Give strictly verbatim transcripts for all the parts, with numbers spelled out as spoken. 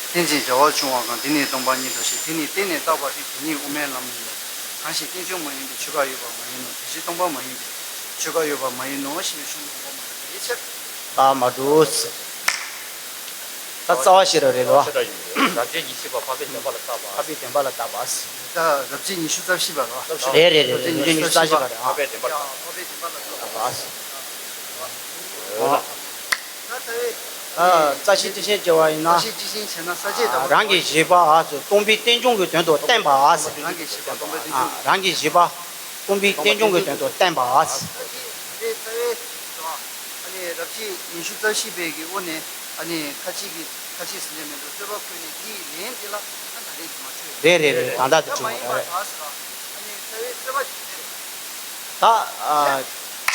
རྟེན་ཅིང་འབྲེལ་བར་འབྱུང་བ་གང་། འདི་ནི་སྟོང་པ་ཉིད་དོ་ཞེས། དེ་ནི་བརྟེན་ནས་བཏགས་པ་སྟེ། དེ་ཉིད་དབུ་མའི་ལམ་ཡིན་ནོ། གང་ཞིག་རྟེན་འབྱུང་མ་ཡིན་པའི་ཆོས་འགའ་ཡོད་པ་མ་ཡིན་ནོ། དེ་བཞིན་སྟོང་པ་མ་ཡིན་པའི་ཆོས་འགའ་ཡོད་པ་མ་ཡིན་ནོ་ཞེས་གཞུང་དུ་གོ་བ་མ་ཡིན་པའི་ཕྱིར། ད་མ་འགྲོ། ད་རྩ་བ་ཤེས་རབ་རེད་ལོ། རབ་བྱེད་ཉི་ཤུ་པ་འཕགས་པའི་བདེན་པ་ལ་བཏགས་པ། འཕགས་པའི་བདེན་པ་ལ་བཏགས་པ། ད་རབ་བྱེད་ཉི་ཤུ་རྩ་བཞི་པ་ལོ། རེད་རེད་རེད། རབ་བྱེད་ཉི་ཤུ་རྩ་བཞི་པ་རེད། འཕགས་པའི་བདེན་པ་ལ་བཏགས་པ། ཨ། རྩ་ཤེ་སྤྲི་ཤེ་བྱེད་པ་ཡིན་ན། རྩ་ཤེ་སྤྲི་ཤེ་བྱས་ན་ས་བཅད་དང་པོ། རང་གི་བཞེད་པ་ཨ་ཚོ་སྟོང་པའི་རྟེན་འབྱུང་གི་དོན་དུ་བསྟན་པ་ཨ་ཚོ། རང་གི་བཞེད་པ་སྟོང་པའི་རྟེན་འབྱུང་གི། རང་གི་བཞེད་པ་སྟོང་པའི་རྟེན་འབྱུང་གི་དོན་དུ་བསྟན་པ་ཨ་ཚོ། ད་གིན་རེད་རྩ་བའི་དོ། ཨ་ནི་རབ་བྱེད་ཉི་ཤུ་རྩ་བཞི་པའི་གི་དབུ་ནས་ཨ་ནི་ཁ་ཅིག་གི་ཁ་ཅིག་ཟེར་ནས་མི་འདུག་རྩོད་པ་བཀོད་ནས་དེའི་ལན་དེ་ལ་ཨ་ད་རེས་དེ་མ་ཆོད། རེད་རེད་རེད། ད་ལྟ་དེ་ད་མ་ཆོད་ཡིན་པ་རེད། ད་ཟེར་རོ། ཨ་ནི་རྩ་བའི་རྩོད་པ་ཞིག་དེ་རེད། ད་ཨ་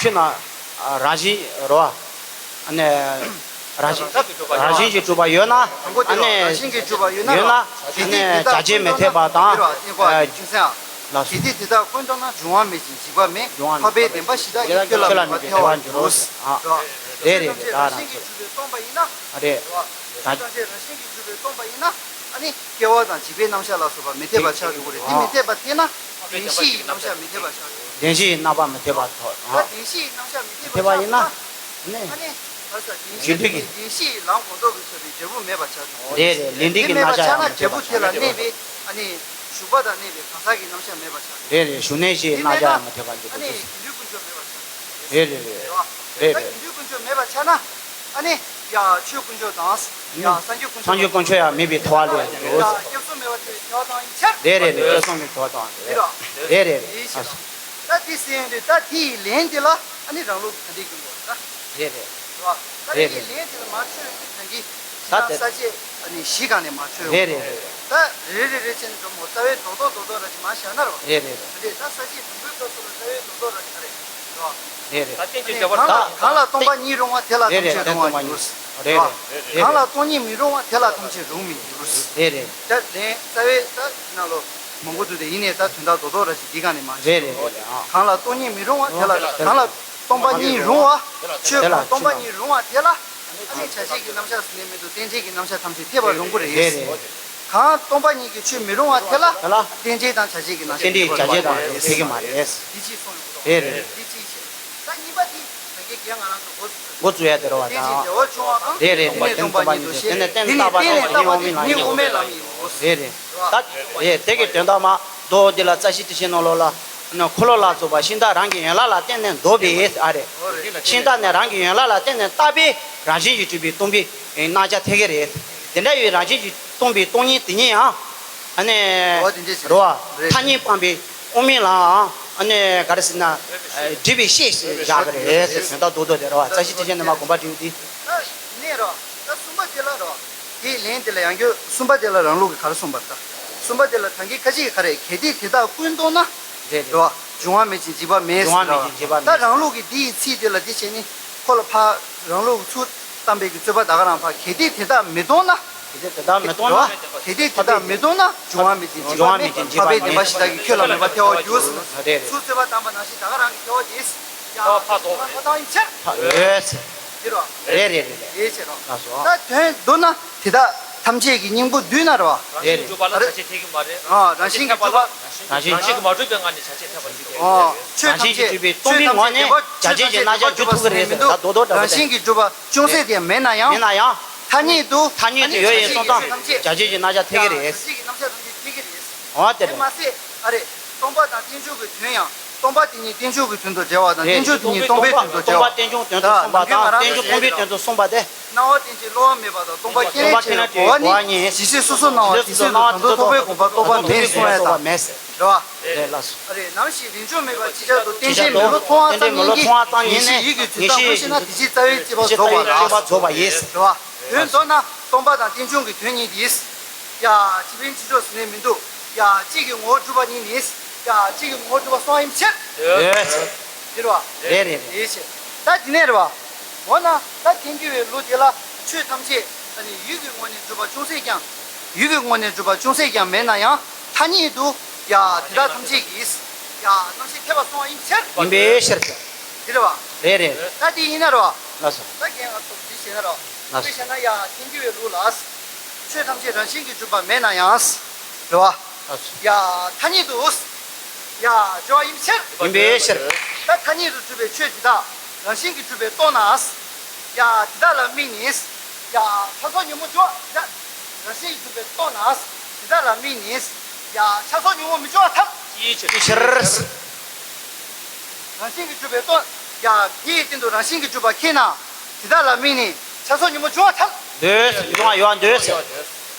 ཆོས་ན་ཨ་རང་བཞིན་རོ། ཨ་ནི་རང་བཞིན་རང་བཞིན་གྱིས་གྲུབ་པ་ཡོད་ན། དང་པོ་དེ་ཨ་ནི་རང་བཞིན་གྱིས་གྲུབ་པ་ཡོད་ན་ཡོད་ན། རོ། ཨ་ནི་བྱ་བྱེད་མི་འཐད་པ་དང་། དེ་རོ། ཨ་ནི་ཀུན་སེམས་ཨ། ལགས་སོ། གལ་ཏེ་དེ་དག་ཀུན་སྟོང་ན། འབྱུང་བ་མེད་ཅིང་འཇིག་པ་མེད། འབྱུང་བ་མེད། འཕགས་པའི་བདེན་པ་ཞི་བདག་གིས། ཁྱོད་ལ་མེད་པར་ཐལ་བར་འགྱུར་རོ། ཨ། རེད་རེད་རེད། ད་རང་བཞིན་གྱིས་གྲུབ་པས་སྟོང་པ་ཡིན་ན། ཨ་རེད། རོ། ཆོས་ཐམས་ཅད་རང་བཞིན་གྱིས་གྲུབ་པས་སྟོང་པ་ཡིན་ན། ཨ་ནི་སྐྱེ་བ་དང་འཇིག་པའི་རྣམ་གཞག་ལ་སོགས་པ་མི་འཐད་པ་ཆགས་འགྲོ་གི་རེད། དེ་མི་འཐད་པ་འཐད་ན་བདེན་བཞིའི་རྣམ་གཞག་མི་འཐད་པ་ཆགས་འགྲོ་གི་རེད། བདེན་བཞིའི་རྣམ་པ་མི་འཐད་པ་ཐོགས། ད་བདེན་བཞིའི་རྣམ་གཞག་མི་འཐད་པ་ཆགས་ན། ཨ་ནི། ཨ་ནི། བདེན་བཞི་ཡིན་ན། ཨ་ནི། བདེན་བཞི་ཡིན་ལམ་གོང་ཐོག་གི་ཆོས་པའི་འབྲས་བུ་མེད་པར་ཆགས་འགྲོ་གི་རེད། རེད་རེད། ལས་འབྲས་ཀྱི་རྣམ་གཞག་ཡང་མི་འཐད་པ་ཆགས་འགྲོ་གི་རེད། དེ་མེད་པར་ཆགས་ན་འབྲས་བུ་དེ་ལ་གནས་པའི་ཨ་ནི་ཞུགས་པ་དང་གནས་པའི་གང་ཟག་གི་རྣམ་གཞག་མེད་པར་ཆགས་འགྲོ་གི་རེད། རེད་རེད། ཞུགས་གནས་བཞིའི་རྣམ་གཞག་ཡང་མི་འཐད་པར་འགྱུར་རོ། ཨ་ནི་དགེ་འདུན་ཀུན་སྦྱོར་མེད་པར་ཆགས་འགྲོ་གི་རེད། རེད་རེད་རེད། རེད་བ། རེད་ད་རེད། དགེ་འདུན་ཀུན་སྦྱོར་མེད་པར་ཆགས་ན། ཨ་ནི། ཡ་ཆོས་དཀོན་མཆོག་དང་། ཡ་སངས་རྒྱས་དཀོན་མཆོག་སངས་རྒྱས་དཀོན་མཆོག་ཡང་མེད་པའི་ཐལ་བ་ལས་འགྲོ། ཡ་སྐྱབས་སུ་མེད་པར་ཐལ་བའི་ཐལ་བ་དང་ཡིན་ཕྱིར། རེད་རེད་རེད། སྐྱབས་སུ་མེད་པའི་ཐལ་བ་དང་རེད། རེད་རེད་རེད། ཡིན་ཕྱིར། ད་དེ་ཟེར་ཡོང་དུས་ད་དེ་ཡི་ལན་དེ་ལ་ཨ་ནི་རང་ལུགས་ག་འདྲས་ཀྱི་འགོ་ད། རེད་རེད། རེད་བ། ད་རེད་དེ་ཡི་རེད། ལན་དེ་ལ་མ་ཆོད་ཡོང་དུས་ད་གིན་ད་ད་ས་བཅད་ཨ་ནི་བཞི་གང་ནས་མ་ཆོད་ཡོང་། རེད་རེད་རེད། ད་རེ་རེ་རེ་བྱས་ནས་འགྲོ་མོ་རྩ་བའི་རྡོག་རྡོག་རྡོག་རྡོག་ར་ཅིག་མ་བཞག་ན་རོ། རེད་རེད་རེད། ད་ས་བཅད་དང་པོའི་སྐབས་སུ་ལ་རྩ་བའི་རྡོག་རྡོག་ར་ཅིག་ག་རེད། རེད་བ། རེད་རེད། ད་རྟེན་ཅིང་འབྲེལ་བར་ད་གང་ལ་སྟོང་པ་ཉིད་རུང་བ། དེ་ལ་རེད་ཐམས་ཅད་རེད། རུང་བར་འགྱུར། རེད་རེད། གང་ལ་སྟོང་ཉིད་མི་རུང་བ། དེ་ལ་ཐམས་ཅད་རུང་མི་འགྱུར། རེད་རེད། ད་ལན་རྩ་བའི་ད་ནང་ལོ་མང་པོ་འདུག་སྟེ་ཡིན་ནའི་ད་དོན་དག་རྡོག་རྡོག་ར་ཞིག་འདི་གང་ནས་མ་རེད་རེད་རེད། ཨ། གང་ལ་སྟོང་ཉིད་མི་རུང་བ། དེ་ལ་གང་ལ་སྟོང་པ་ཉིད་རུང་བ། ཆོས་གང་སྟོང་པ་ཉིད་རུང་བ་དེ་ལ་ཨ་ནི་བྱ་བྱེད་ཀྱི་རྣམ་གཞག་ཟེར་ནས་མི་འདུག་རྟེན་བྱེད་ཀྱི་རྣམ་གཞག་ཐམས་ཅད་འཐད་པ་རུང་གི་རེད། རེད་རེད། གང་སྟོང་པ་ཉིད་ཀྱི་ཆོས་མི་རུང་བ་དེ་ལ་དེ་ལ་རྟེན་བྱེད་དང་བྱ་བྱེད་ཀྱི་རྣམ་གཞག་རྟེན་འབྲེལ་བྱ་བྱེད་དང་འཐད་ཀྱི་མ་རེད། འདི་གཅིག་གསུངས་ཡོང་གི་འདུག་རེད་རེད། འདི་གཅིག་བྱས། ད་གཉིས་པ་དེ་ད་གིན་རྒན་ང་རང་ཚོ་འགོ་ཚུགས་འགོ་བཙུགས་ཡ་དེ་རེད་བ། རྟེན་ཅིང་འབྲེལ་བར་འབྱུང་བའམ། རེད་རེད་རེད། དེ་ནི་སྟོང་པ་ཉིད་དོ་ཞེས། དེ་ནི་བརྟེན་ནས་བཏགས་པ་སྟེ། དེ་ནི་དབུ་མའི་ལམ་ཡིན་ནོ། རེད་རེད། ད་རེད་དེ་གི་དོན་དག་མ་རྡོ་འདི་ལ་རྩ་ཤེ་སྤྲི་ཤེ་ནང་ལོགས་ལ་ནི་འཁོར་ལོ་ལ་སོགས་པ་ཤིང་རྟ་རང་གི་ཡན་ལག་ལ་བརྟེན་ནས་འདོགས་པའི་ཨ་རེད། ཤིང་རྟ་ནི་རང་གི་ཡན་ལག་ལ་བརྟེན་ནས་བཏགས་པའི་རང་བཞིན་གྱིས་གྲུབ་པའི་སྟོང་པའི་རྣམ་གཞག་འཐད་ཀྱི་རེད། དེ་འདྲ་ཡོད་རང་བཞིན་གྱིས་སྟོང་པའི་སྟོང་ཉིད་དེ་ཉིད་ཡང་། ཨ་ནི། རོ་བ་དེ་འདྲས་ཞིག་རོ་བ། རེད། ཐ་སྙད་སྤངས་པའི་དབུ་མའི་ལམ། ཨ་ནི་ག་རེ་ཟེར་ན། སྒྲིབ་པའི་ཤེས་སུ་བཞག་གི་རེད། དོན་དག་རྡོག་རྡོག་དེ་རོ་བ། རྩ་ཤེ་སྤྲི་ཤེ་ནས་མར་དགོངས་པ་འགྲེལ་དུས། ད་ནས་རོ། ད་གསུམ་པ་དེ་ལ་རོ། དེའི་ལན་དེ་ལ་ཡང་བསྐྱར་གསུམ་པ་དེ་ལ་རང་ལུགས་ཀྱི་ག་རེ་གསུངས་པ་རེད་ད། གསུམ་པ་དེ་ལ་ད་གིན་ཁ་ཅིག་གིས་ག་རེ། གལ་ཏེ་དེ་དག་ཀུན་སྟོང་ན། རེད་རེད། རོ་བ། འབྱུང་བ་མེད་ཅིང་འཇིག་པ་མེད། འབྱུང་བ་མེད་ཅིང་འཇིག་པ་མེད། ད་རང་ལུགས་ཀྱི་འདི་ཡི་ཚིག་དེ་ལ་དེ་བྱས་ནས་ཁོ་ལ་ཕ་རང་ལུགས་ཚུར་བཏང་པའི་གི་རྩོད་པ་ད་ག་རང་ཕ་གལ་ཏེ་དེ་དག་མི་སྟོང་ན། གལ་ཏེ་དེ་དག་མི་སྟོང་ན། གལ་ཏེ་དེ་དག་མི་སྟོང་ན། འབྱུང་བ་མེད་ཅིང་འཇིག་པ་མེད། འབྱུང་བ་མེད་ཅིང་འཇིག་པ་མེད། འཕགས་པའི་བདེན་པ་ཞི་བདག་གིས་ཁྱོད་ལ་མེད་པར་ཐལ་བར་འགྱུར། རེད་རེད། ཚུར་རྩོད་པ་བཏང་པ་ནང་བཞིན་ད་ག་རང་གི་ཐལ་བ་དེས། ཡ་ཕ་དོ། ཕ་དང་ཡིན་ཕྱིར། ཡོད། དེ་རོ། རེད་རེད་རེད་རེད། དེའི་ཕྱིར་རོ། ལགས་སོ། ད་དོན་བསྡུ་ན་དེ་དག་ཐམས་ཅད་ཀྱི་སྙིང་པོ་བསྡུས་ན་རོ། རང་བཞིན་གྲུབ་པ་ལ་བྱ་བྱེད་འཐད་ཀྱི་མ་རེད། ཨ་རང་བཞིན་གྱིས་གྲུབ་པ། རང་བཞིན་གྱིས་མ་གྲུབ་པའི་ངང་ནས་བྱ་བྱེད་འཐད་པར་འགྱུར་ཏེ། ཨོ། ཆོས་ཐམས་ཅད་ཆོས་ཐམས་ཅད་འགྲུབ་པའི་སྟོང་པའི་ངང་ནས་བྱ་བྱེད་ཀྱི་རྣམ་གཞག་འགྱུར་ཐུབ་ཀྱི་རེད་ཟེར། ད་རྡོག་རྡོག་འདྲ་པོ་རང་བཞིན་གྱིས་གྲུབ་པ་ཅུང་ཟད་དེ་མེད་ན་ཡང་། མེད་ན་ཡང་། ཐ་སྙད་དུ། ཐ་སྙད་དུ་ཡོད་ཡོད་སོང་ཙང་བྱ་བྱེད་ཀྱི་རྣམ་གཞག་འཐད་ཀྱི་རེད། བྱ་བྱེད་ཀྱི་རྣམ་གཞག་ཐམས་ཅད་འཐད་ཀྱི་རེད། འོ་དེ་རེད། མ་ཟད་ཨ་རེད། སྟོང་པ་དང་རྟེན་འབྱུང་གི་དོན་ཡང་། སྟོང་པ་དེ་ཉིད་རྟེན་འབྱུང་གི་དོན་དུ་འགྲེལ་བ་དང་། རྟེན་འབྱུང་དེ་ཉིད་སྟོང་པའི་དོན་དུ་འགྲེལ་བ། སྟོང་པ་རྟེན་འབྱུང་དོན་དུ་གསུངས་པ་དང་། རྟེན་འབྱུང་སྟོང་པའི་དོན་དུ་གསུངས་པ་སྟེ། སྣང་བ་རྟེན་ཅིང་གློ་བ་མེད་པ་དང་། སྟོང་པ་ཁས་ལེན་བྱེད་པའི་གོ་བ་གཉིས། ཇི་སྲིད་སོ་སོར་སྣང་བ་དེ་སྲིད་དུ་གང་དུ་རྟོག་པའི་དགོངས་པ་རྟོགས་པ་མེད་གསུངས་པ་དང་། རེད་ལགས་སོ། རེད། ནམ་ཞིག་རིན་འབྱུང་མེད་པ་ཅིག་ཅར་དུ་རྟེན་ཅིང་མེད་བློ་མཐོང་བ་ཙམ་ཉིད་ཀྱིས་ངེས་ཤེས་ཡིད་ཀྱི་འཛིན་སྟངས་ཀུན་ཤེས་ན། དེ་ཕྱིར་རྩ་བའི་དཔྱད་པ་རྫོགས་པ་ལགས། རྫོགས་པ་ཡིན། རེད་བ། དོན་མདོར་ན་སྟོང་པ་དང་རྟེན་འབྱུང་གི་དོན་གཉིས་དེས། ཡ། སྤྱི་ཕན་ཕྱི་ཕྱོགས་ཟེར་ནས་མི་འདུག་ཡ། གཅིག་གི་ངོ་བོ་གྲུབ་པ་ཉིད་ནི། ཡ། གཅིག་གི་ངོ་བོ་གྲུབ་པ་སོང་བ་ཡིན་ཕྱིར། ཡོད། འདི་རེད་བ། རེད་རེད་རེད། དེའི་ཕྱིར། ད་འདི་ནས་རེད་བ། འོ་ན་ད་ཐལ་འགྱུར་བའི་ལུགས་དེ་ལ་ཆོས་ཐམས་ཅད་ཨ་ནི་ཡུལ་གྱི་ངོ་ནས་གྲུབ་པ་ཅུང་ཟད་ཀྱང་། ཡུལ་གྱི་ངོ་ནས་གྲུབ་པ་ཅུང་ཟད་ཀྱང་མེད་ན་ཡང་ཐ་སྙད་དུ། ཡ། དེ་དག་ཐམས་ཅད་ཀྱིས། ཡ། རྣམ་ཤེས་འཐད་པ་སོང་བ་ཡིན་ཕྱིར། ཡིན་པའི་ཕྱིར་དུ། འདི་རེད་བ། རེད་རེད། ད་འདི་ཡིན་ན་རེད་བ། ལགས་སོ། ད་རྒན་ང་ཚོ་འདི་བྱས་ན་རེད་བ། ལགས་སོ། དཔེ་བཞག་ན་ཡ་ཐལ་འགྱུར་བའི་ལུགས་ལ། ཆོས་ཐམས་ཅད་རང་བཞིན་གྱིས་གྲུབ་པ་མེད་ན་ཡང་། རེད་བ། ཡ། ཐ་སྙད་དུ། ཡ། སྦྱོར་བ་ཡིན་ཕྱིར། ཡིན་པའི་ཕྱིར། ད་ཐ་སྙད་དུ་གྲུབ་པའི་ཆོས་འདི་དག་རང་བཞིན་གྱིས་གྲུབ་པས་རྟོགས་ན། ཡ། འདི་དག་ལ་དམིགས་ནས། ཡ། ཆགས་སོགས་ཉོན་མོངས་སྦྱོར་བ་འདི་དག་རང་བཞིན་གྱིས་གྲུབ་པས་རྟོགས་ན། འདི་དག་ལ་དམིགས་ནས། ཡ། ཆགས་སོགས་ཉོན་མོངས་མི་སྦྱོར་བར་ཐལ། ཅིའི་ཕྱིར། རང་བཞིན་གྱིས་གྲུབ་པས་རྟོགས། ཡ། དེའི་སྟེང་དུ་རང་བཞིན་གྱིས་གྲུབ་པ་མཁྱེན་ན། འདི་དག་ལ་དམིགས་ནས་ཆགས་སོགས་ཉོན་མོངས་སྦྱོར་བར་ཐལ། འདོད། མི་འབྱུང་བ་ཡོད་འདོད།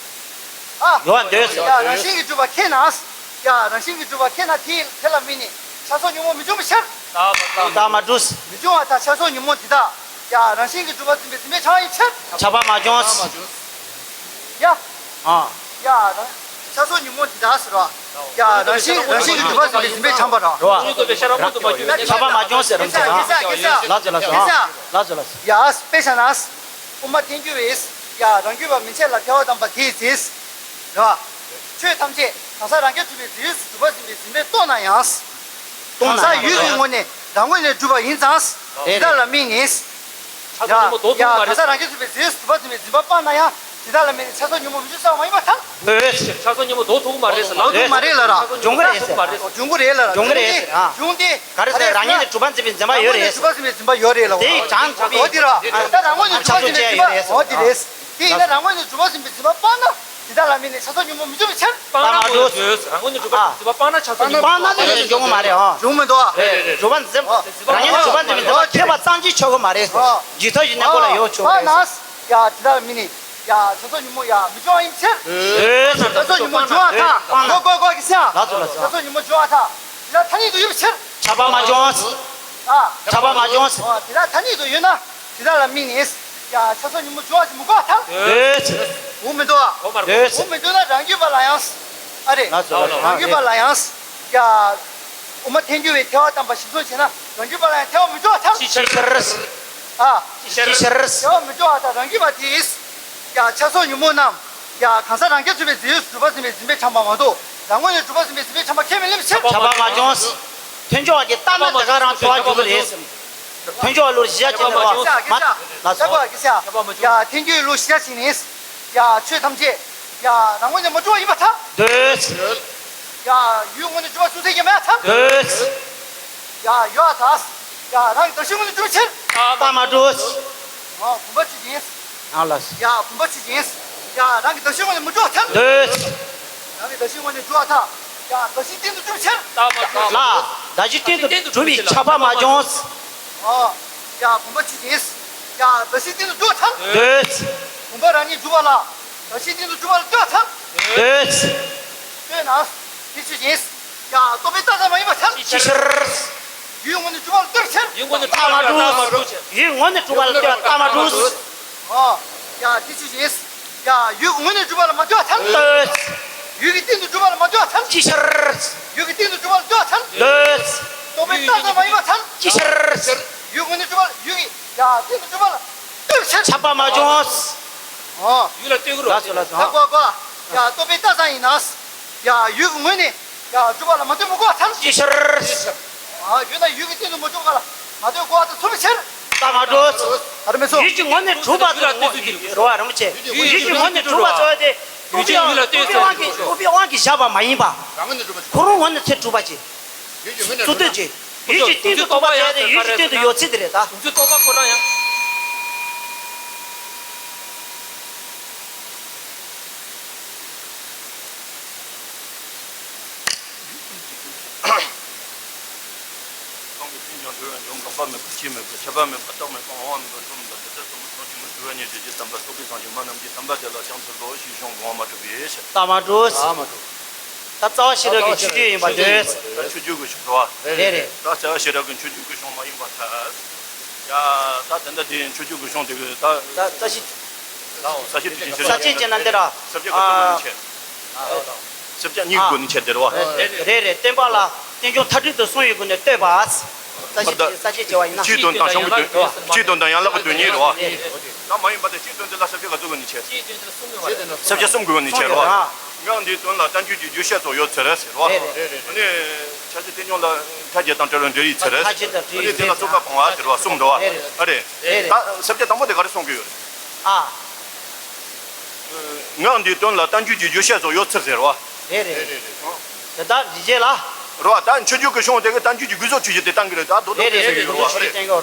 ཨ། ཡོད་འདོད། ཡ། རང་བཞིན་གྱིས་གྲུབ་པ་མཁྱེན་ན། ཡ། རང་བཞིན་གྱིས་གྲུབ་པ་མཁྱེན་ན་དེ་དེ་ལ་དམིགས་ནས་ཆགས་སོགས་ཉོན་མོངས་མི་འབྱུང་བའི་ཕྱིར། རྟགས་མ་གྲུབ། མི་འབྱུང་བར་ཐལ། ཆགས་སོགས་ཉོན་མོངས་འདི་དག་ཡ། རང་བཞིན་གྱིས་གྲུབ་པ་འཛིན་པའི་འཛིན་པས་ཁྱབ་པ་ཡིན་ཕྱིར། ཁྱབ་པ་མ་བྱུང་། ཡ། ཨ། ཡ། རང་། ཆགས་སོགས་ཉོན་མོངས་འདི་དག་ཟེར་བ། ཡ། རང་བཞིན་རང་བཞིན་གྱིས་གྲུབ་པ་འཛིན་པའི་འཛིན་པས་ཁྱབ་པ་རེད། རེད་བ། ཁྱབ་པ་མ་བྱུང་ཟེར་རམ་ཟེར། ལགས་སོ་ལགས་སོ། ལགས་སོ་ལགས་སོ། ཡ། དཔེ་བཞག་ན། དབུ་མ་ཐལ་འགྱུར་བས། ཡ། རང་རྒྱུད་པ་མན་ཆད་ལ་ཐལ་བ་དམ་པ་དེས་ཟེར། རེད་བ། ཆོས་ཐམས་ཅད་གང་ཟག་རང་རྐྱ་ཐུབ་པའི་རྫས་ཡོས་སུ་གྲུབ་པ་འཛིན་པའི་འཛིན་པས་རྟོགས་ན་ཡང་། གང་ཟག་ཡུལ་གྱི་ངོས་ནས་རང་ངོས་ནས་གྲུབ་པ་ཡིན་ཙང་། དེ་དག་ལ་དམིགས་ནས། ཆགས་སོགས་ཉོན་མོངས་ལྡོག་ཐུབ་མ་རེད། གང་ཟག་རང་རྐྱ་ཐུབ་པའི་རྫས་ཡོས་སུ་གྲུབ་པ་འཛིན་པའི་འཛིན་པ་སྤངས་ན་ཡང་དེ་དག་ལ་དམིགས་ནས་ཆགས་སོགས་ཉོན་མོངས་མི་འབྱུང་ཟེར་བ་མ་ཡིན་པར་ཐལ། ཆགས་སོགས་ཉོན་མོངས་ལྡོག་ཐུབ་མ་རེད་ཟེར། ལྡོག་ཐུབ་མ་རེད་ལ་ར། འབྱུང་གི་རེད་ཟེར། འབྱུང་གི་རེད་ལ་ར། འབྱུང་གི་རེད་ཟེར། འབྱུང་སྟེ། ག་རེ་ཟེར། རང་ངོས་ནས་གྲུབ་པ་འཛིན་པའི་འཛིན་པ་ཡོད་རེད་ཟེར། གྲུབ་པ་འཛིན་པའི་འཛིན་པ་ཡོད་རེད་ལ། དེ་ཡི་གྲངས་འགྲུབ་པའི། འོ་དེ་ར། ད་རང་ངོས་ནས་གྲུབ་པ་འཛིན་པའི་འཛིན་པ། འོ་དེ་རེད། དེ་ཡིན་ན་རང་ངོས་ནས་གྲུབ་པ་འཛིན་པའི་འཛིན་པ་སྤངས་ན། དེ་དག་ལ་དམིགས་ནས་ཆགས་སོགས་ཉོན་མོངས་མི་འབྱུང་བའི་ཕྱིར། སྤངས་ན་མ་འགྲོ། རང་ངོས་ནས་གྲུབ་པ་འཛིན་པ་སྤངས་ན་ཆགས་སོགས་ཉོན་མོངས། སྤངས་ན་དེ་འབྱུང་གི་མ་རེད་ཨ། འབྱུང་མི་འདུག་ཨ། རེད་རེད་རེད། གྲུབ་པ་འཛིན། རང་ངོས་ནས་གྲུབ་པ་འཛིན་པའི་འཛིན་པ་ཁྱད་པར་ཙམ་གྱིས་ཆོག་གི་མ་རེད། འཇིག་ཐོག་གི་གནས་སྐོར་ལ་ཡོད་ཆོག་གི་རེད། སྤངས་ན། ཡ། དེ་དག་ལ་དམིགས་ནས། ཡ། ཆགས་སོགས་ཉོན་མོངས་ཡ་མི་འབྱུང་བ་ཡིན་ཕྱིར། ཆགས་སོགས་ཉོན་མོངས་འབྱུང་བ་ཐལ། གོ་གོ་གོ་གི་ཤ། ལགས་སོ་ལགས་སོ། ཆགས་སོགས་ཉོན་མོངས་འབྱུང་བ་ཐལ། དེ་དག་ཐ་སྙད་དུ་ཡོད་པའི་ཕྱིར། ཁྱབ་པ་མ་བྱུང་། ཨ། ཁྱབ་པ་མ་བྱུང་། ཨ། དེ་དག་ཐ་སྙད་དུ་ཡོད་ན། དེ་དག་ལ་དམིགས་ནས། ཡ། ཆགས་སོགས་ཉོན་མོངས་འབྱུང་བ་ཞིག་མི་གོ་བ་ཐལ། འདོད། འོང་མི་འདུག་ཨ། འདོད། འོང་མི་འདུག་ན་རང་རྒྱུད་པ་ལ་ཡང་། ཨ་རེ། ལགས་སོ་ལགས་སོ། རང་རྒྱུད་པ་ལ་ཡང་། ཡ། དབུ་མ་ཐལ་འགྱུར་བའི་ཐལ་བ་དམ་པ་གཞིར་བཟུང་བྱས་ན་རང་རྒྱུད་པ་ལ་ཡང་ཐལ་བ་མི་འབྱུང་བ་ཐལ། ཅིའི་ཕྱིར། ཨ། ཅིའི་ཕྱིར། ཐལ་བ་མི་འབྱུང་བ་དང་རང་རྒྱུད་པ་དེས། ཡ། ཆགས་སོགས་ཉོན་མོངས་རྣམས། ཡ། གང་ཟག་རང་རྐྱ་ཐུབ་པའི་རྫས་ཡོས་སུ་གྲུབ་པ་འཛིན་པའི་འཛིན་པས་ཁྱབ་པ་མ་གཏོགས་རང་ངོས་ནས་གྲུབ་པ་འཛིན་པའི་འཛིན་པས་ཁྱབ་པ་ཁས་མི་ལེན་པའི་ཕྱིར། ཁྱབ་པ་མ་བྱུང་། ཐལ་འགྱུར་བ་གི་ལྟར་ན་དེ་ག་རང་ཐལ་བ་འཇུག་གི་རེད། ཐལ་འགྱུར་བ་ལུགས་གཞི་བྱས་ནས་རེད་བ། མ། ལགས་སོ། ཡ། ཐལ་འགྱུར་ལུགས་གཞི་བྱས་ནས། ཡ། ཆོས་ཐམས་ཅད། ཡ། རང་ངོས་ནས་མ་གྲུབ་པ་ཡིན་པར་ཐལ། འདོད། ཡ། ཡུལ་ངོས་ནས་གྲུབ་པ་སུ་ཚད་ཀྱང་མེད་པར་ཐལ། འདོད། ཡ། ཡོད་པར་ཐལ། ཡ། རང་གི་གདགས་གཞི་ངོས་ནས་གྲུབ་ཕྱིར། རྟགས་མ་གྲུབ། ཨ། བུམ་པ་ཆོས་ཅན། ཨ་ལགས། ཡ། བུམ་པ་ཆོས་ཅན། ཡ། རང་གི་གདགས་གཞི་ངོས་ནས་མ་གྲུབ་པར་ཐལ། འདོད། རང་གི་གདགས་གཞི་ངོས་ནས་གྲུབ་པར་ཐལ། ཡ། གདགས་གཞིའི་སྟེང་དུ་གྲུབ་ཕྱིར། རྟགས་མ་གྲུབ། ལ། གདགས་གཞིའི་སྟེང་དུ་གྲུབ་པའི་ཁྱབ་པ་མ་བྱུང་། ཨ། ཡ། བུམ་པ་ཆོས་ཅན། ཡ། གདགས་གཞིའི་སྟེང་དུ་གྲུབ་པར་ཐལ། འདོད། བུམ་པ་རང་ཉིད་གྲུབ་པ་ལ། གདགས་གཞིའི་སྟེང་དུ་གྲུབ་པ་ལ་ལྟོས་པར་ཐལ། འདོད། ལྟོས་ན། དེ་ཆོས་ཅན། ཡ། རྟོག་པའི་རྟགས་ཙམ་མ་ཡིན་པར་ཐལ། ཅིའི་ཕྱིར། ཡུལ་ངོས་ནས་གྲུབ་པ་ལ་ལྟོས་པའི་ཕྱིར། ཡུལ་ངོས་ནས་གྲུབ་པ་ལ་ལྟོས་པ་ལྟོས། ཡུལ་ངོས་ནས་གྲུབ་པ་ལ་ལྟོས་པ་རྟགས་མ་གྲུབ། ཨ། ཡ། དེ་ཆོས་ཅན། ཡ། ཡུལ་གྱི་ངོས་ནས་གྲུབ་པ་ལ་མ་ལྟོས་པར་ཐལ། ལྟོས། ཡུལ་གྱི་སྟེང་དུ་གྲུབ་པ་ལ་མ་ལྟོས་པར་ཐལ། ཅིའི་ཕྱིར། ཡུལ་གྱི་སྟེང་དུ་གྲུབ་པ་ལ་ལྟོས་པར་ཐལ། ལྟོས། རྟོག་པའི་རྟགས་ཙམ་མ་ཡིན་པར་ཐལ། ཅིའི་ཕྱིར། ཡུལ་ངོས་ནས་གྲུབ་པ། ཡུལ་གྱི། ཡ། སྟེང་དུ་གྲུབ་པ་ལ་ལྟོས་པའི་ཕྱིར། ཁྱབ་པ་མ་བྱུང་། ཨ། ཡུལ་ལ་ལྟོས་དགོས་རེད། ལགས་སོ་ལགས་སོ། ཧ་གོ་གོ། ཡ། རྟོག་པའི་རྟགས་ཙམ་ཡིན་ན། ཡ། ཡུལ་གྱི་ངོས་ནས། ཡ། གྲུབ་པ་ལ་མ་ལྟོས་མི་དགོས་པར་ཐལ། ཅིའི་ཕྱིར། ཨ། ཡོད་ན་ཡུལ་གྱི་སྟེང་དུ་མ་གྲུབ་པ་ལ་མ་ལྟོས་དགོས་པ་དང་མཚུངས་པའི་ཕྱིར། རྟགས་མ་གྲུབ། ད་རེ་མེད་སོ། ཡུལ་གྱི་ངོས་ནས་གྲུབ་པ་དང་རོ་བ་རིན་པོ་ཆེ། ཡུལ་གྱི་ངོས་ནས་གྲུབ་པ་ཚོ་དེ། རྟོག་པའི་དབང་གིས། རྟོག་པའི་དབང་གིས་བཞག་པ་མ་ཡིན་པ། ཁོ་རང་ངོས་ནས་དེ་གྲུབ་པ་ཅིག། ཡུལ་གྱི་ངོས་ནས་གྲུབ་པ། ཡུལ་གྱི་སྟེང་དུ་རྟོག་པ་ཟེར་ཡ་དེ་ཡུལ་གྱི་སྟེང་དུ་ཡོད་ཚད་དེ་རེད་ད། གཟུགས་ཚོད་རྟོག་པ་ཁོ་རང་ཡང་། སྟོང་གི་རྟེན་ཀྱང་གྲོལ་བའི་འཇོམས། འགག་པ་མེད་པ་སྐྱེ་མེད་པ། ཆད་པ་མེད་པ་རྟག་མེད་པ། འོང་བ་མེད་པ་འགྲོ་མེད་པ། དེ་ལྟར་ཐུན་མོང་གི་སྟོང་ཆེན་མོའི་གྲུབ་པ་ཉིད་རྗེ་བཙུན་དམ་པ་རྟོགས་པའི་སངས་རྒྱས་མ་རྣམས་ཀྱི་དམ་པ་དེ་ལ་ཕྱག་འཚལ་ལོ་ཞེས་གཞུང་གོང་མ་གྲུབ་པའི་ཕྱིར། རྟགས་མ་གྲུབ། ད་རྩ་བ་ཤེས་རབ་ཀྱི་ཆོས་བརྒྱད་ཡིན་པ་འདོད། ཆོས་བརྒྱད་ཀྱི་གཞུང་རེད་བ། རེད་རེད། ད་རྩ་བ་ཤེས་རབ་ཀྱི་ཆོས་བརྒྱད་ཀྱི་གཞུང་མ་ཡིན་པར་ཐལ། ཡ། ད་དེ་འདྲ་དེ་ཆོས་བརྒྱད་ཀྱི་གཞུང་དེ་གི་ད། ད་རྩ་ཤེས། ས་བཅད་དེ་ཅན་ཟེར། ས་བཅད་ཅན་ན་འདི་ར། ས་བཅད་ག་ཚོད་ནས་ཆེ། ས་བཅད་གཉིས་ཀྱི་སྒོ་ནས་ཆེ་དེ་རེད་བ། རེད་རེད། བསྟན་པ་ལ་རྟེན་འབྱུང་མཐའ་དྲུག་ཏུ་གསུངས་ཡོད་སྒོ་ནས་བསྟོད་པ། ས་བཅད་ས་བཅད་ཅེས་པ་ཡིན་ན། སྤྱིའི་དོན་དང་གཞུང་གི་དོན། སྤྱིའི་དོན་དང་ཡན་ལག་གི་དོན་གཉིས་རེད་བ། ད་མ་ཡིན་པ་དེ་སྤྱིའི་དོན་དེ་ལ་ས་བཅད་ག་ཚོད་སྒོ་ནས་ཆེ། ས་བཅད་གསུམ་གྱི་སྒོ་ནས་ཆེ་རེད་བ། ཡང་འདིའི་དོན་ལ་བསྟན་བཅོས་ཀྱི་རྒྱས་བཤད་སོགས་ཡོད་ཚུལ་རེད་ཟེར་བ། རེད་རེད། ཨ་ནི་ཕྱག་རྒྱའི་བསྟན་འབྱུང་ལ་མཐའ་བརྒྱད་དང་བྲལ་བའི་འབྲེལ་ཡོད་ཚུལ་རེད། མཐའ་བརྒྱད་དང་བྲལ་བའི། ཨ་ནི་དེ་ལ་རྩོད་པ་སྤང་བ་ཟེར་བ་གསུམ་འདུག་བ། རེད་རེད། ཨ་རེད། རེད་རེད། ད་ས་བཅད་དང་པོ་དེ་ག་རེ་གསུང་གི་ཡོད་རེད། ཨ། ངག་འདིའི་དོན་ལ་བསྟན་བཅོས་ཀྱི་བརྗོད་བྱ་སོགས་ཡོད་ཚུལ་ཟེར་བ། རེད་རེད་རེད། དེ་དག་འདི་རྗེས་ལ། རེད་བ། ད་མཆོད་བརྗོད་ཀྱི་གཞུང་དེ་གི་བསྟན་བཅོས་ཀྱི་དགོས་ཚུལ་ཆོས་ཅན་དེ་བསྟན་གི་རེད། ད་མདོར་བསྡུས་རེད་རེད། ཤིག་ཡོད་རེད་བ། མདོར་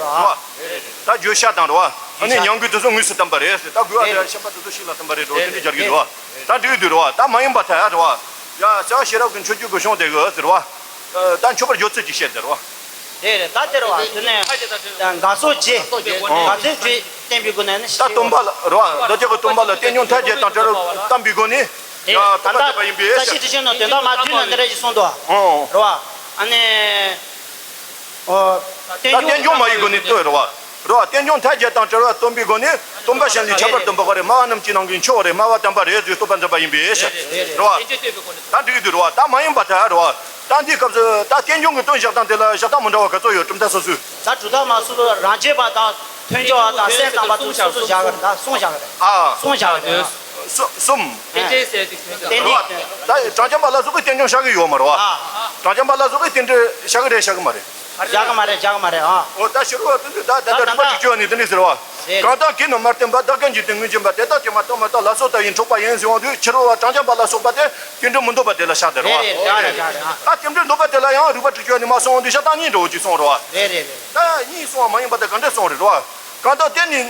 བསྡུས་ཤིག་བསྟན་གི་རེད་བ། རེད་རེད། ད་བརྗོད་བྱ་དང་རེད་བ། ཨ་ནི་ཉམས་རྒུད་དེ་ཚོ་དངོས་སུ་བསྟན་པ་རེད་ཟེར། ད་དགོས་པ་དེ་ཤན་པ་དེ་ཚོ་ཞིག་ལ་བསྟན་པ་རེད་འགྲོ། དེ་འདྲ་སྦྱར་གི་འདུག་བ། ད་འགྲིག་གི་འདུག་རེད་བ། ད་མ་ཡིན་པ་ད་རེད་བ། ཡ་བྱ་བ་ཤེས་རབ་ཀྱི་མཆོད་བརྗོད་ཀྱི་གཞུང་དེ་གི་ཟེར་བ། ད་མཆོད་པར་བརྗོད་ཚུལ་གྱི་བཤད་དེ་རེད་བ། རེད་རེད། ད་དེ་རེད་བ། དེ་ནས་དགའ་ཚོར་རྗེས། དགའ་ཚོར་རྗེས་བསྟན་པའི་སྒོ་ནས་ནི། ད་སྟོན་པ་ལ་རེད་བ། བདག་ཅག་གི་སྟོན་པ་ལ་བསྟན་སྐྱོང་མཐའ་རྒྱས་དང་བྲལ་བ་བསྟན་པའི་སྒོ་ནས། རེད། ཡ་ད་སྟོན་པ་ལྟ་བུ་ཡིན་པས། བཀྲ་ཤིས་ཁྲི་བྱང་ནང་དོན་དག་མ་ཐོས་ན་འདི་འདྲ་ཞིག་གསུངས་འདུག་ཨོ། རེད་བ། ཨ་ནི། ཨོ། ད་བསྟན་སྐྱོང་མ་ཡི་སྒོ་ནས་ལྟོས་རེད་བ། རེད་བ། བསྟན་སྐྱོང་མཐའ་རྒྱས་དང་བྲལ་བ་སྟོན་པའི་སྒོ་ནས་སྟོན་པ་གཞན་ལས་ཁྱད་པར་དུ་འཕགས་པ་རེད། སྨྲ་བ་རྣམས་ཀྱི་ནང་གི་མཆོག་རེད། སྨྲ་བ་དམ་པ་རེད་ཅེས་སྟོན་པ་འཛིན་པ་ཡིན་པས། རེད་བ། ད་འགྲིག་གི་འདུག་རེད་བ། ད་མ་ཡིན་པ་ད་རེད་བ། ད་འདིའི་སྐབས་སུ་ད་བསྟན་སྐྱོང་གི་དོན་བཞག་སྟངས་དེ་ལ་བཞག་སྟངས་མི་འདྲ་བ་ག་ཚོད་ཡོད། གྲུབ་མཐའ་སོ་སོའི། ད་གྲུབ་མཐའ་མ་སོ་སོ་རང་རྒྱུད་པ་དང་ཐོས་མཆོག་དང་སེམས་ཙམ་པ་ཚོ་སོ་སོ་བཞག་གི་རེད། ད་གསུམ་བཞག་གི་རེད། ཨ། གསུམ་བཞག་གི་རེད། གསུམ། རྟེན་འབྲེལ་ཟེར་དུས་ཁྱོད་ཚོ། རྟེན་འབྲེལ། ད་གྲངས་ཅན་པ་ལ་སོགས་པའི་བསྟན་སྐྱོང་བཞག་གི་ཡོད་མ་རེད་བ། ཨ། གྲངས་ཅན་པ་ལ་སོགས་པའི་རྟེན་འབྲེལ་བཞག་གི་རེད་བཞག་གི་མ་རེད། བཞག་གི་མ་རེད། བཞག་གི་མ་རེད། ཨ། འོ་ད་ཕྱི་རོལ་བ་དེ་འདྲ་ད་ད་རིགས་པ་དྲུག་ཅུ་པ་ནི་དེ་འདྲ་ཟེར་བ། རེད། གང་དག་གིས་ནི་མ་བསྟེན་པ། བདག་གིས་འཇིག་རྟེན་ངེས་བྱེད་པ། དེ་དག་ཀྱང་མ་བསྟེན་མ་བསྟེན་ལ་སོགས་ལྟ་བུའི་འཕྲོག་པ་ཡིན་ཟེར་འོང་དུས་ཕྱི་རོལ་བ་གྲངས་ཅན་པ་ལ་སོགས་པ་དེ་རྟེན་འབྲེལ་མི་འདོད་པ་དེ་ལ་བཞག་དེ་རེད་བ། རེད་རེད། བཞག་རེད། བཞག་རེད། ཨ། ད་རྟེན་འབྲེལ་འདོད་པ་དེ་ལ་ཡང་རིགས་པ་དྲུག་ཅུ་པ་ནི་མ་གསུངས་འོང་དུས་བཞག་སྟངས་གཉིས་འདྲ་བོ་ཅིག་གསུངས་རེད་བ། རེད་རེད་རེད། ད་གཉིས་གསུངས་པ་མ་ཡིན་པ་དེ་ག་འདྲ་གསུངས་རེད་བ། གང་དག་དེ་ནི།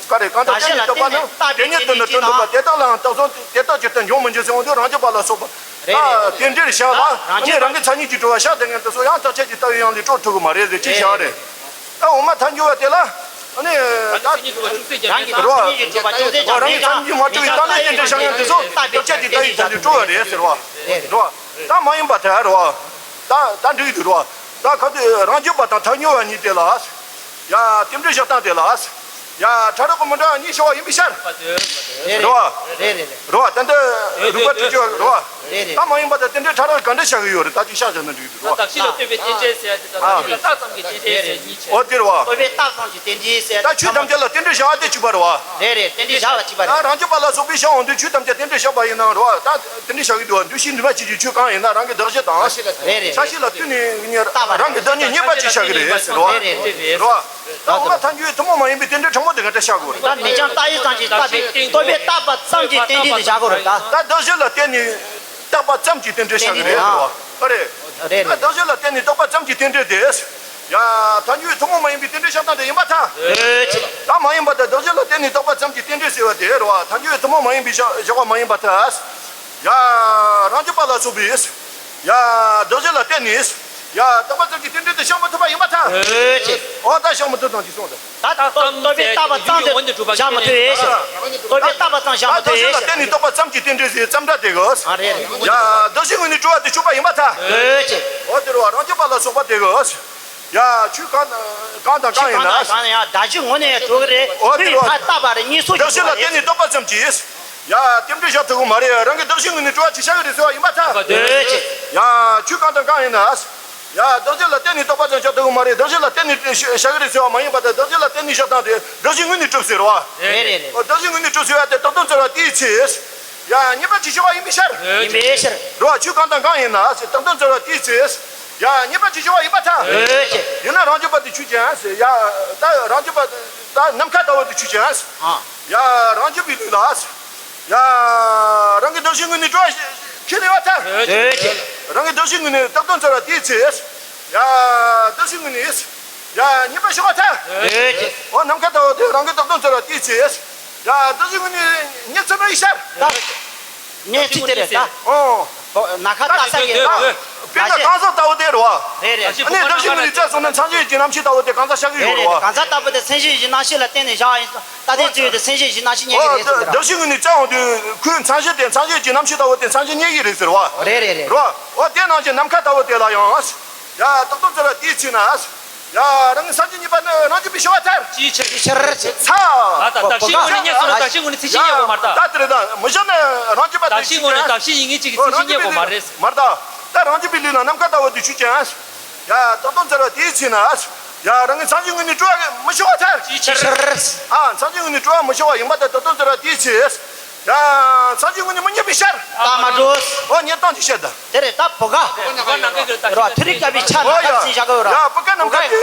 ག་རེ། གང་དག་དེ་ནི་བསྟོད་པ་ནི་དེ་ཉིད་དུ་ནི་དོན་འདོད་པ། དེ་དག་ལའང་རྟགས་གསུམ་དེ་དག་ཅིག་ཏུ་འབྱུང་མི་འགྱུར་ཟེར་འོང་དུས་རང་རྒྱུད་པ་ལ་སོགས་པ། རེད་རེད། ད་རྟེན་འབྲེལ་བཞག་ལ་ཨ་ནི་རང་གི་མཚན་ཉིད་ཀྱིས་གྲུབ་པ་བཞག་དེ་ངན་དུ་སོ་ཡང་བརྟག་དཔྱད་ཀྱི་ལྟ་བའི་ཡང་ལས་སྤྲོ་ཐུབ་ཀྱི་མ་རེད་ཟེར་ཅིག་བཞག་རེད། ད་འོག་མ་ཐལ་འགྱུར་བ་དེ་ལ་ཨ་ནི་ད་རང་གི་མཚན་ཉིད་ཀྱིས་གྲུབ་པ་ཅུང་ཟད་ཀྱང་མེད་ཀྱང་། རང་གི་མཚན་ཉིད་མ་གྲུབ་པའི་སྟངས་ལས་རྟེན་འབྲེལ་བཞག་ཡང་དེ་ཚོ་བརྟག་དཔྱད་ཀྱི་ལྟ་བའི་ཐོག་ནས་གྲུབ་པ་རེད་ཟེར་བ། རེད་རེད། ད་མ་ཡིན་པ་དེ་རེད་བ། ད་ད་འགྲིག་འདུག་རེད་བ། ད་ག་དུས་རང་རྒྱུད་པ་དང་ཐལ་འགྱུར་བ་གཉིས་དེ་ལ། ཡ། རྟེན་འབྲེལ་བཞག་སྟངས་དེ་ལ། ཡ། ཕྲ་རགས་ཀྱི་མི་འདྲ་བ་གཉིས་ཤར་བ་ཡིན་པའི་ཕྱིར། རེད་བ། རེད་རེད་རེད། རེད་བ། ད་འདི་རིགས་པ་དྲུག་ཅུ་བ་རེད་བ། རེད་རེད། ད་མ་ཡིན་པ་དང་རྟེན་འབྲེལ་ཕྲ་རགས་ག་འདྲ་བཞག་གི་ཡོད་རེད། ད་ཅིག་བཤད་བཞག་ན་འགྲིག་གི་འདུག་རེད་བ། དག་ཕྱིན་ལ་ལྟོས་པའི་རྟེན་འབྲེལ་ཟེར་ཡ་དེ་དག་ཨ། ལྟོས་པའི་རྟགས་ཙམ་གྱི་རྟེན་འབྲེལ་ཟེར་གཉིས་ཆེ། འོ་དེ་རེད་བ། ལྟོས་པའི་རྟགས་ཙམ་གྱི་རྟེན་འབྲེལ་ཟེར། ད་ཆོས་ཐམས་ཅད་ལ་རྟེན་འབྲེལ་བཞག་པ་དེ་གཅིག་པ་རེད་བ། རེད་རེད། རྟེན་འབྲེལ་བཞག་པ་གཅིག་པ་རེད། ད་རང་རྒྱུད་པ་ལ་སོགས་པའི་ཕྱིར་འོང་དུས་ཆོས་ཐམས་ཅད་རྟེན་འབྲེལ་བཞག་པ་ཡིན་ན་རེད་བ། ད་རྟེན་འབྲེལ་བཞག་གི་འདུག་བ། འདུ་ཤེས་འདུས་མ་བྱས་ཀྱི་ཆོས་གང་ཡིན་ན་རང་གི་གདགས་གཞི་དང་། རེད་རེད། ས་གཞི་ལ་ལྟོས་ནས་ཉེར་རང་གི་བདག་ཉིད་རྙེད་པ་ཅིག་བཞག་གི་རེད་ཟེར་བ། རེད་རེད། རེད་བ། ད་འོག་མ་ཐལ་འགྱུར་བའི་ཐུན་མོང་མ་ཡིན་པའི་རྟེན་འབྲེལ་ཕྲ་མོ་དེ་ག་འདྲ་བཞག་དགོས་རེད། ད་མིང་རྐྱང་བཏགས་ཡིག་ཙམ་གྱིས་བཏགས་པའི་ལྟོས་པའི་བཏགས་པ་ཙམ་གྱི་རྟེན་འབྲེལ་དེ་བཞག་དགོས་རེད་ད། ད་གདགས་གཞི་ལ་བརྟེན་ནས་བཏགས་པ་ཙམ་གྱི་རྟེན་འབྲེལ་བཞག་གི་རེད་ཟེར་བ། ཨ་རེད། རེད་ད་རེད། གདགས་གཞི་ལ་བརྟེན་ནས་བཏགས་པ་ཙམ་གྱི་རྟེན་འབྲེལ་དེ། ཡ། ཐལ་འགྱུར་བའི་ཐུན་མོང་མ་ཡིན་པའི་རྟེན་འབྲེལ་བཞག་སྟངས་དེ་ཡིན་པར་ཐལ། ཨེ་ཅི། ད་མ་ཡིན་པར་ཐལ། གདགས་གཞི་ལ་བརྟེན་ནས་བཏགས་པ་ཙམ་གྱི་རྟེན་འབྲེལ་ཟེར་བ་དེ་རེད་བ། ཐལ་འགྱུར་བའི་ཐུན་མོང་མ་ཡིན་པའི་བཞག་བཞག་པ་མ་ཡིན་པར་ཐལ། ཡ། རང་རྒྱུད་པ་ལ་སོགས་པའི། ཡ། གདགས་གཞི་ལ་བརྟེན་ནས། ཡ། བཏགས་པ་ཙམ་གྱི་རྟེན་འབྲེལ་དེ་བཞག་མི་ཐུབ་པ་ཡིན་པར་ཐལ། ཨེ་ཅི། འོ་ད་བཞག་མི་ཐུབ་ཙམ་གྱིས་གསུངས་ཏེ། ད་ལྟོས་པའི་བཏགས་པ་ཙམ་དུ་བཞག་མི་ཐུབ་ཨེ་ཅི། ལྟོས་པའི་བཏགས་པ་ཙམ་བཞག་མི་ཐུབ་ཨེ་ཅི། ད་ལྟོས་པའི་བཏགས་པ་ཙམ་བཞག་མི་ཐུབ་ཨེ་ཅི། གདགས་གཞི་ལ་བརྟེན་ནས་བཏགས་པ་ཙམ་གྱི་རྟེན་འབྲེལ་ཟེར་ཙམ་སྒྲ་དེ་གིས། ཨ་རེད་རེད། ཡ། གདགས་གཞི་ངོས་ནས་གྲུབ་པ་དེ་ཆོད་པ་ཡིན་པར་ཐལ། ཨེ་ཅི། འོ་དེ་རེད་བ། རང་རྒྱུད་པ་ལ་སོགས་པ་དེ་གིས། ཡ། ཆོས་གང་གང་དང་གང་ཡིན་ན། གང་དང་གང་ཡང་གདགས་གཞི་ངོས་ནས་གྲུབ་ཀྱི་རེད། འོ་དེ་རེད་བ། ཕར་བཏགས་པ་རེད། གཉིས་སུ་གདགས་གཞི་ལ་བརྟེན་ནས་བཏགས་པ་ཙམ་གྱིས། ཡ། རྟེན་འབྲེལ་བཞག་ཐུབ་ཀྱི་མ་རེད། རང་གི་གདགས་གཞི་ངོས་ནས་གྲུབ་པ་ཅིག་བཞག་གི་རེད་ཟེར་བ་ཡིན་པར་ཐལ། ཨེ་ཅི། ཡ། ཆོས་གང་དང་གང་ཡིན་ན། ཡ། གདགས་གཞི་ལ་བརྟེན་ནས་བཏགས་པ་ཙམ་བཞག་ཐུབ་ཀྱི་མ་རེད། གདགས་གཞི་ལ་བརྟེན་ནས་བཞག་གི་རེད་ཟེར་བ་མ་ཡིན་པར་ཐལ། གདགས་གཞི་ལ་བརྟེན་ནས་བཞག་སྟངས་དེ་གདགས་གཞི་ངོས་ནས་གྲུབ་ཟེར་བ། རེད་རེད་རེད། འོ། གདགས་གཞི་ངོས་ནས་གྲུབ་ཟེར་བ་དེ་བཏགས་དོན་བཙལ་བ་དེའི་ཚེ། ཡ། རྙེད་པ་ཅིག་ཤོར་བ་ཡིན་པའི་ཕྱིར། ཡིན་པའི་ཕྱིར། རེད་བ། ཆོས་གང་དང་གང་ཡིན་ན་ཟེར་བཏགས་དོན་བཙལ་བ་དེའི་ཚེ། ཡ། རྙེད་པ་ཅིག་ཤོར་བ་ཡིན་པར་ཐལ། ཨེ་ཅི། ཡིན་ན་རང་རྒྱུད་པ་དེ་ཆོས་ཅན་ཟེར། ཡ། ད་རང་རྒྱུད་པ་ད་ནམ་མཁའ་ལྟ་བུ་དེ་ཆོས་ཅན་ཟེར། ཨ། ཡ། རང་རྒྱུད་པའི་ལུགས་ལ། ཡ། རང་གི་གདགས་གཞི་ངོས་ནས་གྲུབ་པ་ཁས་ལེན་པར་ཐལ། ཨེ་ཅི། རང་གི་གདགས་གཞི་ངོས་ནས་བཏགས་དོན་བཙལ་བ་དེའི་ཚེ། ཡ། གདགས་གཞི་ངོས་ནས། ཡ། རྙེད་པ་ཤོར་བར་ཐལ། ཨེ་ཅི། འོ། ནམ་མཁའ་ལྟ་བུ་དེ་རང་གི་བཏགས་དོན་བཙལ་བ་དེའི་ཚེ། ཡ། གདགས་གཞི་ངོས་ནས་རྙེད་ཚུལ་མེད་པའི་ཕྱིར། ད། གནས་ཚུལ་དེ་རེད་ད། ཨོ། ནམ་མཁའ་ལྟ་ས་གི། དཔེར་ན་གང་ཟག་ལྟ་བུ་དེ་རེད་བ། རེད་རེད། ཨ་ནི་གདགས་གཞི་ངོས་ནས་བཙལ་སོང་ན་མཚན་གཞི་གི་རྣམ་ཤེས་ལྟ་བུ་དེ་གང་ཟག་ཤར་གི་ཡོད་རེད་བ། གང་ཟག་ལྟ་བུ་དེ་མཚན་གཞི་བཞི་རྣམ་ཤེས་ལ་བརྟེན་ནས་བཞག་ཡིན་ཙང་ལྟ་དེ་བཙལ་ཡོད་དེ་མཚན་གཞི་བཞི་རྣམ་ཤེས་རྙེད་ཀྱི་རེད་ཟེར་གི་རེད། གདགས་གཞི་ངོས་ནས་བཙལ་འོང་དུས་ཁོའི་མཚན་གཞི་དེ་མཚན་གཞི་གི་རྣམ་ཤེས་ལྟ་བུ་དེ་མཚན་གཞི་རྙེད་ཀྱི་རེད་ཟེར་བ། རེད་རེད་རེད། རེད་བ། འོ་དེ་ནང་གི་ནམ་མཁའ་ལྟ་བུ་དེ་ལ་ཡང་། ཡ། བཏགས་དོན་བཙལ་བ་དེའི་ཚེ་ན། ཡ། རང་གི་མཚན་གཞི་རྙེད་པ་ནི་རང་རྒྱུད་པའི་ཤོར་བར་ཐལ། ཅིའི་ཕྱིར། ཅིའི་ཕྱིར་ཅེ། ཚ། ད་ལྟ་གདགས་གཞི་ངོས་ནས་རྙེད་སོང་ན་གདགས་གཞི་ངོས་ནས་མཚན་གཞི་རྙེད་དགོས་མ་རེད་ད། ད་དེ་རེད་ད། མི་བཞག་ན་རང་རྒྱུད་པ་དེ་གདགས་གཞི་ངོས་ནས་གདགས་གཞི་ཡིན་ངེས་གཅིག་གི་མཚན་གཞི་རྙེད་དགོས་མ་རེད། མ་རེད་ད། ད་རང་རྒྱུད་པའི་ལུགས་ན་ནམ་མཁའ་ལྟ་བུ་དེ་ཆོས་ཅན། ཡ། བཏགས་དོན་བཙལ་བ་དེའི་ཚེ་ན། ཡ། རང་གི་མཚན་གཞི་ངོས་ནས་གྲུབ་པ་མི་ཤོར་བར་ཐལ། ཅིའི་ཕྱིར། ཨ། མཚན་གཞི་ངོས་ནས་གྲུབ་པ་མི་ཤོར་བ་ཡིན་པར་ཐལ། བཏགས་དོན་བཙལ་བ་དེའི་ཚེ། ཡ། མཚན་གཞི་ངོས་ནས་མི་རྙེད་པའི་ཕྱིར། རྟགས་མ་གྲུབ། འོ། རྙེད་སྟངས་ཅིག་བཤད་ད། དེ་རེད་ད། བུ་ག། བུ་ག་ནམ་མཁའ་གི་ལྟ། རེད་བ། ཐུར་རིགས་བཀབ་པའི་ཆ་ནམ་མཁའ་ཟིན་བཞག་གི་ཡོད་ར། ཡ། བུ་ག་ནམ་མཁའ་དེ།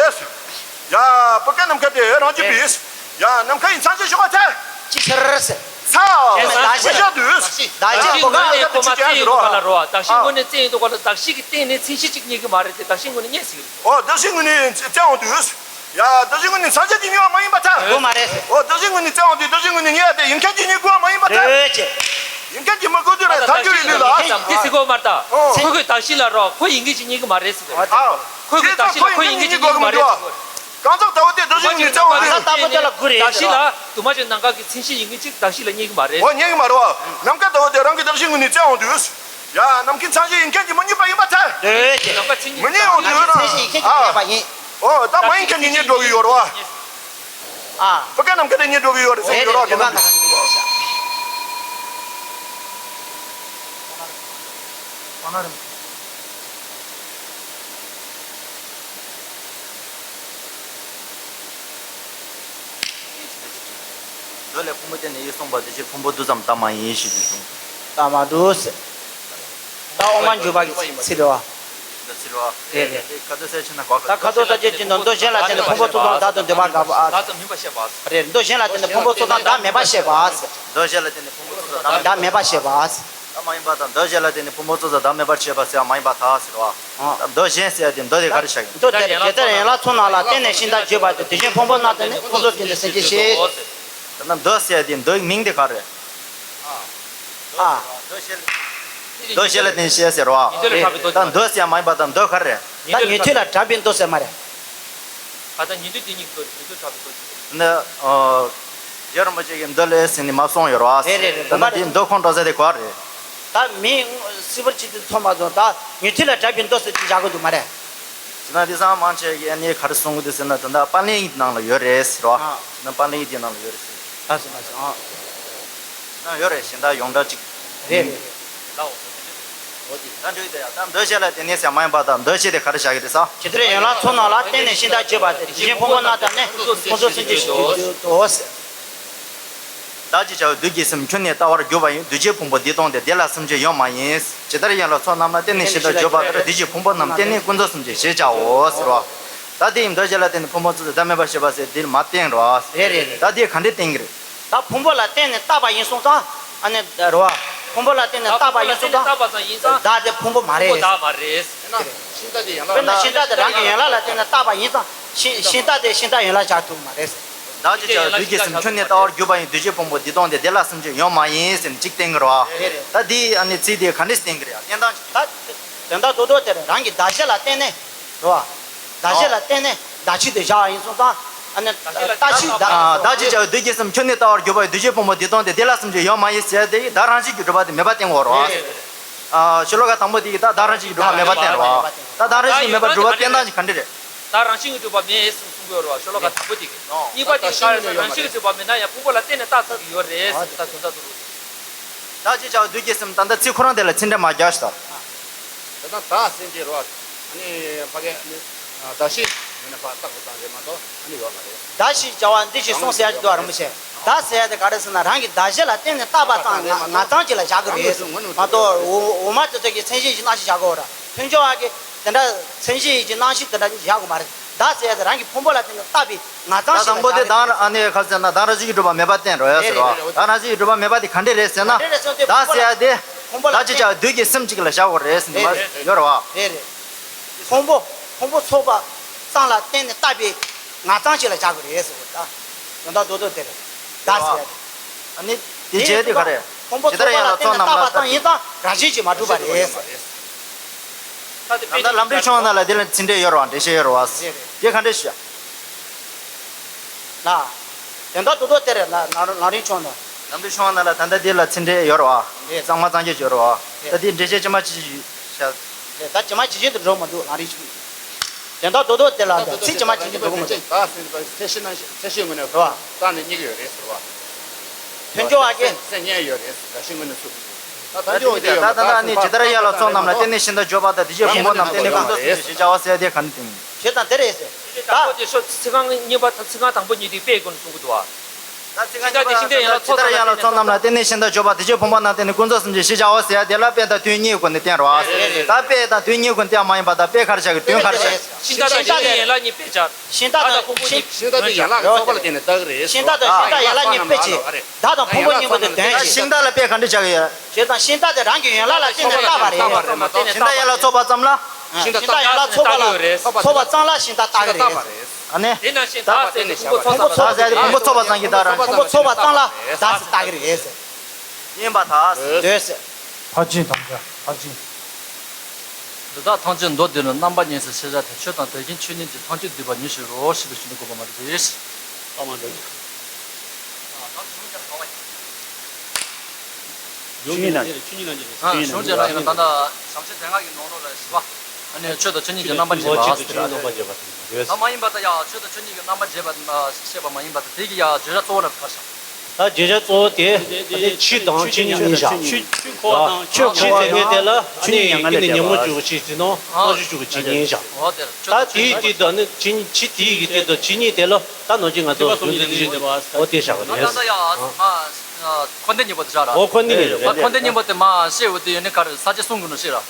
ཡ། བུ་ག་ནམ་མཁའ་དེ་རང་རྒྱུད་པའི། ཡ། ནམ་མཁའ་ཡི་མཚན་གཞི་ཤོར་བར་ཐལ། ཅིའི་ཕྱིར་ཟེར། ཚ། བྱས་ཙང་། བྱས་ཙང་། བྱས་ཙང་། གདགས་གཞི་ངོས་ནས་ཁོ་མ་བཙན་ཡོད་པ་ལ་རོ། གདགས་གཞི་ངོས་ནས་བཙན་ཡོད་པ་ལ་གདགས་གཞི་གི་སྟེང་ནས་མཚན་གཞི་གཅིག་རྙེད་ཀྱི་མ་རེད་དེ། གདགས་གཞི་ངོས་ནས་རྙེད་སྲིད་ཀྱི་རེད། ཨོ། གདགས་གཞི་ངོས་ནས་བཙན་འོང་དུས། ཡ། གདགས་གཞི་ངོས་ནས་མཚན་གཞི་གཅིག་རྙེད་པ་མ་ཡིན་པར་ཐལ། དགོས་མ་རེད། ཨོ། གདགས་གཞི་ངོས་ནས་བཙན་འོང་དུས་གདགས་གཞི་ངོས་ནས་རྙེད་ཡ་དེ་ཡིན་མཁན་གཅིག་རྙེད་དགོས་པ་མ་ཡིན་པར་ཐལ། འདོད་བྱེད། ཡིན་མཁན་གཅིག་མ་དགོས་དུས་རེད། ཐལ་འགྱུར་ཡིན་ལུགས་ལ། ཨོ། དེ་ཟེར་གོ་མ་རེད་ད། ཨོ། ཁོ་གི་གདགས་གཞི་ལ་རོ། ཁོ་ཡིན་མཁན་གཅིག་རྙེད་ཀྱི་མ་རེད་ཟེར་གོ། ཨོ། ཁོ་གི་གདགས་གཞི་ལ་ཁོ་ཡིན་མཁན་གཅིག་རྙེད་ཀྱི་མ་རེད་ཟེར་གོ། གང་ཟག་ལྟ་བུ་དེ་གདགས་གཞི་ངོས་ནས་བཙན་འོང་དུས། གདགས་གཞི་ལ་དུ་མ་ཅིག་ནང་ག་གི་མཚན་གཞི་ཡིན་མཁན་གཅིག་གདགས་གཞི་ལ་རྙེད་ཀྱི་མ་རེད། ཨོ། རྙེད་ཀྱི་མ་རེད་བ། ནམ་མཁའ་ལྟ་བུ་དེ་རང་གི་གདགས་གཞི་ངོས་ནས་བཙན་འོང་དུས། ཡ། ནམ་མཁའི་མཚན་གཞི་ཡིན་མཁན་གྱིས་མི་རྙེད་པ་ཡིན་པར་ཐལ། འདོད་བྱེད། ནམ་མཁའི་མཚན་གཞི་མི་རྙེད་འོང་དུས་རང་། མཚན་གཞི་ཡིན་མཁན་གྱིས་ཨ། རྙེད་པ་ཡིན། ཨོ། ད་མ་ཡིན་མཁན་གྱིས་རྙེད་འགྲོ་གི་ཡོད་རེད་བ། ཨ། བུ་ག་ནམ་མཁའ་དེ་རྙེད་འགྲོ་གི་ཡོད་རེད་ཟེར་གྱི་ཡོད་རེད་བ། རེད་རེད། དེ་ནམ། མདོ་ལས། ཕུང་པོ་རྟེན་ནས་ཡིད་གསུངས་པ། འདུས་བྱས་ཕུང་པོ་འདུས་ཙམ་རྟགས་མ་ཡིན་ཞེས་བརྗོད་གསུངས། རྟགས་མ་གྲུབ་ཟེར། ད་དབུ་མ་འཇུག་པ་གི་ཚིག་རེད་བ། འདི་ཚིག་རེད་བ། རེད་རེད། འདི་ཁ་ཐུག་གསལ་བྱེད་ན་གོ། ད་ཁ་ཐུག་གསལ་བྱེད་ཀྱི་མདོ། འདུས་བྱས་ལ་བརྟེན་ནས་ཕུང་པོ་ཚོགས་དང་བདག་ཏུ་འདོད་པ་དགག་པ། བདག་ཙམ་མིན་པར་བཤད་པ། རེད། འདུས་བྱས་ལ་བརྟེན་ནས་ཕུང་པོ་ཚོགས་དང་བདག་མེད་པར་བཤད་པ། འདུས་བྱས་ལ་བརྟེན་ནས་ཕུང་པོ་ཚོགས་དང་བདག་མེད་པར་བཤད་པ། བདག་མ་ཡིན་པ་དང་། འདུས་བྱས་ལ་བརྟེན་ནས་ཕུང་པོ་ཚོགས་དང་བདག་མེད་པར་བཤད་པ་ཟེར་བ་མ་ཡིན་པར་ཐལ་ཟེར་བ། ཨ། ད་འདུས་བྱས་ཟེར་ཡ་དེ་མདོ་དེ་ག་རེ་བཞག་ཡིན། མདོ་དེ་རེད། དེ་ལྟར་ཡན་ལག་ཚོགས་རྣམས་ལ་བརྟེན་ནས་ཤིང་རྟ་བརྗོད་པ་སྟེ། འདུས་བྱས་ཕུང་པོ་རྣམས་བརྟེན་ནས་ཕུང་པོ་ཚོགས་བརྟེན་ཏེ་སེམས་ཅན་བཞི། ད་ན་འདུས་ཟེར་ཡ་དེ་མདོའི་མིང་དེ་ག་རེ་རེད། ཨ། འདུས་བྱས། འདུས་བྱས་ལ་བརྟེན་ནས་ཤིང་ཟེར་བ། ཉན་ཐོས་ལ་གྲགས་པའི་མདོ། ད་འདུས་ཟེར་ཡ་མ་ཡིན་པ་དང་། འདུས་ག་རེ་རེད། ད་ཉན་ཐོས་ལ་གྲགས་པའི་མདོ་ཟེར་མ་རེད། ད་ལྟ་ཉན་ཐོས་དེ་ཉིད་ཀྱི་མདོ་རེད། ཉན་ཐོས་གྲགས་པའི་མདོ་ཅིག་རེད། འདི། ཨ། རྗེ་རིན་པོ་ཆེ་གིས་མདོ་ལས་ཟིན་ནས་མ་གསུངས་ཡོད་རེད་བ། རེད་རེད་རེད། ད་ན་དེ་མདོ་ཁུངས་འགྲོ་ས་དེ་ག་རེ་རེད། ད་མིང་སིལ་བུར་ཅིག་དེ་ཐོན་མ་སོང་། ད་ཉན་ཐོས་ལ་གྲགས་པའི་མདོ་ཟེར་དེ་བཞག་གི་འདུག་མ་རེད། ཅི་ན་དེང་སང་མང་ཆེ་གིས་ཨ་ནི་ག་རེ་གསུང་གི་འདུག་ཟེར་ན། ད་ལྟ་པཎ་ལེན་གྱི་ནང་ལ་ཡོད་རེད་ཟེར་བ། ཨ། ཅི་ན་པཎ་ལེན་གྱི་ནང་ལ་ཡོད་རེད་ཟེར། ད་ཟེར་མ་ཟེར། ཨ། ན་ཡོད་རེད། གཞན་དག་ཡོངས་གྲགས་ཅིག་རེད་རེད་རེད། ད་འགྲོ་ཡི་དེ་ཡ། ད་འདུས་བྱས་ལ་བརྟེན་ནས་ཟེར་མ་ཡིན་པ་དང་། འདུས་བྱས་དེ་ག་རེ་བཞག་གི་རེད་ཟེར། ཇི་ལྟར་ཡན་ལག་ཚོགས་རྣམས་ལ་བརྟེན་ནས་ཤིང་རྟ་བརྗོད་པ་སྟེ། འདུས་བྱས་ཕུང་པོ་རྣམས་དང་ནི། ཕུང་པོ་ཚོགས་སེམས་ཅན་བཞི་ཡོད་དོ། བདག་ཅེས་བྱ་བའི་བདུད་ཀྱི་སེམས་ཁྱོན་ནས་ལྟ་བར་གྱུར་པ་ཡིན། འདུས་བྱས་ཕུང་པོ་འདི་སྟོང་སྟེ། དེ་ལ་སེམས་ཅན་ཡོད་མ་ཡིན། ཇི་ལྟར་ཡན་ལག་ཚོགས་རྣམས་ལ་བརྟེན་ནས་ཤིང་རྟ་བརྗོད་པ་ལྟར། འདུས་བྱས་ཕུང་པོ་རྣམས་བརྟེན་ནས་ཀུན་རྫོབ་སེམས་ཅན་ཞེས་བྱའོ་ཟེར་བ། ད་དེ་ཡིས་འདུས་བྱས་ལ་བརྟེན་ནས་ཕུང་པོ་ཚོགས་དང་བདག་མེད་པར་བཤད་པ་ཟེར་དེ་མ་བསྟན་རོ། རེད་རེད་རེད། ད་དེ་ག་འདྲས་བསྟན་གྱི་རེད། ད་ཕུང་པོ་ལ་བརྟེན་ནས་བཏགས་པ་ཡིན་སོང་ཙང་། ཨ་ནི་རོ། ཕུང་པོ་ལ་བརྟེན་ནས་བཏགས་པ་ཡིན་སོང་ཙང་། བདག་དེ་ཕུང་པོ་མ་རེད། ཕུང་པོ་བདག་མ་རེད། དཔེར་ན་ཤིང་རྟ་དེ་ཡན་ལག་ལ་བརྟེན་ནས་བཏགས་པ་ཡིན་ཙང་། ཤིང་ཤིང་རྟ་དེ་ཤིང་རྟ་ཡན་ལག་ཆགས་ཐུབ་མ་རེད། བདག་ཅེས་བྱ་བའི་བདུད་ཀྱི་སེམས་ཁྱོན་ནས་ལྟ་བར་གྱུར་པ་ཡིན། འདུས་བྱས་ཕུང་པོ་འདི་སྟོང་སྟེ། དེ་ལ་སེམས་ཅན་ཡོད་མ་ཡིན་ཟེར་ནས་གཅིག་བསྟན་གྱི་རོ། རེད་རེད། ད་དེ་ཨ་ནི་ཚིག་དེ་ག་འདྲས་བསྟན་གྱི་རེད། བསྟན་སྟངས་ཅིག་ད་དོན་དག་རྡོག་རྡོག་དེར་རང་གི་གདགས་གཞི་ལ་བརྟེན་ནས། རེད་བ། གདགས་གཞི་ལ་བརྟེན་ནས་གདགས་ཆོས་དེ་བཞག་པ་ཡིན་སོང་ཙང་། ཨ་ནི་བརྟགས་ཆོས་བདག་ཨ། བདག་ཅེས་བྱ་བའི་བདུད་ཀྱི་སེམས་ཁྱོན་ནས་ལྟ་བར་གྱུར་པ་ཡི། འདུས་བྱས་ཕུང་པོ་འདི་སྟོང་སྟེ། དེ་ལ་སེམས་ཅན་ཡོད་མ་ཡིན་ཟེར་དེ་ཡིས་བདག་རང་བཞིན་གྱིས་གྲུབ་པ་དེ་མེད་པ་བསྟན་གྱི་ཡོད་རེད་བ། ཨ། ཤོ་ལོ་ཀ་དང་པོ་དེ་ཡིས་ད་བདག་རང་བཞིན་གྱིས་གྲུབ་པ་མེད་པ་བསྟན་རེད་བ། ད་བདག་རང་བཞིན་གྱིས་མེད་པར་གྲུབ་པ་བསྟན་སྟངས་ཀྱི་ག་འདྲ་རེད། བདག་རང་བཞིན་གྱིས་གྲུབ་པ་མེད་ཟེར་གསུང་གི་ཡོད་རེད་བ། ཤོ་ལོ་ཀ་དང་པོ་དེ་གིས། གཉིས་པ་དེ་ག་རེ་ཟེར་ན། རང་བཞིན་གྱིས་གྲུབ་པ་མེད་ན་ཡང་ཕུང་པོ་ལ་བརྟེན་ནས་བཏགས་ཐུབ་ཀྱི་ཡོད་རེད་ཟེར། ད་དོན་དག་རྡོག་རྡོག་རེད། བདག་ཅེས་བྱ་བའི་བདུད་ཀྱི་སེམས། ད་ལྟ་ཚིག་ཁོ་རང་དེ་ལ་ཚིག་འགྲེལ་མ་རྒྱག་ཤོག་ད། དེ་དང་བདག་ཟེར་གྱི་རེད་བ། ཨ་ནི་ཕ་གི་ཨ་ནི་གདགས་གཞི་ངོས་ནས་ཕར་བཏགས་པ་ཙམ་རེད་མ་གཏོགས་ཨ་ནི་ཡོད་མ་རེད། གདགས་གཞི་བྱ་བ་འདི་ཞེས་གསུངས་ཟེར་ཡ་དེ་འདུག་བ། རིན་པོ་ཆེ། གདགས་ཟེར་ཡ་དེ་ག་རེ་ཟེར་ན། རང་གི་གདགས་གཞི་ལ་བརྟེན་ནས་བཏགས་པ་ཙམ་ངག་ཙམ་ཅིག་ལ་བཞག་གི་རེད་མ་གཏོགས། འོ་འོ་མ་དེ་ཚོ་གི་མཚན་གཞི་ཡིན་གྱི་རྣམ་ཤེས་བཞག་གི་ཡོད་རེད། ཐུན་སྦྱོར་བ་གི་དེ་འདྲ་མཚན་གཞི་ཡིན་གྱི་རྣམ་ཤེས་དེ་འདྲ་བཞག་གི་མ་རེད། གདགས་ཟེར་ཡ་དེ་རང་གི་ཕུང་པོ་ལ་བརྟེན་ནས་བཏགས་པའི་ངག་ཙམ་ཞིག་ལ་བཞག་གི་རེད། ད་དང་པོ་དེ་བདག་ཨ་ནི་ག་རེ་ཟེར་ན། བདག་རང་བཞིན་གྱིས་གྲུབ་པ་མེད་པ་བསྟན་རོ་ཡ་ཟེར་བ། རེད་རེད། བདག་རང་བཞིན་གྱིས་གྲུབ་པ་མེད་པ་དེ་ག་འདྲས་རེད་ཟེར་ན། ག་འདྲས་རེད་ཟེར་ན་དེ་ཕུང་པོ་ལ་བརྟེན། བདག་ཟེར་ཡ་དེ་ཕུང་པོ་ལ་བརྟེན། བདག་ཅེས་བྱ་བའི་བདུད་ཀྱི་སེམས་གཅིག་ལ་བཞག་དགོས་རེད་ཟེར་ནས་མ་ཡོད་རེད་བ། རེད་རེད། ཕུང་པོ་ཕུང་པོ་ཚོགས་པ་ཙམ་ལ་བརྟེན་ནས་བཏགས་པའི་ངག་ཙམ་ཞིག་ལ་བཞག་དགོས་རེད་ཟེར་བ། ད་དོན་དག་རྡོག་རྡོག་དེ་རེད། གདགས་ཟེར་ཡ་དེ། ཨ་ནི་དེ་བྱས་དེ་ག་རེད། ཕུང་པོ་ཚོགས་པ་ལ་བརྟེན་ནས་བཏགས་པ་ཙམ་ཡིན་ཙང་རང་བཞིན་གྱིས་མ་གྲུབ་པ་རེད། ད་ལྟ་ལམ་རིམ་བྱུང་བ་རྣམས་ལ་དེ་ལ་ཚིག་འགྲེལ་ཡོད་རེད་བ། འགྲེལ་བཤད་ཡོད་རེད་བ། རེད་རེད། དེ་ག་འདྲས་ཤོད། ལ། དོན་དག་རྡོག་རྡོག་དེ་རེད་ལ། ལམ་རིམ་བྱུང་ན། ལམ་རིམ་བྱུང་བ་རྣམས་ལ་ད་ལྟ་དེ་ལ་ཚིག་འགྲེལ་ཡོད་རེད་བ། རེད། གཙང་མ་གཙང་རྒྱག་ཡོད་རེད་བ། རེད། ད་དེ་འགྲེལ་བཤད་ཅི་མ་ཅི་ཞིག་བྱ། རེད། ད་ཇི་མ་ཇི་བཞིན་དུ་འགྲོ་མི་འདུག་ལམ་རིམ་བྱུང་། དོན་དག་རྡོག་རྡོག་དེ་ལ་འདི་ཚིག་ཇི་མ་ཇི་བཞིན་འགྲོ་གི་མི་འདུག་ད་ཟེར་བ་ཚད་གཞི་ན་ཚད་གཞི་ངོས་ནས་རེད་བ། རྟགས་ནི་གཉིས་ཀ་ཡོད་རེད་ཟེར་བ། ཐུན་སྦྱོར་བ་གི་ཚད་གཉིས་ཡོད་རེད་ཟེར། གདགས་གཞི་ངོས་ནས་སུ། ད་ད་ད་འདི་འོ་དེ་ཡོད། ད་ད་ད་ཨ་ནི་ཇི་ལྟར་ཡན་ལག་ཚོགས་རྣམས་ལ་བརྟེན་ནས་ཤིང་རྟ་བརྗོད་པ་དང་། འདུས་བྱས་ཕུང་པོ་རྣམས་བརྟེན་ནས་ཀུན་རྫོབ་སེམས་ཅན་ཞེས་བྱ་བ་ཟེར་དེ་ག་ནས་བསྟན། ཞེས་དང་དེ་རེད་ཟེར། ད་འོ་དེ་ཤོ་ཚིག་རྐང་གཉིས་པ་དང་ཚིག་རྐང་དང་པོ་གཉིས་དེ་དཔེའི་སྒོ་ནས་གསུང་གི་འདུག་བ། ད་ཚིག་ཁ་ཤིང་རྟ་དེ་ཤིང་རྟ་ཡན་ལག་ཚོགས་ཇི་ལྟར་ཡན་ལག་ཚོགས་རྣམས་ལ་བརྟེན་ནས་ཤིང་རྟ་འཇོག་པ། དེ་ཕྱིར་ཕུང་པོ་རྣམས་བརྟེན་ནས་ཀུན་རྫོབ་སེམས་ཀྱི་ཞེས་བྱ་བ་ཟེར་ཡ་དེ་ལ་དཔེ་དང་དོན་གཉིས་སྒོ་ནས་བསྟན་རོ། ད་དཔེ་དང་དོན་གཉིས་སྒོ་ནས་བསྟན་མ་ཡིན་པ་དང་དཔེ་ག་རེ་བྱ་གི་དོན་ག་རེ་བྱ་གི། ཤིང་རྟ་དེ་ཡན་ལག་གཉིས་དཔེ་བྱ། ཤིང་རྟ་དང་ཤིང་ཤིང་རྟ་དེ་ཡན་ལག་གི་ཚོགས་པ་ལ་བརྟེན་ནས་བཏགས་ཀྱི་རེད། ཤིང་རྟ་དང་ཤིང་རྟ་ཡན་ལག་གཉིས་དཔེ་བྱས། བདག་དང་ཕུང་པོ་གཉིས་པོ་དེ་དོན་ད་བྱེད། ཤིང་རྟ་ལ་དཔེ་ག་འདྲ་བྱ་གི་ཡོད། བྱས་ཙང་ཤིང་རྟ་དེ་རང་གི་ཡན་ལག་ལ་བརྟེན་ནས་བཏགས་པ་རེད། ཤིང་རྟ་ཡན་ལག་ཚོགས་པ་ཙམ་ལ། ཤིང་རྟ་ཡན་ལག་ཚོགས་པ་ལ་ཚོགས་པ་ཙམ་ལ་ཤིང་རྟ་བཏགས་ཀྱི་རེད། ཨ་ནི། དེ་ནང་བཞིན་བདག་ཟེར་ནས་ཕུང་པོ་ཚོགས་པ་ཙམ་ལ། བདག་ཟེར་ཏེ་ཕུང་པོ་ཚོགས་པ་ཙམ་གྱི་བདག་རང་ཕུང་པོ་ཚོགས་པ་ཙམ་ལ་བདག་ཟེར་བཏགས་ཀྱི་རེད། ཡིན་པར་ཐལ། འདོད་ཟེར། ཕར་ཕྱིན་དམ་བཅའ་ཕར་ཕྱིན། འདི་དག་ཐམས་ཅད་མདོར་བསྡུས་ན་རྣམ་པ་གཉིས་སུ་ཤེས་བྱ་སྟེ། ཆོས་དང་དེ་བཞིན་ཆོས་ཉིད་ཀྱི་ཐམས་ཅད་བསྡུས་པ་ཉིད་ཕྱིར་རོ་ཞེས་པའི་ཆོས་འདི་དགོངས་པ་མ་རེད། ཨ་མ་འདོད། ཆོས་ཉིད་རྣམས་ཀྱི་རེད། ཆོས་ཉིད་རྣམས་ཀྱི་རེད། གཞུང་བྱས་ན་ཡིན་ན་ད་ལྟ་བྱང་ཆུབ་སྡེ་ལྔ་གི་ནང་ལོགས་ལ་བཞི་པ། ཨ་ནི་ཆོས་དང་ཆོས་ཉིད་ཀྱི་རྣམ་པར་འབྱེད་པ་ཟེར་ཏེ། ད་མ་ཡིན་པ་དང་ཡང་ཆོས་དང་ཆོས་ཉིད་ཀྱི་རྣམ་པར་འབྱེད་པ་བཤད་པ་མ་ཡིན་པ་དང་དེ་གི་ཡང་བརྗོད་བྱ་གཙོ་བོ་རྣམས་ག་རེ་བྱ། ད་བརྗོད་བྱ་གཙོ་བོ་དེ་ཨ་ནི་ཆོས་དང་ཆོས་ཉིད་གཉིས་བཞག་ཆོས་ཆོས་འཁོར་བ་དང་ཆོས་ཆོས་འཁོར་བ་ཟེར་མཁན་དེ་ལ་ཨ་ནི་ཀུན་ནས་ཉོན་མོངས་འཇུག་པ་ཞིག་ཟིན་ནོ། རྣམ་ཤེས་འཇུག་པ་ཅིག་ཉིད་བཞག་འོ་དེར་ཆོས་ད་དང་དེའི་ཆོས་སྟེང་དུ་ཨ་ནི་ཆོས་ཆོས་དེའི་གི་སྟེང་དུ་ཆོས་ཉིད་དེ་ལ་ད་ནང་བཞིན་ང་ཚོ་སྟོང་པ་སྟོང་ཉིད་ལ་འཇུག་པ་འོ་དེ་བཞག་པ་ད་རེད། ད་ལྟ་ཡང་ཨ། འཁོར་འདས་གཉིས་པོ་དེ་བཞག་ར། འོ་འཁོར་འདས་གཉིས་རེད། ད་འཁོར་འདས་གཉིས་པོ་དེ་མ་བཤད་འོ་དེ་ཡོད་ནི་ག་རེ་ས་བཅད་གསུམ་གྱི་ནང་བཤད་ར།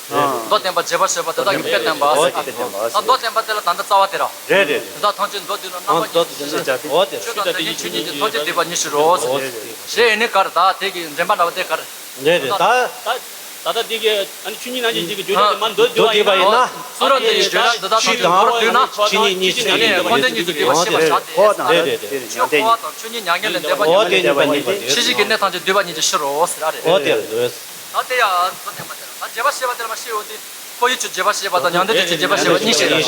མདོ་བསྟན་པ་རྗེས་དཔག་བྱེད་པ་དེ་དག་གི་དཔེ་བསྟན་པ། ད་མདོ་བསྟན་པ་དེ་ལ་ད་ལྟ་རྩ་བ་དེ་ར། རེད་རེད། དེ་དག་ཐམས་ཅད་མདོར་བསྡུས་ན་རྣམ་པ་གཉིས་སུ་ཤེས་བྱ་སྟེ། ཆོས་དང་དེ་བཞིན་ཆོས་ཉིད་ཀྱི་ཐམས་ཅད་བསྡུས་པ་ཉིད་ཕྱིར་རོ། ཞེས་ཡོད་ནི་ག་རེ་ད་དེ་གི་འདྲེན་པ་འདྲ་བ་དེ་ག་རེ། རེད་རེད་ད། ད་ད་ལྟ་འདི་གི་ཨ་ནི་ཆོས་ཉིད་རྣམས་ཀྱི་འདི་གི་བརྗོད་བྱ་དེ་མ་མདོར་བསྡུས་པ་ཡིན་ན། གསུང་རབ་འདི་ཡི་བརྗོད་བྱ་འདི་དག་ཐམས་ཅད་མདོར་བསྡུས་ན། ཆོས་ཉིད་གཉིས་སུ་ཡང་ནི་འཁོར་འདས་གཉིས་སུ་འདུས་པ་ཤེས་པར་བྱ་སྟེ། འོ་དང་རེད་རེད་རེད། ཆོས་འཁོར་བ་དང་ཆོས་ཉིད་མྱ་ངན་ལས་འདས་པ་ཉིད་ལ་འདས་པ་ཉིད་ཀྱི་ཤེས་བྱའི་གནས་ཐམས་ཅད་འདུས་པ་ཉིད་ཀྱི་ཕྱིར་རོ་ཟེར་ར་རེད། འོ་དེ་ལ་འདོད། ད་དེ་ཡང་མདོ་བསྟན་པ་དེ་ལ་ད་རྗེས་དཔག་བྱེད་པ་དེ་ལ་མ་ཤེས་འོ་དེ། འཁོར་བའི་ཆོས་རྗེས་དཔག་བྱེད་པ་དང་མྱང་འདས་ཀྱི་ཆོས་རྗེས་དཔག་བྱེད་པ་གཉིས་ཤེས་ར།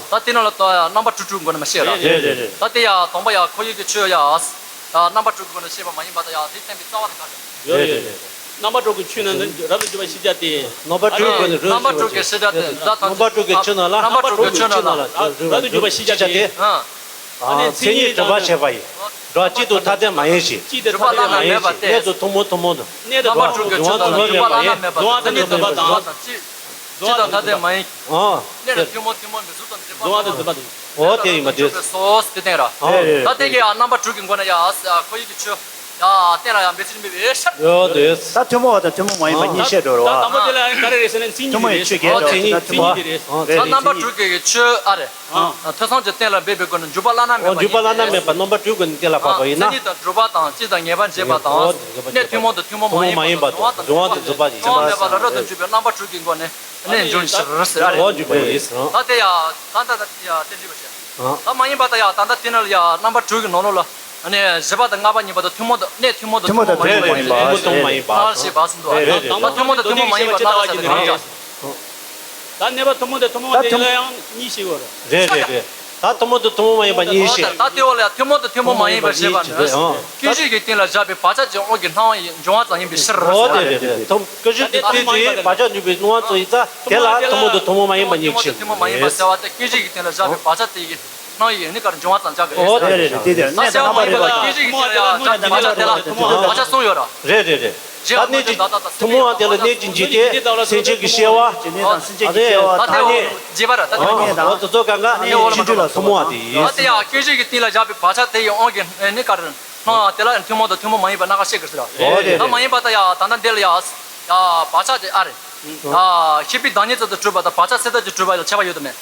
ད་དེ་ནང་ལ་ད་རྣམ་པ་དྲུག་དྲུག་མགོ་ནས་མ་ཤེས་ར། རེད་རེད་རེད། ད་དེ་ཡང་དང་པོ་ཡང་འཁོར་བའི་གི་ཆོས་ཡང་། རྣམ་པ་དྲུག་གི་སྒོ་ནས་ཤེས་པ་མ་ཡིན་པ་དང་ཡང་དེ་བསྟན་པའི་རྩ་བ་དང་འགལ་ཞིང་། ཡོད་རེད་ཡོད་རེད། རྣམ་པ་དྲུག་གི་ཆོས་རྣམས་ནི་རབ་ཏུ་གྱུར་པ་ཤེས་བྱ་སྟེ། རྣམ་པ་དྲུག་གི་ནི་རྣམ་པ་དྲུག་གི་ཤེས་བྱ་སྟེ་ད་ཐམས་ཅད་རྣམ་པ་དྲུག་གི་ཆོས་རྣམས་ལ་རྣམ་པ་དྲུག་གི་ཆོས་རྣམས་ལ་རབ་ཏུ་གྱུར་པ་ཤེས་བྱ་སྟེ། ཨ་ནི་མཚན་ཉིད་གྲུབ་པར་བྱེད་པ་ཡིན། འགྲོ་བ་གཅིག་ཏུ་ཐ་དད་མ་ཡིན་ཞིང་། གྲུབ་པ་བླ་ན་མེད་པ་སྟེ། གནས་དང་ཐུན་མོང་ཐུན་མོང་དུ། གནས་དང་ཐུན་མོང་ཐུན་མོང་དུ་མེད་པ་སྟེ། འབྱུང་བ་དང་འཛིན་པ་དང་། སྤྱི་དང་ཐ་དད་མ་ཡིན། གནས་དང་ཐུན་མོང་ཐུན་མོང་མི་གཟུགས་དང་འཛིན་པ་དང་། འོ་དེ་ཡིན་པ་དེ། སོ་སོ་དེ་སྟེང་ར། ད་དེ་གི་ཡང་རྣམ་པ་དྲུག་གི་སྒོ་ནས་ཡང་འཁོར་བའི་གི་ཆོས་ཡང་བསྟན་ལ་ཡང་འབད་བརྩོན་མེད་པའི་ཤར། ཡོད་དེ། ད་ཐུན་མོང་བ་དང་ཐུན་མོང་མ་ཡིན་པ་གཉིས་བཤད་འགྲོ་ར། ད་དང་པོ་དེ་ལ་ཡང་ག་རེ་རེད་ཟེར་ན་མཚན་ཉིད་རེད། ཐུན་མོང་ཡིན་ཆོས་ཀྱི་འོ་མཚན་ཉིད་ཐུན་མོང་བ། ད་རྣམ་པ་དྲུག་གི་ཆོས་ཨ་རེ། ཐོས་བསམ་གྱི་སྟེང་ལ་འབད་པའི་སྒོ་ནས་འཇུག་པ་བླ་ན་མེད་པ། འཇུག་པ་བླ་ན་མེད་པ་རྣམ་པ་དྲུག་གི་གཏན་ལ་ཕབ་པ་ཡིན་ན། མཚན་ཉིད་དང་གྲུབ་པ་དང་སྤྱི་དང་ངེས་པར་འབྱེད་པ་དང་། གནས་ཐུན་མོང་དང་ཐུན་མོང་མ་ཡིན་པ་དང་འབྱུང་བ་དང་འཛིན་པ་ཡིན། འབྱུང་བ་མེད་པ་ལ་རབ་ཏུ་འཇུག་པའི་རྣམ་པ་དྲུག་གི་སྒོ་ནས་གནས་འབྱུང་ཕྱིར་ཟེར་རེད། འོ་འཇུག་པ་ཡིན། ད་དེ་ཡང་ད་ལྟ་ཡང་དེ་འདྲི་བ་བྱས། ད་མ་ཡིན་པ་དང་ཡང་ད་ལྟ་དེ་ནང་ལ་ཡང་རྣམ་པ་དྲུག་གི་ནང་ལོགས་ལ། ཨ་ནི་བཞི་པ་དང་ལྔ་པ་གཉིས་པ་དང་ཐུན་མོང་དང་གནས་ཐུན་མོང་དང་ཐུན་མོང་མ་ཡིན་པ། ཐུན་མོང་མ་ཡིན་པ། སྣང་བ་ཞེས་པ་གསུངས་འདུག་རེད་རེད། ད་ཐུན་མོང་དང་ཐུན་མོང་མ་ཡིན་པ་སྣང་བ་ཞེས་པ་གང་འདྲ། ད་གནས་པ་ཐུན་མོང་དང་ཐུན་མོང་མ་ཡིན་པ་ལ་ཡང་གཉིས་ཤིག་ཡོད་རེད། རེད་རེད་རེད། ད་ཐུན་མོང་དང་ཐུན་མོང་མ་ཡིན་པ་གཉིས་ཤིག་ད་ལྟེ་འོག་ལ་ཐུན་མོང་དང་ཐུན་མོང་མ་ཡིན་པ་ཞེས་པ་ནི། ཀུན་གཞི་གི་སྟེང་ལ་བཞག་པའི་བག་ཆགས་ཀྱི་དབང་གིས་སྣང་བ་ཡི་འབྱུང་བ་ཙམ་ཡིན་པའི་ཕྱིར་རོ། འོ་དེ་རེད་རེད། ཐུན་ཀུན་གཞི་དེ་དེ་དེའི་བག་ཆགས་འཇུག་པའི་སྣང་བ་ཙམ་ཡིན་ཙང་དེ་ལ་ཐུན་མོང་དང་ཐུན་མོང་མ་ཡིན་པ་གཉིས་ཤིག་ཐུན་མོང་དང་ཐུན་མོང་མ་ཡིན་པ་ཟེར་བ་དེ་ཀུན་གཞི་གི་སྟེང་ལ་བཞག་པའི་བག་ཆགས་དེ་ཡི། སྣང་ཡིན་ནི་གར་འབྱུང་བ་ཙམ་བྱ་དགོས། འོ་དེ་རེད་དེ་དེ་ནས་ད་རྣམ་པ་རེད་པ། ཀུན་གཞི་གི་སྟེང་ལ་ཡང་བག་ཆགས་དེ་ལ་བག་ཆགས་གསུམ་ཡོད་ར། རེད་རེད་རེད། ད་གནས་ཀྱི་ཐུན་མོང་བ་དེ་ལ་གནས་ཀྱི་འཇིག་རྟེན་སེམས་ཅན་གྱི་སྐྱེ་བ། ད་དེ་འོ་བརྗེད་པ་ར་ད་དེ་འོ་དེ་ཚོ་གང་ག་ནས་ཕྱིན་དྲུག་ལ་ཐུན་མོང་བ་དེ་ཡིན། ད་དེ་ཡང་ཀུན་གཞི་གི་སྟེང་ལ་བཞག་པའི་བག་ཆགས་དེ་ཡི་དབང་གིས་ནི་གར་སྣང་དེ་ལ་ཐུན་མོང་དང་ཐུན་མོང་མ་ཡིན་པ་སྣ་ཁ་ཤས་ཀྱིས་ཟེར། འོ་དེ་ད་མ་ཡིན་པ་ད་ཡང་ད་ལྟ་འདི་ལ་ཡང་ཡང་བག་ཆགས་དེ་ཨ་རེ། ཤེས་པའི་བདག་ཉིད་ཙམ་དུ་གྲུབ་པ་དང་བག་ཆགས་སེལ་ཐབས་ཀྱིས་གྲུབ་པ་ལ་ཁྱད་པར་ཡོད་དམ་མེད།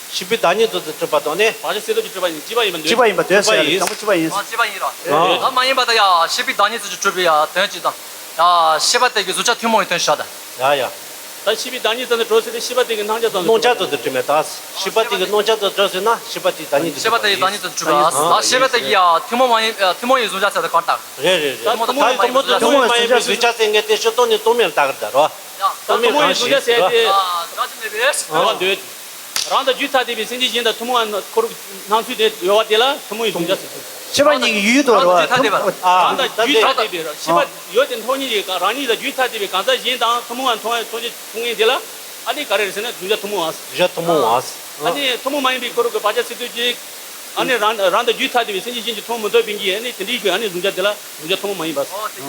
ཤེས་པའི་བདག་ཉིད་ཙམ་དུ་གྲུབ་པ་དང་ནི། བག་ཆགས་སེལ་ཐབས་ཀྱིས་གྲུབ་པ་ཡིན་གཅིག་པ་ཡིན་པ་འདོད་ཟེར་ཡ་རེད། གཅིག་པ་ཡིན་པ་དོན་ཟེར་ཡ་རེད། དང་པོ་གཅིག་པ་ཡིན། གཅིག་པ་ཡིན་ར། ད་མ་ཡིན་པ་ད་ཡ་ཤེས་པའི་བདག་ཉིད་ཙམ་གྱིས་གྲུབ་པའི་ཡ་དོན་གཅིག་དང་། ཡ་ཤེས་པ་དེ་གི་གཟུགས་ཅན་ཐུན་མོང་གི་དོན་བཞག་དང་། ཡ་ཡ། ད་ཤེས་པའི་བདག་ཉིད་ཙམ་དུ་གྲུབ་ཟེར་ཏེ་ཤེས་པ་དེ་གི་སྣང་ཆ་ཙམ་དུ། སྣང་ཆ་ཙམ་དུ་གྲུབ་མེད་ད། ཤེས་པ་དེ་གི་སྣང་ཆ་ཙམ་དུ་གྲུབ་ཟེར་ན་ཤེས་པ་དེ་བདག་ཉིད་ཙམ་ཤེས་པ་དེ་གི་བདག་ཉིད་ཙམ་གྲུབ་པ། ད་ཤེས་པ་དེ་གི་ཡ་ཐུན་མོང་མ་ཡིན་ཐུན་མོང་གི་གཟུགས་ཅན་ཟེར་ཏེ་གང་ལྟར། རེད་རེད་རེད། ཐུན་མོང་དང་ཐུན་མོང་མ་ཡིན་པའི་གཟུགས་ཅན་ཟེར་མཁན་དེ་ཕྱིར་སྟོང་ནས་སྟོང་མིན་ལ་བཏགས་ཀྱི་ད་རོ། ཡང་། ཐུན་མོང་གི་གཟུགས་ཅན་ཟེར་ཏེ། ཨ། རང་དང་རྒྱུད་ཐ་དད་པའི་སེམས་ཅན་གཞན་དང་ཐུན་མོང་བ་ཁོ་རང་སྣང་ཚུལ་དེ་ཡོད་པ་དེ་ལ་ཐུན་མོང་གི་གཟུགས་ཅན་ཟེར། ཤེས་པ་ཉིད་ཀྱི་ཡུལ་དུ་རོ། རང་དང་རྒྱུད་ཐ་དད་པའི། རང་དང་རྒྱུད་ཐ་དད་པའི་རོ། ཤེས་པ་ཡོད་དེ་ཐོག་ཉིད་ཀྱི་རང་ཉིད་དང་རྒྱུད་ཐ་དད་པའི་གང་ཟག་གཞན་དང་ཐུན་མོང་བ་མཐོང་བའི་ཐོག་ཉིད་མཐོང་མཁན་དེ་ལ་ཨ་ནི་ག་རེ་རེད་ཟེར་ན་གཟུགས་ཅན་ཐུན་མོང་བ། གཟུགས་ཅན་ཐུན་མོང་བ། ཨ་ནི་ཐུན་མོང་མ་ཡིན་པའི་ཁོ་རང་གི་བག་ཆགས་སེལ་ཐབས་ཀྱིས་ཨ་ནི་རང་རང་དང་རྒྱུད་ཐ་དད་པའི་སེམས་ཅན་གཞན་གྱིས་མཐོང་མི་ཐུབ་པའི་གི་ཨ་ནི་དེ་འདྲའི་གི་ཨ་ནི་གཟུགས་ཅན་དེ་ལ་གཟུགས་ཅན་ཐུན་མོང་མ་ཡིན་པ། ཨོ་དེ།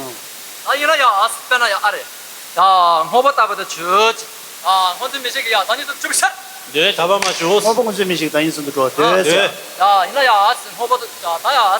ཨ་ཡིན་ན་ཡང་ཨ་དཔེར་ན་ཡང་ཨ་རེ། ཡ། སྔོན་པོ་ལྟ་བུ་དེ་ཆོས་ཅན། ཨ། སྔོ་འཛིན་མིག་ཤེས་ཀྱི་ཡང་བདག་ཉིད་དུ་གྲུབ་ཕྱིར། འདོད། དག་པར་མ་བྱུང་། སྔོན་པོ་སྔོ་འཛིན་མིག་ཤེས་ཀྱི་བདག་ཉིད་ཙམ་དུ་གྲུབ་པ་འདོད་ཟེར། ཡ། ཡིན་ན་ཡང་ཨ་སྔོན་པོ་དེ་ད་ཡང་ཨ།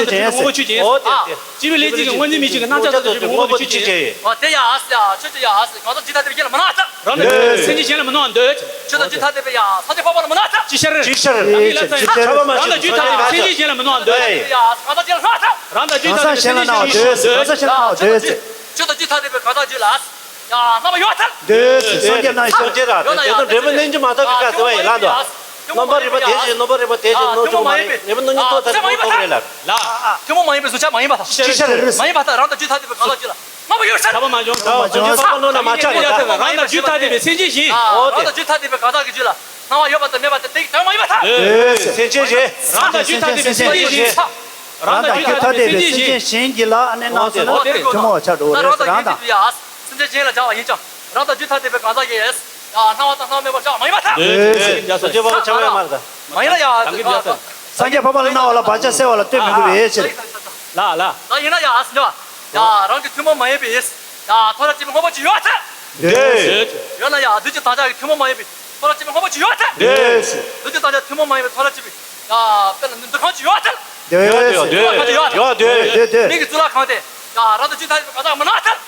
ཆོས་ཅན། ངོ་བོ་ཆོས་ཅན། ཨོ་དེ་དེ། སྤྱི་བོའི་ཀླད་རྩའི་གི་དངོས་འཛིན་མིག་གཅིག་གི་རྣམ་ཅོག་ཙམ་དུ་གྱུར་པའི་ངོ་བོ་ཆོས་ཅན། ཨོ་དེ་ཡ་ཨ་སི་ཡ་ཆོས་ཅན་ཡ་ཨ་སི་གང་ཟག་རྒྱུད་ཐ་དད་པའི་རྒྱུད་ལ་མི་སྣང་བ་ལྟར། རང་དང་སེམས་ཅན་གཞན་ལ་མི་སྣང་བ་འདོད། ཆོས་དང་རྒྱུད་ཐ་དད་པའི་ཡ་སངས་རྒྱས་འཕགས་པ་ལ་མི་སྣང་བ་ལྟར། ཅིག་ཤར། ཅིག་ཤར། རང་གི་ལ་ཚ་ཡིན། ཁྱབ་པ་མ་རང་དང་རྒྱུད་ཐ་དད་པའི་སེམས་ཅན་གཞན་ལ་མི་སྣང་བ་འདོད། ཡ་གང་ཟག་གཞན་ལ་སྣང་བ་ལྟར། རང་དང་རྒྱུད་ཐ་དད་པའི་སེམས་ཅན་གཞན་ལ་མི་སྣང་བ་འདོད། ཆོས་དང་རྒྱུད་ཐ་དད་པའི་གང་ཟག་རྒྱུད་ལ། ཡ་རྣམ་པ་ཡོད་ཐལ། འདོད། སངས་རྒྱས་རྣམས་ཤར། སངས་རྒྱས་ར་དེ་ཚོ་འབྲས་བུ་སྣོད་བཅུད་མ་ཐོབ་ཀྱི་སྐབས་སུ་བ་ཡི་ལ་འདུག་རྣམ་པར་རིག་པ་དེ་བཞིན་རྣམ་པར་རིག་པ་དེ་བཞིན་སྣོད་བཅུད་མ་ཡིན་པའི་འབྲས་བུ་སྣོད་བཅུད་ཐོབ་ཐལ་ནོ་ཐོབ་རེད་ལ། ལ། ཐུན་མོང་མ་ཡིན་པའི་གཟུགས་ཅན་མ་ཡིན་པ་དང་། ཅིག་ཤར། མ་ཡིན་པ་དང་རང་དང་རྒྱུད་ཐ་དད་པའི་གང་ཟག་རྒྱུད་ལ་རྣམ་པ་ཡོད་ཐལ། ཁྱབ་པ་མ་བྱུང་། ཁྱབ་པ་མ་བྱུང་། ཁྱབ་པ་མ་བྱུང་། རང་དང་རྒྱུད་ཐ་དད་པའི་སེམས་ཅན་གཞན། ཨོ་དེ། རང་དང་རྒྱུད་ཐ་དད་པའི་གང་ཟག་གི་རྒྱུད་ལ་སྣང་བ་ཡོད་པ་དང་མེད་པ་དེ་དེ་གི་དོན་མ་ཡིན་པ་དང་། སེམས་ཅན་གཞན། རང་དང་རྒྱུད་ཐ་དད་པའི་སེམས་ཅན་གཞན། རང་དང་རྒྱུད་ཐ་དད་པའི་སེམས་ཅན་གཞན་གྱི་ལ་ཨ་ནེ་སྣང་ཚུལ་ནི་ཐུན་མོང་བ་ཆགས་འགྲོ་རེད་ཟེར། རང་དང་། སེམས་ཅན་གཞན་ལ་སྦྱར་བ་ཡིན་ཀྱང་རང་དང་རྒྱུད་ཐ་དད་པའི་གང་ཟག་གིས་སྣང་བ་དང་སྣང་མེད་པར་སྦྱར་བ་མ་ཡིན་པར་ཐལ། སངས་རྒྱས་འཕགས་པ་ཆགས་པ་ཡང་མ་རེད་ད། མ་ཡིན་ལ་ཡ། སངས་རྒྱས་འཕགས་པ་ལ་སྣང་བ་ལ་བག་ཆགས་སེལ་བ་ལ་ལྟོས་མི་དགོས་པའི་ཕྱིར། ལ་ལ། ལ་ཡིན་ལ་ཡ་ཨ་སི་ལ། ཡ་རང་གི་ཐུན་མོང་མ་ཡིན་པའི་ཡ་མཐོ་རིས་སྐྱེ་བའི་དངོས་པོ་ཅིག་ཡོད་ཐལ། ཡོད་ན་ཡ་བདུད་ཀྱི་དམ་བཅའ་གི་ཐུན་མོང་མ་ཡིན་པའི་མཐོ་རིས་སྐྱེ་བའི་དངོས་པོ་ཅིག་ཡོད་ཐལ། བདུད་ཀྱི་དམ་བཅའ་ཐུན་མོང་མ་ཡིན་པའི་མཐོ་རིས་སྐྱེ་བའི། ཡ་དཔེར་ན་འདུ་ཁང་ཅིག་ཡོད་ཐལ། ཡོད་ཡོད་ཡོད་ཡོད་ཡོད་ཡོད་ཡོད། མིག་གི་གཙུག་ལག་ཁང་དེ། ཡ་རང་དང་རྒྱུད་ཐ་དད་པའི་གང་ཟག་མི་སྣང་ཐལ།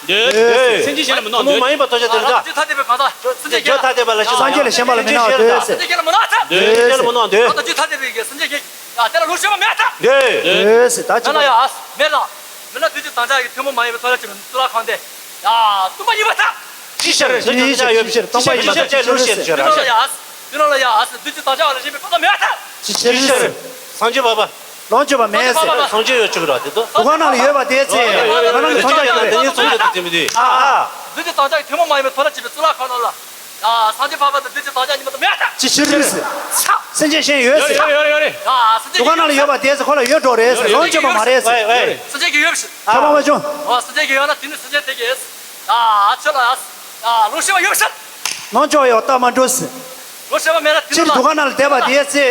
སེམས་ཅན་གཞན་ལ་མི་སྣང་། ཐུན་མོང་མ་ཡིན་པ་ཐོབ་བྱ་དེ་འདྲ། རྒྱུད་ཐ་དད་པའི་གང་ཟག་སེམས་ཅན་གཞན་ལ། སངས་རྒྱས་ལ་ཞེན་པ་ལ་མི་སྣང་བ་འདོད་ཟེར། སེམས་ཅན་གཞན་ལ་མི་སྣང་ཐལ། སེམས་ཅན་གཞན་ལ་མི་སྣང་འདོད། རང་དང་རྒྱུད་ཐ་དད་པའི་གི་སེམས་ཅན་གཞན། ཡ་དེ་ལ་ལུགས་ཤེས་པ་མེད་ཐལ། འདོད་ཟེར། ད་ཅི་ཡང་ན་ཡ་མེད་ལ། མེད་ན་བདུད་ཀྱི་དམ་བཅའ་གི་ཐུན་མོང་མ་ཡིན་པའི་མཐོ་རིས་སྐྱེ་བའི་གཙུག་ལག་ཁང་དེ། ཡ་སྟོང་པ་ཉིད་པ་ཐལ། ཅིག་ཤར། ཅིག་ཤར། ཅིག་ཤར། ལུགས་ཤེས་ཅིག་ཤར། སྟོང་པ་ཉིད་པ་ཐལ། ལུགས་ཤེས་ཅིག་ཤར། དེ་ནང་ལ་ཡ། དེ་ནང་ལ་ཡ་བདུད་ཀྱི་དམ་བཅའ་བ་ལ་ཞེན་པའི་གང་ཟག་མེད་ཐལ། ཅིག་ཤར། སངས་རྒྱས་འཕགས་པ། ལོངས་སྤྱོད་པ་མེད་ཟེར། སངས་རྒྱས་ཡོད་ཆོག་གི་རེད་དེ་ཚོ། འདུ་ཁང་ནང་ལ་ཡོད་པ་དེ་ཚེ་ང་རང་གི་མཐོང་རྒྱ་ཀྱི་རེད། དེ་ནས་ཚོང་རྒྱག་ཏུ་དེ་མི་དུས། ཨ་ཨ། བདུད་ཀྱི་དམ་བཅའ་གི་ཐུན་མོང་མ་ཡིན་པའི་མཐོ་རིས་སྐྱེ་བའི་གཙུག་ལག་ཁང་ནང་ལ། ཡ་སངས་རྒྱས་འཕགས་པ་དང་བདུད་ཀྱི་དམ་བཅའ་གཉིས་མ་གཏོགས་མེད་ཐལ། ཅིག་ཤར་ཟེར། སེམས་ཅན་གཞན་ཡོད་ཟེར། ཡོད་རེད་ཡོད་རེད་ཡོད་རེད། ཡ་སེམས་ཅན་གཞན། འདུ་ཁང་ནང་ལ་ཡོད་པ་དེ་ཚེ་ཁོ་ལ་ཡོད་འགྲོ་རེད་ཟེར། ལོངས་སྤྱོད་པ་མ་རེད་ཟེར། སེམས་ཅན་གྱི་ཡོད་པ་ཞིག་ཁྱབ་པ་མ་བྱུང་། འོ་སེམས་ཅན་གྱི་ཡོད་ན་དེ་ནི་སེམས་ཅན་དེ་གིས། ཡ་ཁྱོད་ལ་ཡ། ཡ་ལུགས་ཤེས་པ་ཡོད་པ་ཞིག་ལོངས་སྤྱོད་པ་ཡོད་རྟགས་མ་འགྲོ་ཟེར། ལོངས་སྤྱོད་པ་མེད་ན་དེ་ནི་སྤྱིར་འདུ་ཁང་ནང་ལ་བསྡད་པ་དེ་ཚེ་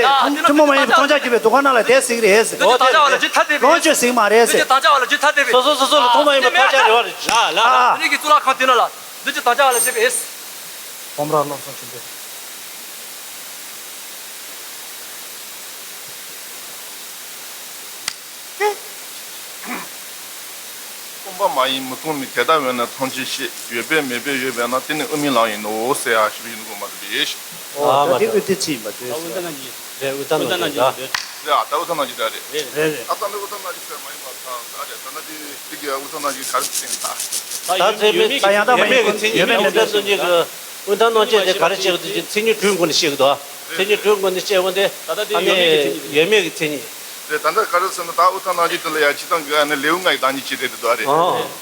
ཐུན་མོང་མ་ཡིན་པའི་མཐོང་རྒྱ་གྱུར་པའི་འདུ་ཁང་ནང་ལ་བསྡད་ཟིག་རེད་ཟེར། བདུད་ཀྱི་དམ་བཅའ་བ་ལ་རྒྱུད་ཐ་དད་པའི། ལོངས་སྤྱོད་ཟིག་མ་རེད་ཟེར། བདུད་ཀྱི་དམ་བཅའ་བ་ལ་རྒྱུད་ཐ་དད་པའི། སོ་སོ་སོ་སོ་ལ་ཐུན་མོང་མ་ཡིན་པའི་མཐོང་རྒྱ་རེ་བ་རེད། ལ་ལ། དེ་ནི་གི་གཙུག་ལག་ཁང་དེ་ནང་ལ་བདུད་ཀྱི་དམ་བཅའ་བ་ལ་རྒྱུད་པའི། ཨོཾ་ར་བློ་བཟང་ཆེན་པོས། པ་མ་ཡིན་མི་གཏོང་མིན་དེ་ལྟ་བས་ན་ཐམས་ཅད་ཤེས། ཡོད་པས་མེད་པས་ཡོད་པས་ན་དེ་ནི་དབུ་མའི་ལམ་ཡིན་ནོ་ཟེར་ཡ་ཞུ་ཡིན་དགོས་མ་རེད་པས། ཨ་མ་ད་དེ་རེད། དབུ་མཐའ་ཚིག་ཡིན་པ་དེ་ཨ་དབུ་མཐའ་ནང་བཞིན་རེད། དབུ་མཐའ་ནང་བཞིན་རེད། རེད་ཨ་ད་དབུ་མཐའ་ནང་བཞིན་རེད། རེད་རེད། ཨ་ད་ནི་དབུ་མཐའ་ནང་བཞིན་ཟེར་མ་ཡིན་པ་ད་ད་རེད། ད་ན་དེ་དེ་གི་དབུ་མཐའ་ནང་བཞིན་ག་རེ་ཟེར་ད། ད་ཚད་མེད་ད་ཡང་དག་མ་ཡིན་ཀུན་ཡོད་མེད་མེད་པའི་སྟོང་ཉིད་ཀྱི་དབུ་མཐའ་ནང་བཞིན་དེ་ག་རེ་བཤད་ཀྱི་འདུག་ཅེས་མཚན་ཉིད་དྲུག་སྒོ་ནས་བཤད་ཀྱི་འདུག་མཚན་ཉིད་དྲུག་སྒོ་ནས་བཤད་པ་དེ་ད་ལྟ་དེ་ཨ་ནི་ཡོད་མེད་ཀྱི་མཚན་ཉིད། རེད། ད་ལྟ་ག་རེ་ཟེར་ན་ད་དབུ་མཐའ་ནང་བཞིན་དེ་ལ་ཡ་སྤྱིར་བཏང་གི་ཨ་ནི་ལེའུ་ལྔ་ཡི་བདག་ཉིད་ཅིག་རེད་འདུག་རེད།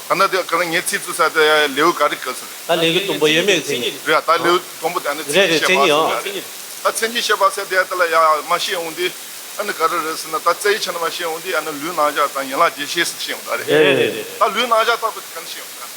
ཨ་ད་ལྟ་དེ་ག་རེ་ངས་ཚིག་བཙུགས་ས་དེ་ཡ་ལེའུ་ག་རེ་ག་ཟེར། ད་ལེའུ་དང་པོ་ཡོད་མེད་ཀྱི་མཚན་ཉིད། རེད། ད་ལེའུ་དང་པོ་དེ་ཨ་ནི་མཚན་ཉིད་བཤད་པ་ཟེར་རེད། ད་མཚན་ཉིད་བཤད་པ་ཟེར་དེ་ཡ་དེ་ལ་ཡ་མ་ཤེས་འོང་དུས་ཨ་ནི་ག་རེ་རེད་ཟེར་ན་ད་རྩ་བའི་ཆ་ནས་མ་ཤེས་འོང་དུས་ཨ་ནི་ལུས་རྣམ་གཞག་དང་ཡན་ལག་བརྒྱད་ཅེས་ཟེར་ཤེས་འོང་ད་རེད། རེད་རེད་རེད། ད་ལུས་རྣམ་གཞག་ལྟ་བུ་དེ་ག་ནས་ཤེས་འོང་ད།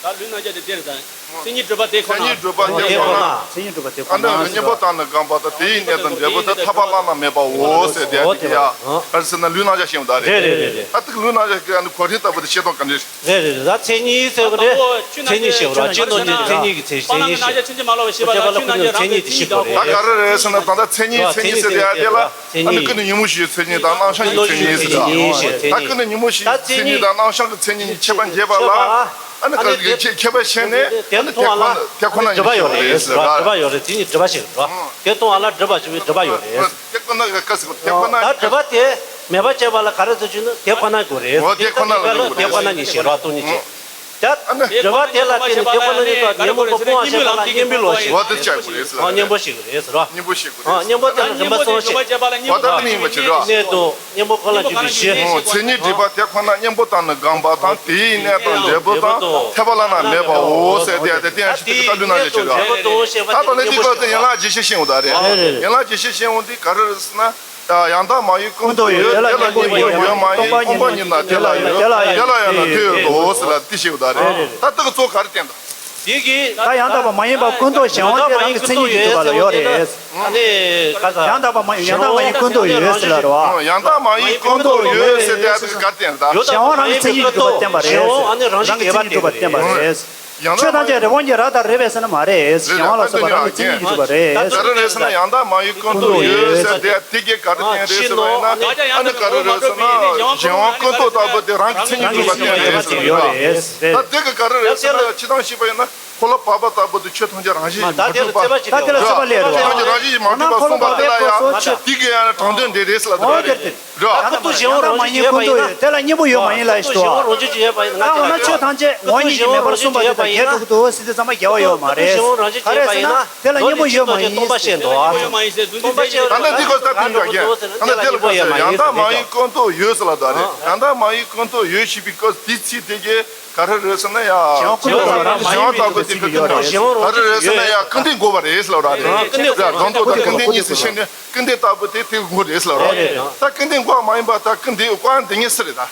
ད་ལུས་རྣམ་གཞག་དེ་དེར་དང་། མཚན་ཉིད་སྒྲིབ་པ་དེ་ཁོ་ན། མཚན་ཉིད་སྒྲིབ་པ་དེ་ཁོ་ན། མཚན་ཉིད་སྒྲིབ་པ་དེ་ཁོ་ན། ཨ་ནི་གཉེན་པོ་དང་ནི་སྒོམ་པ་དང་དེའི་གནས་དང་འབྲས་བུ་དེ་ཐར་པ་བླ་ན་མེད་པའོ་ཟེར་དེ་དེ་ཡ། ག་རེ་ཟེར་ན་ལུས་རྣམ་གཞག་ཤེས་འོང་ད་རེད། རེད་རེད་རེད། ད་དེ་ལུས་རྣམ་གཞག་གི་ཨ་ནི་གོ་རིམ་ལྟ་བུ་དེ་ཤེས་སྟངས་ག་འདྲ། རེད་རེད་རེད། ད་མཚན་ཉིད་ཟེར་བ་རེད། མཚན་ཉིད་ཤེས་པ་རེད། སྤྱིར་ནོར་གྱི་མཚན་ཉིད་ཀྱི་མཚན་མཚན་ཉིད་ཤེས་པ་རེད། མཚན་ཉིད་ཤེས་པ་རེད། ད་ག་རེ་རེད་ཟེར་ན་ད་ལྟ་མཚན་ཉིད་མཚན་ཉིད་ཟེར་དེ་ཡ་དེ་ལ། མཚན་ཉིད། ཨ་ནི་ཀུན་ནས་ཉོན་མོངས་ཞེན་མཚན་ཉིད་དང་རྣམ་བྱང་གི་མཚན་ཉིད་ཟེར་ད། ད་ཀུན་ནས་ཉོན་མོངས་ཞེན་མཚན་ཉིད་དང་རྣམ་བྱང་གི་མཚན་ཉིད་ཁྱད་པར་འབྱེད་པ་ལ། ཨ་ནི་ག་ལ་ཁྱད་པར་ཕྱེ་ནས་ཨ་ནི་དེ་ཁོ་ན་དེ་ཁོ་ན་སྒྲིབ་པ་ཡོད་རེད་ཟེར་བ། སྒྲིབ་པ་ཡོད་རེད། དེ་ཉིད་སྒྲིབ་པ་ཞིག་རེད། དེ་མཐོང་བ་ལ་སྒྲིབ་པ་ཞིག་སྒྲིབ་པ་ཡོད་རེད། དེ་ཁོ་ན་ག་ཟེར་དེ་ཁོ་ན། ད་སྒྲིབ་པ་དེ་མེད་པ་བྱེད་པ་ལ་ག་རེ་ཟེར་ཞུས་ན་དེ་ཁོ་ན་དགོས་རེད། འོ་དེ་ཁོ་ན་ལ་དགོས་རེད། དེ་ཁོ་ན་ཉིད་ཤེས་རོགས་སྟོང་ཉིད་ཅེས། ད་སྒྲིབ་པ་དེ་ལ་བརྟེན་ནས་དེ་ཁོ་ན་ཉིད་དང་གཉེན་པོ་མ་སྤོང་བ་ཞེས་པ་ལ་གཉེན་པོའི་ལོག་ཤེས། འོ་དེ་བྱ་དགོས་རེད་ཟེར། གཉེན་པོ་ཞིག་རེད་ཟེར་བ། གཉེན་པོ་ཞིག་དགོས་རེད། གཉེན་པོ་དེ་ལ་རིམ་པ་གསུམ་ཞེས། འོ་ད་དེ་ནི་ཡིན་པ་ཅི་རེད། གནས་དང་གཉེན་པོ་ཁོ་ན་འཇུག་པའི་གཞི། མཚན་ཉིད་སྒྲིབ་པ་དེ་ཁོ་ན་གཉེན་པོ་དང་ནི་སྒོམ་པ་དང་དེའི་གནས་དང་འབྲས་བུ་དང་ཐར་པ་བླ་ན་མེད་པའོ་ཟེར་དེ་ཡ་དེ་བསྟན་ཡ་ཞིག་དེ་ད་ལུས་ན་ལས་ཅི་རེད། ད་ད་ལས་འདི་སྐབས་དེ་ཡན་ལག་བརྒྱད་ཅུ་ཤེས་འོང་ད་རེད། ཡན་ལག་བརྒྱད་ཅུ་ཤེས་འོང་དེ་ག་རེ་རེད་ཟེར་ན། ཡང་དག་མ་ཡིན་ཀུན་རྟོག་ཡོད། དེ་ལ་གཉེན་པོ་ཡོད་མ་ཡིན། སྟོང་པ་ཉིད་ན་དེ་ལ་ཡོད། དེ་ལ་ཡོད་ན་དེ་ཡོད་དོ་ཟེར་ལ་དེ་ཤེས་འོང་ད་རེད། ད་ལྟ་གི་གཙོ་ག་རེ་བསྟན་ད། དེ་གི་ད་ཡང་དག་པ་མ་ཡིན་པ་ཀུན་རྟོག་གཞན་དབང་དེ་རང་གི་མཚན་ཉིད་ཀྱིས་གྲུབ་པ་ལ་ཡོད་རེད། ཨ་ནི་ག་ས། ཡང་དག་པ་མ་ཡང་དག་མ་ཡིན་ཀུན་རྟོག་ཡོད་ཟེར་ལ་རེད་བ། ཡང་དག་མ་ཡིན་ཀུན་རྟོག་ཡོད་ཟེར་དེ་ཨ་ཙི་ག་བསྟན་ད། གཞན་དབང་རང་གི་མཚན་ཉིད་ཀྱིས་གྲུབ་པ་བསྟན་པ་རེད། གཞན་དབང་རང་གི་མཚན་ཉིད་ཀྱིས་གྲུབ་པ་བསྟན་པ་རེད། ཆོས་ཐམས་ཅད་རི་བོང་གི་རྭ་ལྟར་རེད་པས་ཟེར་ན་མ་རེད། གཞན་དབང་ལ་སོགས་པ་རང་གི་མཚན་ཉིད་ཀྱིས་གྲུབ་པ་རེད། ག་རེ་རེད་ཟེར་ན་ཡང་དག་མ་ཡིན་ཀུན་རྟོག་ཡོད་ཟེར་དེ་དེ་གས་ག་རེ་བསྟན་རེད་ཟེར་བ་ཡིན་ན། ཨ་ནི་ག་རེ་རེད་ཟེར་ན་གཞན་དབང་ཀུན་རྟོག་ལྟ་བུ་དེ་རང་གི་མཚན་ཉིད་གྲུབ་པ་བསྟན་རེད་ཟེར་བ་ཡོད་རེད། ད་དེ་གས་ག་རེ་རེད་ཟེར་ན་སྤྱིར་བཏང་བཤད་པ་ཡིན་ན། འཁོར་ལོ་བར་པ་ལྟ་བུ་དེ་ཆོས་ཐམས་ཅད་རང་བཞིན་གྱིས་མ་གྲུབ་པ། ད་དེ་ལ་རྩོད་པ་ལས་རེད། ཆོས་ཐམས་ཅད་རང་བཞིན་གྱིས་མ་གྲུབ་པ་གསུངས་པ་དེ་ལ་ཡང་དེ་གི་ཡང་དྲང་དོན་འདི་རེད་ཟེར་ལབ་དེ་རེད། རེད། ཡང་དག་ཏུ་གཞན་དབང་རང་བཞིན་གྱིས་ཡོད་པ་ཡིན་ན། དེ་ལ་གཉེན་པོ་ཡོད་མ་ཡིན་ལ་ཞིག་ཏུ། ད་འོ་ན་ཆོས་ཐམས་ཅད་ངོ་བོ་ཉིད་ཀྱིས་མེད་པར་གསུངས་པ་དེ་དང་འགལ་འགྲོ་གི་འདུག་ཟེར་དུས་ཙམ་པ་འགལ་བ་ཡོད་མ་རེད། ག་རེ་ཟེར་ན་དེ་ལ་གཉེན་པོ་ཡོད་མ་ཡིན། སྟོང་པ་ཤེས་འདུག་ཨ། སྟོང་པ་ཤེས་ད་ལྟ་འདི་སྐོར་ལྟ་དུས་འདྲ་རྒྱན། ད་ལྟ་དེ་ལ་བར་ཡང་དག་མ་ཡིན་ཀུན་རྟོག་ཡོད་ཟེར་ལབ་དེ་རེད། ཡང་དག་མ་ཡིན་ཀུན་རྟོག་ཡོད་ཞེས་པའི་སྐབས་དེའི་ཚིག་དེ་གས་ག་རེ་རེད་ཟེར་ན་ཡ། གཞན་དབང་ཀུན་རྟོག་རང་གཞན་དབང་ལྟ་བུ་དེ་ཀུན་རྟོག་ག་རེ་རེད་ཟེར་ན་ཡ་སྐུར་འདེབས་དགོས་པ་རེད་ཟེར་ལབ་ར་རེད། སྒྲོ་འདོགས་དང་སྐུར་འདེབས་གཉིས་སུ་ཕྱེ་ནས་སྐུར་འདེབས་ལྟ་བུ་དེ་དེ་དགོས་རེད་ཟེར་ལབ་ར། ད་སྐུར་འདེབས་དགོས་མ་ཡིན་པ་ད་སྐུར་འདེབས་དགོས་འདི་ངེས་སུ་རེད་ད།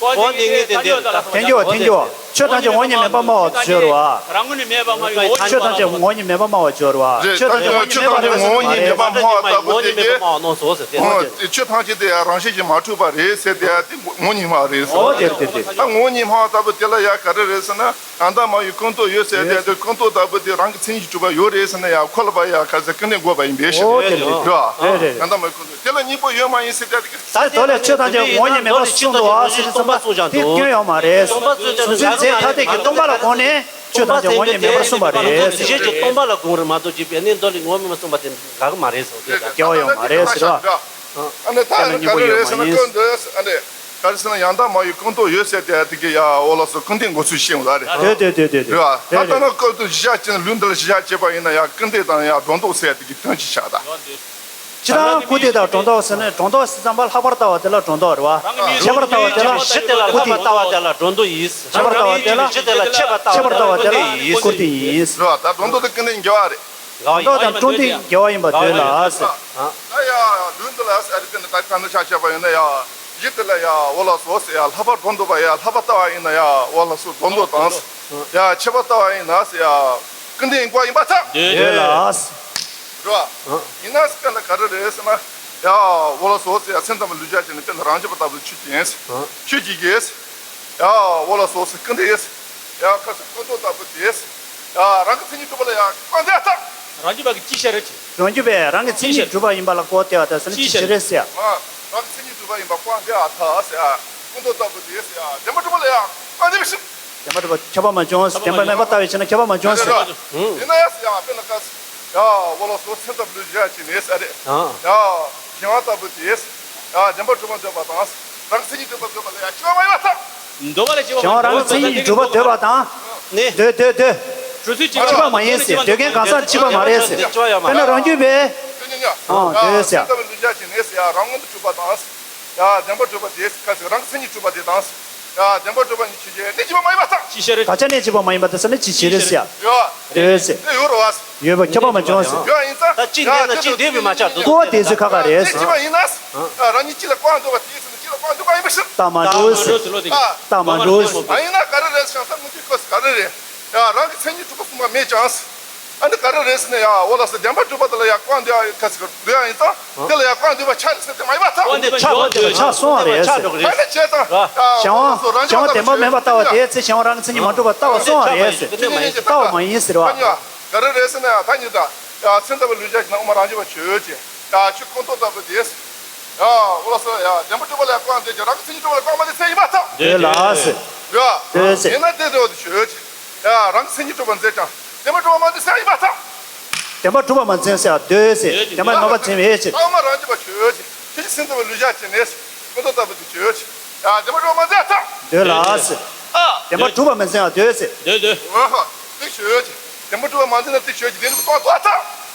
དགོས་འདི་ངེས་དེ་འདེབས་ད། ཐལ་འགྱུར་བ་ཐལ་འགྱུར་བ། ཆོས་ཐམས་ཅད་ངོ་བོ་ཉིད་མེད་པར་སྨྲ་བ་སྦྱོར་བ། རང་ངོས་ནས་མེད་པར་སྨྲ་བའི་ངོ་བོ་ཆོས་ཐམས་ཅད་ངོ་བོ་ཉིད་མེད་པར་སྨྲ་བ་སྦྱོར་བ། རེད། ཆོས་ཐམས་ཅད་ངོ་བོ་ཉིད་མེད་པར་སྨྲ་བ་སྦྱོར་བ་དེ་གས། ཆོས་ཐམས་ཅད་དེ་ཡང་རང་བཞིན་གྱིས་མ་གྲུབ་པ་རེད་ཟེར་དེ་ཡང་དེ་ངོ་བོ་ཉིད་མ་རེད་ཟེར། འོ་དེ་རེད་དེ་རེད། ད་ངོ་བོ་ཉིད་སྨྲ་བ་ལྟ་བུ་དེ་ལ་ཡང་ག་རེ་རེད་ཟེར་ན། ཡང་དག་མ་ཡིན་ཀུན་རྟོག་ཡོད་ཟེར་དེ་དེ་ཀུན་རྟོག་ལྟ་བུ་དེ་རང་གི་མཚན་ཉིད་ཀྱིས་གྲུབ་པ་ཡོད་རེད་ཟེར་ན་ཡང་འཁོར་ལ་བ་ཡང་ག་ཟེར་ཀུན་ནས་འགོག་པ་ཡིན་པའི་ཕྱིར། འོ་དེ་རེད། རེད་བ། རེད་རེད། ཡང་དག་མ་ཡིན་ཀུན་རྟོག་དེ་ལ་གཉེན་པོ་ཡོད་མ་ཡིན་ཟེར་དེ་དེ་ག་ད་དེ་ཐོག་ལས་ཆོས་ཐམས་ཅད་ངོ་བོ་ཉིད་མེད་པར་གསུངས་འདུག་ཨ་ཟེར་དུས་ཙམ་པ་དེ་སྐྱོན་ཡོད་མ་རེད། གཟུང་འཛིན་རྫས་ཐ་དད་ཀྱིས་སྟོང་པ་ལ་དགོངས་ནས་ཆོས་ཐམས་ཅད་ངོ་བོ་ཉིད་མེད་པར་གསུངས་པ་རེད། རྫས་ཀྱིས་སྟོང་པ་ལ་དགོངས་རེད་མ་གཏོགས་ཅིག་པའི་གནས་མདོ་ལས་ངོ་བོ་ཉིད་མེད་པར་གསུངས་པ་དེ་དགག་གི་མ་རེད་ཟེར་བ་དེ་དགག་པ་ཡོད་མ་རེད་ཟེར་བ། ཨ་ནི་ད་ཨ་ནི་ག་རེ་རེད་ཟེར་ན་ཀུན་ཏུ་ཨ་ནི། ག་རེ་ཟེར་ན་ཡང་དག་མ་ཡིན་ཀུན་རྟོག་ཡོད་ཟེར་དེ་དེ་གི་ཡ་འོ་ལགས་སོ་ཀུན་ལྡན་འགོག་ཚུལ་ཤེས་འོང་ད་རེད། དེ་དེ་དེ་དེ་རེད་བ། ད་ལྟ་ན་ཀུན་ཏུ་གཞི་བཞག་བྱས་ན་ལུགས་འདི་ལ་གཞི་བཞག་བྱས་པ་ཡིན་ན་ཡང་ཀུན་ལྡན་དང་ཡང་སྒྲོ་འདོགས་ཟེར་དེ་གི་དོན་གཅིག་ཆགས་ད། སྤྱིར་བཏང་ཀུན་ལྡན་དང་སྒྲོ་འདོགས་ཟེར་ནས་སྒྲོ་འདོགས་ཟེར་ཙམ་པ་ལྷག་པར་ལྟ་བ་དེ་ལ་སྒྲོ་འདོགས་རེད་བ། ཁྱད་པར་ལྟ་བ་དེ་ལ་གཞི་དེ་ལ་ལྷག་པར་ལྟ་བ་དེ་ལ་སྒྲོ་འདོགས་ཡིན། ཁྱད་པར་ལྟ་བ་དེ་ལ་གཞི་དེ་ལ་ཁྱད་པར་ལྟ་བ་དེ་ལ་ཀུན་ལྡན་ཡིན། རེད་བ། ད་སྒྲོ་འདོགས་དེ་ཀུན་ལྡན་འགལ་བ་རེད། དོན་དག་དང་སྒྲོ་འདོགས་འགལ་བ་ཡིན་པ་དོན་ལ་ཟེར། ད་ཡ་ལུགས་འདི་ལ་ཟེར་དེ་ནི་ད་ད་འདི་ཆ་བྱས་པ་ཡིན་ན་ཡ། གཞི་དེ་ལ་ཡ་འོ་ལགས་སོ་ཟེར་ཡ་ལྷག་པར་སྒྲོ་འདོགས་པ་ཡ་ལྷག་པར་ལྟ་བ་ཡིན་ན་ཡ་འོ་ལགས་སོ་སྒྲོ་འདོགས་དང་། ཡ་ཁྱད་པར་ལྟ་བ་ཡིན་ན་ཟེར་ཡ། ཀུན་ལྡན་ཡིན་པ་ཡིན་པར་ཐལ། དོན་ལ། རེད་བ། ཡིན་ན་ཟེར་ན་ག་རེ་རེད་ཟེར་ན། ཡ་འོ་ལགས་སོ་ཟེར་ཡ་སེམས་ཙམ་པའི་ལུས་བྱ་བྱས་ནས་དཔེར་ན་རང་རྒྱུད་པ་ལྟ་བུ་ཆོས་ཅན། ཆོས་ཅན་གྱི། ཡ་འོ་ལགས་སོ་ཟེར་ཀུན་ལྡན། ཡ་ཁ་ཟེར་ཀུན་རྟོག་ལྟ་བུ་དེ། ཡ་རང་གི་མཚན་ཉིད་གྲུབ་པ་ལ་ཡ་ཀུན་ལྡན་ཐལ། རང་རྒྱུད་པ་གི་ཅི་ཤེས་རེད་ཅེ། རང་རྒྱུད་པས་རང་གི་མཚན་ཉིད་གྲུབ་པ་ཡིན་པ་ལ་གོ་བདེ་བ་དང་ཟེར་ན་ཅི་ཅི་ཞིག་རེད་ཟེར་ཡ། རང་གི་མཚན་ཉིད་གྲུབ་པ་ཡིན་པ་ཀུན་ལྡན་ཨ་ཐལ་ཟེར་ཡ། ཁོང་ཁྲོ་ལྟ་བུ་དེ་ཡ་བདེན་པ་གྲུབ་པ་ལ་ཡ་ཨ་ནི་བཞིན། བདེན་པ་གྲུབ་པ་ཁྱབ་པ་མ་བྱུང་། བདེན་པ་མེད་པ་ལྟ་བའི་ཕྱིར་ན་ཁྱབ་པ་མ་བྱུང་ཟེར། ཡིན་ན་ཡ་ཡ་དཔེར་ན་ཀ་ཡ་འོ་ལགས་སོ་སེམས་ལྟ་བུ་ལུས་བཞག་ཅིག་ནས་ཨ་རེད། ཡ་གཞན་དབང་ལྟ་བུ་དེ་ཡ་བདེན་པ་གྲུབ་པ་འདོད་པ་དང་རང་གི་མཚན་ཉིད་གྲུབ་པ་འདོད་པ་ལ་ཡ་ཁྱབ་པ་མ་ཡིན་པ་དང་། འདོད་པ་ལ་ཁྱབ་པ་གཞན་དབང་རང་གི་མཚན་ཉིད་ཀྱིས་གྲུབ་པ་འདོད་པ་དང་། ནི། འདོད་འདོད་འདོད། གྲུབ་ཚུལ་གཅིག་པ་གཅིག་པ་མ་ཡིན་ཟེར། འདོད་མཁན་གང་ཟག་གཅིག་པ་མ་རེད་ཟེར། དཔེར་ན་རང་རྒྱུད་པས། ཨང་འདོད་ཟེར། སེམས་ལྟ་བུ་ལུས་བཞག་ཅིག་ནས་ཟེར་ཡ་རང་མངོན་དུ་གྲུབ་པ་དང་། ཡ་བདེན་པ་གྲུབ་པ་དེ་ཁ་ཟེར་རང་གི་མཚན་ཉིད་གྲུབ་པ་དེ་དང་། ཡ་བདེན་པ་གྲུབ་པ་གཉིས་ཆོས་ཅན་གནས་གཅིག་པ་མ་ཡིན་པ་དང་། ཅི་ཕྱིར། ད་ཆ་གནས་གཅིག་པ་མ་ཡིན་པ་དེ་ཟེར་ན་ཅི་ཕྱིར་ཟེར་ཡ། ཡོད་ཟེར། དེ་ཡོད་རེད་བ། ཡོད་པ་ཁྱབ་པ་མ་བྱུང་ཟེར། ཡོད་ཡིན་ཙང་། ད་གཅིག་འདོད་ན་གཅིག་འདོད་པས་མ་ཆགས་འདུག་ཀོ་བ་དེ་ཚོ་ཁ་ཁ་རེད་ཟེར། གཅིག་པ་ཡིན་ན། རང་ཉིད་གཅིག་ལ་ཀོ་བ་འདོད་པ་དེ་ཟེར་ན་གཅིག་ལ་ཀོ་བ་འདོད་པ་ཡིན་པ་ཕྱིར། རྟགས་མ་གྲུབ་ཟེར། རྟགས་མ་གྲུབ་ཟེར། ཨ་ཡིན་ན་ག་རེ་རེད་ཟེར་ན་ས་མུ་ཏིག་ཀོ་ཟེར་ག་རེ་རེད། ཡ་རང་གི་མཚན་ཉིད་གྲུབ་པ་གསུངས་པ་མེད་ཀྱང་། ཨ་འདི་ག་རེ་རེད་ཟེར་ན་ཡ་འོ་ལགས་སོ་བདེན་པ་གྲུབ་པ་དེ་ལ་ཡ་ཀོ་བ་འདོད་ཡ་ཁ་ཟེར་འདོད་ཡ་ཡིན་ཙང་དེ་ལ་ཡ་ཀོ་བ་འདོད་པ་ཆགས་རེད་ཟེར་དེ་མ་ཡིན་པ་དང་། ཀོ་བ་འདོད་པ་ཆགས་སོང་བ་རེད་ཟེར། ཨ་ནི་བྱས་ཙང་། གཞན་དབང་གཞན་དབང་བདེན་པ་མེད་པ་ལྟ་བ་དེའི་ཚེ་གཞན་དབང་རང་གི་མཚན་ཉིད་མ་གྲུབ་པ་ལྟ་བ་སོང་བ་རེད་ཟེར། ལྟ་བ་མ་ཡིན་ཟེར་བ། ག་རེ་རེད་ཟེར་ན་ཡ་ད་ཉིད་ད་ཡ་སེམས་ལྟ་བུ་ལུས་བཞག་ཅིག་ན་དབུ་མ་རང་རྒྱུད་པ་ཆོས་ཅན། ཡ་ཆོས་ཁོང་ཁྲོ་ལྟ་བུ་དེ། ཡ་འོ་ལགས་སོ་ཡ་བདེན་པ་གྲུབ་པ་ལ་ཡ་ཀོ་བ་འདོད་ཀྱང་རང་གི་མཚན་ཉིད་གྲུབ་པ་ལ་ཀོ་བ་མ་འདོད་ཚད་ཡིན་པ་དང་། འདོད་ལ་ཟེར། ཡ་འདོད་ཟེར། ཡིན་ན་དེ་འདོད་དེ་ཆོས་ཅན། ཡ་རང་གི་མཚན་ཉིད་གྲུབ་པ་འཛིན་ཀྱང་བདེན་པ་གྲུབ་པ་མ་འཛིན་ཟེར་ཡིན་པ་དང་། བདེན་པ་གྲུབ་པ་མ་འཛིན་ཟེར་ཡ་འདོད་ཟེར། བདེན་པ་མེད་པ་འཛིན་པའི་ཕྱིར། ཨ་མ་རང་རྒྱུད་པ་ཆོས་ཅན། ཁྱོད་ཀྱི་སེམས་ལྟ་བུ་ལུས་བཞག་ཅིག་ནས་ཀུན་རྟོག་ལྟ་བུ་དེ་ཆོས་ཅན། ཡ་བདེན་པ་གྲུབ་པ་མ་འཛིན་ཡ་དང་། འདོད་ལ་ཟེར། ཨ། བདེན་པ་གྲུབ་པ་མ་འཛིན་ཡ་འདོད་ཟེར། འདོད་འདོད། ཨ་ཧ། དེ་ཆོས་ཅན། བདེན་པ་གྲུབ་པ་མ་འཛིན་ན་དེ་ཆོས་ཅན་དེ་ནི་ཀུན་རྟོག་ལྟ་བུ་དང་།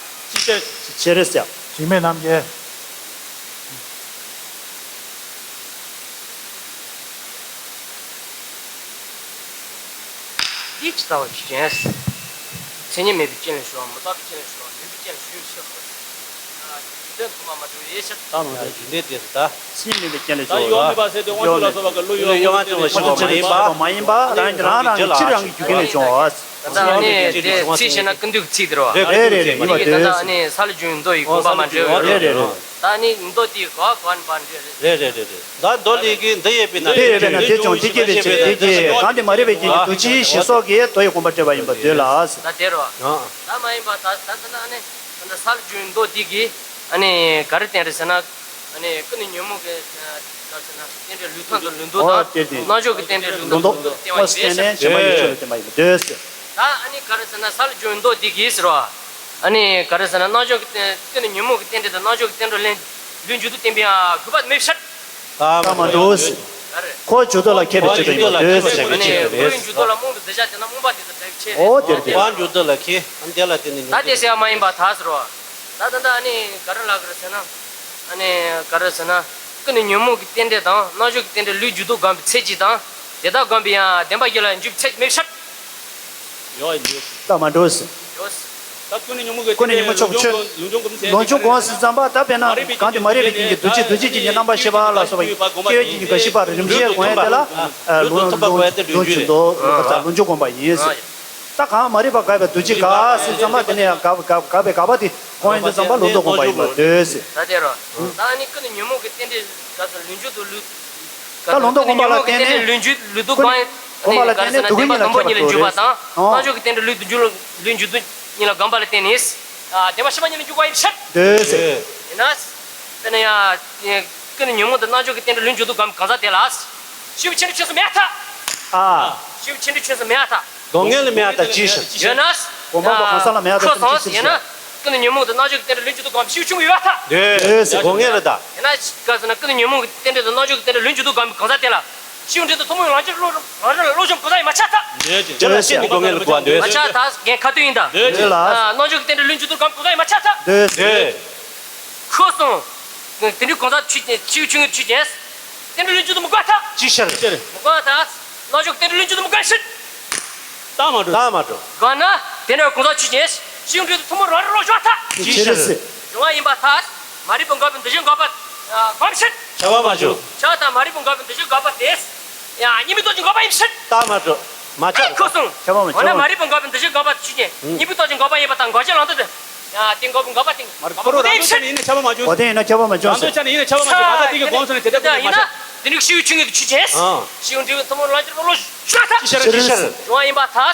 ཅི་ཕྱིར། ཅི་ཕྱིར་ཟེར། འཇིགས་མེད་རྣམ་རྒྱལ། འདི་ཇི་ལྟ་བ་ཞིག་ཅན། མཚན་ཉིད་མེད་པའི་རྐྱེན་ལས་བྱུང་བ། མི་རྟག་པའི་རྐྱེན་ལས་བྱུང་བ། མུན་པའི་རྐྱེན་ལས་བྱུང་བའི་ཕྱིར་རོ། རྒྱུ་མཚན་ཐོག་མ་མ་དྲོས་པའི་ཕྱིར། ད་མ་དྲོས་རྒྱུ་མཚན་དེ་རེད་ད། མཚན་ཉིད་མེད་པའི་རྐྱེན་ལས་བྱུང་བ། ད་ཡོད་མེད་པ་ཟེར་དུས་དབང་ཕྱུག་ལ་སོགས་པ་གི་བློ་ཡོད་དབང་ཕྱུག་ལ་སོགས་པ་མ་ཡིན་པ། མ་ཡིན་པ་རང་རང་གི་ཕྱིར་རང་གི་རྒྱུ་རྐྱེན་ལས་བྱུང་བ། ད་ལྟ་ནི་དེ་ཚིག་བཤད་ན་ཀུན་བཏུས་ཀྱི་ཚིག་དེ་རེད་བ། རེད་རེད་རེད། ཡིན་པ་ད་ལྟ་དེ། ནི་ས་ལུ་རྒྱུན་མདོ་ཡི་དགོངས་པ་མ་འདྲེས་པ་རེད། རེད་རེད་རེད། ད་ནི་མདོ་དེའི་གོ་བ་གོ་བ་མ་འདྲེས་རེད། རེད་རེད་རེད་རེད། ད་མདོ་ལས་ཀྱི་འདི་ཡོད་པས་ན། འདི་ཡོད་པས་ན་དེ་ཀྱང་དེ་སྐྱེ་བའི་ཕྱིར་དེ་སྐྱེ་གང་དེ་མ་རིག་པའི་རྐྱེན་གྱིས་འདུ་བྱེད་ཞེས་སོགས་ཀྱིས་མདོ་ཡི་དགོངས་པ་བཀྲལ་བ་ཡིན་པར་འདོད་ལ། ད་དེ་རོ། ད་མ་ཡིན་པ་ད་ད་ད་ཨ་ནི་ད་ས་ལུ་རྒྱུན་མདོ་འདི་གིས་ཨ་ནི་ག་རེ་བསྟན་རེད་ཟེར་ན། ཨ་ནི་ཀུན་ནས་ཉོན་མོངས་ཀྱི་ག་རེ་ཟེར་ན་རྟེན་འབྲེལ་ལུས་ཐོག་ཏུ་ལུས་འདུག་དང་རྣམ་འཇོག་གི་རྟེན་འབྲེལ་ལུས་འདུག་ལུས་འདུག་བསྟན་པ་ཡིན་པས་ཟེར། ད་ཨ་ནི་ག་རེ་ཟེར་ན་ས་ལུ་རྒྱུན་མདོ་འདི་གིས་ཟེར་བ། ཨ་ནི་ག་རེ་ཟེར་ན་རྣམ་འཇོག་གི་རྟེན་ཀུན་ནས་ཉོན་མོངས་ཀྱི་རྟེན་འབྲེལ་དང་རྣམ་འཇོག་གི་རྟེན་འབྲེལ་ལུས་འཇུག་ཏུ་བསྟན་པའི་དགོས་པ་མེད་ཕྱིར། རྟགས་མ་གྲུབ་ཟེར། ག་རེ། འཁོར་འཇུག་ལྡོག་ལ་མཁས་པའི་ཕྱིར་དུ་ཡིན་པར་འདོད་ཟེར། ཨ་ནི་འཁོར་འཇུག་ལྡོག་ལ་རྨོངས་པའི་གདུལ་བྱ་དེ་རྣམས་རྨོངས་པ་དེ་དང་བྲལ་བའི་ཕྱིར། འོ་དེ་རེད། འཁོར་འཇུག་ལྡོག་ལ་མཁས། ཨ་ནི་དེ་ལ་བརྟེན་ནས་ད་དེ་ཟེར་བ་མ་ཡིན་པར་ཐལ་ཟེར་བ། ད་ད་ད་ཨ་ནི་ག་རེ་ལབ་ཀྱི་རེད་ཟེར་ན། ཨ་ནི་ག་རེ་ཟེར་ན། ཀུན་ནས་ཉོན་མོངས་ཀྱི་རྟེན་འབྲེལ་དང་རྣམ་འཇོག་གི་རྟེན་འབྲེལ་ལུས་འཇུག་ཏུ་བསྒོམས་པའི་ཚད་ཀྱིས་དང་། དེ་དག་བསྒོམས་པས་ཡང་བདེན་པ་གཞན་ལ་འཇུག་པའི་ཚད་ཀྱིས་མེད་ཕྱིར། ཡོད་ཡོད། རྟགས་མ་གྲུབ་ཟེར། ཡོད། ད་ཀུན་ནས་ཉོན་མོངས་ཀྱི་ཀུན་ནས་ཉོན་མོངས་ཆོག་ཆོས། ལུས་འཇུག་སྒོམ་ཚེ། ལུས་འཇུག་སྒོམ་ཟེར་ཙམ་པ་ད་དཔེར་ན་གང་དེ་མ་རིག་པའི་རྐྱེན་གྱིས་འདུ་བྱེད་འདུ་བྱེད་ཀྱི་རྣམ་པར་ཤེས་པ་ལ་སོགས་པ་སྐྱེ་བའི་རྐྱེན་གྱིས་འགའ་ཞིག་པ་རིམ་བཞིན་སྒོམ་ཡས་དེ་ལ་ལུས་འཇུག་སྒོམ་པ་ཡིན་ཟེར། ད་གང་མ་རིག་པ་འགགས་པའི་འདུ་བྱེད་འགགས་ཟེར་ཙམ་པ་དེ་ནས་ཡང་འགགས་པའི་འགགས་པའི་འགགས་པ་དེ་སྒོམ་ཡས་དེ་ཙམ་པ་ལུང་རྟོགས་སྒོམ་པ་ཡིན་པར་འདོད་ཟེར། ད་དེ་རོ། ད་ནི་ཀུན་ནས་ཉོན་མོངས་ཀྱི་རྟེན་འབྲེལ་ག་ཚོད་ལུས་འཇུག་ཏུ་ལུས། ད་ལུང་རྟོགས་སྒོམ་པ་ལ་བརྟེན་ནས། ལུས་འཇུག་ལུས་འདུ་སྒོམ། སྒོམ་པ་ལ་བརྟེན་ནས་དུ་ཁུ་གཉིས་ལ་ཁྱབ་པ་གྲོལ་རེད། རྣམ་འཇོག་གི་རྟེན་འབྲེལ་ལུས་འདུ་འཇུག་ལུས་འཇུག་ཏུ་གཉིས་ལ་སྒོམ་པ་ལ་བརྟེན་ནས། བདེན་པ་ཕྱི་མ་གཉིས་ལ་འཇུག་པ་ཡིན་ཕྱིར། བདེན་ཟེར། ཡིན་ན། དཔེར་ན་ཡང་། ཀུན་ནས་ཉོན་མོངས་དང་རྣམ་འཇོག་གི་རྟེན་འབྲེལ་ལུས་འཇུག་ཏུ་སྒོམ་གང་ཟག་དེ་ལ། ཤེས་བྱ་ཆོས་ཅན་མེད་ཐལ། ཨ། ཤེས་བྱ་ཆོས་ཅན་མེད་ཐལ། སྒོམ་ངེས་ལ་མེད་ཐལ་ཅི་ཞིག་ཡོད་ན། སྒོམ་པ་པོ་གང་ཟག་ལ་མེད་ཐལ་ཅི་ཞིག་ཡིན་ན། ཀུན་ནས་ཉོན་མོངས་དང་རྣམ་འཇོག་གི་རྟེན་འབྲེལ་ལུས་འཇུག་ཏུ་སྒོམ་ཤེས་བྱ་ཆོས་ཅན་ཡོད་ཐལ། བདེན་ཟེར། སྒོམ་ངེས་ལ་ད། ཡིན་ན། ག་ཟེར་ན་ཀུན་ནས་ཉོན་མོངས་ཀྱི་རྟེན་འབྲེལ་དང་རྣམ་འཇོག་གི་རྟེན་འབྲེལ་ལུས་འཇུག་ཏུ་སྒོམ་གང་ཟག་དེ་ལ། ཤེས་བྱ་ཆོས་ཅན་ཐུན་མོང་ལམ་གྱི་བློ་རང་རང་ལ་བློ་སྦྱོང་གང་ཟག་ཡིན་མ་ཆགས་ཐལ། དེ་ལ་ཤེས་ནས་སྒོམ་ངེས་ལ་གོ་བ་འདོད། མ་ཆགས་ཐལ། འགན་ཁ་ཐུག་ཡིན་ད། དེ་ལ། རྣམ་འཇོག་གི་རྟེན་འབྲེལ་ལུས་འཇུག་ཏུ་སྒོམ་གང་ཟག་ཡིན་མ་ཆགས་ཐལ། དེ། ཁོ་སོང་། དེ་འདྲའི་གང་ཟག་ཆོས་ཅན། ཤེས་བྱ་ཆོས་ཅན། རྟེན་འབྲེལ་ལུས་འཇུག་ཏུ་མི་དགོས་ཐལ། ཅི་ཕྱིར། མི་དགོས་ཐལ། རྣམ་འཇོག་གི་རྟེན་འབྲེལ་ལུས་འཇུག་ཏུ་མི་དགོས་ཕྱིར། རྟགས་མ་གྲུབ། རྟགས་མ་གྲུབ། དགོས་ན། དེ་ནས་གང་ཟག་ཆོས་ཅན། ཤེས་བྱ་ཆོས་ཅན་ཐུན་མོང་རང་རིག་བློ་སྦྱོང་ཐལ། ཅི་ཕྱིར། སྦྱོང་བ་ཡིན་པར་ཐལ། མ་རིག་པ་འགགས་པའི་འདུ་བྱེད་འགག་པ། སྒོམ་ཕྱིར། ཁྱབ་པ་མ་བྱུང་། ཆགས་དང་མ་རིག་པ་འགགས་པའི་འདུ་བྱེད་འགག་པ་དེ། ཡང་གཉིས་མེད་རྟོགས་བྱེད་འགག་པ་ཡིན་ཕྱིར། རྟགས་མ་གྲུབ། མ་ཁྱབ། ཁོ་སོང་། ཁྱབ་པ་མ་འོ་ན་མ་རིག་པ་འགགས་པའི་འདུ་བྱེད་འགག་པ་ཆོས་ཅན། གཉིས་མེད་རྟོགས་བྱེད་འགག་པ་ཡིན་པ་དང་འགོག་བྱེད་ལམ་དུ། ཡང་དེ་འགག་པའི་འགག་པ་དེ། མ་རིག་པ་ཁོ་རང་རང་འདུ་ཆ་ནས་ཡིན་ན་ཁྱབ་པ་མ་བྱུང་། འོ་དེ་ཡིན་ན་ཁྱབ་པ་མ་བྱུང་ཟེར། རང་འདུ་ཆ་ནས་ཡིན་ན་ཁྱབ་པ་མ་བྱུང་། གང་ལྟར་དེ་གི་སྒོམ་ཟེར་ནས་དེ་ལྟར་ཡིན་ན། དེ་ནི་ཤེས་བྱ་ཆོས་ཅན་གྱི་ཆོས་ཅན། ཤེས་བྱ་ཆོས་ཅན་ཐུན་མོང་རང་རིག་བློ་སྦྱོང་ཐལ། ཅི་ཕྱིར། ཅི་ཕྱིར། སྦྱོང་བ་ཡིན་པར་ཐལ།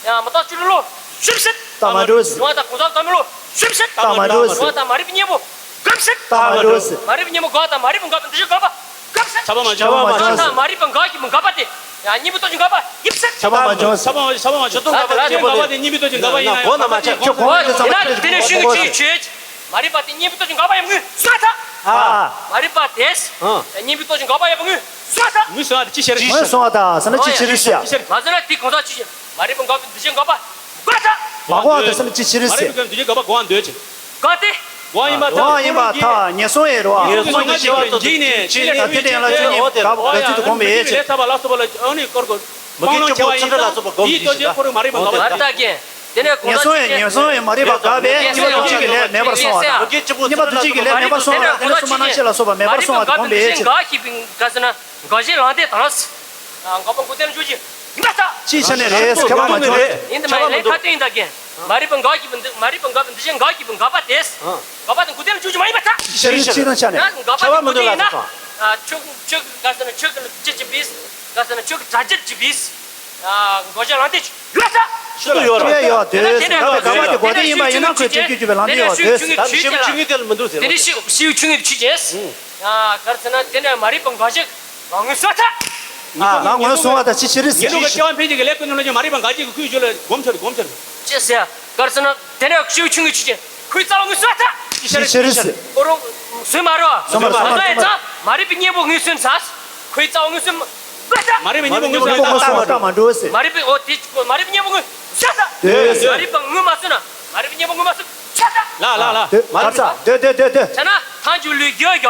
ཡང་མི་རྟག་སྤྱོད་ཀྱི་བློ་སྦྱོང་ཕྱིར། རྟགས་མ་གྲུབ་ཟེར། སྦྱོང་བ་དང་གང་ཟག་བསྒོམ་པའི་བློ་སྦྱོང་ཕྱིར། རྟགས་མ་གྲུབ་ཟེར། སྦྱོང་བ་དང་མ་རིག་པའི་གཉེན་པོ་སྒོམ་ཕྱིར། རྟགས་མ་གྲུབ་ཟེར། མ་རིག་པའི་གཉེན་པོ་འགག་དང་མ་རིག་པ་འགག་པའི་འདུ་བྱེད་འགག་པ། ཁྱབ་པ་མ་བྱུང་། ཁྱབ་པ་མ་བྱུང་། མ་རིག་པ་འགའ་ཞིག་གི་འགག་པ་དེ། ཡང་གཉེན་པོའི་རྟོགས་བྱའི་འགག་པ་ཡིན་ཟེར། ཁྱབ་པ་མ་བྱུང་། ཁྱབ་པ་མ་བྱུང་། ཁྱབ་པ་མ་བྱུང་། ཁྱབ་པ་དེ་གཉེན་པོའི་རྟོགས་བྱའི་འགག་པ་ཡིན་ན། ཁྱབ་པ་མ་བྱུང་། ཁྱོད་གོང་ནས་ཚང་མ་ཁྱོད་ཁྱོད་གོང་ནས་ཚང་མ་ཁྱོད་ཁྱོད་ཁྱོད། དེ་ནས་ཤུགས་ཀྱིས་ཆོས་ཆོས། མ་རིག་པ་དེ་གཉེན་པོའི་རྟོགས་བྱའི་འགག་པ་ཡིན་པ་ངོས་བཟུང་བ་དང་། ཨ། མ་རིག་པ་དེ། ཨ། གཉེན་པོའི་རྟོགས་བྱའི་འགག་པ་ཡིན་པ་ངོས་བཟུང་བ་དང་། ངོས་བཟུང་བ་དེ་ཅི་ཤེས་རེད། ངོས་བཟུང་བ་དང་ཟེར་ན་ཅི་ཤེས་རེད་ཟེར། མ་ཟེར་ན་དེ་གང་ཟག་ཅི་ཤེས། མ་རིག་པ་འགག་པའི་འདུ་བྱེད་འགག་པ་འགོག་དང་། མ་འགོག་དང་ཟེར་ན་ཅི་ཤེས་རེད་ཟེར། མ་རིག་པའི་འདུ་བྱེད་འགག་པ་འགོག་འདོད་ཅི། འགག་སྟེ། འགོག་ཡིན་པ་དང་། འགོག་ཡིན་པ་དང་ངན་སོང་ཡིན་རོ། ངན་སོང་ངན་སོང་ངན་སོང་འཇིགས་ནས་ཅི་ལས་དང་དེ་ལས་ལ་ཆོས་ཉིད་འགག་པ་འགག་ཚུལ་དུ་དགོངས་པས། ལས་ཚབ་པ་ལ་སོགས་པ་ལ་ཨ་ནི་སྐོར་དགོས། མུ་གེ་སྐྱོ་བོ་ཆེ་ཕྲ་ལ་སོགས་པ་སྒོམ་དེའི་ཞིག་ལྟོས་བཅས་ཁོ་རང་མ་རིག་པ་འགག་པ་དང་། ངན་སོང་ཡང་ངན་སོང་ཡང་མ་རིག་པ་འགག་པས་གཉིས་པ་འདུ་བྱེད་ཀྱི་ལས་མེད་པར་སོང་བ་དང་། མུ་གེ་སྐྱོ་བོ་གཉིས་པ་འདུ་བྱེད་ཀྱི་ལས་མེད་པར་སོང་བ་དང་། དེ་ནས་སོ་མ་ནང་ཤེས་ལ་སོགས་པ་མེད་པར་སོང་བ་དེ་སྒོམ་པས་ཅི། འགག་ཞེས་པའི་འགག་ཟེར་ན་འགག་བྱེད་ལང་སྟེ་དང་། འགག་པ་འགོག་བདེ་ལ་འཇུག་ཅིང་ཡིན་པར་ཐལ། ཅིའི་ཆ་ནས་རེད། ཁྱབ་པ་མ་བྱུང་། ཡིན་དུ་མ་ཡིན་ལན་ཁ་ཏོན་ཡིན་ད་གན། མ་རིག་པ་འགག་བྱེད་པའི་འདུ་མ་རིག་པ་འགག་པའི་འདུ་བྱེད་འགག་བྱེད་པའི་འགག་པ་དེ། འགག་པ་དང་འགོག་བདེ་ལ་འཇུག་ཅིང་མ་ཡིན་པར་ཐལ། ཅི་ཤེས་རེད། ཅི་ཆ་ནས། འགག་པ་དང་འགོག་བདེ་ཡིན་ན། ཆོས་ཆོས་ཀྱི་ག་ཟེར་ན་ཆོས་ཀྱི་ལ་རྒྱུ་ཅི་བིས། ག་ཟེར་ན་ཆོས་ཀྱི་གྲ་རྒྱས་ཀྱི་བིས། འགག་བྱེད་ལང་སྟེ་ཡོད་ད། ཤུགས་ཡོད་ར། ཡོད་ཡོད་དེ་ཡོད་ཟེར། ད་ལྟ་འགག་པ་དེ་འགོག་བདེ་ཡིན་པ་ཡིན་ན་ཁོས་དེ་རྒྱུ་རྒྱུ་བའི་ལང་དེ་ཡོད་དེ་ཟེར། ད་ནི་ཤེས་བྱ་ཆོས་ཉིད་དེ་ལ་མི་འདུག་ཟེར། དེ་ནི་ཤེས་བྱ་ཆོས་ཉིད་དེ་ཆོས་ཅན། ཡ། ག་རེ་ཟེར་ན་དེ་ནས་མ་རིག་པ་འགག་བྱེད་ལ་ངོས་བཟུང་བ་དང་། ལ་ངོས་བཟུང་བ་དང་ཅི་ཕྱིར་ཟེར། ཉེ་ལུགས་ཀྱི་སྐྱེ་བ་འཕེལ་བྱེད་ཀྱི་ལས་ཀུན་ནས་ལོ་ཆེན་མ་རིག་པ་འགག་བྱེད་ཀྱི་ཁོའི་རྒྱུད་ལ་སྒོམ་ཕྱིར་སྒོམ་ཕྱིར། ཅི་ཟེར། ག་རེ་ཟེར་ན་དེ་ནས་ཤེས་བྱ་ཆོས་ཉིད་ཆོས་ཅན། ཁོའི་རྩ་བ་ངོས་བཟུང་བ་དང་། ཅི་ཕྱིར་ཟེར། ཨོ་རོ། བཟུང་མ་རེད་བ། བཟུང་མ་རེད། བཟུང་མ་རེད། བཟུང་ཡིན་ཙང་མ་རིག་པའི་གཉེན་པོ་ངོས་བཟུང་ཙང་། ཁོའི་རྩ་བ་ངོས་བཟུང་བ་དང་། མ་རིག་པའི་གཉེན་པོ་ངོས་བཟུང་བ་དང་། མ་རིག་པའི་གཉེན་པོ་ངོས་བཟུང་བ་དང་། མ་འགྲོ་ཟེར། མ་རིག་པའི་ཨོ་དེ་མ་རིག་པའི་གཉེན་པོ་ངོས་བཟུང་བ་དང་། དེ་མ་རིག་པ་ངོས་མ་བཟུང་ན། མ་རིག་པའི་གཉེན་པོ་ངོས་མ་བཟུང་བ་དང་། ལ་ལ་ལ། དེ་མ་རིག་པ། དེ་དེ་དེ་དེ། བྱས་ན་ཐལ་འགྱུར་ལུས་འགྱུར་བ་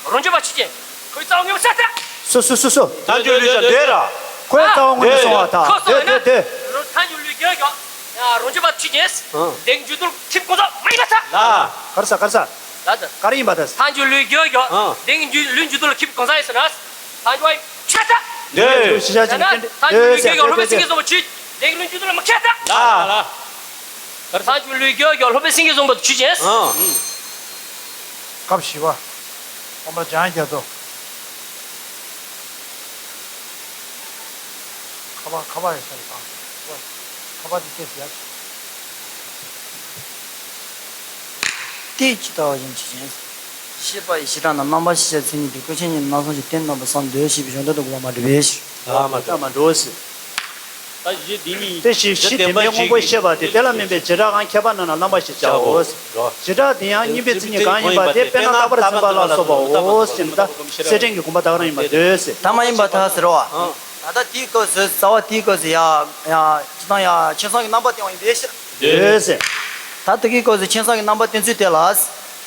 རང་རྒྱུད་པ་ཆོས་ཅན། ཁོའི་རྩ་བ་ངོས་མ་བཟུང་བ་དང་། སུ་སུ་སུ་སུ། ཐལ་འགྱུར་ལུས་ཀྱང་འདོད་ར། ཁོའི་རྩ་བ་ངོས་མ་བཟུང་བ་དང་། ཁོ་སོང་དེ་བས་ན། དེ་དེ། ཐལ་འགྱུར་ལུས་འགྱུར་བ་རང་རྒྱུད་པ་ཆོས་ཅན། ཨང་། དེ་འགྱུར་དུ་ཁེབས་གང་ཟག་མ་ཡིན་པར་ཐལ། ལ། ག་རེ་ཟེར་ག་རེ་ཟེར། ལ་དང་། ག་རེ་ཡིན་པར་ཐལ། ཐལ་འགྱུར་ལུས་འགྱུར་བ། ཨང་། དེ་འགྱུར་ལུས་འགྱུར་དུ་ཁེབས་གང་ཟག་ཡིན་ཟེར་ན། ཐལ་འགྱུར་བ་ཡིན་ཆོས་ཅན། འདོད། ཤེས་བྱ་ཅན། ཡང་ན་ཐལ་འགྱུར་ལུས་འགྱུར་བ་སློབ་དཔོན་སེང་གེ་བཟང་པོ་ཆོས། དེ་འགྱུར་ལུས་འགྱུར་དུ་ལ་མི་ཁེབས་ཐལ། ལ་ལ། ཐལ་འགྱུར་ལུས་འགྱུར་བ་སློབ་དཔོན་སེང་གེ་བཟང་པོ་ཆོས་ཅན། ཨང་། སྐབས་བཞི་པ། དབང་པོ་འཇམ་དབྱངས་རྒྱ་མཚོ། ཁ་པར་ཁ་པར་ཡོད་ས་རེད་དང་། ཁ་པར་དེ་སྐད་ཆ་ཡག་ཅིག་སྟེ་ཇི་ལྟ་བ་བཞིན་ཆོས་ཅན། ཤེས་པ་ཡི་བྱེ་བྲག་ན་རྣམ་པར་ཤེས་བྱའི་མཚན་ཉིད་དེ། ཀུན་མཁྱེན་ཉིད་ནི་རྣམ་བསམ་ཤེས། དེ་ནི་རྣམ་པར་བསམ་འདོད་ཞེས་པའི་གཞུང་དོན་དུ་གོ་བ་མ་འགྲིག་པའི་ཕྱིར། ལ་མ་འགྲོ། ལ་མ་འགྲོ་ཟེར། ད་གཞི་འདི་ཉིད་དེ་གཞི་གཞི་བདེན་པའི་དངོས་པོའི་ཤེས་པ་དེ། དེ་ལ་དམིགས་པའི་བྱེ་བྲག་གང་ཁྱད་པར་རྣམ་པར་ཤེས་བྱའོ། བྱེ་བྲག་དེ་ཡང་གཉིས་པའི་མཚན་ཉིད་གང་ཡིན་པ་དེ། དཔེར་ན་རྟག་པར་འཛིན་པ་ལ་སོགས་པའོ་ཞེ་ན། ད་སེར་ཕྲེང་གི་དགོངས་པ་ད་ག་རང་ཡིན་པར་འདོད་ཟེར། ད་མ་ཡིན་པར་ཐལ་ཟེར་རོ། ད་ལྟ་དེའི་སྐབས་སུ་རྩ་བ་དེའི་སྐབས་སུ་ཡ་ཡ་ཅི་དང་ཡ་མཁྱེན་སོང་གི་རྣམ་པ་བསྟན་པ་ཡིན་པའི་ཕྱིར། འདོད་ཟེར། ད་ལྟ་དེའི་སྐབས་སུ་མཁྱེན་སོང་གི་རྣམ་པ་བསྟན་ཚུལ་དེ་ལ།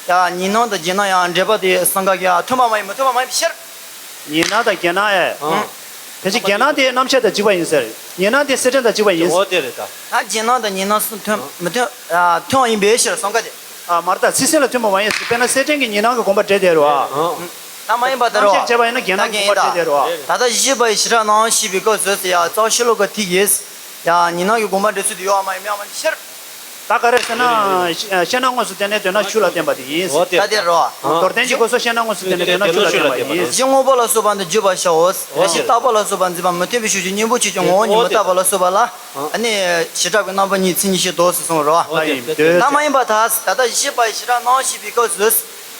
ཡ་གཉིས་སྣང་དང་རྗེས་སྣང་ཡང་འགྲེལ་པ་དེ་གསུམ་ཀ་གི་ཡ་མཐུན་པ་མ་ཡིན་མི་མཐུན་པ་མ་ཡིན་པའི་ཕྱིར། གཉིས་སྣང་དང་རྗེས་སྣང་ཨེ། ཨང་། ཕལ་ཆེར་རྗེས་སྣང་དེ་རྣམ་ཤེས་དང་གཅིག་པ་ཡིན་ཟེར། གཉིས་སྣང་དེ་སེར་ཕྲེང་དང་གཅིག་པ་ཡིན། འོ་དེ་རེད་ད། ད་རྗེས་སྣང་དང་གཉིས་སྣང་གསུམ་མཐུན་མི་མཐུན། ཨ་མཐུན་པ་ཡིན་པའི་ཕྱིར་གསུམ་ཀ་དེ། ཨ་མ་རེད་ད། ཚིག་ཟིན་ལ་མཐུན་པ་མ་ཡིན་ཟེར། དཔེར་ན་སེར་ཕྲེང་གི་གཉིས་སྣང་གི་དགོངས་པ་འགྲེལ་བསྡད་རེད་བ། ཨང་། ད་མ་ཡིན་པར་ཐལ་རོ། རྣམ་ཤེས་བྱས་པ་ཡིན་ན་རྗེས་སྣང་གི་དགོངས་པ་འགྲེལ་བསྡད་རེད་བ། ད་ལྟ་བཞི་པ་ཡི་བྱེ་བྲག་རྣམ་ཤེས་པའི་སྐབས་སུ་ཡ་རྩ་བ་ཤེས་ལུགས་ཀྱི་ཐིག་གིས། ཡ་གཉིས་སྣང་གི་དགོངས་པ་འགྲེལ་ཚུལ་དེ་ཡོད་པ་མ་ཡིན་མེད་པ་མ་ཡིན་ཕྱིར། ད་ག་རེ་ཟེར་ན། ཤེས་སྣང་དངོས་སུ་བསྟན་ནས་དོན་དམ་ཤུགས་ལ་བསྟན་པ་དེ་ཡིན། འོ་དེ་ད་དེ་རོ། མདོར་བསྟན་གྱི་སྐབས་སུ་ཤེས་སྣང་དངོས་སུ་བསྟན་ནས་དོན་དམ་ཤུགས་ལ་བསྟན་པ་ཡིན། གཞི་དངོས་པོ་ལ་སོགས་པ་འདི་བརྗོད་པར་བྱའོ། འོ་གཞི་རྟག་པ་ལ་སོགས་པ་འཛིན་པ་མི་མཐུན་པའི་ཕྱོགས་ཀྱི་གཉེན་པོ་ཆོས་ཅན། ངོ་བོ་ཉིད་མི་རྟག་པ་ལ་སོགས་པ་ལ། ཨ་ནི་བྱེ་བྲག་པའི་རྣམ་པ་གཉིས་མཚན་ཉིད་བཞིན་དུ་ཟེར་གསུངས་རོ། ད་མ་ཡིན་པར་ཐལ། ད་ལྟ་བཞི་པ་ཡི་བྱེ་བྲག་རྣམ་ཤེས་པའི་སྐབས་སུ།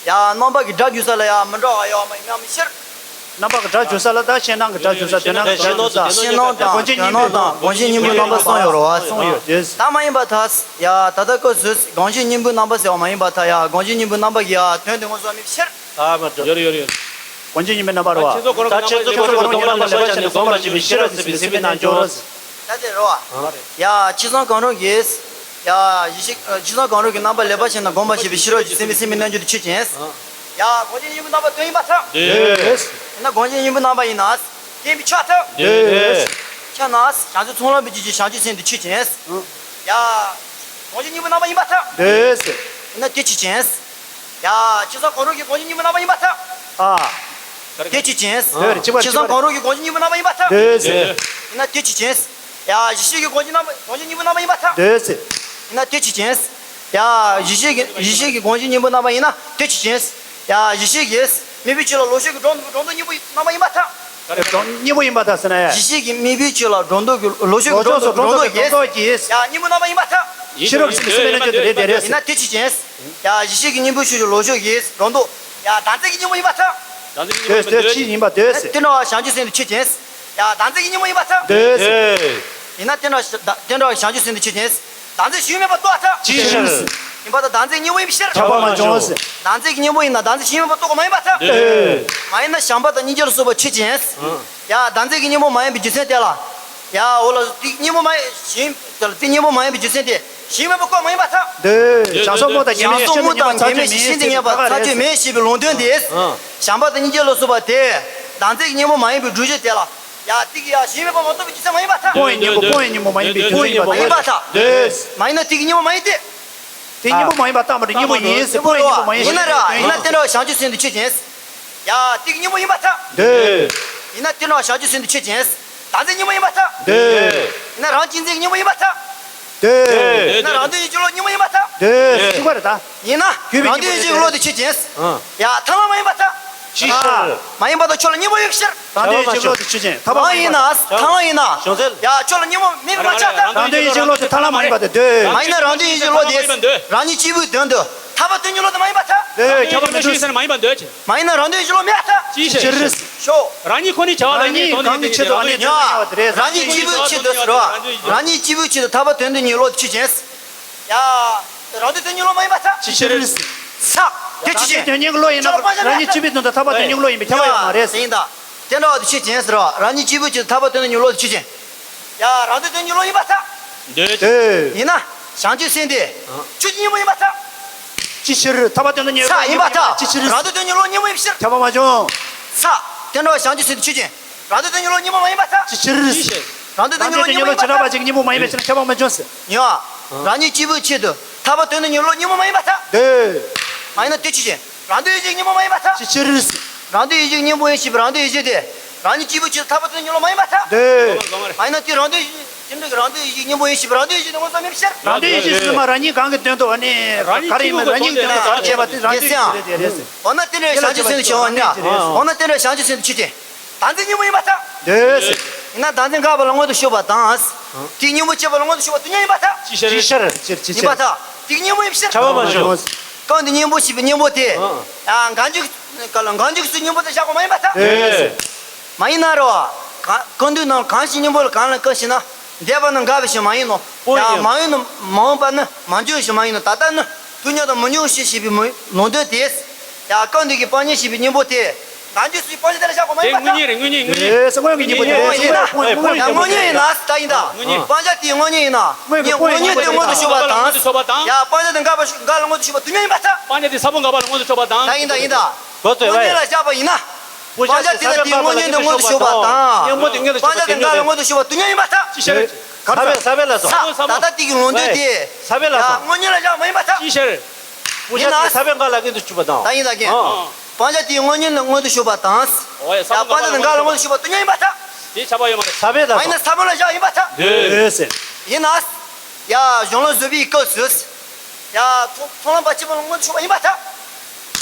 ཡ་རྣམ་པ་གི་སྒྲ་བརྗོད་ས་ལ་ཡ་མི་འདྲ་བ་ཡོད་པ་མ་ཡིན་མེད་པའི་ཕྱིར། རྣམ་པ་གི་སྒྲ་བརྗོད་ས་ལ་ད་ཤེས་སྣང་གི་སྒྲ་བརྗོད་ས། དོན་སྣང་གི་སྒྲ་བརྗོད་ས། ཤེས་སྣང་དང་དོན་སྣང་དང་དགོངས་གཞི་གཉེན་པོའི་རྣམ་པ་གསུམ་ཡོད་རེད་བ། གསུམ་ཡོད་དེ། ད་མ་ཡིན་པར་ཐལ། ཡ་ད་ལྟ་སྐབས་སུ་དགོངས་གཞི་གཉེན་པོའི་རྣམ་པ་ཟེར་བ་མ་ཡིན་པར་ཐལ། ཡ་དགོངས་གཞི་གཉེན་པོའི་རྣམ་པ་གི་ཡ་དོན་དེ་དངོས་སུ་མེད་པའི་ཕྱིར། ད་མ་འགྲོ། ཡོད་རེད་ཡོད་རེད། དགོངས་གཞི་གཉེན་པོའི་རྣམ་པ་རེད་བ། ད་མཁྱེན་སོང་གང་རུང་གི་རྣམ་པ་ལེགས་པར་ཕྱེ་ནས་སྒོམ་པར་བྱེད་པའི་ཕྱིར་རོ་ཟེར་བའི་སེམས་པའི་རྣལ་འབྱོར་རོ། ད་དེ་རེད་བ། ཡ་མཁྱེན་སོང་གང་རུང་གིས། ཡ་ཡེ་ཤེས་མཁྱེན་སོང་གང་རུང་གི་རྣམ་པ་ལེགས་པར་ཕྱེ་ནས་སྒོམ་པར་བྱེད་པའི་ཕྱིར་རོ་ཞེས་སེམས་པའི་སེམས་པའི་རྣལ་འབྱོར་དེ་ཆོས་ཅན། ཡ་དགོངས་གཞི་གཉེན་པོའི་རྣམ་པ་དོན་ཡིན་པར་ཐལ། འདོད། ཡིན་ན་དགོངས་གཞི་གཉེན་པོའི་རྣམ་པ་ཡིན་ན། དེ་ཡིན་པས་ཆགས་ཐལ། འདོད། ཁྱབ་ན་བྱང་ཆུབ་མཚོ་ལམ་པའི་རྒྱུད་ཀྱི་བྱང་ཆུབ་སེམས་དེ་ཆོས་ཅན། ཡ་དགོངས་གཞི་གཉེན་པོའི་རྣམ་པ་ཡིན་པར་ཐལ། འདོད། ཡིན་ན་དེ་ཆོས་ཅན། ཡ་མཁྱེན་སོང་གང་རུང་གི་དགོངས་གཞི་གཉེན་པོའི་རྣམ་པ་ཡིན་པར་ཐལ། ཨ། དེ་ཆོས་ཅན། འདོད་རེད། གཅིག་པ་མཁྱེན་སོང་གང་རུང་གི་དགོངས་གཞི་གཉེན་པོའི་རྣམ་པ་ཡིན་པར་ཐལ། འདོད་ཟེར། ཡིན་ན་དེ་ཆོས་ཅན། ཡ་ཡེ་ཤེས་ཀྱི་དགོངས་གཞི་རྣམ་པ་དགོངས་གཞི་གཉེན་པོའི་རྣམ་པ་ཡིན་པར་ཐལ། འདོད་ཟེར། ཡིན་ན་དེ་ཆོས་ཅན། ཡ་ཡེ་ཤེས་ཀྱི་ཡེ་ཤེས་ཀྱི་དགོངས་གཞི་གཉེན་པོའི་རྣམ་པ་ཡིན་ན་དེ་ཆོས་ཅན། ཡ་ཡེ་ཤེས་ཀྱིས་དམིགས་པའི་ཆོས་ལ་ལོག་ཕྱོགས་ཀྱི་སྒྲོ་འདོགས་སྒྲོ་འདོགས་གཉིས་པོའི་རྣམ་པ་ཡིན་པར་ཐལ། གཉིས་པོ་ཡིན་པར་ཐལ་ཟེར་ན་ཡ། ཡེ་ཤེས་ཀྱིས་དམིགས་པའི་ཆོས་ལ་སྒྲོ་འདོགས་ཀྱི་ལོག་ཕྱོགས་ཀྱི་སྒྲོ་འདོགས་སྒྲོ་འདོགས་ཀྱིས། ཡ་གཉེན་པོའི་རྣམ་པ་ཡིན་པར་ཐལ། ཕྱི་རོལ་གྱི་སེམས་ཀྱི་སེམས་པའི་རྣལ་འབྱོར་དེ་རེད་དེ་རེད། ཡིན་ན་དེ་ཆོས་ཅན། ཡ་ཡེ་ཤེས་ཀྱི་གཉེན་པོའི་ཕྱོགས་ཀྱི་ལོག་ཕྱོགས་ཀྱི་སྒྲོ་འདོགས། ཡ་དམ་ཚིག་གི་གཉེན་པོ་ཡིན་པར་ཐལ། བདག་འཛིན་གྱི་སྙིང་པོ་ཡིན་པར་འདོད། འདོད། ཅི་ཡིན་པར་འདོད། དེ་འདྲ་བ་བྱང་ཆུབ་སེམས་དེ་ཆོས་ཅན། ཡ། བདག་འཛིན་གྱི་སྙིང་པོ་ཡིན་པར་ཐལ། འདོད། ཡིན་ན་དེ་འདྲ་བ་དེ་འདྲ་བ་བྱང་ཆུབ་སེམས་དེ་ཆོས་ཅན། བདག་འཛིན་ཞུས་མེད་པར་རྟོགས་པར་ཐལ། ཅི་ཕྱིར། ཡིན་པར་ཐལ། བདག་འཛིན་གྱི་སྙིང་པོ་ཡིན་པའི་ཕྱིར། ཁྱབ་པ་མ་བྱུང་། བདག་འཛིན་གྱི་སྙིང་པོ་ཡིན་ན་བདག་འཛིན་ཞུས་མེད་པར་རྟོགས་པ་མ་ཡིན་པར་ཐལ། འདོད། མ་ཡིན་ན་བྱམས་པ་དང་སྙིང་རྗེ་ལ་སོགས་པ་ཆོས་ཅན། ཡ། བདག་འཛིན་གྱི་སྙིང་པོ་མ་ཡིན་པའི་རྒྱུ་མཚན་དེ་ལ། ཡ། འོ་ལགས་སོ། དེ་སྙིང་པོ་མ་ཡིན། དེ་སྙིང་པོ་མ་ཡིན་པའི་རྒྱུ་མཚན་དེ་ཞུས་མེད་པར་རྟོགས་པ་མ་ཡིན་པར་ཐལ། འདོད། བྱང་སོག་མོ་དང་ཉེ་བའི་བྱང་སོག་མོ་དང་ཉེ་བའི་ཤིན་ཏུ་ཉེ་བ་ཚར་གཅོད་མེད་ཞེས་པའི་ལུང་དོན་དེ། བྱམས་པ་དང་སྙིང་རྗེ་ལ་སོགས་པ་དེ་བདག་འཛིན་གྱི་སྙིང་པོ་མ་ཡིན་པའི་སྒྲུབ་བྱེད་དེ་ལ། ཡ། དེ་གི་ཡ་ཞུས་མེད་པར་མ་རྟོགས་པའི་རྒྱུ་མཚན་མ་ཡིན་པར་ཐལ། སྤོང་བའི་སྙིང་པོ། སྤོང་བའི་སྙིང་པོ་མ་ཡིན་པའི་རྒྱུ་མཚན་ཡིན་པར་ཐལ། མ་ཡིན་པར་ཐལ། འདོད། མ་ཡིན་ན་དེ་གི་སྙིང་པོ་མ་ཡིན་ཏེ། དེ་སྙིང་པོ་མ་ཡིན་པར་བཏགས་པ་དེ་སྙིང་པོ་ཡིན་ཟེར། སྤོང་བའི་སྙིང་པོ་མ་ཡིན་ཟེར། ཡིན་ན་ར། ཡིན་ན་དེ་འདྲ་བ་བྱང་ཆུབ་སེམས་དེ་ཆོས་ཅན། ཡ། དེ་གི་སྙིང་པོ་ཡིན་པར་ཐལ། འདོད། ཡིན་ན་དེ་འདྲ་བ་བྱང་ཆུབ་སེམས་དེ་ཆོས་ཅན། བདག་འཛིན་སྙིང་པོ་ཡིན་པར་ཐལ། འདོད། ཡིན་ན་རང་གཅེས་འཛིན་གྱི་སྙིང་པོ་ཡིན་པར་ཐལ། འདོད། ཡིན་ན་རང་དོན་གྱི་བློ་སྙིང་པོ་ཡིན་པར་ཐལ། འདོད། གཅིག་པ་རེད་ད། ཡིན་ན་རང་དོན་གྱི་བློ་དེ་ཆོས་ཅན། ཡ། ཐལ་ལམ་མ་ཡིན་པར་ཐལ། ཅི་ཕྱིར། མ་ཡིན་པར་ཐལ། ཁྱོད་ལ་སྙིང་པོ་ཡོད་ཕྱིར། རང་དོན་གྱི་བློ་དེ་ཆོས་ཅན། ཐལ་ལམ་ཡིན་ན། ཐལ་ལམ་ཡིན་ན། ཡ། ཁྱོད་ལ་སྙིང་པོ་མེད་པ་མ་ཆགས་ཐལ། རང་དོན་གྱི་བློ་དེ་ཐལ་ལམ་མ་ཡིན་པར་ཐལ། འདོད། མ་ཡིན་ན་རང་དོན་གྱི་བློ་དེ། རང་ཉིད་གཅིག་པུའི་དོན་དུ་ཐར་པ་དོན་གྱི་བློ་དེ་མ་ཡིན་པར་ཐལ། འདོད། ཁྱབ་པ་མ་བྱུང་། མ་ཡིན་པར་འདོད། མ་ཡིན་ན་རང་དོན་གྱི་བློ་མེད་པར་ཐལ། ཅི་ཕྱིར། ཤོ། རང་ཉིད་ཁོ་ནའི་བྱ་བ་ལ་ངེས་དོན་ནི་དེ་ཉིད་དེ་ཉིད་ལ་ཉེ་བ་དེ་རེད། རང་ཉིད་གཅིག་པུའི་ཆེད་དུ་ཟེར་བ། རང་ཉིད་གཅིག་པུའི་ཆེད་དུ་ཐར་པ་དོན་དུ་གཉེར་བློ་དེ་ཆོས་ཅན། ཡ། རང་དོན་དོན་གཉེར་བློ་མ་ཡིན་པར་ཐལ། ཅི་ཕྱིར། ས། དེ་ཅི་ཕྱིར། དོན་གཉེར་གྱི་བློ་ཡིན་ན་རང་ཉིད་གཅིག་པུའི་དོན་དུ་ཐར་པ་དོན་གཉེར་གྱི་བློ་ཡིན་པས་ཁྱབ་པ་ཡོད་མ་རེད། ཡིན་ད། དེ་འདྲ་བ་དེ་ཆོས་ཅན་ཟེར་བ། རང་ཉིད་གཅིག་པུའི་ཆེད་དུ་ཐར་པ་དོན་དུ་གཉེར་བློ་དེ་ཆོས་ཅན། ཡ། རང་དོན་དོན་གཉེར་བློ་ཡིན་པར་ཐལ། འདོད། ཡིན་ན། བྱང་ཆུབ་སེམས་དེ། ཆོས་ཀྱི་སྙིང་པོ་ཡིན་པར་ཐལ། ཅི་ཕྱིར། ཐར་པ་དོན་དུ་གཉེར་བའི་ས་ཡིན་པར་ཐལ། ཅི་ཕྱིར། རང་དོན་དོན་གཉེར་བློ་སྙིང་པོ་ཡིན་ཕྱིར། ཁྱབ་པ་མ་བྱུང་། ས། དེ་འདྲ་བ་བྱང་ཆུབ་སེམས་དེ་ཆོས་ཅན། རང་དོན་དོན་གཉེར་བློ་སྙིང་པོ་མ་ཡིན་པར་ཐལ། ཅི་ཕྱིར། རང་དོན་དོན་གཉེར་བློ་བྱེ་བྲག་པ་ཅིག་སྙིང་པོ་མ་ཡིན་པའི་ཕྱིར་ན་ཁྱབ་པ་མ་བྱུང་ཟེར། ཡ། རང་ཉིད་གཅིག་པུའི་ཆེད་དུ་ཐར་པ་དོན་དུ་གཉེར་བློ་སྙིང་པོ་མ་ཡིན་པར་ཐལ། འདོད། མ་ཡིན་ན་དེ་ཆོས་ཅན། རང་དོན་གཅིག་སྙིང་པོ་མ་ཡིན་པར་ཐལ། ཅི་ཕྱིར། རང་དོན་གཅིག་སྙིང་པོ་ཡིན་ཞེས་པའི་རང་དོན་གཅིག་དེ། རང་ཉིད་གཅིག་པུའི་ཆེད་དུ་ཐར་པ་དོན་གཉེར་བློ་མ་ཡིན་པར་ཐལ། འདོད། མ་ཡིན་ན་དེ་རང་དོན་གཅིག་དེ་འདྲ་གི་རང་དོན་གཅིག་སྙིང་པོ་ཡིན་ཞེས་པའི་རང་དོན་གཅིག་དེ་མངོན་སུམ་མིན་ཕྱིར། རང་དོན་གཅིག་ཟེར་མ་རང་ཉིད་གང་གི་དོན་དུ་ཨ་ནི་རང་ཉིད་གཅིག་པུའི་དོན་དུ་རང་བྱས་པ་དེ་རང་དོན་གཅིག་དེ་རེད་ཟེར། འོ་ན་དེ་འདྲ་བྱང་ཆུབ་སེམས་དེ་བྱེད་པ་ནི། འོ་ན་དེ་འདྲ་བྱང་ཆུབ་སེམས་དེ་ཆོས་ཅན། བདག་འཛིན་གཉིས་པོ་ཡིན་པར་ཐལ། འདོད། ཡིན་ན་བདག་འཛིན་འགག་པ་ལ་མངོན་དུ་ཞུགས་པ་དང་། དེའི་སྙིང་པོ་བཅད་པ་ལ་མངོན་དུ་ཞུགས་པ་དུས་མཉམ་ཡིན་པར་ཐལ། ཅི་ཕྱིར། ཅི་ཕྱིར། ཅི་ཕྱིར། ཡིན་པར་ཐལ། དེའི་སྙིང་པོ་ཡིན་ཕྱིར། ཁྱབ་པ་མ་བྱུང་། གང་དུ་སྙིང་པོ་ཞེས་པའི་སྙིང་པོ་དེ། ཡང་འགག་འཇུག་ག་ལ་འགག་འཇུག་སུའི་སྙིང་པོ་དེ་བཞག་པ་མ་ཡིན་པར་ཐལ། འདོད། མ་ཡིན་ན་རོ། གང་དུས་ན་གང་ཞིག་སྙིང་པོ་ལ་གང་ལ་གང་ཞིག་ན། འདས་པ་ནི་འགག་པའི་ཕྱིར་མ་ཡིན་ནོ། ཡང་མ་འོངས་ནི་མ་འོངས་པ་ནི་མ་འབྱུང་བའི་ཕྱིར་མ་ཡིན་ནོ། ད་ལྟ་ནི་དུས་མཉམ་དང་མི་འབྱུང་བའི་ཕྱིར་ཞེས་པའི་མི་ལུང་དོན་དེ། ཡང་གང་དུས་ཀྱི་སྤང་གཉེན་ཞེས་པའི་སྙིང་པོ་དེ། ནང་རྒྱུད་སུའི་སྤང་བྱ་དེ་ལ་བཞག་དགོས་མ་ཡིན་པར་ཐལ། དངོས་ཉིད་རེད། དངོས་ཉིད། དངོས་ཉིད། ཡིན་ན། ཡང་དངོས་ཉིད་ཡིན་ན་ད་ཡིན་ད། དངོས་ཉིད། སྤང་བྱ་དེའི་དངོས་ཉིད་ཡིན་ན། དངོས་ཉིད་དེ་མངོན་དུ་ཕྱོགས་པ་དང་། ཡང་སྤང་བྱ་དེ་འགག་པ་འགག་ལ་མངོན་དུ་ཕྱོགས་པ་དུས་མཉམ་ཡིན་པར་ཐལ། སྤང་བྱ་དེ་ས་བོན་འགག་པ་ལ་མངོན་དུ་ཕྱོགས་པ་དང་། ད་ཡིན་ད་ཡིན་ད། དངོས་ཉིད་ལ་བཞག་པ་ཡིན་ན། སྤང་བྱ་དེ་ལ་དེའི་དངོས་ཉིད་དུ་མངོན་དུ་ཕྱོགས་པ་དང་། སྤང་བྱ་དེ་འགག་ལ་མངོན་དུ་ཕྱོགས་པ་དུས་མཉམ་ཡིན་པར་ཐལ། ཅི་ཕྱིར། ས་བོན་ས་བོན་ལ་སོ། ས་ད་ལྟ་དེ་གི་ལུང་དོན་དེ། ས་བོན་ལ་སོ། དངོས་ཉིད་ལ་བཞག་མ་ཡིན་པར་ཐལ། ཅི་ཕྱིར། སྤང་བྱ་དེ་ས་བོན་འགག་ལ་མངོན་དུ་ཕྱོགས་པ་དང་། ད་ཡིན་ད་གན། སྤང་བྱ་དེའི་དངོས་ཉིད་ལ་མངོན་དུ་ཕྱོགས་པ་དང་། འོ་ཡ། ཡང་སྤང་བྱ་དེ་འགག་ལ་མངོན་དུ་ཕྱོགས་པ་དུས་མཉམ་ཡིན་པར་ཐལ། དེ་ཁྱབ་པ་ཡོད་མ་རེད། ས་བོན་ལ་སོ། མ་ཡིན་ན་ས་བོན་ལ་བཞག་ཡིན་པར་ཐལ། འདོད་ཟེར། ཡིན་ན། ཡ། གཞུང་ལུགས་བཟོད་པའི་སྐབས་སུ། ཡ། མཐོང་མཐོང་ལམ་བར་ཆད་མེད་ལ་མངོན་དུ་ཕྱོགས་པ་ཡིན་པར་ཐལ།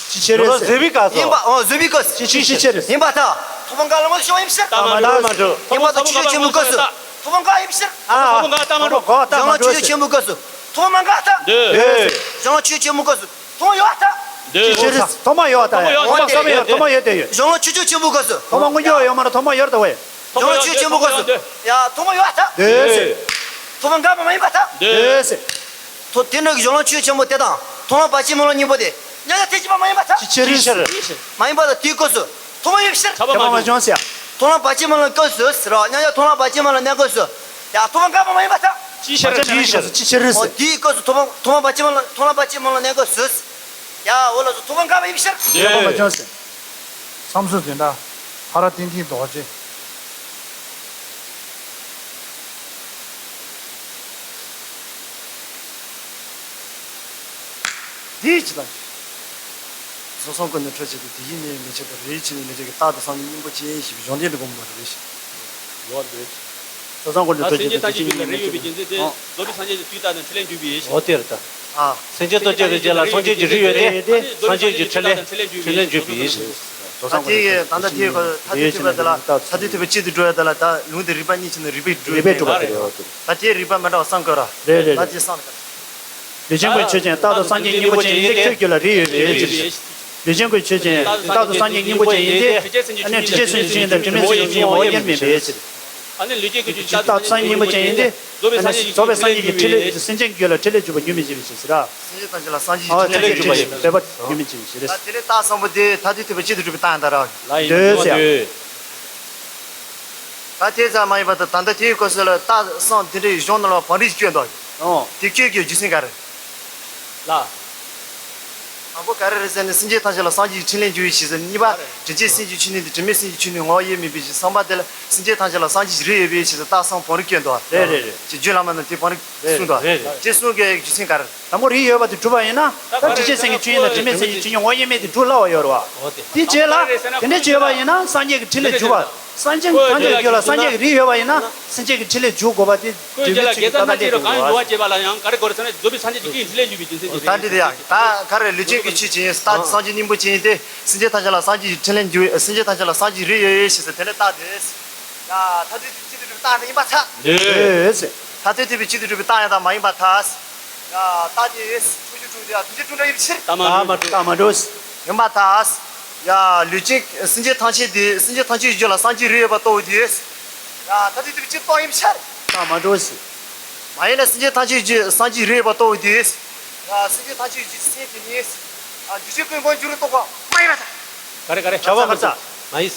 ཅི་ཕྱིར་ཟེར། བཟོད་པའི་སྐབས་སུ། ཡིན་པ། འོ། བཟོད་པའི་སྐབས་སུ། ཅི་ཅི་ཅི་ཕྱིར། ཡིན་པར་ཐལ། མཐོང་ལམ་འགག་ལ་མངོན་དུ་ཕྱོགས་པ་ཡིན་ཕྱིར། ལྟ་མ་འགྲོ། ལྟ་མ་འགྲོ། ཡིན་པར་ཐལ། ཆོས་ཅན་ཆེན་པོའི་སྐབས་སུ། མཐོང་ལམ་འགག་ཡིན་ཕྱིར། ཨ། མཐོང་ལམ་འགག་ལྟ་མ་འགྲོ། གཞུང་ལུགས་ཆོས་ཅན་ཆེན་པོའི་སྐབས་སུ། མཐོང་ལམ་འགག་ཐལ། འདོད། གཞུང་ལུགས་ཆོས་ཅན་ཆེན་པོའི་སྐབས་སུ། མཐོང་ལམ་ཡོད་ཐལ། འདོད། ཅི་ཕྱིར། མཐོང་ལམ་ཡོད་ཐལ། མཐོང་ལམ་ཡོད། མཐོང་ལམ་ཡོད། མཐོང་ལམ་ཡོད་དེ་ཡོད། གཞུང་ལུགས་ཆོས་ཅན་ཆེན་པོའི་སྐབས་སུ། མཐོང་ལམ་མངོན་གྱུར་ཡོད་མ་རེད། མཐོང་ལམ་ཡོད་དེ་ཡོད། གཞུང་ལུགས་ཆོས་ཅན་ཆེན་པོའི་སྐབས་སུ། ཡ། མཐོང་ལམ་ཡོད་ཐལ། འདོད། མཐོང་ལམ་འགག་པ་མ་ཡིན་པར་ཐལ། འདོད། ཐོ་དེ་འདྲ་གི་གཞུང་ལུགས་ཆོས་ཅན་ཆེན་པོ་དེ་དང་མཐོང་ལམ་བར་ཆད་མེད་ལ་གཉིས་པོ་དེ་མཉམ་གཞག་ཐེག་གཅིག་པ་མ་ཡིན་པར་ཐལ། ཅི་ཕྱིར། མ་ཡིན་པར་ཐལ། དེའི་སྐབས་སུ་མཐོང་ལམ་ཡོད་ཕྱིར། ཁྱབ་པ་མ་བྱུང་ཟེར། མཐོང་ལམ་བར་ཆད་མེད་ལ་སྐབས་སུ་ཟེར་བ། མཉམ་གཞག་མཐོང་ལམ་བར་ཆད་མེད་ལ་གནས་སྐབས་སུ། ཡ། མཐོང་ལམ་འགག་པ་མ་ཡིན་པར་ཐལ། ཅི་ཕྱིར། ཅི་ཕྱིར། ཅི་ཕྱིར་ཟེར། འོ། དེའི་སྐབས་སུ་མཐོང་ལམ་མཐོང་ལམ་བར་ཆད་མེད་ལ་མཐོང་ལམ་བར་ཆད་མེད་ལ་གནས་སྐབས་སུ། ཡ། འོ་ལགས་སོ། མཐོང་ལམ་འགག་པ་ཡིན་ཕྱིར། ཁྱབ་པ་མ་བྱུང་ཟེར། བསམ་གཟུགས་འཛིན་གྲྭ། ཧ་ར་ཏན་ཏན་རྡོ་རྗེ། འདིའི་ཕྱི་ལ། བཟོ་ཚང་ཀུན་ནས་འཕྲོད་བྱེད་དེ། དེ་ཡི་གནས་མི་ཕྱེད་དོ། རེ་རེ་ཕྱེ་ནས་མི་ཕྱེད་དོ། རྟག་ཏུ་སངས་རྒྱས་སྙིང་པོ་ཅན་ཞེས་པའི་གཞུང་དོན་འདི་སྒོམ་པ་རེད། ཡོད་རེད། བཟོ་ཚང་ཀུན་ནས་འཕྲོད་བྱེད་དེ། དེ་ཡི་གནས་མི་ཕྱེད་དོ། རྫོགས་པའི་སངས་རྒྱས་ཀྱི་དུས་རྟག་ཏུ་འཕྲིན་ལས་འཇུག་པའི། འོ་དེ་རེད་ད། ཨ། སེམས་ཅན་ཐམས་ཅད་ཀྱི་རྗེས་ལ་སངས་རྒྱས་ཀྱི་རིགས་ཡོད་དེ། སངས་རྒྱས་ཀྱི་འཕྲིན་ལས་འཕྲིན་ལས་འཇུག་པའི། བཟོ་ཚང་ཀུན་ནས་འཕྲོད་བྱེད་དེ། ད་ལྟ་དེའི་ཐ་དད་ཐོས་པ་དེ་ལ། ཐ་དད་ཐོས་པ་གཅིག་ཏུ་འགྲོ་བ་དེ་ལ་ད་ལུང་དེ་རིགས་པ་གཉིས་ཕྱེ་ནས་རིགས་པས་གྲུབ་པ་རེད། ད་དེའི་རིགས་པ་མི་འདྲ་བ་གསུམ་བཀོད་ར། རེད་རེད། ད་དེ་གསུམ་ལ། ལུས་ཅན་ཀུན་འཕྲོད་བྱེད་རྟག་ཏུ་སངས་རྒྱས་སྙིང་པོ་ཅན་ཡིན་ཏེ། ཁྱོད་རྒྱུད་ལ་རིགས་ཡོད་པའི་ཕྱིར། ལུས་ཅན་ཀུན་ཆོས་ཅན། རྟག་ཏུ་སངས་རྒྱས་སྙིང་པོ་ཅན་ཡིན་ཏེ། ཨ་ནི་དྲི་ཆེན་སེམས་ཀྱི་ཆོས་ཉིད་དང་དྲི་མེད་སེམས་ཀྱི་ཆོས་ཉིད་དབང་དབྱེར་མེད་པའི་ཕྱིར། ཨ་ནི་ལུས་ཅན་ཀུན་ཆོས་ཅན། རྟག་ཏུ་སངས་རྒྱས་སྙིང་པོ་ཅན་ཡིན་ཏེ། རྫོགས་པའི་སངས་རྒྱས་ཀྱི་ཕྲིན་ལས། སེམས་ཅན་གྱི་རྒྱུད་ལ་ཕྲིན་ལས་འཇུག་པ་རྒྱུན་མི་འཆད་པའི་ཕྱིར་ཟེར་ར། སེམས་ཅན་ཐམས་ཅད་ལ་སངས་རྒྱས་ཀྱི་ཕྲིན་ལས་འཇུག་པ་ཡིན་པས་རྒྱུན་མི་འཆད་པའི་ཕྱིར། ད་དེ་ནས་རྟགས་གསུམ་པོ་དེ་མཐར་ཐུག་ཐེག་པའི་གཅིག་ཏུ་གྲུབ་པའི་རྟགས་ཡང་དག་ར། འདོད་ཟེར། ད་དེ་ཙམ་མ་ཡིན་པར་དུ་ད་ལྟ་དེའི་སྐབས་སུ་ལ་རྟགས་གསུམ་དེ་འདྲའི་གཞུང་ནང་ལ་བང་རིམ་བསྐྱོན་འདུག་ཨོ། དེ་བསྐྱོན་གྱི་རྒྱུ་མཚན་ག་རེ། ལ། དང་པོ་ག་རེ་རེད་ཟེར་ན། སེམས་ཅན་ཐམས་ཅད་ལ་སངས་རྒྱས་ཀྱི་ཕྲིན་ལས་འཇུག་པའི་ཕྱིར་ཟེར། གཉིས་པ་དྲི་ཆེན་སེམས་ཀྱི་ཆོས་ཉིད་དང་དྲི་མེད་སེམས་ཀྱི་ཆོས་ཉིད་དབང་དབྱེར་མེད་པའི་ཕྱིར། གསུམ་པ་དེ་ལ་སེམས་ཅན་ཐམས་ཅད་ལ་སངས་རྒྱས་ཀྱི་རིགས་ཡོད་པའི་ཕྱིར་ཟེར། རྟགས་གསུམ་བང་རིམ་བསྐྱོན་འདུག་རེད་རེད་རེད། ཅེས་རྒྱུད་བླ་མ་རྣམས་དེ་བང་རིམ་རེད་གསུངས་འདུག་རེད་རེད། དེ་གསུམ་གྱི་རྒྱུ་མཚན་ག་རེ། དང་པོ་རིགས་ཡོད་པ་དེ་གྲུབ་པ་ཡིན་ན། ད་དྲི་ཆེན་སེམས་ཀྱི་ཆོས་ཉིད་དང་དྲི་མེད་སེམས་ཀྱི་ཆོས་ཉིད་དབང་དབྱེར་མེད་དེ་གྲུབ་སླ་བ་ཡོད་རེད་བ། འོ་དེ། དེ་རྗེས་ལ་དེ་འདྲ་བྱས་པ་ཡིན་ན་སངས་རྒྱས་ཀྱི་ཕྲིན་ལས་འཇུག་པ། སེམས་ཅན་ཐམས་ཅད་ཀྱི་རྒྱུད་ལ་སངས་རྒྱས་ཀྱི་རིགས་ཡོད་པ་ཡིན་ན་སེམས་ཅན་གྱི་ཕྲིན་ལས་འཇུག་དགོས་པ་དེ། ཁོའི་རྒྱུད་ལ་དགེ་རྩ་སྣ་གཅིག་རུ་གང་ཡང་འབྱུང་བ་བྱེད་པ་ལ་ཡང་ག་རེ་གོ་རེད་ཟེར་ན། རྫོགས་པའི་སངས་རྒྱས་ཀྱི་ཕྲིན་ལས་འཇུག་པའི་རྒྱུ་མཚན་དེ། ད་འདི་དེ་ཡང་ད་ག་རེ། ལུས་ཅན་ཀུན་ཆོས་ཅན། རྟག་ཏུ་སངས་རྒྱས་སྙིང་པོ་ཅན་ཡིན་ཏེ། སེམས་ཅན་ཐམས་ཅད་ལ་སངས་རྒྱས་ཀྱི་ཕྲིན་ལས་འཇུག་སེམས་ཅན་ཐམས་ཅད་ལ་སངས་རྒྱས་རིགས་ཡོད་ཡོད་ཞེས་ཟེར། དེ་ནས་རྟགས་དེ། ཡ། མཐར་ཐུག་ཐེག་པའི་གཅིག་ཏུ་གྲུབ་པའི་རྟགས་ཡང་དག་ཡིན་པར་ཐལ། འདོད་ཟེར། མཐར་ཐུག་ཐེག་པའི་གཅིག་ཏུ་གྲུབ་པའི་རྟགས་ཡང་དག་མ་ཡིན་པར་ཐལ། ཡ། རྟགས་དེ་ཕྱོགས་ཆོས་དྲུག་དེ་ཡང་ཐམས་ཅད་དྲུག་འདྲ་ཡིན་ཕྱིར། རྟགས་མ་གྲུབ། རྟགས་མ་གྲུབ། ཡིན་པར་ཐལ། ཡ། ལུས་ཅན་སེམས་ཅན་ཐམས་ཅད་དེ། སེམས་ཅན་ཐམས་ཅད་ཀྱི་རྒྱུད་ལ་སངས་རྒྱས་རིགས་ཡོད་པར་རྟོགས་པའི་དུས། ཡ། མཐར་ཐུག་ཐེག་པའི་གཅིག་རྟགས་ཡིན་ཕྱིར། རྟགས་མ་གྲུབ་ཟེར། མ་ཡིན་ན་སེམས་ཅན་ཐམས་ཅད་ཀྱི་སངས་རྒྱས་རིགས་ཡོད་པར་རྟོགས་པའི་དུས། ཡ། སེམས་ཅན་ཐམས་ཅད་ཀྱི་སེམས་དེ་ནི། ཨ། འདུས་བྱས་ཀུན་སྔོན་འགྱུར་རུ་རྟོགས་པ་མ་ཡིན་པར་ཐལ། ག་རེ་ག་རེ། ཁྱབ་པ་མ་ཚང་། མ་ཡིན།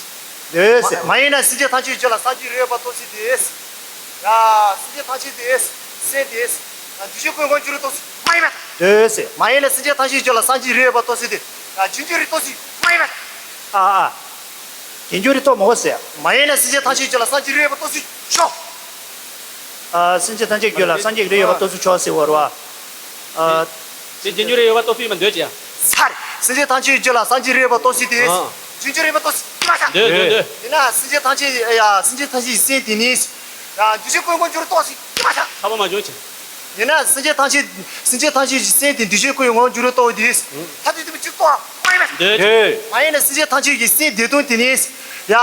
འདོད་ཟེར། མ་ཡིན་ན་སེམས་ཅན་ཐམས་ཅད་ཀྱི་རྒྱུད་ལ་སངས་རྒྱས་རིགས་ཡོད་པར་རྟོགས་ཚུལ་དེ། ཡ། སེམས་ཅན་ཐམས་ཅད་དེ། སེམས་དེ། འདུས་བྱས་ཀུན་སྔོན་འགྱུར་རུ་རྟོགས་ཚུལ་མ་ཡིན་པར་ཐལ། འདོད་ཟེར། མ་ཡིན་ན་སེམས་ཅན་ཐམས་ཅད་ཀྱི་རྒྱུད་ལ་སངས་རྒྱས་རིགས་ཡོད་པར་རྟོགས་ཚུལ་དེ། ཡ། རྒྱུན་འགྱུར་རིགས་རྟོགས་ཚུལ་མ་ཡིན་པར་ཐལ། ཨ་ཨ། རྒྱུན་འགྱུར་རིགས་རྟོགས་མི་དགོས་ཟེར། མ་ཡིན་ན་སེམས་ཅན་ཐམས་ཅད་ཀྱི་རྒྱུད་ལ་སངས་རྒྱས་རིགས་ཡོད་པར་རྟོགས་ཚུལ་ཆོག་ཨ། སེམས་ཅན་ཐམས་ཅད་ཀྱི་རྒྱུད་ལ་སངས་རྒྱས་ཀྱི་རིགས་ཡོད་པར་རྟོགས་ཚུལ་ཆོག་ཟེར་བ་རེད་བ། ཨ། དེ་རྒྱུན་འགྱུར་རིགས་ཡོད་པར་རྟོགས་ཚུལ་ཡིན་པ་འདོད་ཅེས། ཚར། སེམས་ཅན་ཐམས་ཅད་ཀྱི་རྒྱུད་ལ་སངས་རྒྱས་རིགས་ཡོད་པར་རྟོགས་ཚུལ་དེ། ཨ། རྒྱུན་འགྱུར་རིགས་ཡོད་པར་རྟོགས་ཚུལ་ཡིན་པར་ཐལ། འདོད་འདོད་འདོད། ཡིན་ན་སེམས་ཅན་ཐམས་ཅད། ཡ། སེམས་ཅན་ཐམས་ཅད་ཀྱི་སེམས་དེ་ནི། ཡ། འདུས་བྱས་ཀུན་སྔོན་འགྱུར་རུ་རྟོགས་ཚུལ་ཡིན་པར་ཐལ། ཁྱབ་པ་མ་བྱུང་ཅིང་། ཡིན་ན་སེམས་ཅན་ཐམས་ཅད། སེམས་ཅན་ཐམས་ཅད་ཀྱི་སེམས་དེ་འདུས་བྱས་ཀུན་སྔོན་འགྱུར་རུ་རྟོགས་པའི་དུས། མཐར་ཐུག་ཐེག་པའི་གཅིག་རྟགས་མ་ཡིན་པར་ཐལ། འདོད། མ་ཡིན་ན་སེམས་ཅན་ཐམས་ཅད་ཀྱི་སེམས་བདེ་སྟོང་དེ་ནི། ཡ།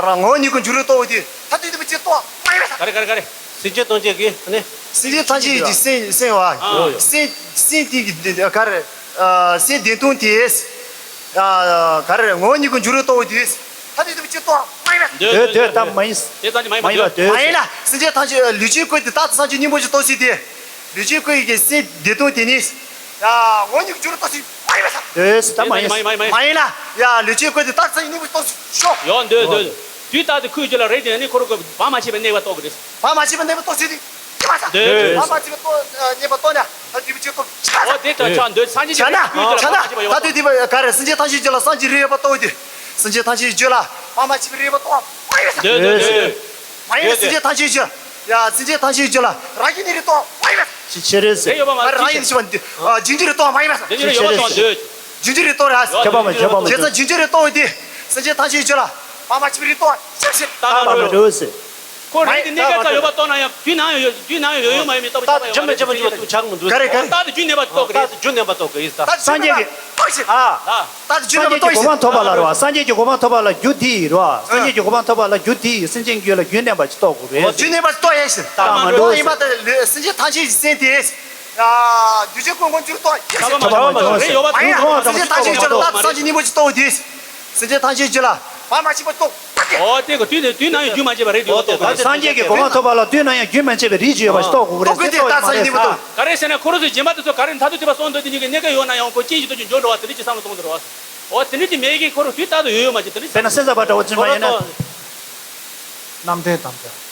རང་ངོ་བོ་ཉིད་ཀྱིས་འགྱུར་རུ་རྟོགས་པའི་དུས། མཐར་ཐུག་ཐེག་པའི་གཅིག་རྟགས་མ་ཡིན་པར་ཐལ། ག་རེ་ག་རེ་ག་རེ། སེམས་ཅན་ཐམས་ཅད་ཀྱི་ཨ་ནི། སེམས་ཅན་ཐམས་ཅད་ཀྱི་སེམས་སེམས་པ། ཨ། སེམས་སེམས་དེ་གི་ག་རེ། ཨ། སེམས་བདེ་སྟོང་དེ། ཨ། ག་རེ། ངོ་བོ་ཉིད་ཀྱིས་འགྱུར་རུ་རྟོགས་པའི་དུས། མཐར་ཐུག་ཐེག་པའི་གཅིག་རྟགས་མ་ཡིན་པར་ཐལ། འདོད་འདོད། ད་མ་ཡིན། དེ་ཙམ་གྱིས་མ་ཡིན་པ་འདོད། མ་ཡིན་ན་སེམས་ཅན་ཐམས་ཅད་ལུས་ཅན་ཀུན་དེ་རྟག་ཏུ་སངས་རྒྱས་སྙིང་པོ་ཅན་རྟོགས་ཚུལ་དེ། ལུས་ཅན་ཀུན་གྱི་སེམས་བདེ་སྟོང་དེ་ནི། ཡ། ངོ་བོ་ཉིད་ཀྱིས་འགྱུར་རུ་རྟོགས་ཚུལ་མ་ཡིན་པར་ཐལ། འདོད་ཟེར། ད་མ་ཡིན། མ་ཡིན་མ་ཡིན་མ་ཡིན། མ་ཡིན་ན། ཡ། ལུས་ཅན་ཀུན་དེ་རྟག་ཏུ་སངས་རྒྱས་སྙིང་པོ་ཅན་རྟོགས་ཚུལ་ཆོག་ཡོད་འདོད་འདོད། དུས་རྟག་ཏུ་ཁོའི་རྒྱུད་ལ་རེག་དེ་ནི་ཁོ་རང་གི་བག་མ་ཆད་པའི་གནས་པ་རྟོགས་དགོས་རེད། བག་མ་ཆད་པའི་གནས་པ་རྟོགས་ཚུལ་དེ། ཡིན་པར་ཐལ། འདོད། བག་མ་ཆད་པའི་རྟོགས། གནས་པ་རྟོགས་ན་མཐར་ཐུག་ཐེག་པའི་གཅིག་རྟགས་ཆགས་ན། འོ་དེ་ལྟར་ཆགས་འདོད། སངས་རྒྱས་ཀྱི་ཆགས་ན། ཁོའི་རྒྱུད་ལ་ཆགས་ན། བག་མ་ཆད་པ་ཡོད་པ་མཐར་ཐུག་ཐེག་པ་ག་རེ། སེམས་ཅན་ཐམས་ཅད་ཀྱི་རྒྱུད་ལ་སངས་རྒྱས་རིགས་ཡོད་པར་རྟོགས་པའི་དུས། སེམས་ཅན་ཐམས་ཅད་ཀྱི་རྒྱུད་ལ་བག་མ་ཆད་པའི་རིགས་ཡོད་པར་རྟོགས་པ་མ་ཡིན་པར་ཐལ། འདོད་འདོད་འདོད། མ་ཡིན་ན་སེམས་ཅན་ཐམས་ཅད་ཀྱི་རྒྱུད། ཡ། སེམས་ཅན་ཐམས་ཅད་ཀྱི་རྒྱུད་ལ་རང་བཞིན་གནས་རིགས་རྟོགས་པ་མ་ཡིན་པར་ཐལ། ཅི་ཕྱིར་རེད་ཟེར། རེད་ཡོད་པ་མ་རེད། རང་བཞིན་ཞེས་པ་འདི། ཨ། རྒྱུན་འགྱུར་རིགས་རྟོགས་པ་མ་ཡིན་པར་ཐལ། རྒྱུན་འགྱུར་ཡོད་པ་རྟོགས་འདོད། རྒྱུན་འགྱུར་རིགས་རྟོགས་རེད། ཁྱབ་པ་མ་ཁྱབ་པ་མ་ཁྱབ་པ་མ། བྱས་ཙང་རྒྱུན་འགྱུར་རིགས་རྟོགས་པའི་དུས། སེམས་ཅན་ཐམས་ཅད་ཀྱི་རྒྱུད་ལ་བག་མ་ཆད་པའི་རིགས་རྟོགས་པ་ཅི་ཕྱིར། རྟགས་མ་གྲུབ་ཟེར། ཁོ་རེད་དེ་གནས་སྐབས་ཀ་ཡོད་པ་རྟོགས་ན་ཡང་དུས་ནམ་ཡང་ཡོད། དུས་ནམ་ཡང་ཡོད་ཡོད་མ་ཡིན་མིན་རྟོགས་པ་ཆགས་པ་ཡོད་མ་རེད། རྟགས་རྒྱུན་ནས་པ་རྟོགས་གི་ཡིན་ད། རྟགས་རྒྱུན་ནས་པ་རྟོགས་གི་ཡིན་ད། སངས་རྒྱས་ཀྱི། ཨ། རྟགས་རྒྱུན་ནས་པ་རྟོགས་གི་ཡིན་ད། ཨ། རྟགས་རྒྱུན་ནས་པ་རྟོགས་ཡིན། སངས་རྒྱས་ཀྱི་གོ་འཕང་ཐོབ་པ་ལ་རེད་བ། སངས་རྒྱས་ཀྱི་གོ་འཕང་ཐོབ་པ་ལ་རྒྱུ་དེ་ཡིན་རེད་བ། སངས་རྒྱས་ཀྱི་གོ་འཕང་ཐོབ་པ་ལ་རྒྱུ་དེ་ཡིན། སེམས་ཅན་རྒྱུད་ལ་རྒྱུན་གནས་པ་ཅིག་རྟོགས་དགོས་རེད། རྒྱུན་གནས་པ་རྟོགས་ཡིན་ཟེར། རྟགས་མ་གྲུབ་ཟེར། ཡིན་པ་དེ་སེམས་ཅན་ཐམས་ཅད་ཀྱི་སེམས་དེ། ཡ། འདུས་བྱས་ཀུན་སྔོན་འགྱུར་རུ་རྟོགས་ཡིན་ཟེར། ཁྱབ་པ་མ་ཁྱབ་པ་མ་ཁྱབ་པ་རེད། ཡོད་པ་མ་ཡིན་ན་སེམས་ཅན་ཐམས་ཅད་ཀྱི་རྒྱུད་ལ་རྟག་ཏུ་སངས་རྒྱས་སྙིང་པོ་ཅན་རྟོགས་པའི་དུས། སེམས་ཅན་ཐམས་ཅད་ཀྱི་རྒྱུད་ལ་བག་མ་ཆད་པ་རྟོགས། འོ་དེ་ག་དུས་ནས་དུས་ནམ་ཡང་རྒྱུན་མ་ཆད་པ་རེད་འདུག་རྟོགས་དགོས་རེད། སངས་རྒྱས་ཀྱི་གོ་འཕང་ཐོབ་པ་ལ་དུས་ནམ་ཡང་རྒྱུན་མ་ཆད་པའི་རིགས་ཅིག་ཡོད་པ་ཞིག་རྟོགས་དགོས་ཀྱི་རེད། རྟོགས་དགོས་དེ་རྟགས་སངས་རྒྱས་སྙིང་པོ་རྟོགས། ག་རེ་ཟེར་ན་ཁོ་རང་ཚོ་རྗེས་མ་དེ་ཚོ་ག་རེ་མཐར་ཐུག་ཐེག་པ་སོང་འདོད་དེ་གཉིས་ཀའི་གནས་སྐབས་ཡོད་ན་ཡང་ཁོ་རྐྱེན་གྱིས་ལྟོས་ཀྱིས་འགྱུར་འགྲོ་བ་དེ་འདྲ་ཅིག་བསམ་བློ་གཏོང་འདོད་རེད་བ། འོ་དེ་འདྲ་ཅིག་མེད་ཀྱི་ཁོ་རང་དུས་རྟག་ཏུ་ཡོད་ཡོད་མ་ཅིག་དེ་འདྲ་ཅིག་དཔེར་ན་སེམས་ཙམ་པ་འདྲ་བོ་ཅིག་མ་ཡིན་ན། རྣམ་འདྲེན་དམ་བཅའ།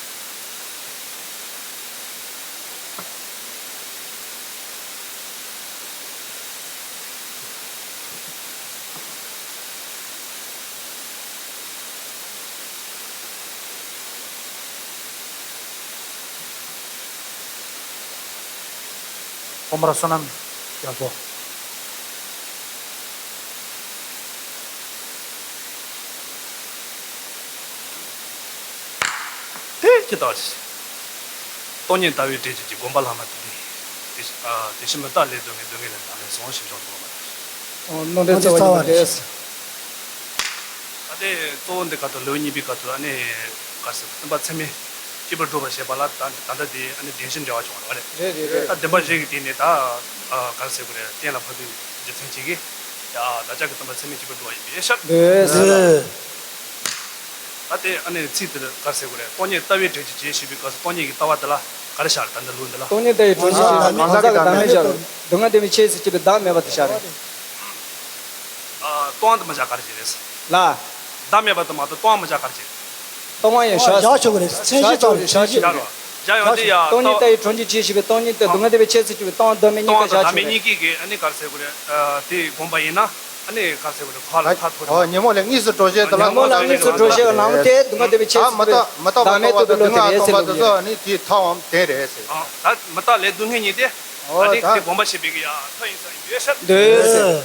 ཐོག་མར་བསོད་ནམས་རྒྱ་མཚོ། དེ་ཇི་ལྟར་ཞིག་སྟོང་ཉིད་ལྟ་བའི་འབྲས་ཀྱི་དགོན་པ་ལྷག་མ་དེ་དེ། དེ་བཞིན་མི་རྟག་ལས་སྡུག་བསྔལ། སྡུག་བསྔལ་ལས་ནམ་ལས་བྱུང་། ཞེས་བྱ་བ་ལ་སོགས་པ་མ་ཡིན། ཨོ། རྣམ་འདྲེན་རྩ་བ་ཉིད་པ་སྟེ། ད་ལྟའི་གཙོ་བོ་འདི་ག་ཐོག་ལེའུ་གཉིས་པའི་ག་ཐོག་ཨ་ནི་ག་རེ་ཟེར། བསྟན་པ་ཚད་མས་གཅིག་པར་སྒྲུབ་པར་བྱེད་པ་ལ་ད་ད་ལྟ་དེ་ཨ་ནི་བདེན་བཞིའི་འབྲེལ་བ་བྱུང་བ་རེད་བ། རེད་རེད་རེད། ད་བདེན་པ་བཞི་གི་སྟེང་ནས་ད་ག་རེ་ཟེར་དགོས་རེད། གཏན་ལ་ཕབ་པའི་རྒྱུ་མཚན་གཅིག་གིས། ཡ། བདག་ཅག་གི་སྟོན་པ་ཚད་མེད་གཅིག་པུར་འགྲོ་བ་ཡིན་པས་ཤར། འདོད། ད་དེ་ཨ་ནི་ཚིག་དེར་ག་རེ་ཟེར་དགོས་རེད། སྟོང་ཉིད་ལྟ་བའི་གྲས་ཀྱི་རྗེས་ཞེས་པའི་སྐབས་སུ་སྟོང་ཉིད་ཀྱི་ལྟ་བ་དེ་ལ་ག་རེ་བཞག་རེད། ད་འདི་ལུགས་འདི་ལ། སྟོང་ཉིད་ལྟ་བའི་གྲོལ་གང་ཟག་གི་གང་ཟག་གི་བདག་མེད་བཞག་རེད། སྡུག་བསྔལ་བདེན་པའི་ཆོས་སུ་སྐྱེས་པའི་བདག་མེད་པ་དེ་བཞག་རེད། ཨ། སྟོང་དུ་མ་བཞག་ག་རེ་བྱེད་རེད། ལ། བདག་མེད་པ་དུ་མ་གཏོགས་སྟོང་མ་བཞག་ག་རེ་བྱེད། སྟོང་བ་ཡང་བཞག་བཞག་ཆོག་གི་རེད། མཚན་གཞི་ཆོག་རེད། བཞག་ཆོག་རེད། བཞག་ཡོང་དེ་ཡ། སྟོང་ཉིད་ལྟ་བའི་གྲོལ་གྱི་རྗེས་ཞེས་པའི་སྟོང་ཉིད་དེ་སྡུག་བསྔལ་བདེན་པའི་ཆོས་སུ་སྐྱེས་པའི་སྟོང་བདག་མེད་གཉིས་ཀ་བཞག་ཆོག་རེད། སྟོང་དང་བདག་མེད་གཉིས་ཀྱི་གི་ཨ་ནི་ག་རེ་ཟེར་དགོས་རེད། ཨ། དེ་བསྒོམ་པ་ཡིན་ན་ཨ་ནི་ག་རེ་ཟེར་དགོས་རེད། གོ་བ་ལ་ཐག་ཐུག་རེད། ཨོ། ཉོན་མོངས་ལས་གཉིས་སུ་གྲོལ་བྱེད་དེ་ལ། ཉོན་མོངས་ལས་གཉིས་སུ་གྲོལ་བྱེད་ལམ་དེ་སྡུག་བསྔལ་བདེན་པའི་ཆོས་སུ་སྐྱེས་པའི་བདག་མེད་རྟོགས་པའི་བློ་དེ་རེད་ཟེར། ཨ། ད་མི་རྟག་པ་དང་སྡུག་བསྔལ་སྟོང་པ་དེ་ཚོ་ཨ་ནི་དེའི་ཐབས་དེ་རེད་ཟེར། ཨ། ད་མི་རྟག་ལས་སྡུག་བསྔལ་གཉིས་དེ་ཨ་ནི་དེ་བསྒོམ་པ་བྱེད་པའི་གི་ཡ་ཐབས་ཡིན་ས་ཡིན་པས་ཤར། འདོད་ཟེར།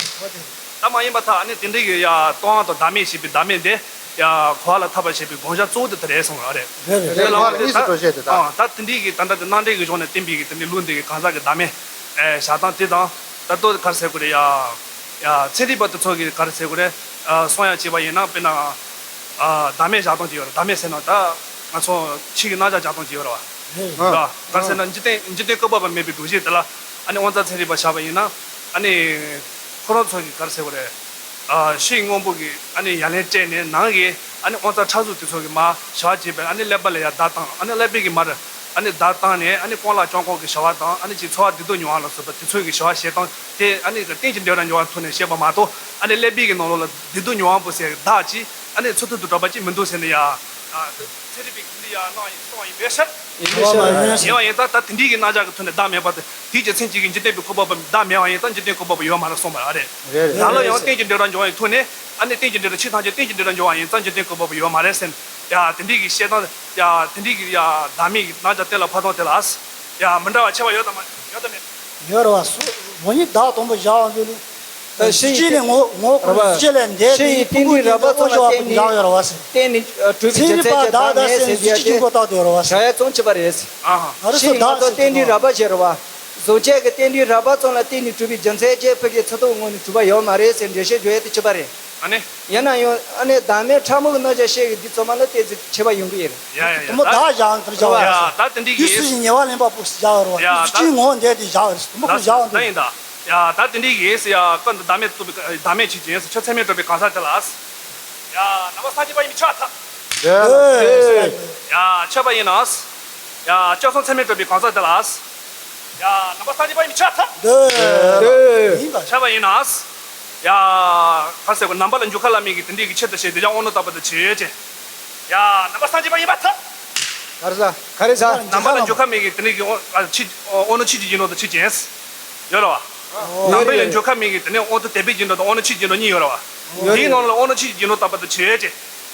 ད་མ་ཡིན་པ་ཐ་ཨ་ནི་དེ་འདྲའི་གི་ཡ་སྟོང་བ་དང་བདག་མེད་ཞེས་པའི་བདག་མེད་དེ་ཡ་གོ་བ་ལ་ཐག་པ་ཞེས་པའི་དགོངས་འཆར་གཙོ་བོ་དེ་དེ་རེད་གསུངས་པ་རེད། རེད་རེད། དེ་ལ་དེ་ལ་དེ་ད་ཨ་ད་དེ་འདྲའི་གི་ད་ལྟ་དེ་རྣམ་འགྲེལ་གི་གཞུང་ནས་བསྟན་པའི་གི་དེ་འདྲའི་ལུགས་འདི་གི་གང་ཟག་གི་བདག་མེད་ཨེ་བཞག་སྟངས་དེ་དང་ད་ལྟོ་ག་རེ་ཟེར་དགོས་རེད། ཡ་ཡ་ཚན་རིག་པ་དེ་ཚོ་གི་ག་རེ་ཟེར་དགོས་རེད། ཨ། གསུང་ཡ་བྱས་པ་ཡིན་ན་དཔེར་ན། ཨ། བདག་མེད་བཞག་སྟངས་ཅིག་ཡོད་རེད། བདག་མེད་ཟེར་ན་ད་ང་ཚོ་ཕྱི་གི་རྣམ་གཞག་བཞག་སྟངས་ཅིག་ཡོད་རེད་བ། ཨ། ག་རེ་ཟེར་ན་འཇིག་རྟེན་འཇིག་རྟེན་བཀོད་པ་མེད་པའི་སྒྲོམ་གཞི་དེ་ལ་ཨ་ནི་དབང་རྩ་ཚན་རིག་པ་བཞག་པ་ཡིན་ན་ཨ་ནི་ཁོ་རང་ཚོ་གི་ག་རེ་ཟེར་དགོས་རེད། ཨ། ཕྱིའི་དངོས་པོ་གི་ཨ་ནི་ཡ་ལན་སྤྲད་ནས་ནང་གི་ཨ་ནི་དབང་རྩ་ཕྲ་གཟུགས་དེ་ཚོ་གི་མར་བྱ་བ་བྱས་པའི་ཨ་ནི་ཀླད་པ་ལ་ཡ་བརྡ་བཏང་ཨ་ནི་ཀླད་པའི་གི་མར་ཨ་ནི་བརྡ་བཏང་ནས་ཨ་ནི་ཀུན་ལ་བྱང་ཁོག་གི་བྱ་བ་དང་ཨ་ནི་ཅིག་ཚོར་བ་བདེ་སྡུག་མྱོང་བ་ལ་སོགས་པ་དེ་ཚོ་གི་བྱ་བ་བྱེད་སྟངས་དེ་ཨ་ནི་རྟེན་ཅིང་འབྲེལ་བར་འབྱུང་བ་ཐོག་ནས་བཤད་པ་མ་གཏོགས་ཨ་ནི་ཀླད་པའི་གི་ནང་ལོགས་ལ་བདེ་སྡུག་མྱོང་བ་པོ་ཟེར་བདག་ཅིག་ཨ་ནི་ཚུར་མཐུད་དུ་གྲགས་པ་ཅིག་མི་འདུག་ཟེར་ནས་ཡ། ཨ། ཚན་རིག་པའི་འདི་ཡ་གནང་ཡིན་གསུངས་ཡིན་པས་ཤར། ཡིན་པས་ཤར། ཡིན་པ་ཡིན་ཙང་ད་དེ་འདྲའི་གི་རྣམ་གཞག་གི་ཐོག་ནས་བདག་མེད་པ་དེ་དེའི་རྒྱུ་མཚན་གཅིག་གིས་འཇིག་རྟེན་པའི་འཁོར་བ་པོ་བདག་མེད་པ་ཡིན་ཙང་འཇིག་རྟེན་འཁོར་བ་པོ་ཡོད་མ་རེད་གསུངས་པ་རེད། རེད་རེད། ད་ལོ་ཡང་རྟེན་ཅིང་འབྲེལ་བར་འབྱུང་བའི་ཐོག་ནས་ཨ་ནི་རྟེན་ཅིང་འབྲེལ་བར་ཕྱི་ཐམས་ཅད་རྟེན་ཅིང་འབྲེལ་བར་འབྱུང་བ་ཡིན་ཙང་འཇིག་རྟེན་འཁོར་བ་པོ་ཡོད་མ་རེད་ཟེར། ཡ་དེ་འདྲའི་གི་བཤད་སྟངས་ཡ་དེ་འདྲའི་གི་ཡ་བདག་མེད་ཀྱི་རྣམ་གཞག་གཏན་ལ་ཕབ་སྟངས་དེ་ལ་ཡ་མི་འདྲ་བ་ཆེ་བ་ཡོད་དམ་ཡོད་དམ་མེད། ཡོད་རེད་བ། སུ་རང་ཉིད་བདག་དང་པོ་བཞག་པ་འདི་ནི། ད་ཕྱིན་ཅི་ནས་ངོ་ངོ་རེད་བ། ཕྱི་ལས་འདས་ཕྱི་ཡི་རྟེན་འབྲེལ་རགས་པ་ཙམ་ལ་བརྟེན་ནས་བཞག་ཡོད་རེད་བ་ཟེར། བརྟེན་ནས་གྲུབ་པའི་རྒྱུ་མཚན་གྱི་བདག་མེད་ཟེར་འདི་ཡ་དེ་བྱ་ཡ་ཙམ་ཆེ་བ་རེད་ཟེར། ཨ་ཧ། ང་རང་ཚོ་བདག་ཟེར་རྟེན་འབྲེལ་རགས་པ་ཅིག་རེད་བ། གཟུགས་ཅན་གྱི་རྟེན་འབྲེལ་རགས་པ་ཙམ་ལ་བརྟེན་ནས་གྲུབ་པའི་རྒྱུ་མཚན་གྱི་ཕ་གིའི་ཚུལ་ཐུབ་ངོས་ནས་གྲུབ་པ་ཡོད་མ་རེད་ཟེར་འགྲེལ་བཤད་བརྗོད་ཡ་དེ་ཆེ་བ་རེད། ཨ་ནི། ཡིན་ན་ཡང་ཨ་ནི་བདག་མེད་ཕྲ་མོ་གི་རྣམ་གཞག་བཤད་ཀྱི་འདི་ཚང་མ་ལ་ཏོག་ཙམ་ཁྱད་པར་ཡོང་གི་ཡོད་རེད། ཡ་ཡ་ཡ། དུ་མ་ད་བདག་བཞག་གི་བཞག་ཡ་ཡ། ད་དེ་འདྲ་ཡིན། དུས་སུ་ཞིག་ཉེ་བར་ལེན་པ་པོ་ཞིག་བཞག་ཡོད་རེད་བ། ཡ། དུས་སུ་ད་ཅིག་ངོ་འདས་དེ་བཞག་ཡོད་རེད། དུ་མ་ཁོ་བཞག་ཡོད་ད་རེད། ཡིན་ད། ཡ། ད་དེ་འདྲ་ཡིན་ཟེར་ཡ་ཀ་འདི་བདག་མེད་རྟོགས་པའི་བདག་མེད་ཆོས་ཅན་ཟེར། ཁྱོད་ཚད་མས་གྲུབ་པའི་གང་ཟག་དེ་ལ། ཡ། ནང་པ་སངས་རྒྱས་པ་ཡིན་པས་ཆོས་ཐག་ཡ། ཆོས་པ་ཡིན་ན། ཡ། སྐྱབས་སོང་ཚད་མས་གྲུབ་པའི་གང་ཟག་དེ་ལ། ཡ། ནང་པ་སངས་རྒྱས་པ་ཡིན་པས་ཆོས་ཐག་འདོད། ཡིན་པ། ཆོས་པ་ཡིན་ན། ཡ། ག་རེ་ཟེར་དགོས། རྣམ་པ་ལ་འཇུག་ཁ་ལ་མིག་གིས་དེ་འདྲའི་གི་ཆེད་དུ་བྱས་དེ་ཀྱང་དབང་རྣོན་བཏབ་པ་དང་ཆོས་ཅན། ཡ། རྣམ་པ་སངས་རྒྱས་པ་ཡིན་པར་ཐལ། ག་རེ་ཟ། ག་རེ་ཟ། རྣམ་པ་ལ་འཇུག་ཁ་མིག་གིས་དེ་འདྲའི་གི་དབང་ཨ་ཕྱི་དབང་རྣོན་ཕྱི་གི་ཡིན་ནོ་དང་ཕྱི་ཅན། ཡོད་རེད་བ། ཨོ། རྣམ་པ་ལ་འཇུག་ཁ་མིག་གིས་དེ་ནས་དབང་རྣོན་དད་པའི་ཡིན་ནོ་དང་དབང་རྣོན་ཕྱི་གི་ཡིན་ནོ་གཉིས་ཡོད་རེད་བ། ཡོད་དེའི་རེད། ནང་ལ་དབང་རྣོན་ཕྱི་གི་ཡིན་ནོ་བཏབ་པ་དང་ཆོས་ཅན།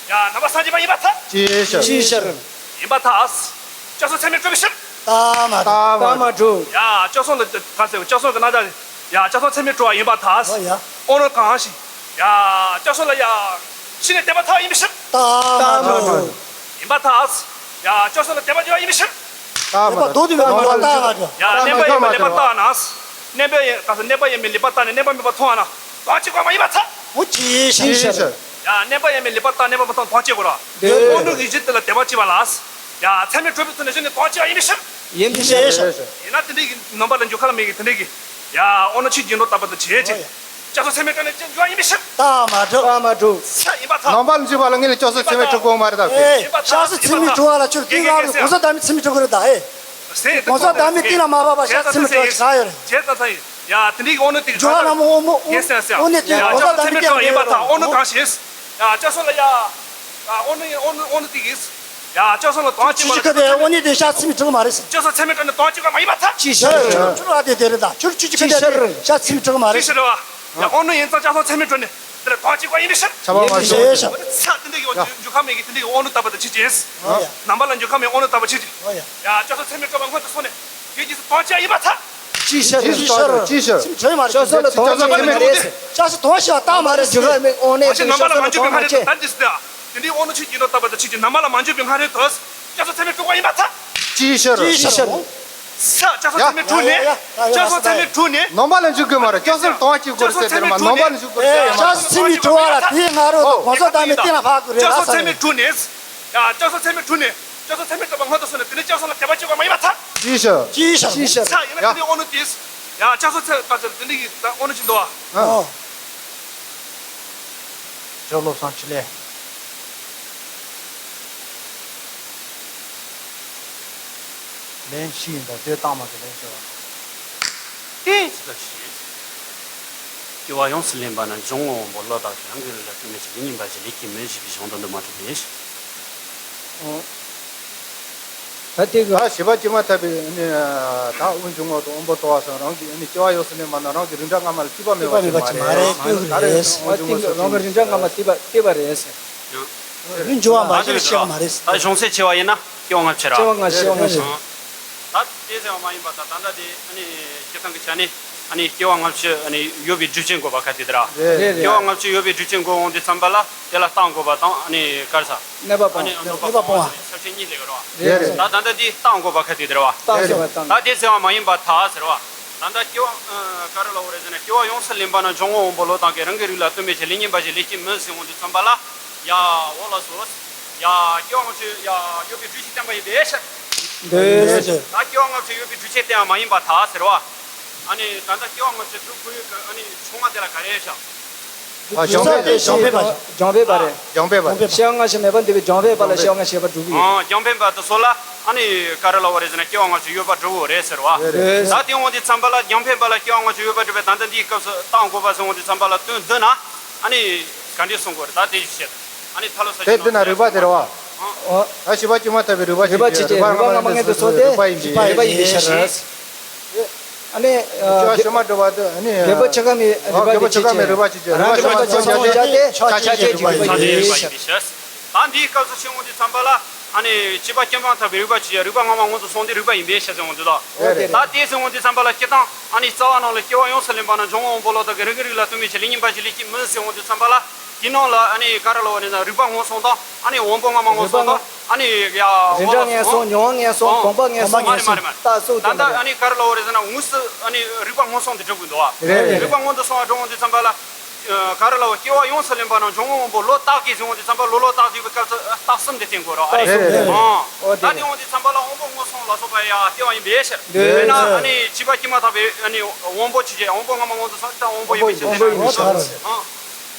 ཡ། རྣམ་པ་སངས་རྒྱས་པ་ཡིན་པར་ཐལ། ཅིའི་ཕྱིར། ཅིའི་ཕྱིར། ཡིན་པར་ཐལ། སྐྱབས་སོང་ཚད་མས་གྲུབ་པའི་ཕྱིར། ལྟ་མ་གྲུབ། ལྟ་མ་གྲུབ། ཡ། སྐྱབས་སོང་ལ་ག་རེ་ཟེར། སྐྱབས་སོང་གི་རྣམ་གཞག་ཡ། སྐྱབས་སོང་ཚད་མས་གྲུབ་པ་ཡིན་པར་ཐལ། ཨོ་ཡ། དབང་རྣོན་གང་ཞིག་ཡ། སྐྱབས་སོང་ལ་ཡ། ཕྱི་ནས་དད་པ་ཐལ་ཡིན་པའི་ཕྱིར། ལྟ་མ་གྲུབ། ཡིན་པར་ཐལ། ཡ། སྐྱབས་སོང་ལ་དད་པ་སྐྱེ་བ་ཡིན་པའི་ཕྱིར། ལྟ་མ་གྲུབ། དེ་ལྟ་མ་གྲུབ། ཡ། གནས་པ་ཡོད་མེད་ལེགས་པར་བརྟགས་ན། གནས་པ་ཡོད་ག་ས་གནས་པ་ཡོད་མེད་ལེགས་པར་བརྟགས་ནས་གནས་པ་མེད་པར་མཐོང་བ་ན། དབང་སྐྱེ་དགོས་པ་ཡིན་པར་ཐལ། འོ་ཅིའི་ཕྱིར། ཅིའི་ཕྱིར། ཡ། གནས་པ་ཡོད་མེད་ལེགས་པར་བརྟགས་གནས་པ་མེད་པར་མཐོང་དབང་སྐྱེ་དགོས་ར། དེ། དབང་རྣོན་གྱི་གཞི་དེ་ལ་དད་པ་སྐྱེ་བ་ལ། ཡ། ཚད་མས་གྲུབ་པའི་ཚུལ་ནས་གཞི་ནས་དབང་སྐྱེ་བ་ཡིན་པའི་ཕྱིར། ཡིན་པའི་ཕྱིར། ཡིན་ན་དེ་འདྲའི་གི་རྣམ་པ་ལ་འཇུག་ཁ་ལ་མིག་གིས་དེ་འདྲའི་གི། ཡ། དབང་རྣོན་ཕྱི་གི་ཡིན་ནོ་བཏབ་པ་དང་ཆོས་ཅན། སྐྱབས་སོང་ཚད་མས་གྲུབ་ནས་ཅི་འགྱུར་བ་ཡིན་པའི་ཕྱིར། ལྟ་མ་གྲུབ། ལྟ་མ་གྲུབ། ས་ཡིན་པར་ཐལ། རྣམ་པ་ལ་འཇུག་པ་ལ་ངས་ལ་སྐྱབས་སོང་ཚད་མས་གྲུབ་དགོས་མ་རེད་ད། ཨེ། ཡིན་པར་ཐལ། སྐྱབས་སོང་ཚད་མས་གྲུབ་པ་ལ་ཁྱོད་དེ་ང་གོང་ས་བདག་མེད་ཚད་མས་གྲུབ་དགོས་རེད་ད། ཨེ། གོང་ས་བདག་མེད་གཏན་ལ་མ་ཕབ་པ་སྐྱབས་སོང་ཚད་མས་གྲུབ་པ་ཆགས་ཡོད་རེད། བྱས་ཙང་ས་ཡིན། ཡ། དེ་འདྲའི་གི་དབང་རྣོན་དེ་གི་འཇུག་པ་ལ་མོ་མོ་ཡིན་ཟེར་ཟེར། དབང་རྣོན་དེ་ཡ། གོང་ས་བདག་མེད་གཏན་ལ་མ་ཕབ་པ་དབང་རྣོན་གང་ཞིག་ཡ། སྐྱབས་སོང་ལ་ཡ། ཡ། དབང་རྣོན་དབང་རྣོན་དབང་རྣོན་དེ་གིས། ཡ། སྐྱབས་སོང་ལ་དབང་སྐྱེ་བ་ལ། ཁྱོད་ཀྱི་ཁ་དེ་དབང་རྣོན་དེ་སྐྱབས་སོང་ཚད་མས་གྲུབ་མ་རེད་ཟེར། སྐྱབས་སོང་ཚད་མས་གྲུབ་ནས་དབང་སྐྱེ་བ་མ་ཡིན་པར་ཐལ། ཅིའི་ཕྱིར། ཁྱོད་ཁྱོད་ར་དེ་དེ་རེད་ད། ཁྱོད་ཁྱོད་ཀྱི་ཁ་དེ་སྐྱབས་སོང་ཚད་མས་གྲུབ་མ་རེད། ཅིའི་ཕྱིར་རེད་བ། ཡ། དབང་རྣོན་ཡིན་ཙང་སྐྱབས་སོང་ཚད་མས་གྲུབ་ནས་དེ་ལ་དབང་སྐྱེ་བ་ཡིན་པའི་ཕྱིར། ཆ་བ་མ་ཡིན་པའི་ཕྱིར། ས་དེ་འདྲ་གི་འཇུག་ཁ་མེད་གི་དེ་འདྲ་གི་དབང་རྣོན་བཏབ་པ་དང་ཕྱི་ཅན། རྣམ་པ་ལ་འཇུག་ཁ་མེད་དབང་རྣོན་བཏབ་པ་ཕྱི་ཅན། ཡ། སྐྱབས་སོང་ཚད་མས་གྲུབ་པ་སྔོན་དུ་སོང་ནས། དེ་རྗེས་སུ་དབང་སྐྱེ་བ་ཡིན་པར་ཐལ། ཅིའི་ཕྱིར། ཅིའི་ཕྱིར། ཅིའི་ཕྱིར། སེམས་ཁྲོས་མ་རེད། སྐྱབས་སོང་ལ་དབང་སྐྱེ་བ་མ་རེད། སྐྱབས་སུ་དབང་སྐྱེ་བ་བཏང་མ་རེད། འཇུག་ལ་མེད་དབང་རྣོན། མ་གཞི་རྣམ་པ་ལ་མ་འཇུག་པའི་སྔ་རོལ་དུ་ད་འདི་སྲིད་དེ། དེ་འདྲའི་དབང་རྣོན་ཕྱི་གི་ཡིན་ནོ་བཏབ་པ་དང་ཕྱི་གི་རྣམ་པ་ལ་མ་འཇུག་པའི་སྔ་རོལ་དུ། སྐྱབས་སུ་ཚད་མས་གྲུབ་པ་ཡིན་པར་ཐལ། ཅིའི་ཕྱིར། ཅིའི་ཕྱིར། ས། སྐྱབས་སོང་ཚད་མས་གྲུབ་ནས། ཡ་ཡ་ཡ། སྐྱབས་སོང་ཚད་མས་གྲུབ་ནས། རྣམ་པ་ལ་འཇུག་དགོས་མ་རེད། སྐྱབས་སོང་དབང་སྐྱེ་དགོས་ཟེར་དེར་མ་རྣམ་པ་ལ་འཇུག་དགོས་ཟེར་དེར་མ། སྐྱབས་སུ་ཚད་མས་གྲུབ་པ་ལ་དེའི་སྔ་རོལ་དུ་གོང་ས་བདག་མེད་གཏན་ལ་ཕབ་དགོས་རེད་ལ་ས་རེད། སྐྱབས་སོང་ཚད་མས་གྲུབ་ནས། ཡ། སྐྱབས་སོང་ཚད་མས་གྲུབ་ནས། སྐྱབས་སོང་ཚད་མས་གྲུབ་པ་སྔོན་དུ་སོང་ནས་དེ་ནས་སྐྱབས་སོང་ལ་དད་པ་སྐྱེ་བ་མ་ཡིན་པར་ཐལ། ཅིའི་ཕྱིར། ཅིའི་ཕྱིར། ཅིའི་ཕྱིར། ས་ཡིན་ན་ཡ། དེ་ནས་དབང་རྣོན་དེས། ཡ། སྐྱབས་སོང་ཚད་ད་ཚད་དེ་འདྲའི་གི་ད་དབང་རྣོན་ཅིག་འདུག་བ། ཨ། ཇོ་བློ་བཟང་ཆེ་ལེ། ལན་བཞི་ཡིན་ད། དེ་བཏང་མ་གི་ལན་བྱེད་པ། དེ་ཅི་ལྟར་ཞེས། སྐྱེ་བ་ཡོངས་སུ་ལེན་པ་ན་འཇོམས་དབང་པོ་བློ་དག་གིས་རང་གི་ལུས་ལ་ལྟོས་མེད་ཅིང་ལེགས་ཉེས་འབའ་ཞིག་ལས་ཀྱི་མིན་ཞེས་པའི་གཞུང་དོན་དུ་མ་གྲུབ་པས། ཨོ། ད་དེ་གི། ད་བྱིས་པ་སྐྱེས་མ་ཐག་པའི་ཨ་ནི་ད་དབུགས་འབྱུང་བ་དང་དབང་པོ་ལྟོ་བ་སོགས་རང་གི་ཨ་ནི་སྐྱེ་བ་ཡོངས་སུ་ལེན་པ་ན་རང་གི་རིགས་འདྲ་སྔ་མ་ལ་ལྟོས་པ་མེད་པ་ཅིག་མ་རེད། ལྟོས་པ་མེད་པ་ཅིག་མ་རེད། ད་རེས་ལྟོས་ཀྱི་རེད། དབུགས་འབྱུང་བ་རང་གི་རིགས་འདྲ་སྔ་མ་ལྟོས་པ་ལྟོས་པ་རེད། རིགས་འབྱུང་བ་མ་ད་གཞིར་བྱས་པ་མ་རེད། ད་གཞུང་ཚད་ཆེ་བ་ཡིན་ན་སྐྱེ་བ་སྔ་ཕྱི་ར། སྐྱེ་བ་སྔ་ཕྱི་སྐྱེ་བ་སྔ་ཕྱི། ད་དེ་ཟེར་བ་མ་ཡིན་པ་ད་ད་ལྟ་དེ་ཨ་ནི་སྤྱིར་བཏང་གི་ཆ་ནས་ཨ་ནི་སྐྱེ་བ་སྔ་ཕྱི་ཨ་ནི་ཡོད་པའི་སྒྲུབ་བྱེད་འགོད་པ་ག་དེ་དེ་ར། རེད་རེད། སྐྱེ་བ་སྔ་ཕྱི་ཡོད་པའི་སྒྲུབ་བྱེད་འགོད་འོང་དུས་ཙམ་པ་ལ་དེ་ལ་རྟགས་འགོད་པ་དང་ཨ་ནི་ག་རེ་ཟ། གནོད་པ་སྤོང་བ། ཨ་ནི་གནོད་པ་སྤོང་བ་ས་བཅད་གཉིས་སླེབས་རོགས། རེད་རེད། ད་ད་ལྟ་དེ་རྟགས་འགོད་པ་ག་དེ་དེ་ར་བ། རྟགས་འགོད་པ་དང་། ད་དེ་ཟེར་བ་མ་ཡིན་པར་ཐལ་ཟེར་བ། ད་ལྟ་སྐྱེ་བ་ཨ་ག་རེ་ལབ་དགོས་རེད་ཟེར་ན། སྐྱེ་བ་ཡོངས་སུ་ལེན་པ་ན་འཇོམས་དབང་པོ་བློ་དག་གིས་རང་གི་རིགས་ལ་ལྟོས་མེད་ཅིང་ལེགས་ཉེས་འབའ་ཞིག་ལས་ཀྱི་མིན་ཟེར་འོང་དུས་ཙམ་པ་ལ། ཡ་འོ་ལགས་སོ། ཡ་སྐྱེ་བ་སྔ་ཕྱི་ཡ་ཡོད་པའི་སྒྲུབ་བྱེད་བསྟན་པ་ཡིན་པས་ཤར། འདོད། ད་སྐྱེ་བ་སྔ་ཕྱི་ཡོད་པའི་སྒྲུབ་བྱེད་བསྟན་པ་མ་ཡིན་པར་ཐལ་ཟེར་བ། ཨ་ནི་ད་ལྟ་སྐྱེ་བ་སྔ་ཕྱི་སྒྲུབ་དགོས་ཡོད་ཀྱི་ཨ་ནི་ཆུང་མ་དེ་ལ་ག་རེ་ཤར། ཨ། རྒྱང་འཕེན་པ། རྒྱང་འཕེན་པ། རྒྱང་འཕེན་པ་རེད། རྒྱང་འཕེན་པ། སྐྱེ་བ་སྔ་ཕྱི་མེད་པར་འདོད་པའི་རྒྱང་འཕེན་པ་ལ་སྐྱེ་བ་སྔ་ཕྱི་ཡོད་པར་སྒྲུབ་ཀྱི་ཡོད། ཨ། རྒྱང་འཕེན་པ་དེ་ཚོ་ལ་ཨ་ནི་ག་རེ་ལབ་དགོས་རེད་ཟེར་ན། སྐྱེ་བ་སྔ་ཕྱི་ཡོད་པར་སྒྲུབ་དགོས་རེད་ཟེར་བ། རེད། ད་དེ་འོང་དུས་ཙམ་པ་ལ་རྒྱང་འཕེན་པ་ལ་སྐྱེ་བ་སྔ་ཕྱི་ཡོད་པར་སྒྲུབ་པའི་ད་ལྟ་འདིའི་སྐབས་སུ་རྟགས་འགོད་པ་ཟེར་འོང་དུས་ཙམ་པ་ལ་དོན་བསྡུ་ན་ཨ་ནི་ག་འདྲས་གསུང་དགོས་རེད། ད་དེ་བཤད། ཨ་ནི་ཐ་ལོ་ས་དེ་ཆེན་འདི་ན་རིགས་པ་དེ་རེད་བ། ཨ། ད་བྱིས་པ་སྐྱེས་མ་ཐག་པའི་རིགས་པ་རིགས་པ་ཆེ་ཆེ་ཆེ། རིགས་པ་སྔ་མ་སྔ་མ་ངན་དུ་སོང་སྟེ་རིགས་པ་ཡིན་པས། རིགས་པ་ཡིན་པའི་ཕྱིར། ཨ་ནི་སྐྱེ་བ་ཕྱི་མ་འགྲོ་བ་དེ་ཨ་ནི་རྒད་པོ་ཆེ་ཁ་མའི་རིགས་པ་དེ་ཆེ་ཆེ། རང་གི་རིགས་པ་ཆེ་ཆེ་རང་གི་རིགས་པ་ཆེ་ཆེ་ཆེ་ཆེ་ཆ་ཆེ་ཆེ་རིགས་པ་ཡིན་པའི་ཕྱིར། ད་འདིའི་སྐབས་སུ་ཕྱིན་འོང་དུས་ཙམ་པ་ལ་ཨ་ནི་བྱིས་པ་སྐྱེས་མ་ཐག་པའི་རིགས་པ་ཆེ་ཆེ། རིགས་པ་སྔ་མ་སྔོན་དུ་སོང་སྟེ་རིགས་པ་ཡིན་པའི་ཕྱིར་ཟེར་འོང་དུས་དང་། ད་དེ་ཟེར་འོང་དུས་ཙམ་པ་ལ་སྤྱིར་བཏང་ཨ་ནི་རྩ་བ་ནང་ལ་སྐྱེ་བ་ཡོངས་སུ་ལེན་པ་ན་འཇོམས་དབང་པོ་བློ་དག་གིས་རང་གི་རིགས་ལ་ལྟོས་མེད་ཅིང་ལེགས་ཉེས་འབའ་ཞིག་ལས་ཀྱི་མིན་ཟེར་འོང་དུས་ཙམ་པ་ལ། དེའི་ནང་ལ་ཨ་ནི་ག་རེ་ལབ་དགོས་རེད་ཟེར་ན། རིགས་པ་སྔོན་སོང་དང་ཨ་ནི་དབང་པོ་སྔ་མ་སྔོན་སོང་དང་ཨ་ནི་ཡ་རིགས་འདྲ་ངན་སོང་། མྱོང་བ་ངན་སོང་། གོམས་པ་ངན་སོང་། མ་རེད་མ་རེད་མ་རེད། རྟགས་སུ་ད་ལྟ་ཨ་ནི་ག་རེ་ལབ་དགོས་རེད་ཟེར་ན། དངོས་སུ་ཨ་ནི་རིགས་པ་སྔོན་སོང་དེ་སྒྲུབ་དགོས་འདུག་བ། རེད་རེད། རིགས་པ་སྔོན་དུ་སོང་བ་སྒྲུབ་འོང་དུས་ཙམ་པ་ལ་ཨ་ག་རེ་ལབ་དགོས། སྐྱེ་བ་ཡོངས་སུ་ལེན་པ་ན་འཇོམས་དབང་པོ་བློ་དག་གིས་ཟེར་འོང་དུས་ཙམ་པ་ལ། བློ་བློ་དག་ཟེར་བའི་སྐབས་སུ་རྟགས་གསུམ་དེ་བསྟན་དགོས་རེད་བ། རེད་རེད། ཨ་ད་དེ་འོང་དུས་ཙམ་པ་ལ་དབང་པོ་སྔོན་སོང་ལ་སོགས་པ་ཡ་ལྟེ་བ་ཡིན་པའི་ཕྱིར། དཔེར་ན་ཨ་ནི་བྱིས་པ་སྐྱེས་མ་ཐག་པའི་ཨ་ནི་དབང་པོ་ཆེ་ཆེ། དབང་པོ་སྔ་མ་སྔོན་དུ་སོང་སྟེ་དབང་པོ་ཡིན་པའི་ཕྱིར། ཨ།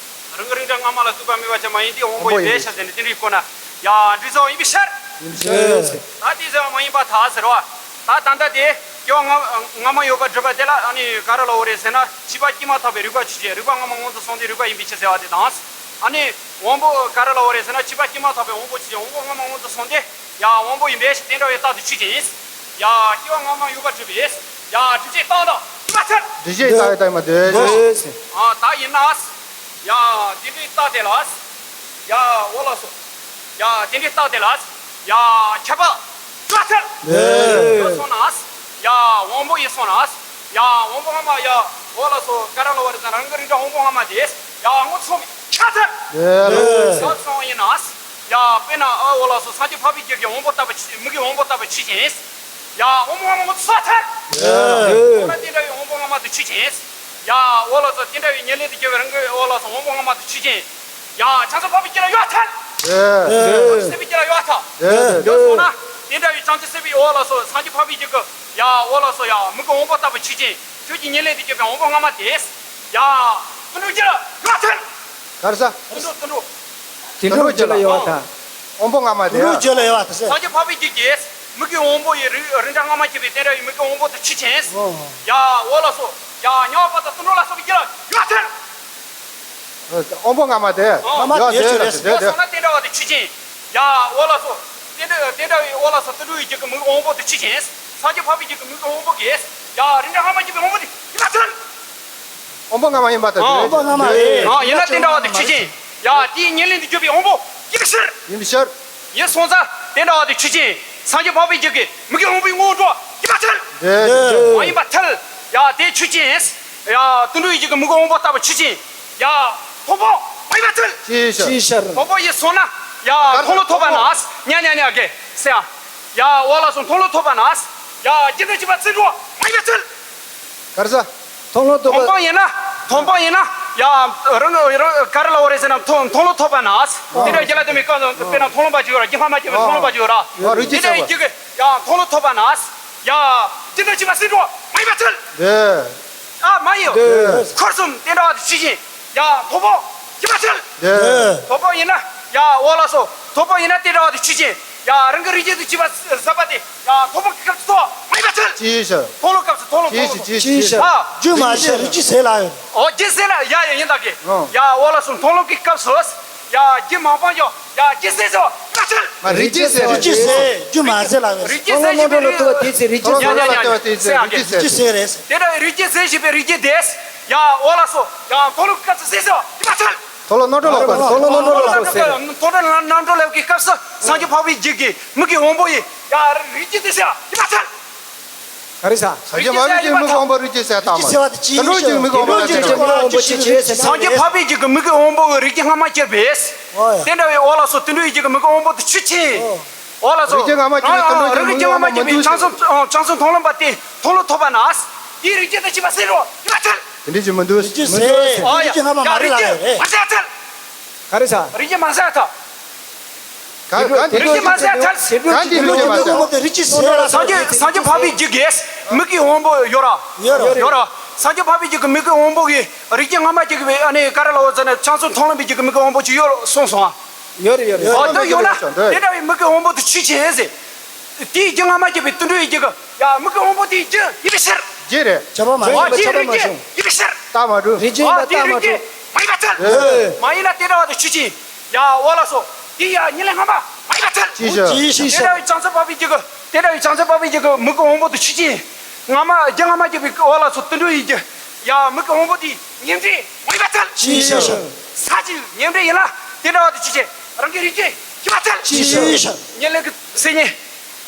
རང་གི་རིགས་འདྲ་སྔ་མ་ལ་ལྟོས་པ་མེད་པ་ཅན་མ་ཡིན་ཏེ་དབང་པོ་ཡིན་པའི་ཕྱིར་ཟེར་ནས་དེ་འདྲའི་སྐོར་ན་ཡ་འདྲི་ཚོགས་ཡིན་པའི་ཕྱིར། ཡིན་པའི་ཕྱིར། ད་དེ་ཟེར་བ་མ་ཡིན་པར་ཐལ་ཟེར་བ། ད་ད་ལྟ་དེ་སྐྱེ་བ་སྔ་སྔ་མ་ཡོད་པར་སྒྲུབ་པ་དེ་ལ་ཨ་ནི་ག་རེ་ལབ་དགོས་རེད་ཟེར་ན། བྱིས་པ་སྐྱེས་མ་ཐག་པའི་རིགས་པ་ཆེ་ཆེ། རིགས་པ་སྔ་མ་སྔོན་དུ་སོང་སྟེ་རིགས་པ་ཡིན་པའི་ཕྱིར་ཟེར་བ་དེ་དང་། ཨ་ནི་དབང་པོ་ག་རེ་ལབ་དགོས་རེད་ཟེར་ན། བྱིས་པ་སྐྱེས་མ་ཐག་པའི་དབང་པོ་ཆེ་ཆེ། དབང་པོ་སྔ་མ་སྔོན་དུ་སོང་སྟེ་ཡ་དབང་པོ་ཡིན་པའི་ཕྱིར། དེ་འདྲ་བའི་རྟགས་དེ་ཆོས་ཅན། ཡ་སྐྱེ་བ་སྔ་མ་ཡོད་པར་སྒྲུབ་པས། ཡ་སྒྲུབ་བྱེད་རྟགས་དང་མ་ཚད། སྒྲུབ་བྱེད་རྟགས་དང་མ་ཚད། ཨ་ད་ཡིན་ན། ཡ་དེ་འདྲའི་རྟགས་དེ་ལ། ཡ་འོ་ལགས་སོ། ཡ་དེ་འདྲའི་རྟགས་དེ་ལ། ཡ་ཁྱབ་པ་ཡོད་ཚད། ཡོད་སོང་ན། ཡ་དབང་པོ་ཡིན་སོང་ན། ཡ་དབང་པོ་སྔ་མ་ཡ་འོ་ལགས་སོ། ག་རེ་ལབ་དགོས་རེད་ཟེར་ན། རང་གི་རིགས་འདྲ་དབང་པོ་སྔ་མ་དེ་ཡ་སྔོན་སོང་བའི་ཁྱབ་ཚད། ཡོད་སོང་ཡིན་ན། ཡ་དཔེར་ན་ཨ་འོ་ལགས་སོ། སངས་རྒྱས་འཕགས་པའི་རྒྱུད་ཀྱི་དབང་པོ་ལྟ་བུ་ཆོས་ཅན། མིག་གི་དབང་པོ་ལྟ་བུ་ཆོས་ཅན། ཡ་དབང་པོ་སྔ་མ་སྔོན་དུ་སོང་ཚད། ཡོད། འོ་ན་དེ་འདྲ་བའི་དབང་པོ་སྔ་མ་དེ་ཆོས་ཅན། ཡ་འོ་ལགས་སོ། དེ་འདྲ་བའི་ཉེར་ལེན་དུ་གྱུར་པའི་རང་གི་འོ་ལགས་སོ། དབང་པོ་སྔ་མ་དེ་ཆོས་ཅན། ཡ་བྱང་སེམས་འཕགས་པའི་རྒྱུད་ལ་ཡོད་ཚད། ཡོད། བྱང་ཆུབ་སེམས་དཔའི་རྒྱུད་ལ་ཡོད་ཚད། ཡོད་སོང་ན། དེ་འདྲ་བའི་བྱང་ཆུབ་སེམས་དཔའི་འོ་ལགས་སོ། སངས་རྒྱས་འཕགས་པའི་རྒྱུད་ཀྱི་ཡ་འོ་ལགས་སོ། ཡ་མིག་གི་དབང་པོ་ལྟ་བུ་ཆོས་ཅན། ཆོས་ཀྱི་ཉེར་ལེན་དུ་གྱུར་པའི་དབང་པོ་སྔ་མ་དེ། ཡ་དུད་འགྲོའི་རྒྱུད་ལ་ཡོད་ཚད། ག་རེ་ཟ། དུད་འགྲོ་དུད་འགྲོ། དུད་འགྲོའི་རྒྱུད་ལ་ཡོད་པར་ཐལ། དབང་པོ་སྔ་མ་དེ། དུད་འགྲོའི་རྒྱུད་ལ་ཡོད་པར་ཐལ། སངས་རྒྱས་འཕགས་པའི་རྒྱུད་ཀྱི་མིག་གི་དབང་པོ་ཡི་རིགས་རིགས་འདྲ་སྔ་མ་སྐྱེས་པའི་དེ་འདྲ་བའི་མིག་གི་དབང་པོ་དེ་ཆོས་ཅན། ཨོ། ཡ་འོ་ལགས་སོ། ཡ་དམྱལ་བ་དང་དུད་འགྲོ་ལ་སོགས་པའི་རྒྱུད་ལ་ཡོད་ཚད། དབང་པོ་སྔ་མ་དེ། སྔ་མ་ཡོད་དེ་ཚད་ཡོད་ཚད། ཡོད་སོང་ན་དེ་འདྲ་བ་དེ་ཆོས་ཅན། ཡ་འོ་ལགས་སོ། དེ་འདྲ་དེ་འདྲ་བའི་འོ་ལགས་སོ། དུད་འགྲོའི་རྒྱུད་ཀྱི་མིག་གི་དབང་པོ་དེ་ཆོས་ཅན། སངས་རྒྱས་འཕགས་པའི་རྒྱུད་ཀྱི་མིག་གི་དབང་པོ་གིས་ཡ་རིགས་འདྲ་སྔ་མ་སྐྱེས་པའི་དབང་པོ་དེ་ཡིན་པར་ཐལ། དབང་པོ་སྔ་མ་ཡིན་པར་ཐལ། ཨ། དབང་པོ་སྔ་མ་རེད། ཨ། ཡིན་ན་དེ་འདྲ་བ་དེ་ཆོས་ཅན། ཡ་དེའི་ཉེར་ལེན་དུ་གྱུར་པའི་དབང་པོ་ཡིན་པའི་ཕྱིར། ཡིན་པའི་ཕྱིར། ཡིན་སོང་ཙང་དེ་འདྲ་བ་དེ་ཆོས་ཅན། སངས་རྒྱས་འཕགས་པའི་རྒྱུད་ཀྱི་མིག་གི་དབང་པོའི་ངོ་བོ་འགྲོ་ཡིན་པར་ཐལ། རེད། མ་ཡིན་པར་ཐལ། ཡ་དེ་ཆོས་ཅན། ཡ་དུད་འགྲོའི་རྒྱུད་ཀྱི་མིག་གི་དབང་པོ་ལྟ་བུ་ཆོས་ཅན། ཡ་མཐོང་སྤང་མ་ཡིན་པར་ཐལ། ཅིའི་ཕྱིར། ཅིའི་ཕྱིར། མཐོང་སྤང་ཡིན་སོང་ན། ཡ་མཐོང་ལམ་ཐོབ་པ་ན། ཉ་ཉ་ཉ་གེ་སེ་ཡ། ཡ་འོ་ལགས་སོ། མཐོང་ལམ་ཐོབ་པ་ན། ཡ་རྒྱུ་དང་བཅས་པ་རྩིས་འགྲོ་མ་ཡིན་པར་ཐལ། ག་རེ་ཟ། མཐོང་ལམ་ཐོབ་པ། མཐོང་སྤང་ཡིན་ན། མཐོང་སྤང་ཡིན་ན། ཡ་རང་རང་ག་རེ་ལབ་དགོས་རེད་ཟེར་ན། མཐོང་མཐོང་ལམ་ཐོབ་པ་ན། དེ་འདྲ་རྒྱུད་ལ་ལྟོས་མེད་སྐབས་དཔེར་ན་མཐོང་ལམ་པ་ཅིག་ཡོད་ར། རྒྱུ་སྔ་མ་སྐྱེས་པའི་མཐོང་ལམ་པ་ཅིག་ཡོད་ར། ཨ། རིགས་དེ་འདྲ་ཡི་རྒྱུད་ཀྱི་ཡ་མཐོང་ལམ་ཐོབ་པ་ན། ཡ་རྒྱུ་དང་བཅས་པ་རྩིས་འགྲོ་མ་ཡིན་པར་ཐལ། འདོད། ཨ་མ་ཡིན། འདོད། འཁོར་གསུམ་དེ་འདྲ་བ་དེ་ཆོས་ཅན། ཡ་མཐོང་སྤང་ ཡིད་མ་ཆེས། ལྡན། དོ་པོ་ཡིན་ན། ཡ་འོ་ལགས་སོ། དོ་པོ་ཡིན་ན་དེ་འདྲ་བ་དེ་ཆོས་ཅན། ཡ་རང་གི་རིགས་རྒྱུད་དུ་གྱུར་པ་ཟེར་བ་དེ། ཡ་དོ་པོ་གི་སྐབས་སུ་ཐོགས་མེད་པ་ཆོས་ཅན། ཅི་ཡིན་ཞུ། མཐོང་ལམ་སྐབས་སུ་མཐོང་ལམ་ཅི་མཐོང་ལམ་ཡིན་ཞུ། ཅི་ཡིན་ཞུ། ཨ། རྒྱུ་མ་ཟད་རིགས་རྒྱུད་ཟད་ལ་ཡོད། ཨོ་རྒྱུད་ཟད་ལ་ཡ་ཡ་ཡིན་ད་གི། ཨོ། ཡ་འོ་ལགས་སོ། མཐོང་ལམ་གི་སྐབས་སུ། ཡ་རྒྱུད་མ་སྤངས་ཀྱང་། ཡ་རྒྱུད་ཟད་ཟེར་བ་ཡིད་མ་ཆེས། ང་རིགས་རྒྱུད་ཟད། རིགས་རྒྱུད་ཟད། རྒྱུ་མ་ཟད་ལ་ཡོད། རིགས་རྒྱུད་ཟད་བཞིན་པའི་རིགས། ཡ་ཡ་ཡ་ཡ། ཟེར་ཡ་གི། རིགས་རྒྱུད་ཟད་རེད། དེ་འདྲ་བའི་རིགས་རྒྱུད་ཟད་བཞིན་པའི་རིགས་རྒྱུད་དེས། ཡ་འོ་ལགས་སོ། ཡ་མཐོང་ལམ་སྐབས་སུ་ཟད་ཟེར་བ་ཡིད་མ་ཆེས། མཐོང་ལམ་རྣམ་གྲོལ་ལ་སྐབས་སུ། མཐོང་ལམ་རྣམ་གྲོལ་ལ་སྐབས་སུ། མཐོང་ལམ་རྣམ་གྲོལ་ལ་སྐབས་སུ་སངས་རྒྱས་འཕགས་པའི་རྒྱུད་ཀྱི་མིག་གི་དབང་པོ་ཡིས། ཡ་རིགས་རྒྱུད་དེ་ཟེར་བ་ཡིད་མ་ཆེས། ག་རེ་ཟ། སངས་རྒྱས་འཕགས་པའི་རྒྱུད་ཀྱི་མིག་གི་དབང་པོ་རིགས་རྒྱུད་ཟད་བཏང་མ། དེ་འགྲོ་རྒྱུ་མིག་གི་དབང་པོ་ལ་ཟད། དེ་འགྲོ་རྒྱུ་མིག་གི་དབང་པོ་ཆོས་ཅན། སངས་རྒྱས་འཕགས་པའི་རྒྱུད་ཀྱི་མིག་གི་དབང་པོ་གི་རིགས་རྒྱུད་སྔ་མ་སྐྱེས་པས། དེ་འདྲ་བའི་འོ་ལགས་སོ། དེ་འགྲོ་བའི་རྒྱུད་ཀྱི་མིག་གི་དབང་པོ་དེ་ཆོས་ཅན། འོ་ལགས་སོ། རིགས་རྒྱུད་སྔ་མ་སྐྱེས་པའི། དེ་འགྲོ་རྒྱུད་སྔ་མ་སྐྱེས་པའི་མིག་གི་དབང་པོ་མ་འདུས་ཅན། བྱང་སེམས་མཐོང་ལམ་པ་དེ་མཐོང་ལམ་ཐོབ་པ་ན། དེའི་རིགས་རྒྱུད་དེ་ཆོས་པ་ཟེར་རོ་ཡིད་མ་ཆེས། དེ་འདྲ་ཅིག་མི་འདུག་རིགས་རྒྱུད་ཟད། ཨོ་ཡ། རིགས་རྒྱུད་སྔ་མ་མ་རེད་ལ་རེད། མ་ཟད་ཐལ། ག་རེ་ཟ། རིགས་རྒྱུད་མ་ཟད་ཐལ། ག་ག་དེ་རིགས་རྒྱུད་མ་ཟད་ཐལ། ག་འདི་རིགས་རྒྱུད་མ་ཟད། དེ་རིགས་རྒྱུད་ཟད་ལ། སངས་རྒྱས་སངས་རྒྱས་འཕགས་པའི་རྒྱུད་ཀྱི་མིག་གི་དབང་པོ་ཡོད་ར། ཡོད་ར། ཡོད་ར། སངས་རྒྱས་འཕགས་པའི་རྒྱུད་ཀྱི་མིག་གི་དབང་པོ་གི་རིགས་རྒྱུད་སྔ་མ་སྐྱེས་པའི་ཨ་ནི་ག་རེ་ལབ་ཟེར་ན། བྱང་སེམས་མཐོང་ལམ་པའི་རྒྱུད་ཀྱི་མིག་གི་དབང་པོ་ཅིག་ཡོད་གསུངས་སོང་ཨ། ཡོད་རེད། ཡོད་རེད། ཨོ་དེ་ཡོད་ན། དེ་འདྲ་བའི་མིག་གི་དབང་པོ་དེ་ཆོས་ཅན་ཟེར། དེའི་རྒྱུད་སྔ་མ་སྐྱེས་པའི་དུད་འགྲོའི་རྒྱུད་ཀྱི། ཡ་མིག་གི་དབང་པོ་དེའི་རྒྱུད་ཡིན་པའི་ཕྱིར། རྒྱུད་རེད། ཁྱབ་པ་མ་བྱུང་། ཨོ་དེའི་རིགས་རྒྱུད་ཡིན་པའི་ཕྱིར། རྟགས་མ་གྲུབ། རིགས་རྒྱུད་ཡིན་པ་རྟགས་མ་གྲུབ། མ་ཡིན་པ་ཐལ། ཨེ། མ་ཡིན་ན་དེ་འདྲ་བ་དེ་ཆོས་ཅན། ཡ་འོ་ལགས་སོ། དེ་ཡ་ཉེར་ལེན་སྔ་མ་མ་ཡིན་པ་ཐལ། ཅི་ཞིག་ཅི་ཞིག་དེ་འདྲ་བའི་བྱང་སེམས་འཕགས་པའི་རྒྱུད་ཀྱི། དེ་འདྲ་བའི་བྱང་སེམས་འཕགས་པའི་རྒྱུད་ཀྱི་མིག་གི་དབང་པོ་དེ་ཆོས་ཅན། སྔ་མ་རྒྱུད་སྔ་མ་སྐྱེས་པའི་འོ་ལགས་སོ། དུད་འགྲོའི་རྒྱུད། ཡ་མིག་གི་དབང་པོ་དེ་ཉེར་འབྲེལ་མ་ཡིན་པ་ཐལ། ཅི་ཞིག་ས་ཅིག་ཉེར་འབྲེལ་ཡིན་ན་དེ་འདྲ་བ་དེ་ཆོས་ཅན། རང་གི་རིགས་རྒྱུད་ཡིན་པ་ཐལ། ཅི་ཞིག་ཉེར་ལེན་གྱི་མཚན་ཉིད།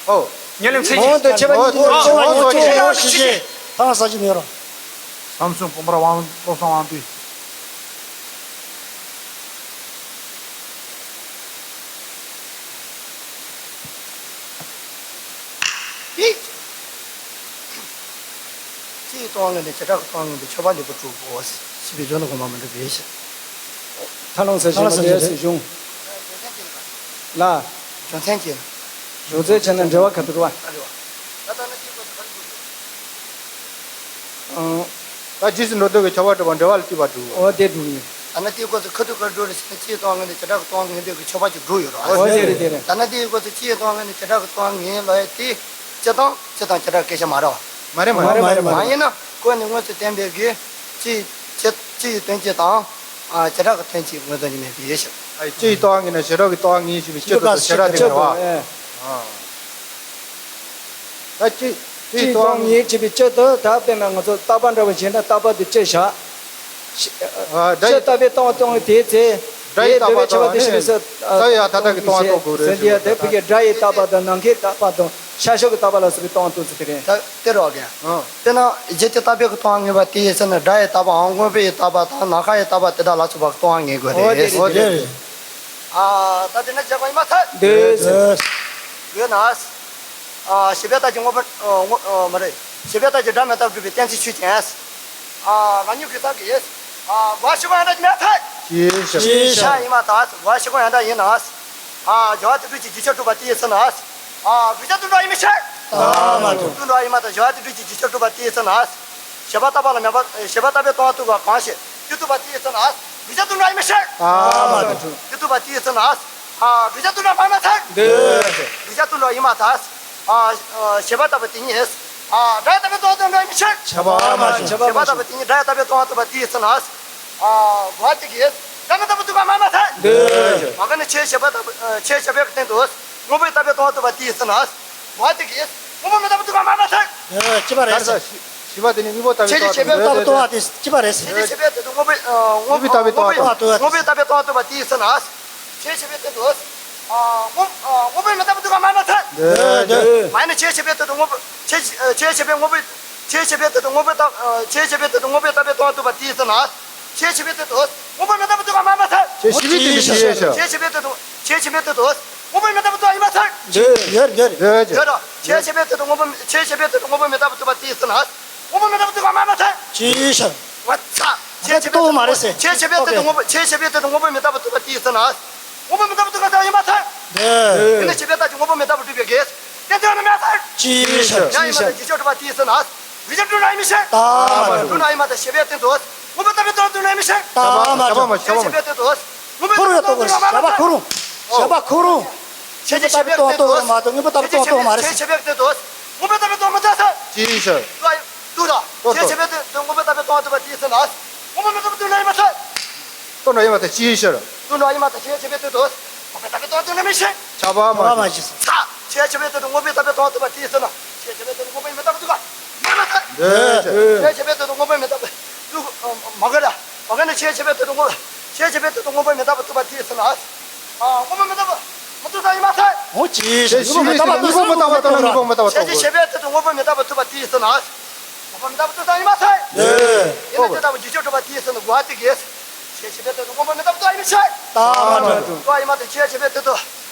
ཨོ། ཉེར་ལེན་མཚན་ཉིད། འོ་དེ་ཆོས་པ་ཉིད་དུ་ཨོ་ཆོས་པ་ཉིད་དུ་ཨོ་ཆོས་ཅན། ཆོས་ཅན། ཐང་ས་ཅི་ནས་རོ། ལམ་སྲོལ་བུམ་པར་དབང་བློ་བཟང་དབང་འདུས། སྤྱི་ཡི་སྟོང་པ་ངེས་ནས་བྱེ་བྲག་གི་སྟོང་པ་ངེས་པའི་ཆོས་པ་ལེགས་པར་གྲུབ་བོ། ཞེས་པའི་ལྗོན་དང་གོང་མ་མི་འདྲ་བའི་ཕྱིར། ཐ་ལང་ས་ཞིང་མ་དེ་སུ་གཞུང་། ལ། སྦྱོང་ཚན་གྱི། སྦྱོང་ཚན་བྱས་ན་འགྲེལ་བ་ག་དུ་རུ་བ། ཨང་། ད་རྗེས་སུ་འགྲོ་ལྡོག་གི་ཁྱབ་པ་གྲུབ་པ་འབྲེལ་བ་ལ་ལྟོས་པ་འགྲུབ། འོ་དེ་འགྲུབ་ཡིན། ད་ནི་དེའི་སྐབས་སུ་ཁ་ཐུག་གར་འགྲོ་རེ་ཟེར་ན་སྤྱི་ཡི་སྟོང་པ་ངེས་ནས་བྱེ་བྲག་གི་སྟོང་པ་ངེས་འདོད་ཀྱི་ཆོས་པ་ཅིག་འགྲུབ་ཡོད་རེད། འོ་དེ་རེད་དེ་རེད། ད་ནི་དེའི་སྐབས་སུ་སྤྱི་ཡི་སྟོང་པ་ངེས་ནས་བྱེ་བྲག་གི་སྟོང་པ་ངེས་ལབ་ཡ་དེ། སྤྱི་དང་སྤྱི་དང་བྱེ་བྲག་སྐད་ཆ་མ་རེད་བ། མ་རེད་མ་རེད་མ་རེད། མ་ཡིན་ན་ཁོ་ནི་དངོས་སུ་བསྟན་པའི་གི་སྤྱི་སྤྱི་སྤྱི་ཡི་དོན་གཅིག་དང་། ཨ། བྱེ་བྲག་གི་དོན་གཅིག་ངོས་འཛིན་གྱི་མེད་པའི་ཕྱིར། ཨ། སྤྱི་ཡི་སྟོང་པ་ངེས་ནས་བྱེ་བྲག་གི་སྟོང་པ་ངེས་ཞེས་པའི་སྤྱི་དོན་དུ་བྱེ་བྲག་དེ་མེད་པ། ཨ། ད་སྤྱི་སྤྱི་ཡི་སྟོང་པ་ངེས་ཞེས་པའི་སྤྱི་དོན་ད་དཔེར་ན་ང་ཚོ་རྟག་པ་འདྲ་བ་བྱས་ན་རྟག་པ་དེ་སྤྱི་བཞག་ཨ། སྤྱི་རྟག་པའི་སྟོང་པ་སྟོང་པའི་དེའི་ཚེ། སྒྲ་ཡི་རྟག་པ་དང་ནི་རྩ་བའི་ཡང་མཐའ་དག་གི་སྟོང་པ་རྟོགས་དགོས་རེད་ཟེར་བ་དེ། ཕ་གིའི་སྒྲ་ཡི་རྟག་པ་དང་ནམ་མཁའི་རྟག་པ་དང་ཤར་ཕྱོགས་ཀྱི་རྟག་པ་ལ་སོགས་པའི་སྟོང་པ་རྟོགས་ཚུལ་དེ་རེད། ད་དེ་རོགས་ཀྱང་། ཨ། དཔེར་ན་གཞི་དེ་རྟག་པའི་གི་སྟོང་པ་ངེས་པ་དེ་ཡིན་ཟེར་ན་སྒྲ་ཡི་རྟག་པའམ་དངོས་པོ་ཡི་རྟག་པ་དང་ནམ་མཁའ་ཡི་རྟག་པ་དེ་དག་ལ་སོགས་པ་གི་སྟོང་པ་ངེས་དགོས་རེད། འོ་དེ་རེད། འོ་དེ་རེད། ཨ། ད་དེ་ནས་བྱེད་སྒོ་ཡིན་མ་ཚད། འདོད། འདོད་ན། ཨ། བྱས་པའི་རྟགས་ཀྱི་དངོས་པོ། ཨ། དངོས། ཨ། མ་རེད། བྱས་པའི་རྟགས་ཀྱི་སྒྲ་མི་རྟག་པར་སྒྲུབ་པའི་གཏན་ཚིགས་ཆོས་ཅན། ཨ། རང་ཉིད་ཀྱི་རྟགས་ཀྱིས། ཨ། གོ་བ་ཞིག་གོ་ཡང་དག་གི་མེད་ཐལ། ཅི་ཞིག་ཡིན་མ་ཐལ། གོ་བ་ཞིག་གོ་ཡང་དག་ཡིན་ན། ཨ། སྦྱར་བ་དེ་སྒྲུབ་ཀྱི་རྗེས་ཁྱབ་གྲུབ་པ་དེ་ཡིན་ཟེར་ན། ཨ། དགོས་ཆ་དུ་འགྲོ་ཡིན་མི་ཤེས། ཨ་མ་དུ། དུ་འགྲོ་ཡིན་མ་ཐལ། སྦྱར་བ་དེ་སྒྲུབ་ཀྱི་རྗེས་ཁྱབ་གྲུབ་པ་དེ་ཡིན་ཟེར་ན། བྱས་པ་རྟག་པ་ལ་མེད་པ། བྱས་པ་རྟག་པའི་སྟོང་པ་རྟོགས་པ་གང་ཞིག་དེ་རྟོགས་པ་དེ་ཡིན་ཟེར་ན། དགོས་ཆ་དུ་འགྲོ་ཡིན་མི་ཤེས། ཨ་མ་དུ། དེ་རྟོགས་པ་དེ་ཡིན་ཟེར་ན། ཨ། དགོས་ཆ་དུ་འགྲོ་མ་མ་ཐལ། འདོད། དགོས་ཆ་དུ་འགྲོ་ཡིན་མ་ཐལ། ཨ། བྱས་པ་རྟག་པ་དེ་ཉིད། ཨ། སྒྲ་ཡི་རྟག་པའི་སྟོང་པ་རྟོགས་པ་ཡིན་མི་ཤེས། བྱས་པ་མ་བྱས། བྱས་པ་རྟག་པ་དེ་ཉིད་སྒྲ་ཡི་རྟག་པའི་སྟོང་པ་རྟོགས་པ་དེ་ཡིན་ཟེར་ན། ཨ། གོ་བ་དེ་གིས། སྒྲ་མི་རྟག་པ་རྟོགས་པ་མ་མ་ཐལ། འདོད། མ་ག་ནི་ཆོས་བྱས་པ་རྟག་པ། ཆོས་བྱས་པའི་སྟེང་དུ། དངོས་པོའི་རྟག་པའི་སྟོང་པ་རྟོགས་པ་དེ་ཡིན་ཟེར་ན། གོ་བ་དེ་གིས། དངོས་པོ་མི་རྟག་པ་རྟོགས་པ་མ་མ་ཐལ། ཨ། ཅི་པ་རེད་ཟེར། བྱས་པ་དེ་ནི་དངོས་པོ་རྟག་པའི་སྟོང་པ་རྟོགས་པ་དེ་ཡིན་ཟེར་ན། ཆོས་བྱས་པའི་སྟེང་དུ་དངོས་པོའི། ཨ། དངོས་པོའི་རྟག་པའི་སྟོང་པ་རྟོགས་པ་དེ་ཡིན་ཟེར་ན། ཆོས་བྱས་པའི་སྟེང་དུ། ཨ། དངོས། ཨ། དངོས་པོའི་མི་རྟག་པ་རྟོགས་པ་མ་མ་ཐལ། འདོད། ཆོས་བྱས་པའི་སྟེང་དུ། ཨ། དངོས། ཨ། དངོས་པོའི་མི་རྟག་པ་རྟོགས་པ་མ་མ་ཐལ། འདོད། མ་ཡིན་ན་ཆོས་བྱས་པའི་སྟེང་དུ་དངོས་པོ། ཆོས། ཨ། ཆོས་བྱས་པའི་དངོས་པོའི། ཆོས་བྱས་པའི་སྟེང་དུ་དངོས་པོའི་རྟག་ཨ། ཆོས་བྱས་པའི་སྟེང་དུ་དངོས་པོའི་རྟག་པའི་སྟོང་པ་རྟོགས་པ་དེ་ཡིན་ཟེར་ན། ཆོས་བྱས་པའི་སྟེང་དུ། དངོས་པོའི་མི་རྟག་པ་རྟོགས་པ་མ་མ་ཐལ། ཆོས་བྱས་པའི་སྟེང་དུ་ཡིན་ཟེར། ཆོས་བྱས་པའི་སྟེང་དུ། ཆོས་བྱས་པའི་སྟེང་དུ། དངོས་པོའི་མི་རྟག་པ་རྟོགས་པ་ཡིན་མ་ཐལ། འདོད། འདོད། འདོད། ཡོད་ར། ཆོས་བྱས་པའི་སྟེང་དུ་དངོས་པོ། ཆོས་བྱས་པའི་སྟེང་དུ་དངོས་པོའི་མི་རྟག་པ་རྟོགས་པ་དེ་ཡིན་ཟེར་ན། དངོས་པོའི་མི་རྟག་པ་རྟོགས་པ་མ་མ་ཐལ། ཅི་ཞིག་ང་ཚ། ཆོས་བྱས་པའི་སྟེང་དུ། ཆོས་བྱས་པའི་སྟེང་དུ་དངོས་པོ། ཆོས་བྱས་པའི་སྟེང་དུ་དངོས་པོའི་མི་རྟག་པ་རྟོགས་པ་དེ་ཡིན་ཟེར་ན། དངོས་པོའི་མི་རྟག་པ་རྟོགས་པ་ཡིན་མ་ཐལ། འདོད། དེ་ནི་བྱས་པའི་རྟགས་ཀྱི་དངོས་པོ་མི་རྟག་པར་སྒྲུབ་པའི་གེགས། གཏན་ཚིགས་ནི་མེད་ཐལ། ཅི་ཞིག་ཡང་ཡིན་མ་ཐལ། རྗེས་ཁྱབ་གྲུབ་པ་དེ་ཡིན་ཟེར་ན། དགོས་ཆ་དུ་འགྲོ་ཡིན་མི་ཤེས། ད་མ་དུ། དུ་འགྲོ་ཡིན་མ་ཐལ། བྱས་པའི་སྟེང་དུ། མངོན་པར་བརྟགས་པས་རྟོགས་དོན་ནི་མི་ཤེས། ད་མ་ཤེས་པ་མ་ཤེས་པ་མ་ཤེས་པ་མ་ཤེས་པ་མ་ཤེས། ཁོ་རང་ཡོད་དོ་གོ་ཤེས་པ་ཁོ་རང་། ཤེས་པ་ཁོ་རང་། ཤེས་བྱེད་ཤེས་པས་རྟོགས་དོན་མ་གཏོགས་མངོན་པར་བརྟགས་པས་རྟོགས་དོན་མ་རེད། ཤེས་བྱེད་ཤེས་པས་རྟོགས་དོན། མངོན་པར་བརྟགས་པས་རྟོགས་མི་ཐུབ་ཟེར། ཅིའི་ཕྱིར། ལྟོས་དང་། ཤེས་བྱེད་ཤེས་པས་རྟོགས་དོན་མངོན་པར་བརྟགས་པས་རྟོགས་ཐུབ་པ་དེའི་ཕྱིར་ན། མངོན་པར་མི་རྟོགས་པ་དོན་ལ་ཡིན་པར་ཐལ། དོན་ལ་ཡིན་པར་ཐལ། ཅིའི་ཕྱིར། དོན་ལ་ཡིན་པར་ཐལ། ཤེས་བྱེད་ཤེས་པས་རྟོགས་དོན། མངོན་པར་བརྟགས་པས་རྟོགས་དོན་ལ་མི་ཤེས། ཁྱབ་པ་མ་ཤེས། ཤེས་བྱེད་ཤེས་པས་རྟོགས་དོན་མངོན་པར་བརྟགས་པས་རྟོགས་ཐུབ་པ་དེའི་ཕྱིར་ན། ཤེས་བྱེད་ཤེས་པས་རྟོགས་དོན་མངོན་པར་མི་རྟོགས་པ་ཐུབ་པ་མེད་པར་ཐལ། འདོད། ཤེས་བྱེད་ཤེས་པས་རྟོགས་དོན་མངོན་པར་མི་རྟོགས་པ་ཐུབ། མ་ག་ལ། མ་ག་ལ། ཤེས་བྱེད་ཤེས་པས་རྟོགས་དོན་མངོན། ཤེས་བྱེད་ཤེས་པས་རྟོགས་དོན་མངོན་པར་མི་རྟོགས་པ་ཐུབ་པ་དེའི་ཕྱིར་ན། ཨ། མངོན་པར་མི་རྟོགས་པ་མི་རྟོགས་པ་ཡིན་པར་ཐལ། འོ་ཅི་ཞིག་མངོན་པར་མི་རྟོགས་པ་རྟོགས་ས་མངོན་པར་མི་རྟོགས་པ་རྟོགས་དགོས། ཤེས་བྱེད་ཤེས་པས་རྟོགས་དོན་མངོན་པར་མི་རྟོགས་པ་ཐུབ་པ་དེའི་ཕྱིར་ན། མངོན་པར་མི་རྟོགས་པ་རྟོགས་ས་ཡིན་པར་ཐལ། ཡིན་ན་དེ་ལྟ་བུ་རྗེས་ཕྱོགས་གྲུབ་པ་དེའི་ཕྱིར་ན་གོ་བ་དེ་གིས། ཤེས་བྱེད་ཤེས་པས་རྟོགས་དོན་མངོན་པར་མི་རྟོགས་པ་ཐུབ་པ་ཡིན་པར་ཤེས། ད་མ་གྲུབ། ཐུབ་པ་ཡིན་པར་ཐལ། ཤེས་བྱེད་ཤེས་པས་རྟོགས་དོན།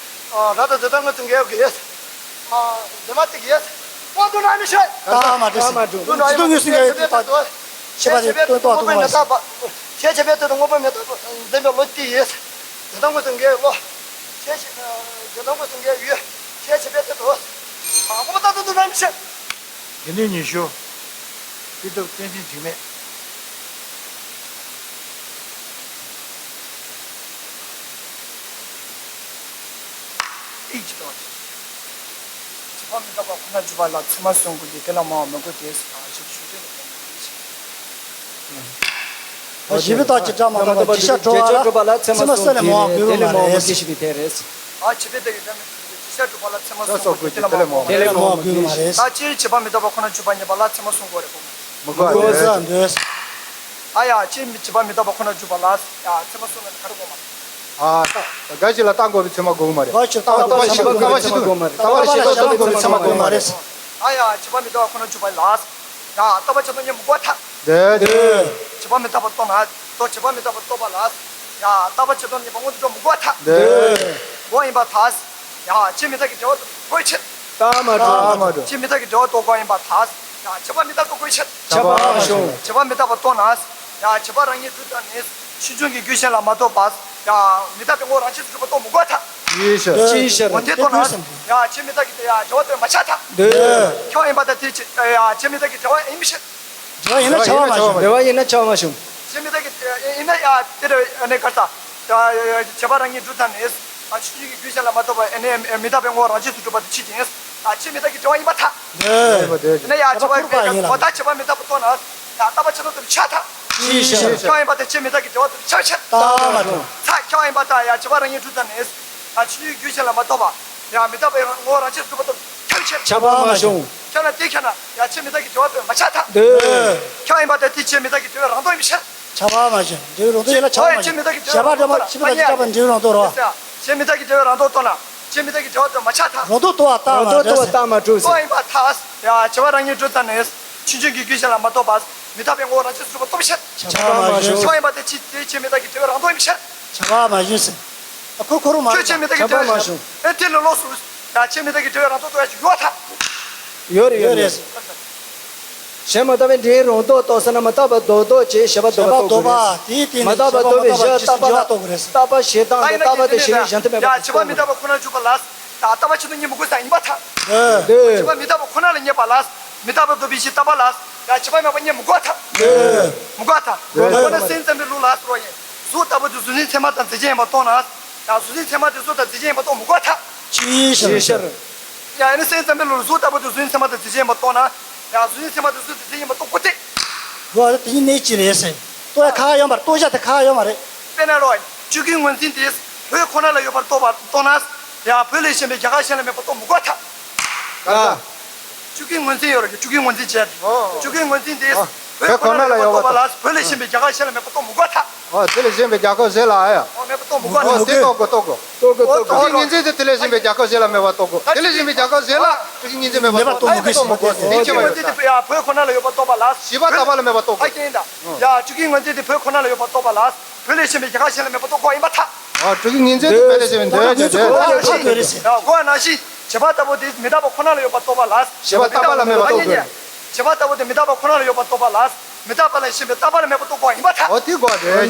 རབ་ཏུ་འདོད་དོན་དངོས་སུ་འགལ་བའི། འདོད་མ་དེ་གིས། དབང་དུ་ན་མི་ཤེས། ད་མ་གྲུབ། ད་མ་གྲུབ། འདོད་དོན་དངོས་སུ་འགལ་བའི་དོན་དག་ཤེས་པ་དེ་དོན་རྟོགས་ཐུབ་པ་མ་ཤེས། ཤེས་བྱེད་ཤེས་པས་རྟོགས་དོན་མངོན་པར་མི་རྟོགས་པ་འཛིན་པའི་བློ་དེ་ཡིས། འདོད་དོན་དངོས་སུ་འགལ་བའི་བློ། ཤེས་བྱེད། འདོད་དོན་དངོས་སུ་འགལ་བའི་ཡུལ། ཤེས་བྱེད་ཤེས་པས་རྟོགས་དོན། མངོན་པར་མི་རྟོགས་པ་དོན་དུ་ན་མི་ཤེས། དགེ་འདུན་ཉི་ཤུ། སྐྱེས་ཐོབ་བསྟན་འཛིན་འཇིགས་མེད། ཨིག་ཅི་དང་། བྱེད་པ་མི་རྟག་པ་ཁོ་ན་འཇུག་པ་ལ་ཚད་མ་གསུམ་དགོས་ཏེ། དེ་ལ་སྨྲ་བ་མི་དགོས་ཏེ། ཞེས་ཞུ་རྒྱུ་ལ་ཞེས་པའི་རྟགས་ཀྱི་སྒྲ་མ་དག་པ་རྗེས་ཤ་གྲུབ་པ་ལ་ཚད་མ་གསུམ་གྱིས་དེ་ལས་སྨྲ་བ་མི་དགོས་ཞེས་པའི་དེ་རེད། ཨ། བྱེད་པའི་རྟགས་ཀྱི་སྒྲ་མི་དགོས་པའི་རྗེས་ཤ་གྲུབ་པ་ལ་ཚད་མ་གསུམ་དགོས་ཏེ། དེ་ལས་སྨྲ་བ་མི་དགོས་པ་རེད། ད་སྤྱིར་བྱེད་པ་མི་རྟག་པ་ཁོ་ན་འཇུག་པར་ངེས་པ་ལ་ཚད་མ་གསུམ་དགོས་རེད་གོ། མི་དགོས་པ་རེད། ཨ་ཡ། སྤྱིར་བྱེད་པ་མི་རྟག་པ་ཁོ་ན་འཇུག་པ་ལ་ཡ་ཚད་མ་གསུམ་ལ་ག་རེ་དགོས་མ་རེད། ཨ། ད་འགའ་ཞིག་ལ་རྟགས་འགོག་པའི་ཚད་མ་དགོས་མ་རེད། ལྟ་བ་ཞིག་ལ་རྟགས་འགོག་པའི་ཚད་མ་དགོས་མ་རེད། ལྟ་བ་ཞིག་ལ་རྟགས་འགོག་པའི་ཚད་མ་དགོས་མ་རེད། ཨ་ཡ། བྱེད་པ་མི་རྟག་པ་ཁོ་ན་འཇུག་པ་ལ། ཡ། རྟག་པ་ཆགས་སྡང་གཉིས་མི་དགོས་ཐལ། འདོད། བྱེད་པ་མི་རྟག་པ་རྟོགས་ན། རྟོག་བྱེད་པ་མི་རྟག་པ་རྟོགས་པ་ལ། ཡ། རྟག་པ་ཆགས་སྡང་གཉིས་པོ་སྔོན་དུ་འགྲོ་མི་དགོས་ཐལ། འདོད། དགོས་ཡིན་པར་ཐལ། ཡ། ཆོས་མི་རྟག་གི་འབྲེལ་བ་དགོས་ཕྱིར། ད་མ་གྲུབ། ད་མ་གྲུབ། ཆོས་མི་རྟག་གི་འབྲེལ་བ་རྟོགས་དགོས་ཡིན་པར་ཐལ། ཡ། བྱེད་པ་མི་རྟག་པ་དགོས་ཕྱིར། ཁྱབ་པ་མ་བྱུང་། བྱེད་པ་མི་རྟག་པ་རྟོགས་ན། ཡ། བྱེད་པ་རང་ཉིད་གྲུབ་ཙམ་ནས། ཕྱིས་འབྱུང་གི་རྒྱུ་གཞན་ལ་མ་ལྟོས་པར། ཡ། མི་རྟག་པའི་ངོ་བོ་རང་ཆས་སུ་གྲུབ་པ་རྟོགས་མི་དགོས་ཐལ། ཅིའི་ཕྱིར། ཅིའི་ཕྱིར། འོན་ཏེ་རྟོགས་ན། ཡ། ཆོས་མི་རྟག་གི་ཡ་འབྲེལ་བ་དེ་མ་ཆགས་ཐལ། འདོད། ཁྱབ་པ་ཡིན་པར་ཐལ། དེ་ཆོས་ཡ་ཆོས་མི་རྟག་གི་འབྲེལ་བ་ཡིན་པའི་ཕྱིར། འབྲེལ་བ་ཡིན་ན་ཁྱབ་པ་མ་བྱུང་། འབྲེལ་བ་ཡིན་ན་ཁྱབ་པ་མ་བྱུང་། ཆོས་མི་རྟག་གི་ཡིན་ན་ཡ་དེ་རེད། ཨ་ནི་ག་རེ་ཟེར། བྱེད་པ་རང་ཉིད་གྲུབ་ཙམ་ནས། ཕྱིས་འབྱུང་གི་རྒྱུ་གཞན་ལ་མ་ལྟོས་པར་ཨ་ནི་མི་རྟག་པའི་ངོ་བོ་རང་ཆས་སུ་གྲུབ་པ་དེ་ཕྱིར་ཏེ། ཆོས་མི་རྟག་གི་འབྲེལ་བ་ཡིན་པར་ཐལ། འདོད། ཡིན་ན་ཡ་བྱེད་པ་ཡིན་པར་ཐལ། གོ་བརྡ་བྱེད་པ་མི་རྟག་པ་རྟོགས་ན། ཡ་རྟག་པ་ཆགས་སྡང་དེ་ཆགས་ཐལ། ཅིའི་ཕྱིར། ཁྱབ་པ་ཡིན་པར་ཐལ། ཆོས་མི་རྟག་གི་འབྲེལ་བ་དེ་ཆགས་ཕྱིར། ད་མ་གྲུབ། ཁྱབ་པ་ཡིན་པར་ཐལ། ཡ་བྱེད་པ་རང་ཉིད་གྲུབ་ཙམ་ནས། ཕྱིས་འབྱུང་གི་རྒྱུ་གཞན་ལ་མ་ལྟོས་པར། ཡ་མི་རྟག་པའི་ངོ་བོ་རང་ཆས་སུ་གྲུབ་པ་རྟོགས། ཁྱབ་ཕྱིར། ཁྱབ་པ་མ་བྱུང་། ཁྱབ་ན་དེ་ཁྱབ་ན་ཡ་ཆོས་མི་རྟག་གི་འབྲེལ་བ་དེ་མ་ཆགས་ཐལ། འདོད། ཁྱབ་པ་ཡིན་པར་ཐལ། དེ་ཆོས་མི་རྟག་གི་འབྲེལ་བའི་རང་ལྡོག་ཡིན་པའི་ཕྱིར། ཁྱབ་པ་མ་བྱུང་། འབྲེལ་བའི་རང་ལྡོག་ཡིན་ལ་ཁྱབ་པ་མ་བྱུང་། བྱས་པ་འདྲ་མ་བྱས་པ་དང་ཁྱབ་པ་འབྲེལ་བའི་རང་ལྡོག་རེད་པ། ཆོས་མི་རྟག་གི་འབྲེལ་བའི་རང་ལྡོག་རྟོགས་ན། ཆོས་མི་རྟག་གི་འབྲེལ་བ་དེ་མ་ཆགས་ཐལ། རང་ལྡོག་རྟོགས་པ་རྟགས་མ་གྲུབ། རྟོགས་ཡིན་པར་ཐལ། ཡ་བྱེད་པ་རང་ཉིད་གྲུབ་ཙམ་ནས། ཕྱིས་འབྱུང་གི་རྒྱུ་གཞན་ལ་མ་ལྟོས་པར། མི་རྟག་པའི་ངོ་བོ་རང་ཆས་སུ་གྲུབ་པ་རྟོགས་པའི་ཕྱིར། ཁྱབ་པ་མ་བྱུང་། ཁྱབ་པ་ཡིན་པར་ཐལ། ཆོས་དེ་ཆོས་མི་རྟག་གི་འབྲེལ་བའི་རང་ལྡོག་ཡིན་པའི་ཕྱིར། ཁྱབ་པ་མ་བྱུང་ཟེར། ཁོ་ཁོ་རང་མ་རེད། ཆོས་མི་རྟག་གི་འབྲེལ་བའི་རང་ལྡོག་རྟོགས་ཡ་ཅིག་ཡོད་ཐལ། ཡོད་རེད། ཡོད་རེད། གཞན་མི་རྟག་པའི་འབྲེལ་བའི་རང་ལྡོག་རྟོགས་ས་ན་མི་རྟག་པ་རྡོག་རྡོག་ཅེས་བྱ་བ་ལྡོག་པ་རྟོགས་དགོས་རེད། མ་རྟག་པ་ལྡོག་པའི་གཞི་ལ་རྟག་པ་ལ་རྟག་པ་ཞེ་སྡང་དང་རྟག་པ་དེ་གཞི་ནས་གཞན་ཐ་མལ་པ་རྟོགས་དགོས་རེད། ཡ་བྱེད་པ་མི་རྟག་པ་ཁོ་ན་འཇུག་པ་ལ། ད་རྟག་པ་ཆགས་སྡང་གཉིས་མི་དགོས་ས་ཡིན་པར་ཐལ། འདོད། བྱེད་པ་མི་རྟག་པ་ཁོ་ན་ལ་ངེས་པ་ལ། མི་རྟག་པ་ལྡོག་པའི་གཞི་རྟག་པ་ལ། ཡ་བྱེད་པ་མེད་པ་གཉིས་མི་དགོས་ཐལ། འདོད། མི་དགོས་ཐལ། འདོད། འོ་ན་སེམས་ཙམ་པའི་ལུགས་ལ་ཟེར་བ་ཡིན། གཟུགས་ལྟ་བུ་དེ་གཟུགས་འཛིན་ཚད་མ་དང་རྫས་ཅན་ཡིན་པར་རྟོགས་ན། ཡང་གཟུགས་འཛིན་ཚད་མ་དེ་གཟུགས་དང་རྫས་ཅན་ཡིན་པར་རྟོགས་མི་དགོས་ཐལ། ཅིའི་ཕྱིར། ཅིའི་ཕྱིར། ཡང་ཨ་ནི་སེམས་ཙམ་པའི་ལུགས་གཟུགས་ལྟ་བུ་དེ་གཟུགས་འཛིན་ཚད་མ་དང་རྫས་ཅན་ཡིན་པར་རྟོགས་ན། ཡང་གཟུགས་འཛིན་ཚད་མ་དེ་གཟུགས་དང་རྫས་ཅན་ཡིན་པར་རྟོགས་དགོས་ཏེ། འོ་ད་དེ་གཉིས་གནས་གཅིག་རེད་ཟེར། རྟོགས་ཡ་ཁག་ཡོད་མ་རེད། རྟོགས་བྱ་དེ་ཁག་ཡོད་མ་རེད། དཔེར་ན་རོ། བཅུད་ཀྱི་ངོས་འཛིན་དེ་བོད་ཁོ་ན་ལ་ཡོད་པར་རྟོགས་པ་རྟོགས་ན། ཡང་བོད་ལས་གཞན་པའི་རྒྱ་གར་གཞན་ལ་མེད་པར་རྟོགས་མི་དགོས་ཐལ། ག་རེ། བཅུད་ཀྱི་ངོས་འཛིན་ཡོད་རེད། བཅུད་ཀྱི་ངོས་འཛིན་བྱས། ཨོ། བཅུད་ཀྱི་ངོས་འཛིན་དེ། ཨོ། བོད་ཁོ་ན་ལ་ཡོད་པར་རྟོགས་པ་ལ། བོད་ལས་གཞན་པའི་རྒྱ་གར་གཞན་ལ་མེད་པར་རྟོགས་མི་དགོས་ཐལ། ཨོ། དེ་ལས་གཞན་པའི་རྒྱ་གར་གཞན་ལ་ཨ་ཡ། ཨོ། མེད་པར་རྟོགས་མི་དགོས་ཐལ། ཨོ། དེ་རྟོགས་དགོས། རྟོགས་དགོས། རྟོགས་དགོས། རྟོགས་དགོས། བཅུད་ཀྱི་ངོས་འཛིན་དེ་དེ་ལས་གཞན་པའི་རྒྱ་གར་གཞན་ལ་མེད་པར་རྟོགས་དགོས། དེ་ལས་གཞན་པའི་རྒྱ་གར་གཞན་ལ་བཅུད་ཀྱི་ངོས་འཛིན་མེད་པར་རྟོགས་དགོས། མེད་པར་རྟོགས་མི་དགོས། དེ་ཁྱད་མ་ཡོད། བཅུད་ཀྱི་ངོས་འཛིན་དེ་བོད་ཁོ་ན་ལ་ཡོད་པར་རྟོགས་པ་ལ། བྱིས་པ་ལྟ་བ་ལ་མེད་པར་རྟོགས་དགོས། ཨ་ཡིན་ད། ཡ་བཅུད་ཀྱི་ངོས་འཛིན་དེ་བོད་ཁོ་ན་ལ་ཡོད་པར་རྟོགས་པ་ལ། བོད་ལས་གཞན་པའི་རྒྱ་གར་གཞན་ལ་མེད་པར་རྟོགས་དགོས་ཡིན་པར་ཐལ། ཨ། བཅུད་ཀྱི་ངོས་འཛིན་དེ་བོད་ལས་གཞན་པའི་འདོད་ཀྱི་འདོད་ཀྱི་འདོད་ཀྱི། ཡ་གོ་ན་བཞིན། བྱིས་པ་ལྟ་བུ་དེ་མི་རྟག་པ་ཁོ་ན་ལ་ཡོད་པར་རྟོགས་པ་ལ། བྱིས་པ་ལྟ་བ་ལ་མེད་པར་རྟོགས་དགོས། བྱིས་པ་ལྟ་བུ་དེ་མི་རྟག་པ་ཁོ་ན་ལ་ཡོད་པར་རྟོགས་པ་ལ། མི་རྟག་པ་ལས་གཞན་པའི་རྟག་པ་ལ་མེད་པར་རྟོགས་དགོས་ཡིན་པར་ཐལ། ཨོ་དེ་དགོས་རེད། ཨ།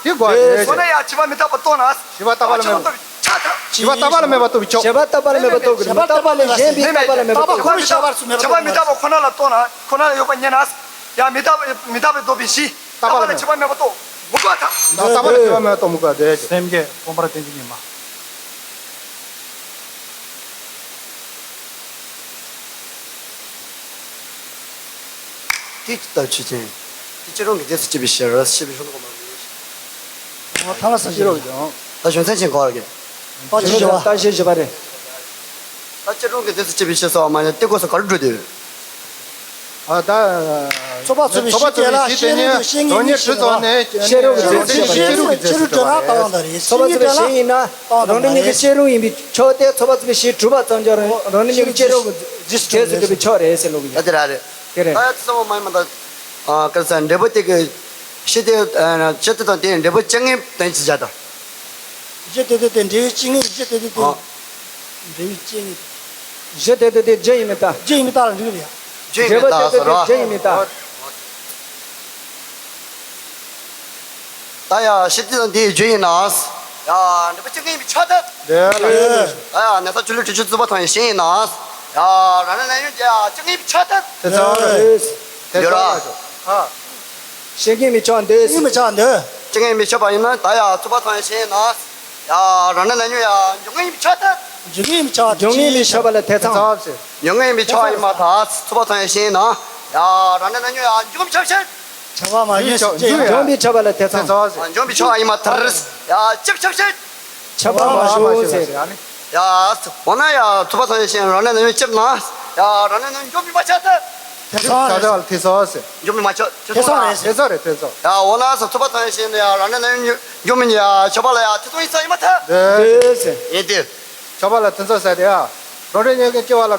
དེ་དགོས་རེད། འོ་ན་ཡ་བྱིས་པ་མི་རྟག་པ་རྟོགས་ན། བྱིས་པ་ལྟ་བ་ལ་མེད་པར། ཆགས་ཐལ། བྱིས་པ་ལྟ་བ་ལ་མེད་པར་རྟོགས་པའི་ཕྱོགས། བྱིས་པ་ལྟ་བ་ལ་མེད་པར་རྟོགས་ཀྱི་རེད། མི་རྟག་པ་ལས་གཞན་པའི་རྟག་པ་ལ་མེད་པར་རྟོགས་པའི་ཕྱོགས། བྱིས་པ་མི་རྟག་པ་ཁོ་ན་ལ་རྟོགས་ན། ཁོ་ན་ལ་ཡོད་པ་རྙེད་ན། ཡ་མི་རྟག་པ་མི་རྟག་པའི་ལྡོག་པའི་གཞི། རྟག་པ་ལ་ཆགས་པ་མེད་པར་རྟོགས། མུ་ག་ཐ། རྟག་པ་ལ་ཆགས་པ་མེད་པར་རྟོགས། མུ་ག་དེ། སེམས་བསྐྱེད་སྤོང་བར་བསྟན་གྱི་ཉི་མ། དེ་ལྟར་ཆོས་ཅན། དེ་སྤྱིར་བཏང་གི་རྗེས་སུ་སྐྱེས་པའི་ཕྱིར། ཞེས་པའི་ཤོ་ནོ་གོ་མ་རེད། ཨོ་ཐ་མ་ས་ཞིག་རོ་ཀྱང་། ད་གཞུང་མཚན་ཅན་གོ་བར་གྱི། ད་ཅི་ཞུ་བ། ད་ཅི་ཞུ་བ་རེད། ད་སྤྱིར་བཏང་གི་རྗེས་སུ་སྐྱེས་པའི་ཕྱིར་ཟེར་བ་མ་ཡིན་དེ་སྐབས་སུ་ག་རེ་འགྲོ་དུས། ཨ་ད། ཚོགས་པ་ཚོགས་པའི་གཞི་དེ་ལ་ཤེས་རིག་ཤེས་ངེས་ཉིད་ཀྱི་ནང་ནས་ཤེས་རབ་ཀྱི་རྗེས་སུ་སྐྱེས་པ་རེད། ཤེས་རབ་ཀྱི་རྗེས་སུ་སྐྱེས་པ་རེད། ཚོགས་པ་ཚོགས་པའི་གཞི་ཡིན་ན་རང་རང་ཉིད་ཀྱི་ཤེས་རབ་ཡིན་པའི་ཕྱོགས་དེ། ཚོགས་པ་ཚོགས་པའི་གཞི་གྲུབ་པ་ཙམ་ཀྱང་རང་རང་ཉིད་ཀྱི་ཤེས་རབ་ཀྱི་རྗེས་སུ་གྲུབ་པའི་ཕྱོགས་རེད་ཟེར་ལུགས་ཡིན། ད་དེ་ར་རེད། དེ་རེད། ད་ཡ་ཚང་མ་མ་ཡིན་མ་ད། ཨ་ག་ས་འབྲས་བུ་དེ་གི་ཤེས་དེ་ཤེས་དེ་དང་དེ་འབྲས་བུ་ཅི་ངེས་དོན་ཅི་བྱ་དང་། གཞི་དེ་དེ་དེ་འབྲས་བུ་ཅི་ངེས། གཞི་དེ་དེ་དེ། ཨ། འབྲས་བུ་ཅི་ངེས། གཞི་དེ་དེ་དེ་རྒྱུ་ཡིན་མིན་ལྟ། རྒྱུ་ཡིན་མིན་ལྟ་ལ་འགྲིག་རེད་ཡ། རྒྱུ་ཡིན་མིན་ལྟ་ཟེར་རོ། འབྲས་བུ་དེ་དེ་དེ་རྒྱུ་ཡིན་མིན་ལྟ། ད་ཡ་ཤེས་དེ་དང་དེའི་རྒྱུ་ཡིན་ན། ཡ་འབྲས་བུ་ཅི་ངེས་ཡིན་པའི་ཆ་དེ། ལེ་ལེ། ད་ཡ་ནད་ས་ཆུ་ལུད་དྲི་ཆུ་རྩུབ་པ་ཐང་ཡི་ཤིང་ཡིན་ན། ཡ་རང་ལས་ནད་ཉོན་གྱི་ཡ་ཅི་ངེས་ཡིན་པའི་ཆ་དེ། དེ་ཚོ་རེད། དེ་ཡོད་ར། ཚོ་ཨ། ཤེས་ངེས་མི་ཆགས་འདོད། ཤེས་ངེས་མི་ཆགས་འདོད། ཅི་ངེས་མི་ཆགས་པ་ཡིན་ན། ད་ཡ་རྩུབ་པ་ཐང་ཡི་ཤིང་ཡིན་ན། ཡ་རང་ལས་ནད་ཉོན་ཡ་འཇོམས་ངེས་ཡིན་པའི་ཆ་དེ། འཇོམས་ངེས་མི་ཆགས་པ། འཇོམས་ངེས་མི་ཆགས་པ་ལ་དེ་ཚང་། འཇོམས་ངེས་མི་ཆགས་པ་ཡིན་མ་ཐག་རྩུབ་པ་ཐང་ཡི་ཤིང་ཡིན་ན། ཡ་རང་ལས་ནད་ཉོན་ཡ་འཇོམས་ངེས་མི་ཆགས་པ་ཤིང་། ཆགས་པ་མ་བྱུང་ཟེར། འཇོམས་པའི་ཆགས་པ་ལ་དེ་ཚང་། འཇོམས་པའི་ཆགས་པ་ཡིན་མ་ཐག་རིས། ཡ་ཅི་ཆགས་ཤིང་། ཆགས་པ་མ་བྱུང་ཟེར། ཡ། འོ་ན་ཡ་རྩུབ་པ་ཐང་ཡི་ཤིང་རང་ལས་ནད་ཉོན་ཅི་ན། ཡ་རང་ལས་ནད་ཉོན་འཇོམས་པའི་མ་ཆགས་ཏེ། དེ་ཚང་རེད། དེ་ཚང་རེད། དེ་ཚང་། འཇོམས་པའི་མ་ཆགས། དེ་ཚང་རེད། དེ་ཚང་རེད། དེ་ཚང་། ཡ་འོ་ན་ས་རྩུབ་པ་ཐང་ཡི་ཤིང་ཡ་རང་ལས་ནད་ཉོན་འཇོམས་པའི་ཡ་ཆགས་པ་ལ་ཡ་དེ་ཚང་ཡིན་ས་ཡིན་མ་ཐག་རེད་ཟེར། ཡིན་ཏེ། ཆགས་པ་ལ་དེ་ཚང་ཟེར་ཏེ་ཡ། རང་རེ་ཉོན་གྱི་སྐྱེ་བ་ལ།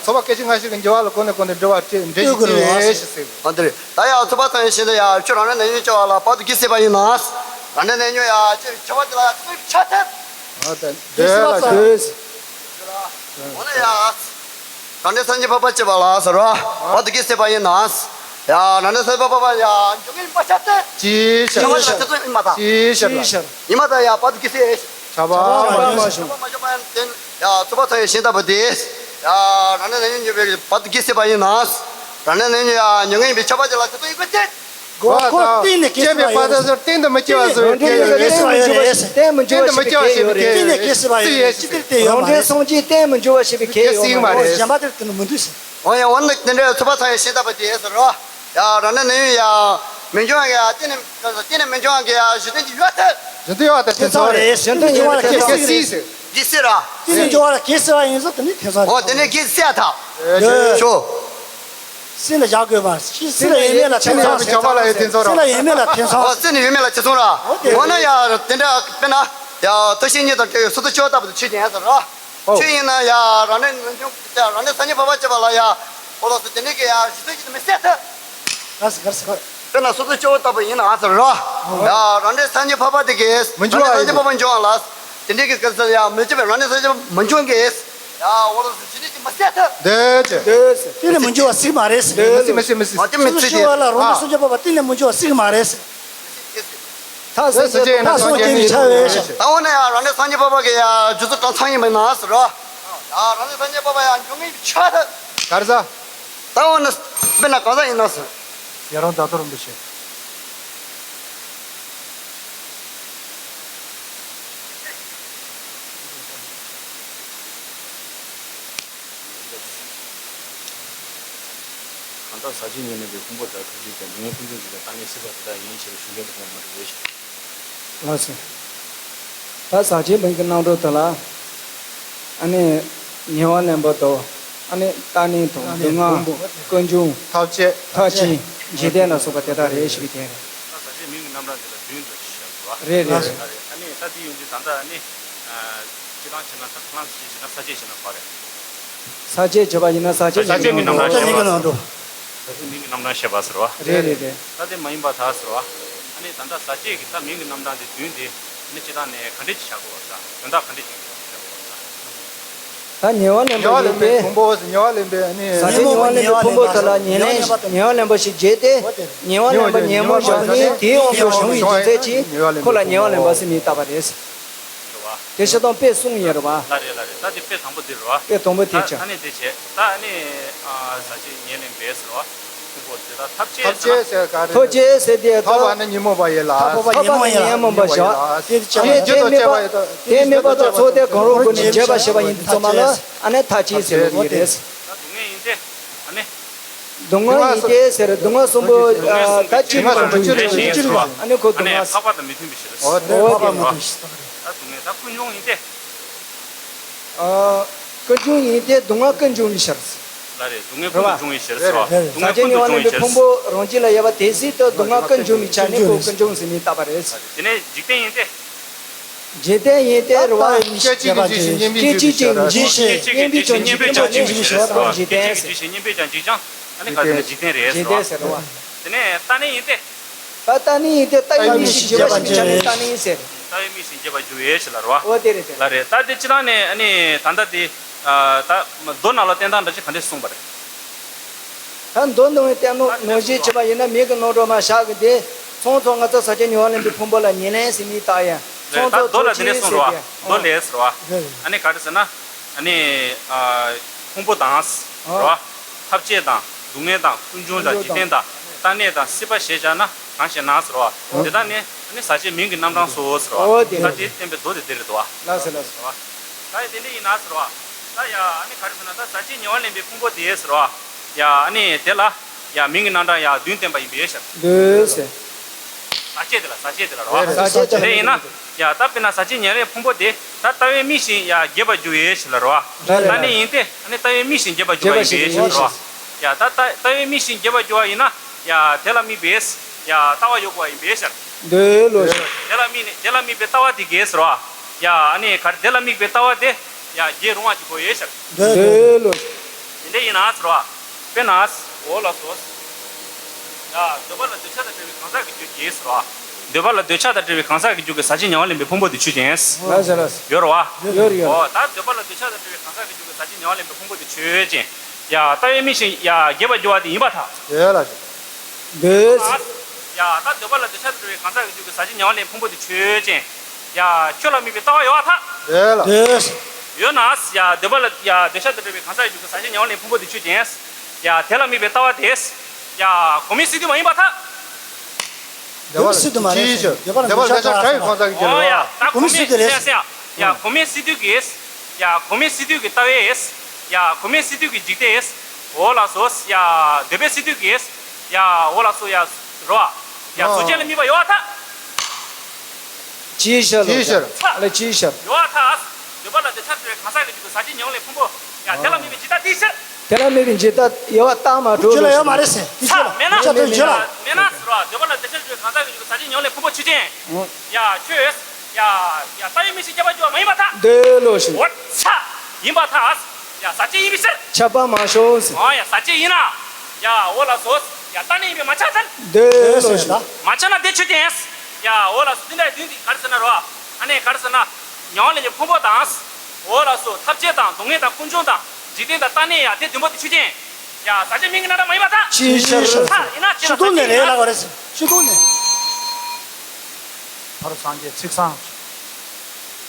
ཚོགས་པ་སྐད་ཅིག་སྔ་ཕྱི་གི་འགྱུར་བ་ལ་གོ་ནས་གོ་ནས་འབྲེལ་བ་འབྲེལ་འབྲེལ་གྱི་ལྟོས་ཞེས་ཟེར། ཨ་འདིར་ད་ཡ་རྩུབ་པ་ཐང་ཡི་ཤིང་དེ་ཡ་ཁྱོད་རང་ལས་ནད་ཉོན་སྐྱེ་བ་ལ་བར་དུ་གེགས་སྲིད་པ་ཡིན་ན། རང་ལས་ནད་ཉོན་ཡ་ཁྱོད་ཆགས་པ་དེ་ལ་ཡ་ཚོགས་པའི་ཆ་དེ། ཨ་ད་འདོད་ལ་འདོད། འོ་ན་ཡ། རང་འབྲས་སངས་རྒྱས་འཕགས་པ་སྐྱེ་བ་ལ་ཟེར་བ། བར་དུ་གེགས་སྲིད་པ་ཡིན་ན། ཡ་རང་འབྲས་སངས་རྒྱས་འཕགས་པ་ཡ་འཇོམས་ངེས་མ་ཆགས་ཏེ། ཅི་ཆགས་པ་ལ་དེ་ཚོ་ཡིན་མ་ཐག་ཅི་ཆགས་ལ། ཡིན་མ་ཐག་ཡ་བར་དུ་གེགས་སྲིད། ཆགས་པ་མ་བྱུང་། ཆགས་པ་མ་བྱུང་བ་ཡིན་ཏེ། ཡ་རྩུབ་པ་ཐང་ཡི་ཤིང་ལྟ་བུ་དེ། ཡ་རང་ལས་ནད་ཉོན་འཇོམས་པའི་བར་དུ་གེགས་སྲིད་པ་ཡིན་ན། རང་ལས་ནད་ཉོན་ཡ་མྱོང་ངེས་ཡིན་པའི་ཆགས་པ་དེ་ལ་དེ་ཚོ་ཡིན་དགོས་ཏེ། གོ་ཁོ་གཏན་ནས་སྐྱེ་སྲིད་པ་ཡོད། གཏན་དུ་མི་སྐྱེ་བ་བཟོ་བའི་ཁྱད་ཡོད་རེད། གཏན་མི་འགྱུར་བ་ཞེས་པའི་ཁྱད་ཡོད་རེད། གཏན་ནས་སྐྱེ་སྲིད་པ་ཡོད་རེད། ཅི་ལྟར་དེ་ཡོད་མ་རེད། རང་འབྲས་སངས་རྒྱས་གཏན་མི་འགྱུར་བ་ཞེས་པའི་ཁྱད་ཡོད་མ་རེད། གཞན་པ་དེར་དེ་ནི་མི་འདུས་ཟེར། འོ་ཡ་འོ་ན་དེ་འདྲའི་རྩུབ་པ་ཐང་ཡི་ཤིང་ལྟ་བུ་དེ་ཟེར་རོ། ཡ་རང་ལས་ནད་ཉོན་ཡ་མི་འབྱུང་བ་ཡ་གཏན་ནས་གཏན་ནས་མི་འབྱུང་བ་ཡ་གཞི་རྟེན་གྱི་ཡོད་དེ། གཞི་རྟེན་ཡོད་དེ་དེ་ཚང་རེད། གཞི་རྟེན་ཡོད་དེ་དེ་ཚང་རེད། འདི་སྲིད་ར། གཏན་ནས་འབྱུང་བ་ལ་གེགས་སྲིད་པ་ཡིན་ཟེར་དེ་ནི་དེ་ཚང་རེད། འོ་དེ་ནས་གེགས་སྲིད་ཐག་ཆོད། སྲིད་ལ་བཞག་དགོས་པ། སྲིད་ལ་ཡོད་མེད་ལ་ཐེ་ཚོམ། སྲིད་ལ་ཡོད་མེད་ལ་ཐེ་ཚོམ་ར། སྲིད་ལ་ཡོད་མེད་ལ་ཐེ་ཚོམ། འོ་སྲིད་ལ་ཡོད་མེད་ལ་ཐེ་ཚོམ་ར། འོ་དེ་འོ་ན་ཡ་དེ་འདྲ་དཔེར་ན་ཡ་ལྟོ་ཤིང་གཉིས་དང་བྲལ་བའི་སོར་ཚུགས་སྐྱེ་བ་ལྟ་བུ་དེ་ཆོས་ཅན་ཟེར་ར། ཆོས་ཡིན་ན་ཡ་རང་ལས་ནད་ཉོན་ཡ་རང་ལས་སངས་རྒྱས་འཕགས་པ་སྐྱེ་བ་ལ་ཡ། འོ་ལགས་སོ་དེ་འདྲའི་གི་ཡ་གཞི་རྟེན་གྱི་མི་སྲིད་ཐལ། ག་ས་ག་ས་ག་དཔེར་ན་སོ་སོ་སྐྱེ་བོ་ལྟ་བུ་ཡིན་ན་ཨ་ཟེར་རོ། ཡ་རང་འབྲས་སངས་རྒྱས་འཕགས་པ་དེ་གིས་མི་འགྱུར་བ་རང་འབྲས་སངས་རྒྱས་འཕགས་པ་འབྱུང་བ་ལ། དེ་འདྲའི་གི་ག་ས་ཡ་མི་འགྱུར་བའི་རང་འབྲས་སངས་རྒྱས་མི་འབྱུང་གིས། ཡ་འོ་ལགས་སོ་གཞི་རྟེན་གྱི་མི་སྲིད་ཐལ། འདོད་ཅེས། འདོད་ཅེས། གཏན་ནས་མི་འགྱུར་བ་སྲིད་མ་རེད་ཟེར། མི་སྲིད་མི་སྲིད་མི་སྲིད། མ་དེ་མི་སོ་སོ་སྐྱེ་བོ་ལ་རང་འབྲས་སངས་རྒྱས་འཕགས་པ་གཏན་ནས་མི་འགྱུར་བ་སྲིད་མ་རེད་ཟེར། མཐའ་སོ་སོ་སྐྱེ་བོ་ལ་མཐའ་སོ་སོ་སྐྱེ་བོའི་ཆ་ཡོད་ཤག་ད་འོ་ན་ཡ་རང་འབྲས་སངས་རྒྱས་འཕགས་པ་གི་ཡ་རྒྱུ་ཚོགས་གྲངས་ཚང་ཡིན་པ་ན་ཟེར་རོ། ཡ་རང་འབྲས་སངས་རྒྱས་འཕགས་པ་ཡ་འབྱུང་ངེས་ཀྱི་ཆ་ཐལ། ག་རེ་ཟ། ད་འོ་ན་དཔེར་ན་གང་ཟག་ཡིན་ན་ཟེར། ཡ་རང་བདག་ཏུ་རིན་པོ་ཆེ། གང་ལྟར་ཟག་བཅས་ཉེར་ལེན་པའི་ཕུང་པོ་དག་ཐམས་ཅད་ཀྱང་མི་མངོན་ཀུན་འབྱུང་འཇིག་རྟེན་བརྟག་གཉིས་སྲིད་པ་དེ་དག་ཡིན་ཞེས་པའི་གཞུང་འགྲེལ་དུ་གོང་མ་འགྲོ་བས། ལགས་སོ། ད་ཟག་བཅས་མིང་གི་རྣམ་གྲངས་དེ་ལ། ཨ་ནི། ཉེ་བར་ལེན་པ་དང་། ཨ་ནི་བརྟག་གཉིས་དང་སྡུག་བསྔལ། ཀུན་འབྱུང་། ཐམས་ཅད། ཐམས་ཅད། འཇིག་རྟེན་ལ་སོགས་པ་དེ་དག་རེད་ཞེས་པའི་དོན་རེད། ད་ཟག་བཅས་མིང་གི་རྣམ་གྲངས་དེ་ལ་བདུན་འདྲ་ཞིག་བཤད་པ་རེད། རེད་རེད། ཨ་ནི་ད་དེ་ཡོང་དུས་ད་ལྟ་ཨ་ནི། སྤྱིར་བཏང་བྱས་ན་ད་ཁ་ལམ་ཞིག་བྱས་ན་ས་བཅད་བྱས་ན་ག་རེད། ས་བཅད་བྱས་པ་ཡིན་ན་ས་བཅད་ས་བཅད་མིང་གི་རྣམ་གྲངས་བཤད་པ། ས་བཅད་མིང་གི་རྣམ་གྲངས་བཤད་པ་ཟེར་བ། རེད་རེད་རེད། ད་དེ་མ་ཡིན་པ་ད་ཟེར་བ། ཨ་ནི་ད་ལྟ་ཟག་བཅས་ཀྱི་ད་མིང་གི་རྣམ་གྲངས་དེ་བདུན་དེ་ཨ་ནི་སྤྱིར་བཏང་ནས་ག་འདྲས་ཅིག་བྱ་དགོས་པ་ད་དོན་དག་ག་འདྲས་ཅིག་ཡོད་པ་བྱ་དགོས་པ་ད། ད་ཉེ་བར་ལེན་པ་ཉེ་བར་ལེན་པའི་ཕུང་པོ་ཟེར། ཉེ་བར་ལེན་པའི་ཨ་ནི། ཟག་བཅས་ཉེ་བར་ལེན་པའི་ཕུང་པོ་དེ་ལ་ཉེར་ལེན་ཉེ་བར་ལེན་པ་ཞིག་བརྗོད་དེ། ཉེ་བར་ལེན་པ་ཉོན་མོངས་ཞི་བ་ནི་དེའི་དབང་གིས་བྱུང་བའི་རྒྱུ་མཚན་གྱིས་ཁོ་ལ་ཉེ་བར་ལེན་པ་ཟེར་མིང་བཏགས་པ་རེད། དེ་བཞིན་དུ་དཔེ་གསུམ་ཡོད་རེད་པ། ལགས་རེད་ལགས་རེད། ད་དེ་དཔེ་དང་པོ་འདི་རེད་པ། དཔེ་དང་པོ་དེ་ད་བྱས། ད་ནི་དེ་བྱས། ད་ནི་ཨ་ཟག་བཅས་ཉེར་ལེན་པའི་ཟེར་བ། ཕུང་པོ་དེ་དག་ཐབས་ཅད་ཟེར་ན། ཐབས་ཅད་ཟེར་ག་རེ། ཐབས་ཅད་ཟེར་དེ་ཐོབ་པ་ནི་ཉོན་མོངས་པ་ཡིན་ལ། ཐོབ་པ་ནི་ཉོན་མོངས་པ་ཡིན་ལ། ཨ་ནི་དེ་དམིགས་པ་དེ་དམིགས་པ་དང་ཚོགས་དེ་གང་རུང་སྒོ་ནས་འབྱེད་པ་ཞེས་པ་ཡིན་དུས་ཙམ་པ་ལ་ཨ་ནི་ཐབས་ཅད་ཟེར་བ་ཡིན་རེད། ད་སྡུག་བསྔལ་ཡིན་ཏེ། ཨ་ནི། སྡུག་བསྔལ་ཡིན་ཏེ་ཟེར། སྡུག་བསྔལ་གསུམ་པོ་ད་ཅི་རིགས་པ་བཅུ་རིགས་པ་ཡིན་ཟེར་བ། ཨ་ནི་ཁོ་སྡུག་བསྔལ། འཕགས་པ་དང་མི་མཐུན་པའི་ཕྱིར། འོ་དེ་འཕགས་པ་མི་མཐུན་ཕྱིར། ད་སྡུག་བསྔལ་ད་ཀུན་འབྱུང་ཡིན་ཏེ། ཨ། ཀུན་འབྱུང་ཡིན་ཏེ་སྡུག་བསྔལ་ཀུན་འབྱུང་བའི་ཕྱིར། ལ་རེ། སྡུག་བསྔལ་ཀུན་ཏུ་འབྱུང་བའི་ཕྱིར་ཟེར་བ། རེད་རེད། སྡུག་བསྔལ་ཀུན་ཏུ་འབྱུང་བའི་ཕྱིར། ཕུང་པོ་རང་བཞིན་ལ་ཡོད་པ་དེ་སྲིད་དུ་སྡུག་བསྔལ་ཀུན་འབྱུང་བའི་ཆ་ནས་ཁོ་ཀུན་འབྱུང་ཟེར་མིང་བཏགས་པ་རེད། དེ་ནས་འཇིག་རྟེན་ཡིན་ཏེ། འཇིག་རྟེན་ཡིན་ཏེ་རེད་བ། སྐད་ཅིག་གིས་འཇིག་པ་ཅན། སྐད་ཅིག་གིས་འཇིག་པ་ཅན། སྐད་ཅིག་གིས་འཇིག་པ་ཅན་འཇིག་པ་ཅན་ཟེར་བ་དང་འཇིག་རྟེན་ཟེར། སྐད་ཅིག་གིས་འཇིག་པ་ཅན་འཇིག་ཅིང་། ཨ་ནི་ག་ཟེར་ན་འཇིག་རྟེན་རེད་ཟེར་བ། འཇིག་རྟེན་ཟེར་བ། དེ་ནས་རྟ་གནས་ཡིན་ཏེ། ད་རྟ་གནས་ཡིན་ཏེ་རྟ་ཡི་མིག་བཞིན་བྱེད་པ་ཞིག་བྱ་ནས་རྟ་གནས་ཟེར། རྟ་ཡི་མིག་བཞིན་བྱེད་པར་འགྱུར་བའི་ཕྱིར་ལ་རེད་བ། འོ་དེ་རེད་དེ། ལ་རེད། ད་དེ་སྤྱིར་བཏང་ནས་ཨ་ནི་ད་ལྟ་དེ། ད་མདོ་ནང་ལ་བསྟན་སྟངས་འདྲ་ཅིག་ག་འདྲས་གསུངས་པ་རེད། ད་མདོ་ནང་བསྟན་ནོ་ནང་བཞིན་བྱས་པ་ཡིན་ན་མིག་གི་རྣམ་གྲངས་མར་བཞག་གི་དེ། ཚོགས་མཚོན་ང་ཚོ་ཟག་བཅས་ཉེ་བར་ལེན་པའི་ཕུང་པོ་ལ་ཉེར་ལེན་ཟེར་མིང་བཏགས་ཡ། རེད། ད་མདོ་ལ་དེ་འདྲས་གསུངས་རེད་བ། མདོ་ལས་ཟེར་བ། ཨ་ནི་ག་རེ་ཟེར་ན། ཨ་ནི། ཕུང་པོ་དང་། རེད་བ། ཐབས་ཅད་དང་། སྡུག་བསྔལ་དང་། ཀུན་འབྱུང་དང་། འཇིག་རྟེན་དང་། རྟ་གནས་དང་། སྲིད་པ་ཞེས་བྱ་ན་གང་ཞེ་ན་ཟེར་བ། དེ་དག་ནི་ཨ་ནི་ཟག་བཅས་མིང་གི་རྣམ་གྲངས་སོ་ཟེར་བ། འོ་དེ་ད་རེད། དེ་བསྟན་པའི་མདོ་དེ་དེ་རེད་དོ། ལགས་སོ་ལགས་སོ། ད་ཡ་དེ་འདྲ་ཡིན་ན་ཟེར་བ། ད་ཡ་ཨ་ནི་ག་རེ་ཟེར་ན། ད་ཟག་བཅས་ཉེ་བར་ལེན་པའི་ཕུང་པོ་དེ་ཟེར་བ། ཡ་ཨ་ནི་དེ་ལ་ཡ་མིང་གི་རྣམ་གྲངས་ཡ་བདུན་བསྟན་པ་ཡིན་པའི་ཕྱིར། འདོད་ཟེར། ཟག་བཅས་དེ་ལ། ཟག་བཅས་དེ་ལ་རེད་བ། ཟག་བཅས་དེ་ལ་ཡིན་ན། ཡ་ད་དཔེར་ན་ཟག་བཅས་ཉེར་ལེན་ཕུང་པོ་དེ་ད་ལྟ་བའི་མིག་བཞིན་ཡ་རྒྱས་པར་འགྱུར་བའི་ཕྱིར་ལ་རེད་བ། རེད་རེད། ད་ནི་ཡིན་ཏེ་ཨ་ནི་ལྟ་བའི་མིག་བཞིན་རྒྱས་པར་འགྱུར་བ་ཡིན་པའི་ཕྱིར་རེད་བ། ཡ་ད་ལྟ་ལྟ་བའི་མིག་བཞིན་རྒྱས་པར་འགྱུར་བ་ཡིན་ན། ཡ་དེ་ལ་དམིགས་པའི་ཡ་ལྟ་བ་ཡོད་དགོས་པ་ཡིན་པའི་ཕྱིར། འདོད་ལོ། དེ་ལ་དམིགས་ནས་དེ་ལ་དམིགས་པའི་ལྟ་བ་དེ་གས་ཟེར་བ། ཡ་ཨ་ནི་ག་རེ། དེ་ལ་དམིགས་པའི་ལྟ་བ་དེ་ཡ་རྒྱས་རུང་བ་ཅིག་དགོས་ཡོད་ཕྱིར། འདོད་ལོ། དེ་འདྲ་ཡིན་ན་ཟེར་བ། དཔེར་ན། འོ་ལགས་སོ། ཡ་འདོད་པ་ལ་འདོད་ཆགས་དང་བྲལ་བའི་གང་ཟག་གི་རྒྱུད་ཀྱིས་ཟེར་བ། འདོད་པ་ལ་འདོད་ཆགས་དང་བྲལ་བའི་གང་ཟག་གི་རྒྱུད་ཀྱི་ཟག་བཅས་ཉེ་བར་ལེན་པའི་ཕུང་པོ་དེ་ཆོས་ཅན། ལགས་སོ་ལགས་སོ། ཡོད་རེད་བ། ཡོད་རེད་ཡོད་རེད། འོ་ད་འདོད་པ་ལ་འདོད་ཆགས་དང་བྲལ་བའི་གང་ཟག་གི་རྒྱུད་ཀྱི་ཟག་བཅས་ཉེ་བར་ལེན་པའི་ཕུང་པོ་དེ་ཆོས་ཅན། ཡ་ལྟ་བའི་མིག་བཞིན་ཡ་རྒྱས་པར་འགྱུར་བ་དེ་ཡིན་པར་ཐལ། ཡོད་ལགས་སོ། འདོད། ཡ་ད་འདོད་པ་ལ་འདོད་ཆགས་དང་བྲལ་བའི་གང་ཟག་གི་རྒྱུད་ཀྱི་ཟག་བཅས་ཉེ་བར་ལེན་ཕུང་པོ་དེ་ཆོས་ཅན། ཡ་ཆོས་ལ་དམིགས་པའི་ལྟ་བ་ཡོད་པར་ཐལ། ཡོད་ལགས། ཡོད། ཡོད་ན། ཡ་འདོད་པ་ལ་ཡ་འདོད་ཆགས་དང་བྲལ་བའི་གང་ཟག་གི་རྒྱུད་ཀྱི་ཟག་བཅས་ཉེ་བར་ལེན་ཕུང་པོ་དེ་ཆོས་ཅན། ཡ་དེ་ལ་དམིགས་པའི་ལྟ་བ་དེ། ཡ་གོང་མའི་སས་བསྡུས་མ་ཡིན་པར་ཐལ། འདོད་པ་ལ་སས་བསྡུས་མ་རེད། འདོད་པ་ལ་འདོད་ཆགས་དང་བྲལ་བའི་གང་ཟག་གི་རྒྱུད་ལ། ཡ་ད་གོང་མའི་སས་བསྡུས་རེད། ཡ་གོང་མའི་སས་བསྡུས་ཀྱིས། ཡ་གོང་མའི་སས་བསྡུས་ཀྱི་ལྟ་བས། ཡ་གོང་མའི་སས་བསྡུས་ཀྱི་འཇིག་རྟེན། འོ་ལགས་སོ། ཡ་འདོད་པའི་སས་བསྡུས་ཀྱིས། ཡ་འོ་ལགས་སོ། ཡ་རོ། ཡ་གཟུགས་ཅན་ལ་དམིགས་པ་ཡོད་པར་ཐལ། ཅིའི་ཕྱིར་ལོ། ཅིའི་ཕྱིར། ལ་ཅིའི་ཕྱིར། ཡོད་པར་ཐལ། འདོད་པ་ལ་འདོད་ཆགས་དང་བྲལ་བའི་གང་ཟག་གི་རྒྱུད་ཀྱི་ཟག་བཅས་ཉེ་བར་ལེན་ཕུང་པོ། ཡ་དེ་ལ་དམིགས་པའི་འཇིག་ལྟ་དེའི་ཕྱིར། དེ་ལ་དམིགས་པའི་འཇིག་ལྟ་ཡོད་པར་བཏགས་མ་གཏོགས། ཁྱོད་ལ་ཡོད་མ་རེད་ཟེར། དེ་ཁྱོད་ལ་མེད་ན། ཁྱོད་ལ་ཡོད་ལ། མེད་ན་ཟེར་བ། འདོད་པ་ལ་འདོད་ཆགས་དང་བྲལ་བའི་གང་ཟག་གི་རྒྱུད་ཀྱི་ཟག་བཅས་ཉེ་བར་ལེན་ཕུང་པོ་ཆོས་ཅན། ཡ་ཁྱོད། ཡ་ཡ་ལྟ་བའི་མིག་བཞིན་རྒྱས་པར་འགྱུར་བ་མ་ཡིན་པར་ཐལ། འདོད་ལོ་ཞེས། འོ་ཚ། ཡིན་པར་ཐལ། ཡ་ཟག་བཅས་ཡིན་པའི་ཕྱིར། ཁྱབ་པ་མ་ཤོང་ཟེར། ཨ་ཡ་ཟག་བཅས་ཡིན་ན། ཡ་འོ་ལགས་སོ། ཡ་རྟ་གནས་ཡིན་པས་མ་ཁྱབ་ཐལ། འདོད་ལོ་ཞེས། མ་ཁྱབ་ན་དེ་ཆོས་ཅན། ཡ་འོ་ལགས་སོ། དེ་འདྲ་བདུན་དེ་ག་རེ་ཟེར་ན་རོ། ཨ་ནི་ག་རེ་ཟེར་ན། ཉེ་བར་ལེན་པའི་ཕུང་པོ་དང་། འོ་ལགས་སོ། ཐབས་ཅད་དང་། སྡུག་བསྔལ་དང་། ཀུན་འབྱུང་དང་། འཇིག་རྟེན་དང་། རྟ་གནས་ཡ་དེ་བདུན་པོ་དེ་ཆོས་ཅན། ཡ་ཟག་བཅས་མིང་གི་རྣམ་གྲངས་མ་ཡིན་པར་ཐལ། ཅིའི་ཕྱིར། ཡིན་ན་ཅི་ལ་ཟག་བཅས་ཡིན་ན། ཕྱི་ཐོག་ནས་རེད་ལ་ག་རེ་ཟེར། ཕྱི་ཐོག་ནས། ཕ་རོལ་སངས་རྒྱས་ཚིག་བཟང་།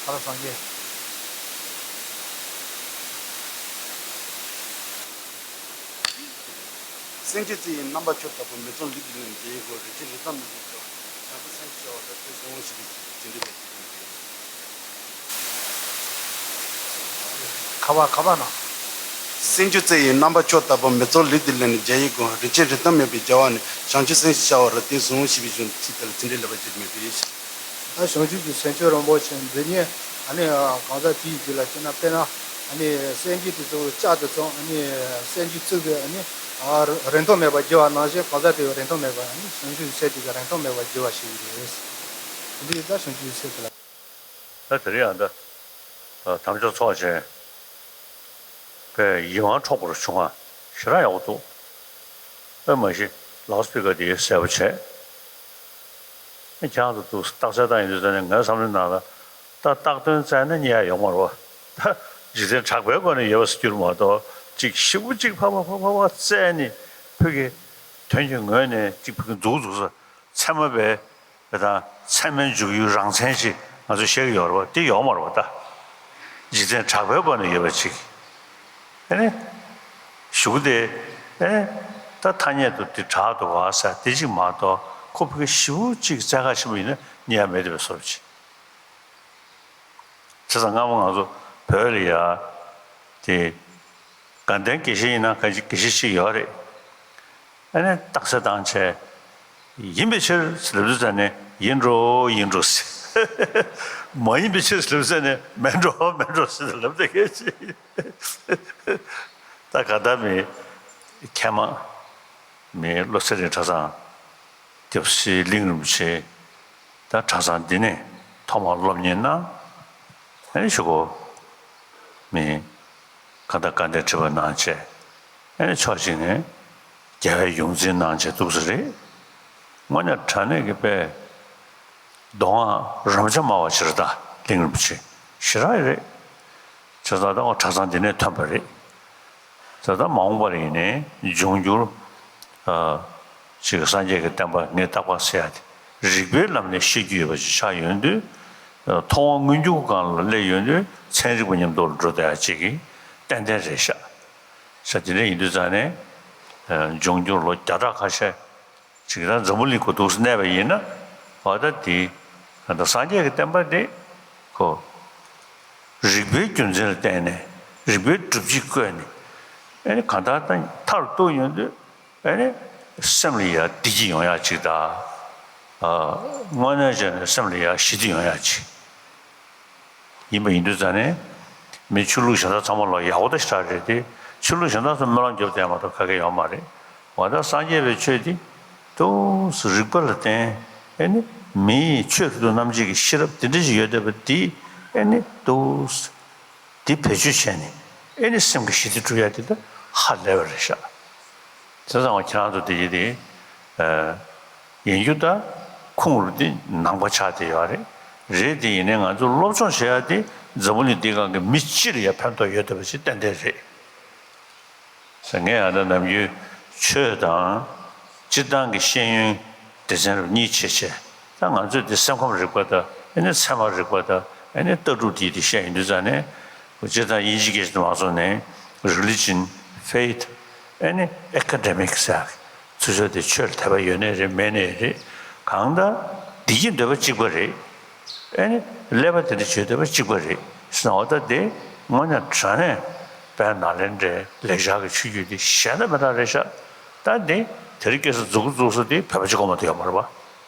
ཕ་རོལ་སངས་རྒྱས། སེམས་ཅན་རྩི་ཡི་རྣམ་པར་འཁྱོར་ལྟ་བུ། མི་ཚངས་ལུས་ཀྱི་ལས་ནི་བརྒྱ་ཡི་སྒོ། རིན་ཆེན་རིན་ཐང་མེད་པའི་བྱ་བ་ནི། བྱང་ཆུབ་སེམས་ཞེས་བྱ་བ་རབ་ཏུ་གཟུང་ཞེས་པའི་ཚིག་དེ་འདྲ་བས་ཁ་བ་ཁ་བ་ན། སེམས་ཅན་རྩི་ཡི་རྣམ་པར་འཁྱོར་ལྟ་བུ། མི་ཚངས་ལུས་ཀྱི་ལས་ནི་བརྒྱ་ཡི་སྒོ། རིན་ཆེན་རིན་ཐང་མེད་པའི་བྱ་བ་ནི། བྱང་ཆུབ་སེམས་ཞེས་བྱ་བ་རབ་ཏུ་གཟུང་ཞེས་པའི་གཞུང་ཚིག་དེ་ལ་ཚིག་འགྲེལ་ལེགས་པར་བྱས་མེད་པའི་ཕྱིར། ད་བྱང་ཆུབ་ཀྱི་སེམས་མཆོག་རིན་པོ་ཆེ་འདི་ཉིད་ཨ་ནི་གང་ཟག་དེའི་རྒྱུད་ལ་སྐྱེས་ན། དཔེར་ན་ཨ་ནི་སེམས་ཅན་དེ་ཚོ་ལྕགས་དེ་ཚོ་ཨ་ནི་སེམས་ཅན་བཙུགས་ཏེ་ཨ་ནི་རིན་ཐང་མེད་པར་བརྗོད་པ་ནང་བཞིན། གང་ཟག་དེ་རིན་ཐང་མེད་པ། ཨ་ནི་བྱང་ཆུབ་སེམས་དེ་ག་རིན་ཐང་མེད་པར་བརྗོད་པ་ཞིག་རེད། འདི་ད་བྱང་ཆུབ་སེམས་དེ་ལ། ད་དེ་རིང་ཡང་ད་དམ་ཆོས་ཚོགས་ཆེན་པས་ཡིད་དབང་འཕྲོག་པར་བྱུང་བ་ཞེ་དྲག་ཡག་པོ་འདུག་ཨེ་མ་གཞི་ལའོ་སི་པི་ཀ་དེ་གསལ་པོ་བྱས། ཨེ་ཁྱེད་རང་ཚོ་འདུག་རྟགས་གསལ་བཏང་ཡིན་དུས་ཙང་ནས་ངའི་བསམ་བློའི་ནང་ལ་ད་རྟགས་སྟོན་བཙལ་ན་རྙེད་ཡ་ཡོད་མ་རེད་བ། ད་འཇིག་རྟེན་གྲགས་པའི་སྒོ་ནས་ཡོད་པ་ཟེར་རྒྱུ་རེད་མ་གཏོགས། ཅིག་ཞིབ་པོ་ཅིག་ཕར་ཕར་ཕར་ཕར་བཙལ་ནས་ཕ་གི་དོན་གྱི་ངོས་ནས་ཅིག་ཕ་གི་འཛུགས་འཛུགས་ས་ཚད་མ་པའི། དེ་དང་ཚད་མའི་འཇུག་ཡུལ་རང་མཚན་ཞིག་ང་ཚོས་བཤད་ཀྱི་ཡོད་རེད་བ། དེ་ཡོད་མ་རེད་བ། ད་འཇིག་རྟེན་གྲགས་པའི་སྒོ་ནས་ཡོད་པ་ཅིག་ཨེ་ནི་གཞུག་དེ་ཨེ་ནི་ ད་ཐ་སྙད་དུ་དེ་དྲག་འདུག་ག་ཟེར་དེ་གཅིག་མ་གཏོགས་ཁོ་ཕ་གི་ཞེ་པོ་གཅིག་བཙལ་ག་ཆེན་པོ་ཡིན་ན་རྙེད་ཡ་མེད་བསྡད་པའི་བཟོ་འདྲ་ཅིག་བྱས་ཙང་སྔ་མོ་ང་ཚོ་བོད་ལ་ཡ་དེ་དགའ་ལྡན་དགེ་བཤེས་ཡིན་ན་ག་ཅིག་དགེ་བཤེས་ཤིག་ཡོད་རེད། ཨ་ནི་རྟགས་གསལ་བཏང་བྱས། ཡིན་པའི་ཕྱིར་ལབ་དུས་ཙ་ནས་ཡིན་འགྲོ་ཡིན་འགྲོ་ཟེར། མ་ཡིན་པའི་ཕྱིར་ལབ་དུས་ཙ་ནས་མེད་འགྲོ་མེད་འགྲོ་ཟེར་ལབ་བསྡད་མཁན་ཅིག་ད་ག་ད་མི་མཁས་མང་མི་བློ་གསལ་རིག་གྲྭ་ཚང་། སྐྱབས་སྲས་གླིང་རིན་པོ་ཆེ་ད་གྲྭ་ཚང་འདི་ནས་ཐོག་མར་སློབ་གཉེར་གནང་། ཨ་ནི་ཞུ་གོ་མི་གང་ལྟར་དགའ་ལྡན་ཁྲི་པ་གནང་བྱས། ཨ་ནི་ཕྱོགས་གཅིག་ནས་རྒྱལ་བའི་ཡོངས་འཛིན་གནང་བྱས་འདུག་ས་རེད། དངོས་གནས་དྲང་གནས་ཀྱི་དཔེ་མདོ་སྔགས་རབ་འབྱམས་སྨྲ་བ་ཇི་ལྟ་གླིང་རིན་པོ་ཆེ་ཞེ་དྲག་རེད། བྱས་ཙང་ད་ཁོ་གྲྭ་ཚང་འདི་ནས་ཐོན་པ་རེད། ད་ལྟ་མ་འོངས་པ་ལ་ཡིན་ནའི་འབྱུང་འགྱུར་ཨ་ཅིག་སངས་རྒྱས་ཀྱི་བསྟན་པ་ངས་རྟག་པར་ཟེར་ཡ་དེ་རིགས་པའི་ལམ་ནས་བཤད་རྒྱུ་ཡོད་པ་ཞིག་ཆགས་ཡོང་དུས། ཨ་མཐོང་བ་མངོན་གྱུར་སྒང་ལ་སླེབས་ཡོང་དུས་ཚན་རིག་པ་མཉམ་དུ་འགྲོ་བསྡད་ཡ་ཅིག་གི་ཏན་ཏན་རེད་ཤག་ས་དེ་འདྲ་ཡིན་དུས་ཙང་ནས་ཨ་འབྱུང་འགྱུར་ལོ་བརྒྱ་ཕྲག་ཁ་ཤས། ཅིག་ད་འཛམ་བུ་གླིང་གོ་འདུག་སེ་གནས་པ་ཡིན་ན། འོ་ད་དེ་ད་སངས་རྒྱས་ཀྱི་བསྟན་པ་དེ་ཁོ་རིགས་པའི་རྒྱུ་མཚན་ལ་བརྟེན་ནས་རིགས་པའི་སྒྲུབ་བྱེད་བཀོད་ནས། ཨེ་ནི་གང་ལྟར་ད་མཐར་གཏུགས་ཡོང་དུས་ཨེ་ནི་སེམས་ལ་ཡ་བདེ་སྐྱིད་ཡོང་ཡ་ཅིག་དང་། ཨ་དངོས་གནས་བྱས་ནས་སེམས་ལ་ཡ་ཞི་བདེ་ཡོང་ཡ་ཅིག་ཡིན་པ་ཡིན་དུས་ཙང་ནས། མི་ཆོས་ལུགས་གཞན་དག་ཚང་མ་ལ་ཡག་པོ་ད་ཞེ་དྲག་རེད་དེ། ཆོས་ལུགས་གཞན་དག་ཚོ་སྨོན་ལམ་རྒྱོབ་བསྡད་མ་གཏོགས་ག་གེ་ཡོད་མ་རེད། འོ་ད་སངས་རྒྱས་པའི་ཆོས་འདི་ཏོག་ཙམ་རིགས་པ་ལ་བརྟེན། ཨེ་ནི་མིའི་ཆོས་ཀྱི་རྣམ་འབྱེད་ཀྱི་ཤེས་རབ་དེ་འདྲ་ཞིག་ཡོད་བསྡད་པ་འདི་ཨེ་ནི་ཏོག་ཙམ་འདི་བེད་སྤྱོད་བྱས་ནས་ཨེ་ནི་སེམས་ཀྱི་ཞི་བདེ་སྒྲུབ་ཡ་དེ་ད་ཧ་ལས་པ་རེད་ཤག་བྱས་ཙང་ཁྱེད་རང་ཚོ་དེ་ཡི་དེ། ཡིན་རྒྱུ་ད་ཁུངས་རུ་དེ་ནང་པ་ཆགས་བསྡད་ཡོད་རེད། རེད་དེ་ཡིན་ནའི་ང་ཚོ་སློབ་སྦྱོང་བྱེད་ཡ་དེ་འཛམ་བུ་གླིང་འདིའི་སྒང་གི་མི་སྤྱི་ལ་ཡ་ཕན་ཐོགས་ཡོད་བསྡད་པ་ཞིག་ཏན་ཏན་རེད། ཟེར་ངས་ཡང་ད་ནམ་རྒྱུན་ཆོས་དང་སྤྱིར་བཏང་གི་ཤེས་ཡོན་སྡེ་ཚན་རུ་གཉིས་ཕྱེ་བྱས། ད་ང་ཚོས་འདི་སེམས་ཁམས་རིག་པ་དང་ཨེ་ནི་ཚད་མ་རིག་པ་དང་ཨེ་ནི་ལྟ་གྲུབ་དེ་དེ་བཤད་ཡོང་དུས་ཙང་ནས། སྤྱིར་བཏང་དབྱིན་ཇི་སྐད་ཆ་དུ་མ་སོང་ནས་religion, faith, ཨེ་ནི་academic ཟེར་ཚུལ་ཆོས་དེ་ཆོས་ལ་དད་པ་ཡོད་ནའི་རེད་མེད་ནའི་རེད། གང་ལྟར་བདེ་སྐྱིད་འདོད་པ་གཅིག་པ་རེད། ཨེ་ནི་ཀླད་པ་དེ་འདྲ་བྱེད་འདོད་པ་གཅིག་པ་རེད་ཟེར་ན། འོ་ད་དེ་དངོས་གནས་དྲང་གནས་དཔལ་ནཱ་ལེནྡྲའི་ལེགས་སྦྱར་གྱི་ཆོས་བརྒྱུད་དེ་གཞན་དང་མི་འདྲ་རེད་ཤག་ད་དེ་དེ་རིང་ཁ་སང་མཛུབ་གུ་བཙུགས་ས་དེ་བོད་པ་གཅིག་པོ་མ་གཏོགས་ཡོད་མ་རེད་པ།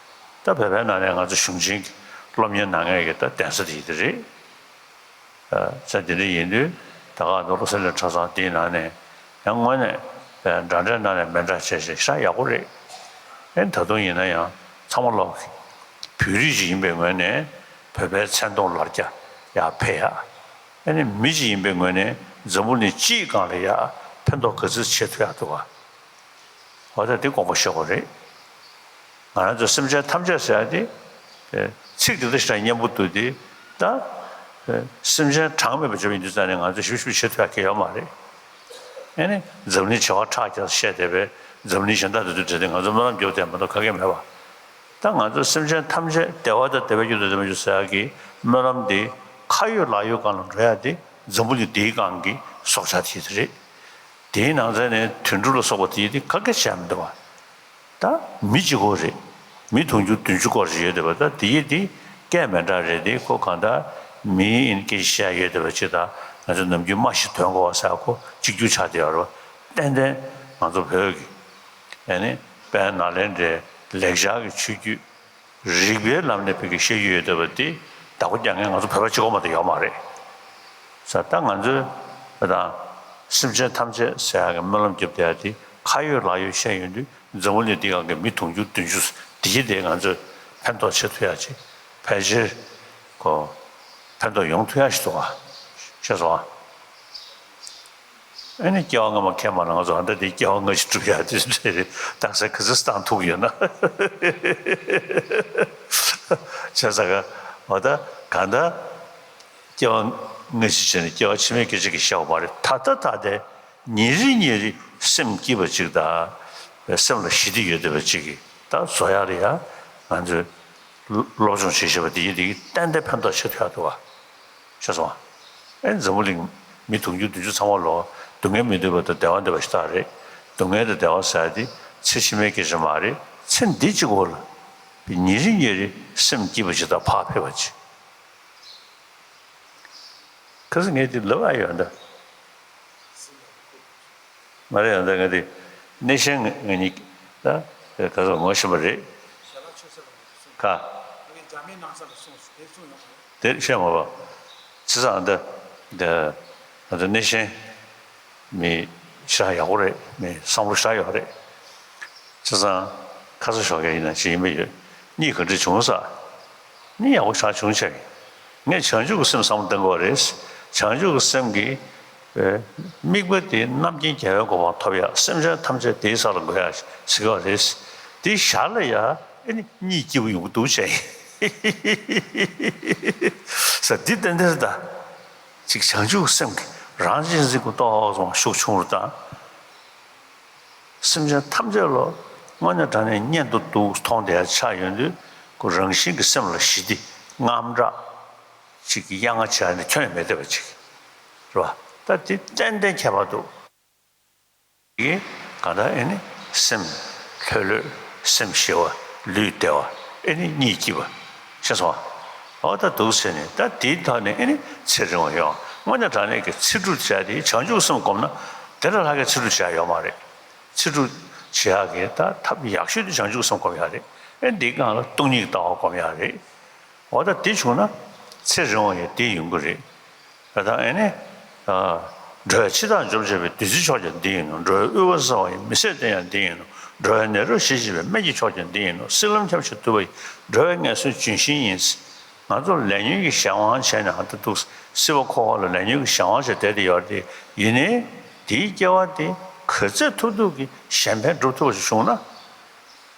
ད་བོད་པའི་ནང་ནས་ང་ཚོ་གཞུང་ཆེན་གྱི་སློབ་གཉེར་གནང་མཁན་གྱི་ད་གདན་ས་དེ་ཡིན་དེ་རེད། ས་དེ་འདྲ་ཡིན་དུས་ད་ག་ནོར་བུ་སེ་ལེ་གྲྭ་ཚང་དེའི་ནང་ནས་ཡང་དངོས་གནས་འདྲ་འདྲའི་ནང་ནས་མི་འདྲ་བྱས་བྱས་ཤ་ཡག་པོ་རེད། ཨེ་ད་དུང་ཡིན་ན་ཡང་ཚང་མ་ལོག་བོད་རིགས་ཅིག་ཡིན་པའི་ངོས་ནས་བོད་པའི་མཚན་མཐོང་ལར་རྒྱ་ཡར་འཕེལ་ཡ། ཨེ་ནི་མི་ཅིག་ཡིན་པའི་ངོས་ནས་འཛམ་བུ་གླིང་སྤྱིའི་སྒང་ལ་ཡ་ཕན་ཐོགས་ག་ཚོད་བྱེད་ཐུབ་ཡ་འདུག་ག་འོ་ད་འདི་དགོངས་པ་བཞེས་དགོས་རེད། ང་རང་ཚོ་སེམས་ཅན་ཐམས་ཅད་ཟེར་ཡ་དེ། ཚིག་འདི་འདྲ་ཞིག་ལ་སྙན་པོ་འདུག་སྟེ། ད། སེམས་ཅན་གྲངས་མེད་པ་འཇོམས་ཡིན་དུས་ཙང་ནས་ང་ཚོ་ཞིབ་ཞིབ་བྱེད་ཐུབ་ཡ་གི་ཡོད་མ་རེད། ཨེ་ནི་འཛམ་གླིང་བྱེ་བ་ཕྲག་བརྒྱ་བཤད་བསྡད་པས་འཛམ་གླིང་གཞན་དག་དེ་ཚོ་འབྲེལ་ཏེ་ང་ཚོ་སྨོན་ལམ་རྒྱོབ་བསྡད་མ་གཏོགས་ག་གེ་མེད་པ། ད་ང་ཚོ་སེམས་ཅན་ཐམས་ཅད་བདེ་བ་དང་བདེ་བའི་རྒྱུ་དང་ལྡན་པ་ཡོང་ཟེར་ཡ་གི་སྨོན་ལམ་འདི་ཁ་ཡོད་ལག་ཡོད་སྒང་ལ་འགྲོ་ཡ་དེ་འཛམ་བུ་གླིང་འདིའི་སྒང་གི་སྲོག་ཆགས་དེ་རེད། དེའི་ནང་ཚན་ནས་དུད་འགྲོ་ལ་སོགས་པ་དེ་ཡི་དེ་ག་གེ་བྱས་མི་འདུག་བ། ད་མི་གཅིག་པོ་རེད། མི་དུང་ཕྱུར་བདུན་ཅུ་སྐོར་ཞིག་ཡོད་བསྡད་པ། ད་དེ་ཡི་དེ་སྐད་མི་འདྲ་རེད་དེ། ཁོ་གང་ལྟར་མིའི་ཨིན་སྐད་བཤད་ཡོད་བསྡད་པ་ཅིག་དང་། ང་ཚོ་ནམ་རྒྱུན་སྨྲ་ཤེས་དོན་གོ་བ་ཟེར་ཁོ་གཅིག་གྱུར་ཆགས་བསྡད་ཡོད་རེད་བ། ཏན་ཏན་ང་ཚོ་བོད་ཀྱི་ཨེ་ནི་དཔལ་ནཱ་ལེནྡྲའི་ལེགས་སྦྱར་གྱི་ཆོས་བརྒྱུད། རིགས་པའི་ལམ་ནས་བོད་ཀྱི་བཤད་རྒྱུད་ཡོད་བསྡད་པ་དེ་བདག་པོ་རྒྱག་མཁན་ང་ཚོ་བོད་པ་གཅིག་པོ་མ་གཏོགས་ཡོད་མ་རེད། ས་ད་ང་ཚོས་བོད་དང་སེམས་ཅན་ཐམས་ཅད་ཟེར་ཡག་གི་སྨོན་ལམ་རྒྱབ་བསྡད་ཡག་དེ་ཁ་ཡོད་ལག་ཡོད་བཤད་ཡོང་དུས་འཛམ་བུ་གླིང་འདི་སྒང་གི་མི་དུང་ཕྱུར་བདུན་ཅུ་དེ་གྱིས་དེ་ང་ཚོས་ཕན་ཐོགས་བྱེད་ཐུབ་ཡག་ཅིག་ཕལ་ཆེར་གོ་ཕན་ཐོགས་ཡོང་ཐུབ་ཡག་ཞིག་འདུག་ག་ཤེས་སོང་ཨ། ཨ་ནི་སྐྱེ་བ་སྔ་མ་མཁལ་མ་ལ་ང་ཚོ་ཨ་ད་དེ་སྐྱེ་བ་སྔ་ཕྱི་སྒྲུབ་ཡ་དེ་རེད། རྟགས་གསལ་ག་ཚོད་བཏང་ཐུབ་ཡོད་ན། བྱས་ཙང་ག་འོ་ད་གང་ལྟར་སྐྱེ་བ་སྔ་ཕྱི་བྱས་ནས་སྐྱེ་བ་ཕྱི་མའི་སྐད་ཆ་གི་བཤད་པ་མ་རེད། ད་ལྟ་ད་ལྟའི་ཉིན་རེ་ཉིན་རེ་སེམས་སྐྱིད་པ་ཅིག་དང་སེམས་ལ་ཞི་བདེ་ཡོད་བསྡད་པ་ཅིག་གི་ད་བཟོ་ཡ་ལ་ཡ་ང་ཚོས་སློབ་སྦྱོང་བྱེད་ཤེས་པ་དེ་ཡིན་དེ་གི་ཏན་ཏན་ཕན་ཐོགས་བྱེད་ཐུབ་ཡ་འདུག་ག་ཤེས་སོང་ཨ། ཨེ་འཛམ་བུ་གླིང་མི་དུང་ཕྱུར་བདུན་ཅུ་ཚང་མ་ལོ་སྡུག་བསྔལ་མི་འདོད་པ་དང་བདེ་བ་འདོད་པ་ཞིག་ད་རེད། སྡུག་བསྔལ་དང་བདེ་བ་ཟེར་ཡ་དེ་ཚེ་ཕྱི་མའི་སྐད་ཆ་མ་རེད། ཚེ་འདི་གཅིག་པོ་ལ་ཉིན་རེ་ཉིན་རེ་སེམས་སྐྱིད་པ་ཅིག་དང་བག་ཕེབས་པ་ཅིག་ཁ་སང་ངས་དེ་ལབ་ཨ་ཡོད་འདྲ། མ་རེད་ཡང་ད་ངས་དེ་གནས་ཆེན་ང་གཉིས་ད་ག་ཚོད་ངོ་ཤེས་པ་རེད། ག་དེར་བཤད་མ་པ། བྱས་ཙང་ད་ད་ད་གནས་ཆེན་མི་ཞེ་དྲག་ཡག་པོ་རེད། མི་བསམ་བློ་ཞེ་དྲག་ཡོད་རེད། བྱས་ཙང་ཁ་ས་ཞོགས་ཀས་ཡིན་ན་ཅི་ཡིན་པ་ཡོད། གཉིད་ག་འདྲ་བྱུང་ས། གཉིད་ཡག་པོ་ཞེ་དྲག་བྱུང་ཆགས་ཀྱི། ངས་བྱང་ཆུབ་ཀྱི་སེམས་བསམ་བློ་གཏོང་དགོས་རེད། བྱང་ཆུབ་ཀྱི་སེམས་ཀྱི་དམིགས་པ་དེ་རྣམ་མཁྱེན་རྒྱལ་བའི་གོ་འཕང་ཐོབ་ཡ། སེམས་ཅན་ཐམས་ཅད་དེའི་ས་ལ་འགོད་ཡ་ཟེར་གྱི་ཡོད་རེད། དེ་ཞར་ལ་ཡ་ཨེ་ནི་གཉིད་སྐྱིད་པོ་ཡོང་གི་འདུག་བྱས་ཡིན། ས་འདི་ཏན་ཏན་རེད་ད། ཅིག་བྱང་ཆུབ་སེམས་ཀྱི་རང་གཅེས་འཛིན་གྱི་རྟོག་ཚོགས་ཤུགས་ཆུང་རུ་བཏང་། སེམས་ཅན་ཐམས་ཅད་ལ་དངོས་གནས་དྲང་གནས་གཉེན་དུ་འདུག་མཐོང་བསྡད་ཡ་ཆགས་ཡོང་དུས་ཁོ་རང་བཞིན་གྱི་སེམས་ལ་ཞི་བདེ་རྔམ་སྐྲག་ཅིག་གི་གཡང་ང་བྱས་ནས་ཁྱོན་ནས་མི་བདེ་བ་ཅིག་རེད་བ། ད་དེ་ཏན་ཏན་ཁྱད་པར་འདུག་ཡིན། གང་ལྟར་ཨེ་ནི་སེམས་ལྷོད་ལྷོད། སེམས་ཞི་བ། ལུས་བདེ་བ། ཨེ་ནི་གཉིད་སྐྱིད་པ། ཤེས་སོང་ཨ། འོ་ད་འདུག་ཟེར་ནས་ད་དེའི་ཐོག་ནས་ཨེ་ནི་ཚེ་རིང་བ་ཡོང་། དངོས་གནས་དྲང་གནས་ཀྱི་ཚེ་སྒྲུབ་བྱ་དེ་བྱང་ཆུབ་སེམས་བསྒོམས་ན་དེ་ལས་ལྷག་གི་ཚེ་སྒྲུབ་བྱ་ཡོད་མ་རེད། ཚེ་སྒྲུབ་བྱེད་ཡག་གི་ད་ཐབས་ཡག་ཤོས་དེ་བྱང་ཆུབ་སེམས་བསྒོམ་ཡག་རེད། ཨེ་འདིའི་སྒང་ལ་སྟོང་ཉིད་ཀྱི་ལྟ་བ་བསྒོམ་ཡག་རེད། འོ་ད་དེ་བྱུང་ན་ཚེ་རིང་བ་ཡང་དེ་ཡོང་གི་རེད། ད་ལྟ་ཨེ་ནི། འགྲོ་བའི་འཆི་བདག་འཇོམས་བྱེད་པའི་བདུད་རྩི་མཆོག་ཀྱང་འདི་ཡིན་ནོ། འགྲོ་བའི་དབུལ་བ་སེལ་བ་ཡི་མི་ཟད་རྟེན་ཡང་འདི་ཡིན་ནོ། འགྲོ་བའི་ནད་གདོན་ཞི་བྱེད་པའི་སྨན་གྱི་མཆོག་ཀྱང་འདི་ཡིན་ནོ། སྲིད་ལམ་འཁྱམས་ཤིང་དུབ་པ་ཡི། འགྲོ་བའི་ངལ་གསོའི་ལྗོན་ཤིང་ཡིན། ང་ཚོ་ལས་ཉོན་གྱི་གཞན་དབང་བྱས་ནས་ཧ་ད་འདུག་སྲིད་པ་འཁོར་བ་ལ་ལས་ཉོན་གྱི་གཞན་དབང་བྱས་བསྡད་དེ་ཡོད་རེད། ཡིན་ནའི་དེའི་སྐྱེ་བ་དེ་ག་ཚོད་ཐུབ་ཐུབ་ཀྱིས་གཞན་ཕན་སྒྲུབ་ཐུབ་པ་ཞིག་བྱུང་ན།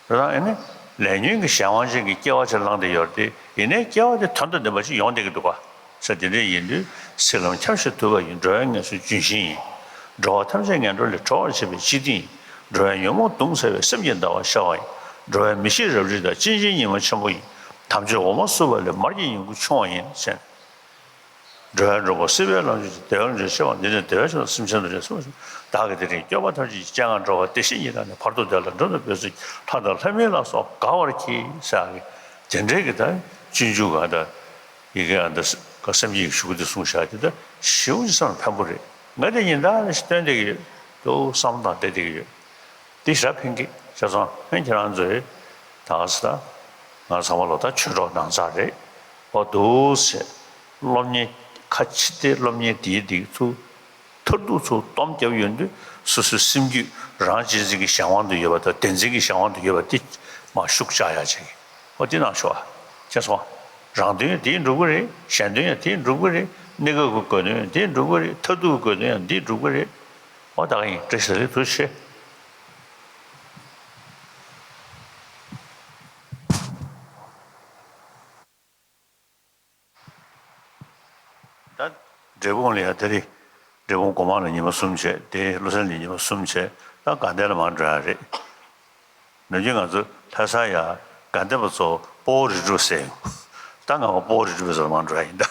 རང་ཨེ་ནི་ལས་ཉོན་གྱི་གཞན་དབང་ཅན་གྱི་སྐྱེ་བ་ཅིག་བླངས་ཏེ་ཡོད་དེ། ཡིན་ནའི་སྐྱེ་བ་དེ་དོན་དང་ལྡན་པ་ཅིག་ཡོང་བསྡད་ཀྱི་འདུག་ག་ས་དེ་འདྲ་ཡིན་དུས་སྲིད་ལམ་འཁྱམས་ཤིང་དུབ་པ་ཡི། འགྲོ་བའི་ངལ་གསོའི་ལྗོན་ཤིང་ཡིན། འགྲོ་བ་ཐམས་ཅད་ངན་འགྲོ་ལས་སྒྲོལ་བར་བྱེད་པའི་སྤྱི་དོན་ཡིན། འགྲོ་བའི་ཉོན་མོངས་གདུང་སེལ་བའི་སེམས་ཀྱི་ཟླ་བ་ཤར་བ་ཡིན། འགྲོ་བའི་མི་ཤེས་རབ་རིབ་དག་སྐྱེ་འཆིའི་ཉི་མ་ཆེན་པོ་ཡིན། དམ་ཆོས་འོ་མ་བསྲུབས་པ་ལས་མར་གྱི་ཡོང་སྒོ་ཕྱུང་བ་ཡིན་ཟེར། འགྲོ་བའི་མགྲོན་པོ་སྲིད་པའི་ལམ་སྦྱོང་ཅིང་། བདེ་བའི་ལམ་སྦྱོང་ཆེ་བ་འདི་ནི། བདེ་བའི་ཆོས་རྣམས་སེམས་ཅན་དུ་སྤྱད་ཟེར་བ་ཞིག་བདག་གིས་དེ་རིང་སྐྱོབ་པ་ཐམས་ཅད་ཀྱི་སྤྱན་སྔར་འགྲོ་བ་བདེ་གཤེགས་ཉིད་དང་ནི། བར་དུ་བདེ་ལ་འགྲོ་འདོད་པའི་ཚུལ། ལྷ་དང་ལྷ་མིན་ལ་སོགས་དགའ་བར་གྱིས་ཟེར་ཡག་གི་དེ་འདྲའི་གི་ད་སྤྱོད་འཇུག་ག་ད་ཡི་གེ་ཨ་ད་སེམས་ཀྱི་ཡིག་ཆུང་ཀུ་དེ་གསུངས་བཞག་དེ་ད་ཞེ་པོ་ཅིག་བསམ་ཕན་པོ་རེད། ང་དེ་ཉིན་ལྟར་ཞིག་སྟོན་བསྡད་ཀྱི་ཡོད། དུ་བསམ་བློ་བཏང་བསྡད་བསྡད་ཀྱི་ཡོད། འདི་ཞེ་དྲག་ཕན་གྱི་བྱས་ཙང་ཕན་ཁྱེད་རང་ཚོས་ད་ག་ས་ད་ང་ཚང་མ་ལོ་ད་ཆོས་གྲོགས་ནང་ཚང་རེད། འོ་འདུག་ཟེར། སློབ་གཉེར་ཁ་ཕྱི་དེ་སློབ་གཉེར་དེའི་དེ་ཚུར་མཐར་ཐུག་ཚུར་སྡོམ་རྒྱབ་ཡོང་དུས་སོ་སོའི་སེམས་རྒྱུད་རང་གཅེས་འཛིན་གྱི་གཞན་དབང་དུ་ཡོད་པ་དང་བདེན་འཛིན་གྱི་གཞན་དབང་དུ་ཡོད་པ་དེ་མར་ཤུགས་བཅག་ཡག་བྱེད་ཀྱི། འོ་དེ་གནང་ཤོག་ཨ། མཁྱེན་སོང་ཨ། རང་དོན་ཡང་དེས་འགྲུབ་ཀྱི་རེད། གཞན་དོན་ཡང་དེས་འགྲུབ་ཀྱི་རེད། གནས་སྐབས་ཀྱི་དགོས་དོན་ཡང་དེས་འགྲུབ་ཀྱི་རེད། མཐར་ཐུག་གི་དགོས་དོན་ཡང་འདིས་འགྲུབ་ཀྱི་རེད། འོ་ད་ག་ཡིན། བཀྲ་ཤིས་བདེ་ལེགས། ཐུགས་རྗེ་ཆེ། ད་འབྲས་སྤུངས་ལ་ཡ་དེ་རེད། འབྲས་སྤུངས་སྒོ་མང་ལ་ཉི་མ་གསུམ་བྱས། དེ་བློ་གསལ་ལ་ཉི་མ་གསུམ་བྱས། ད་དགའ་ལྡན་ལ་མར་འགྲོ་ཡ་རེད། ནམ་རྒྱུན་ང་ཚོ་ལྷ་ས་ཡ་དགའ་ལྡན་པ་ཚོ་སྤོ་བོ་རི་ཁྲོད་ཟེར་ཡོང་། ད་ང་མ་སྤོ་བོ་རི་ཁྲོད་པའི་ཚོ་ལ་མར་འགྲོ་ཡ་ཡིན་ད།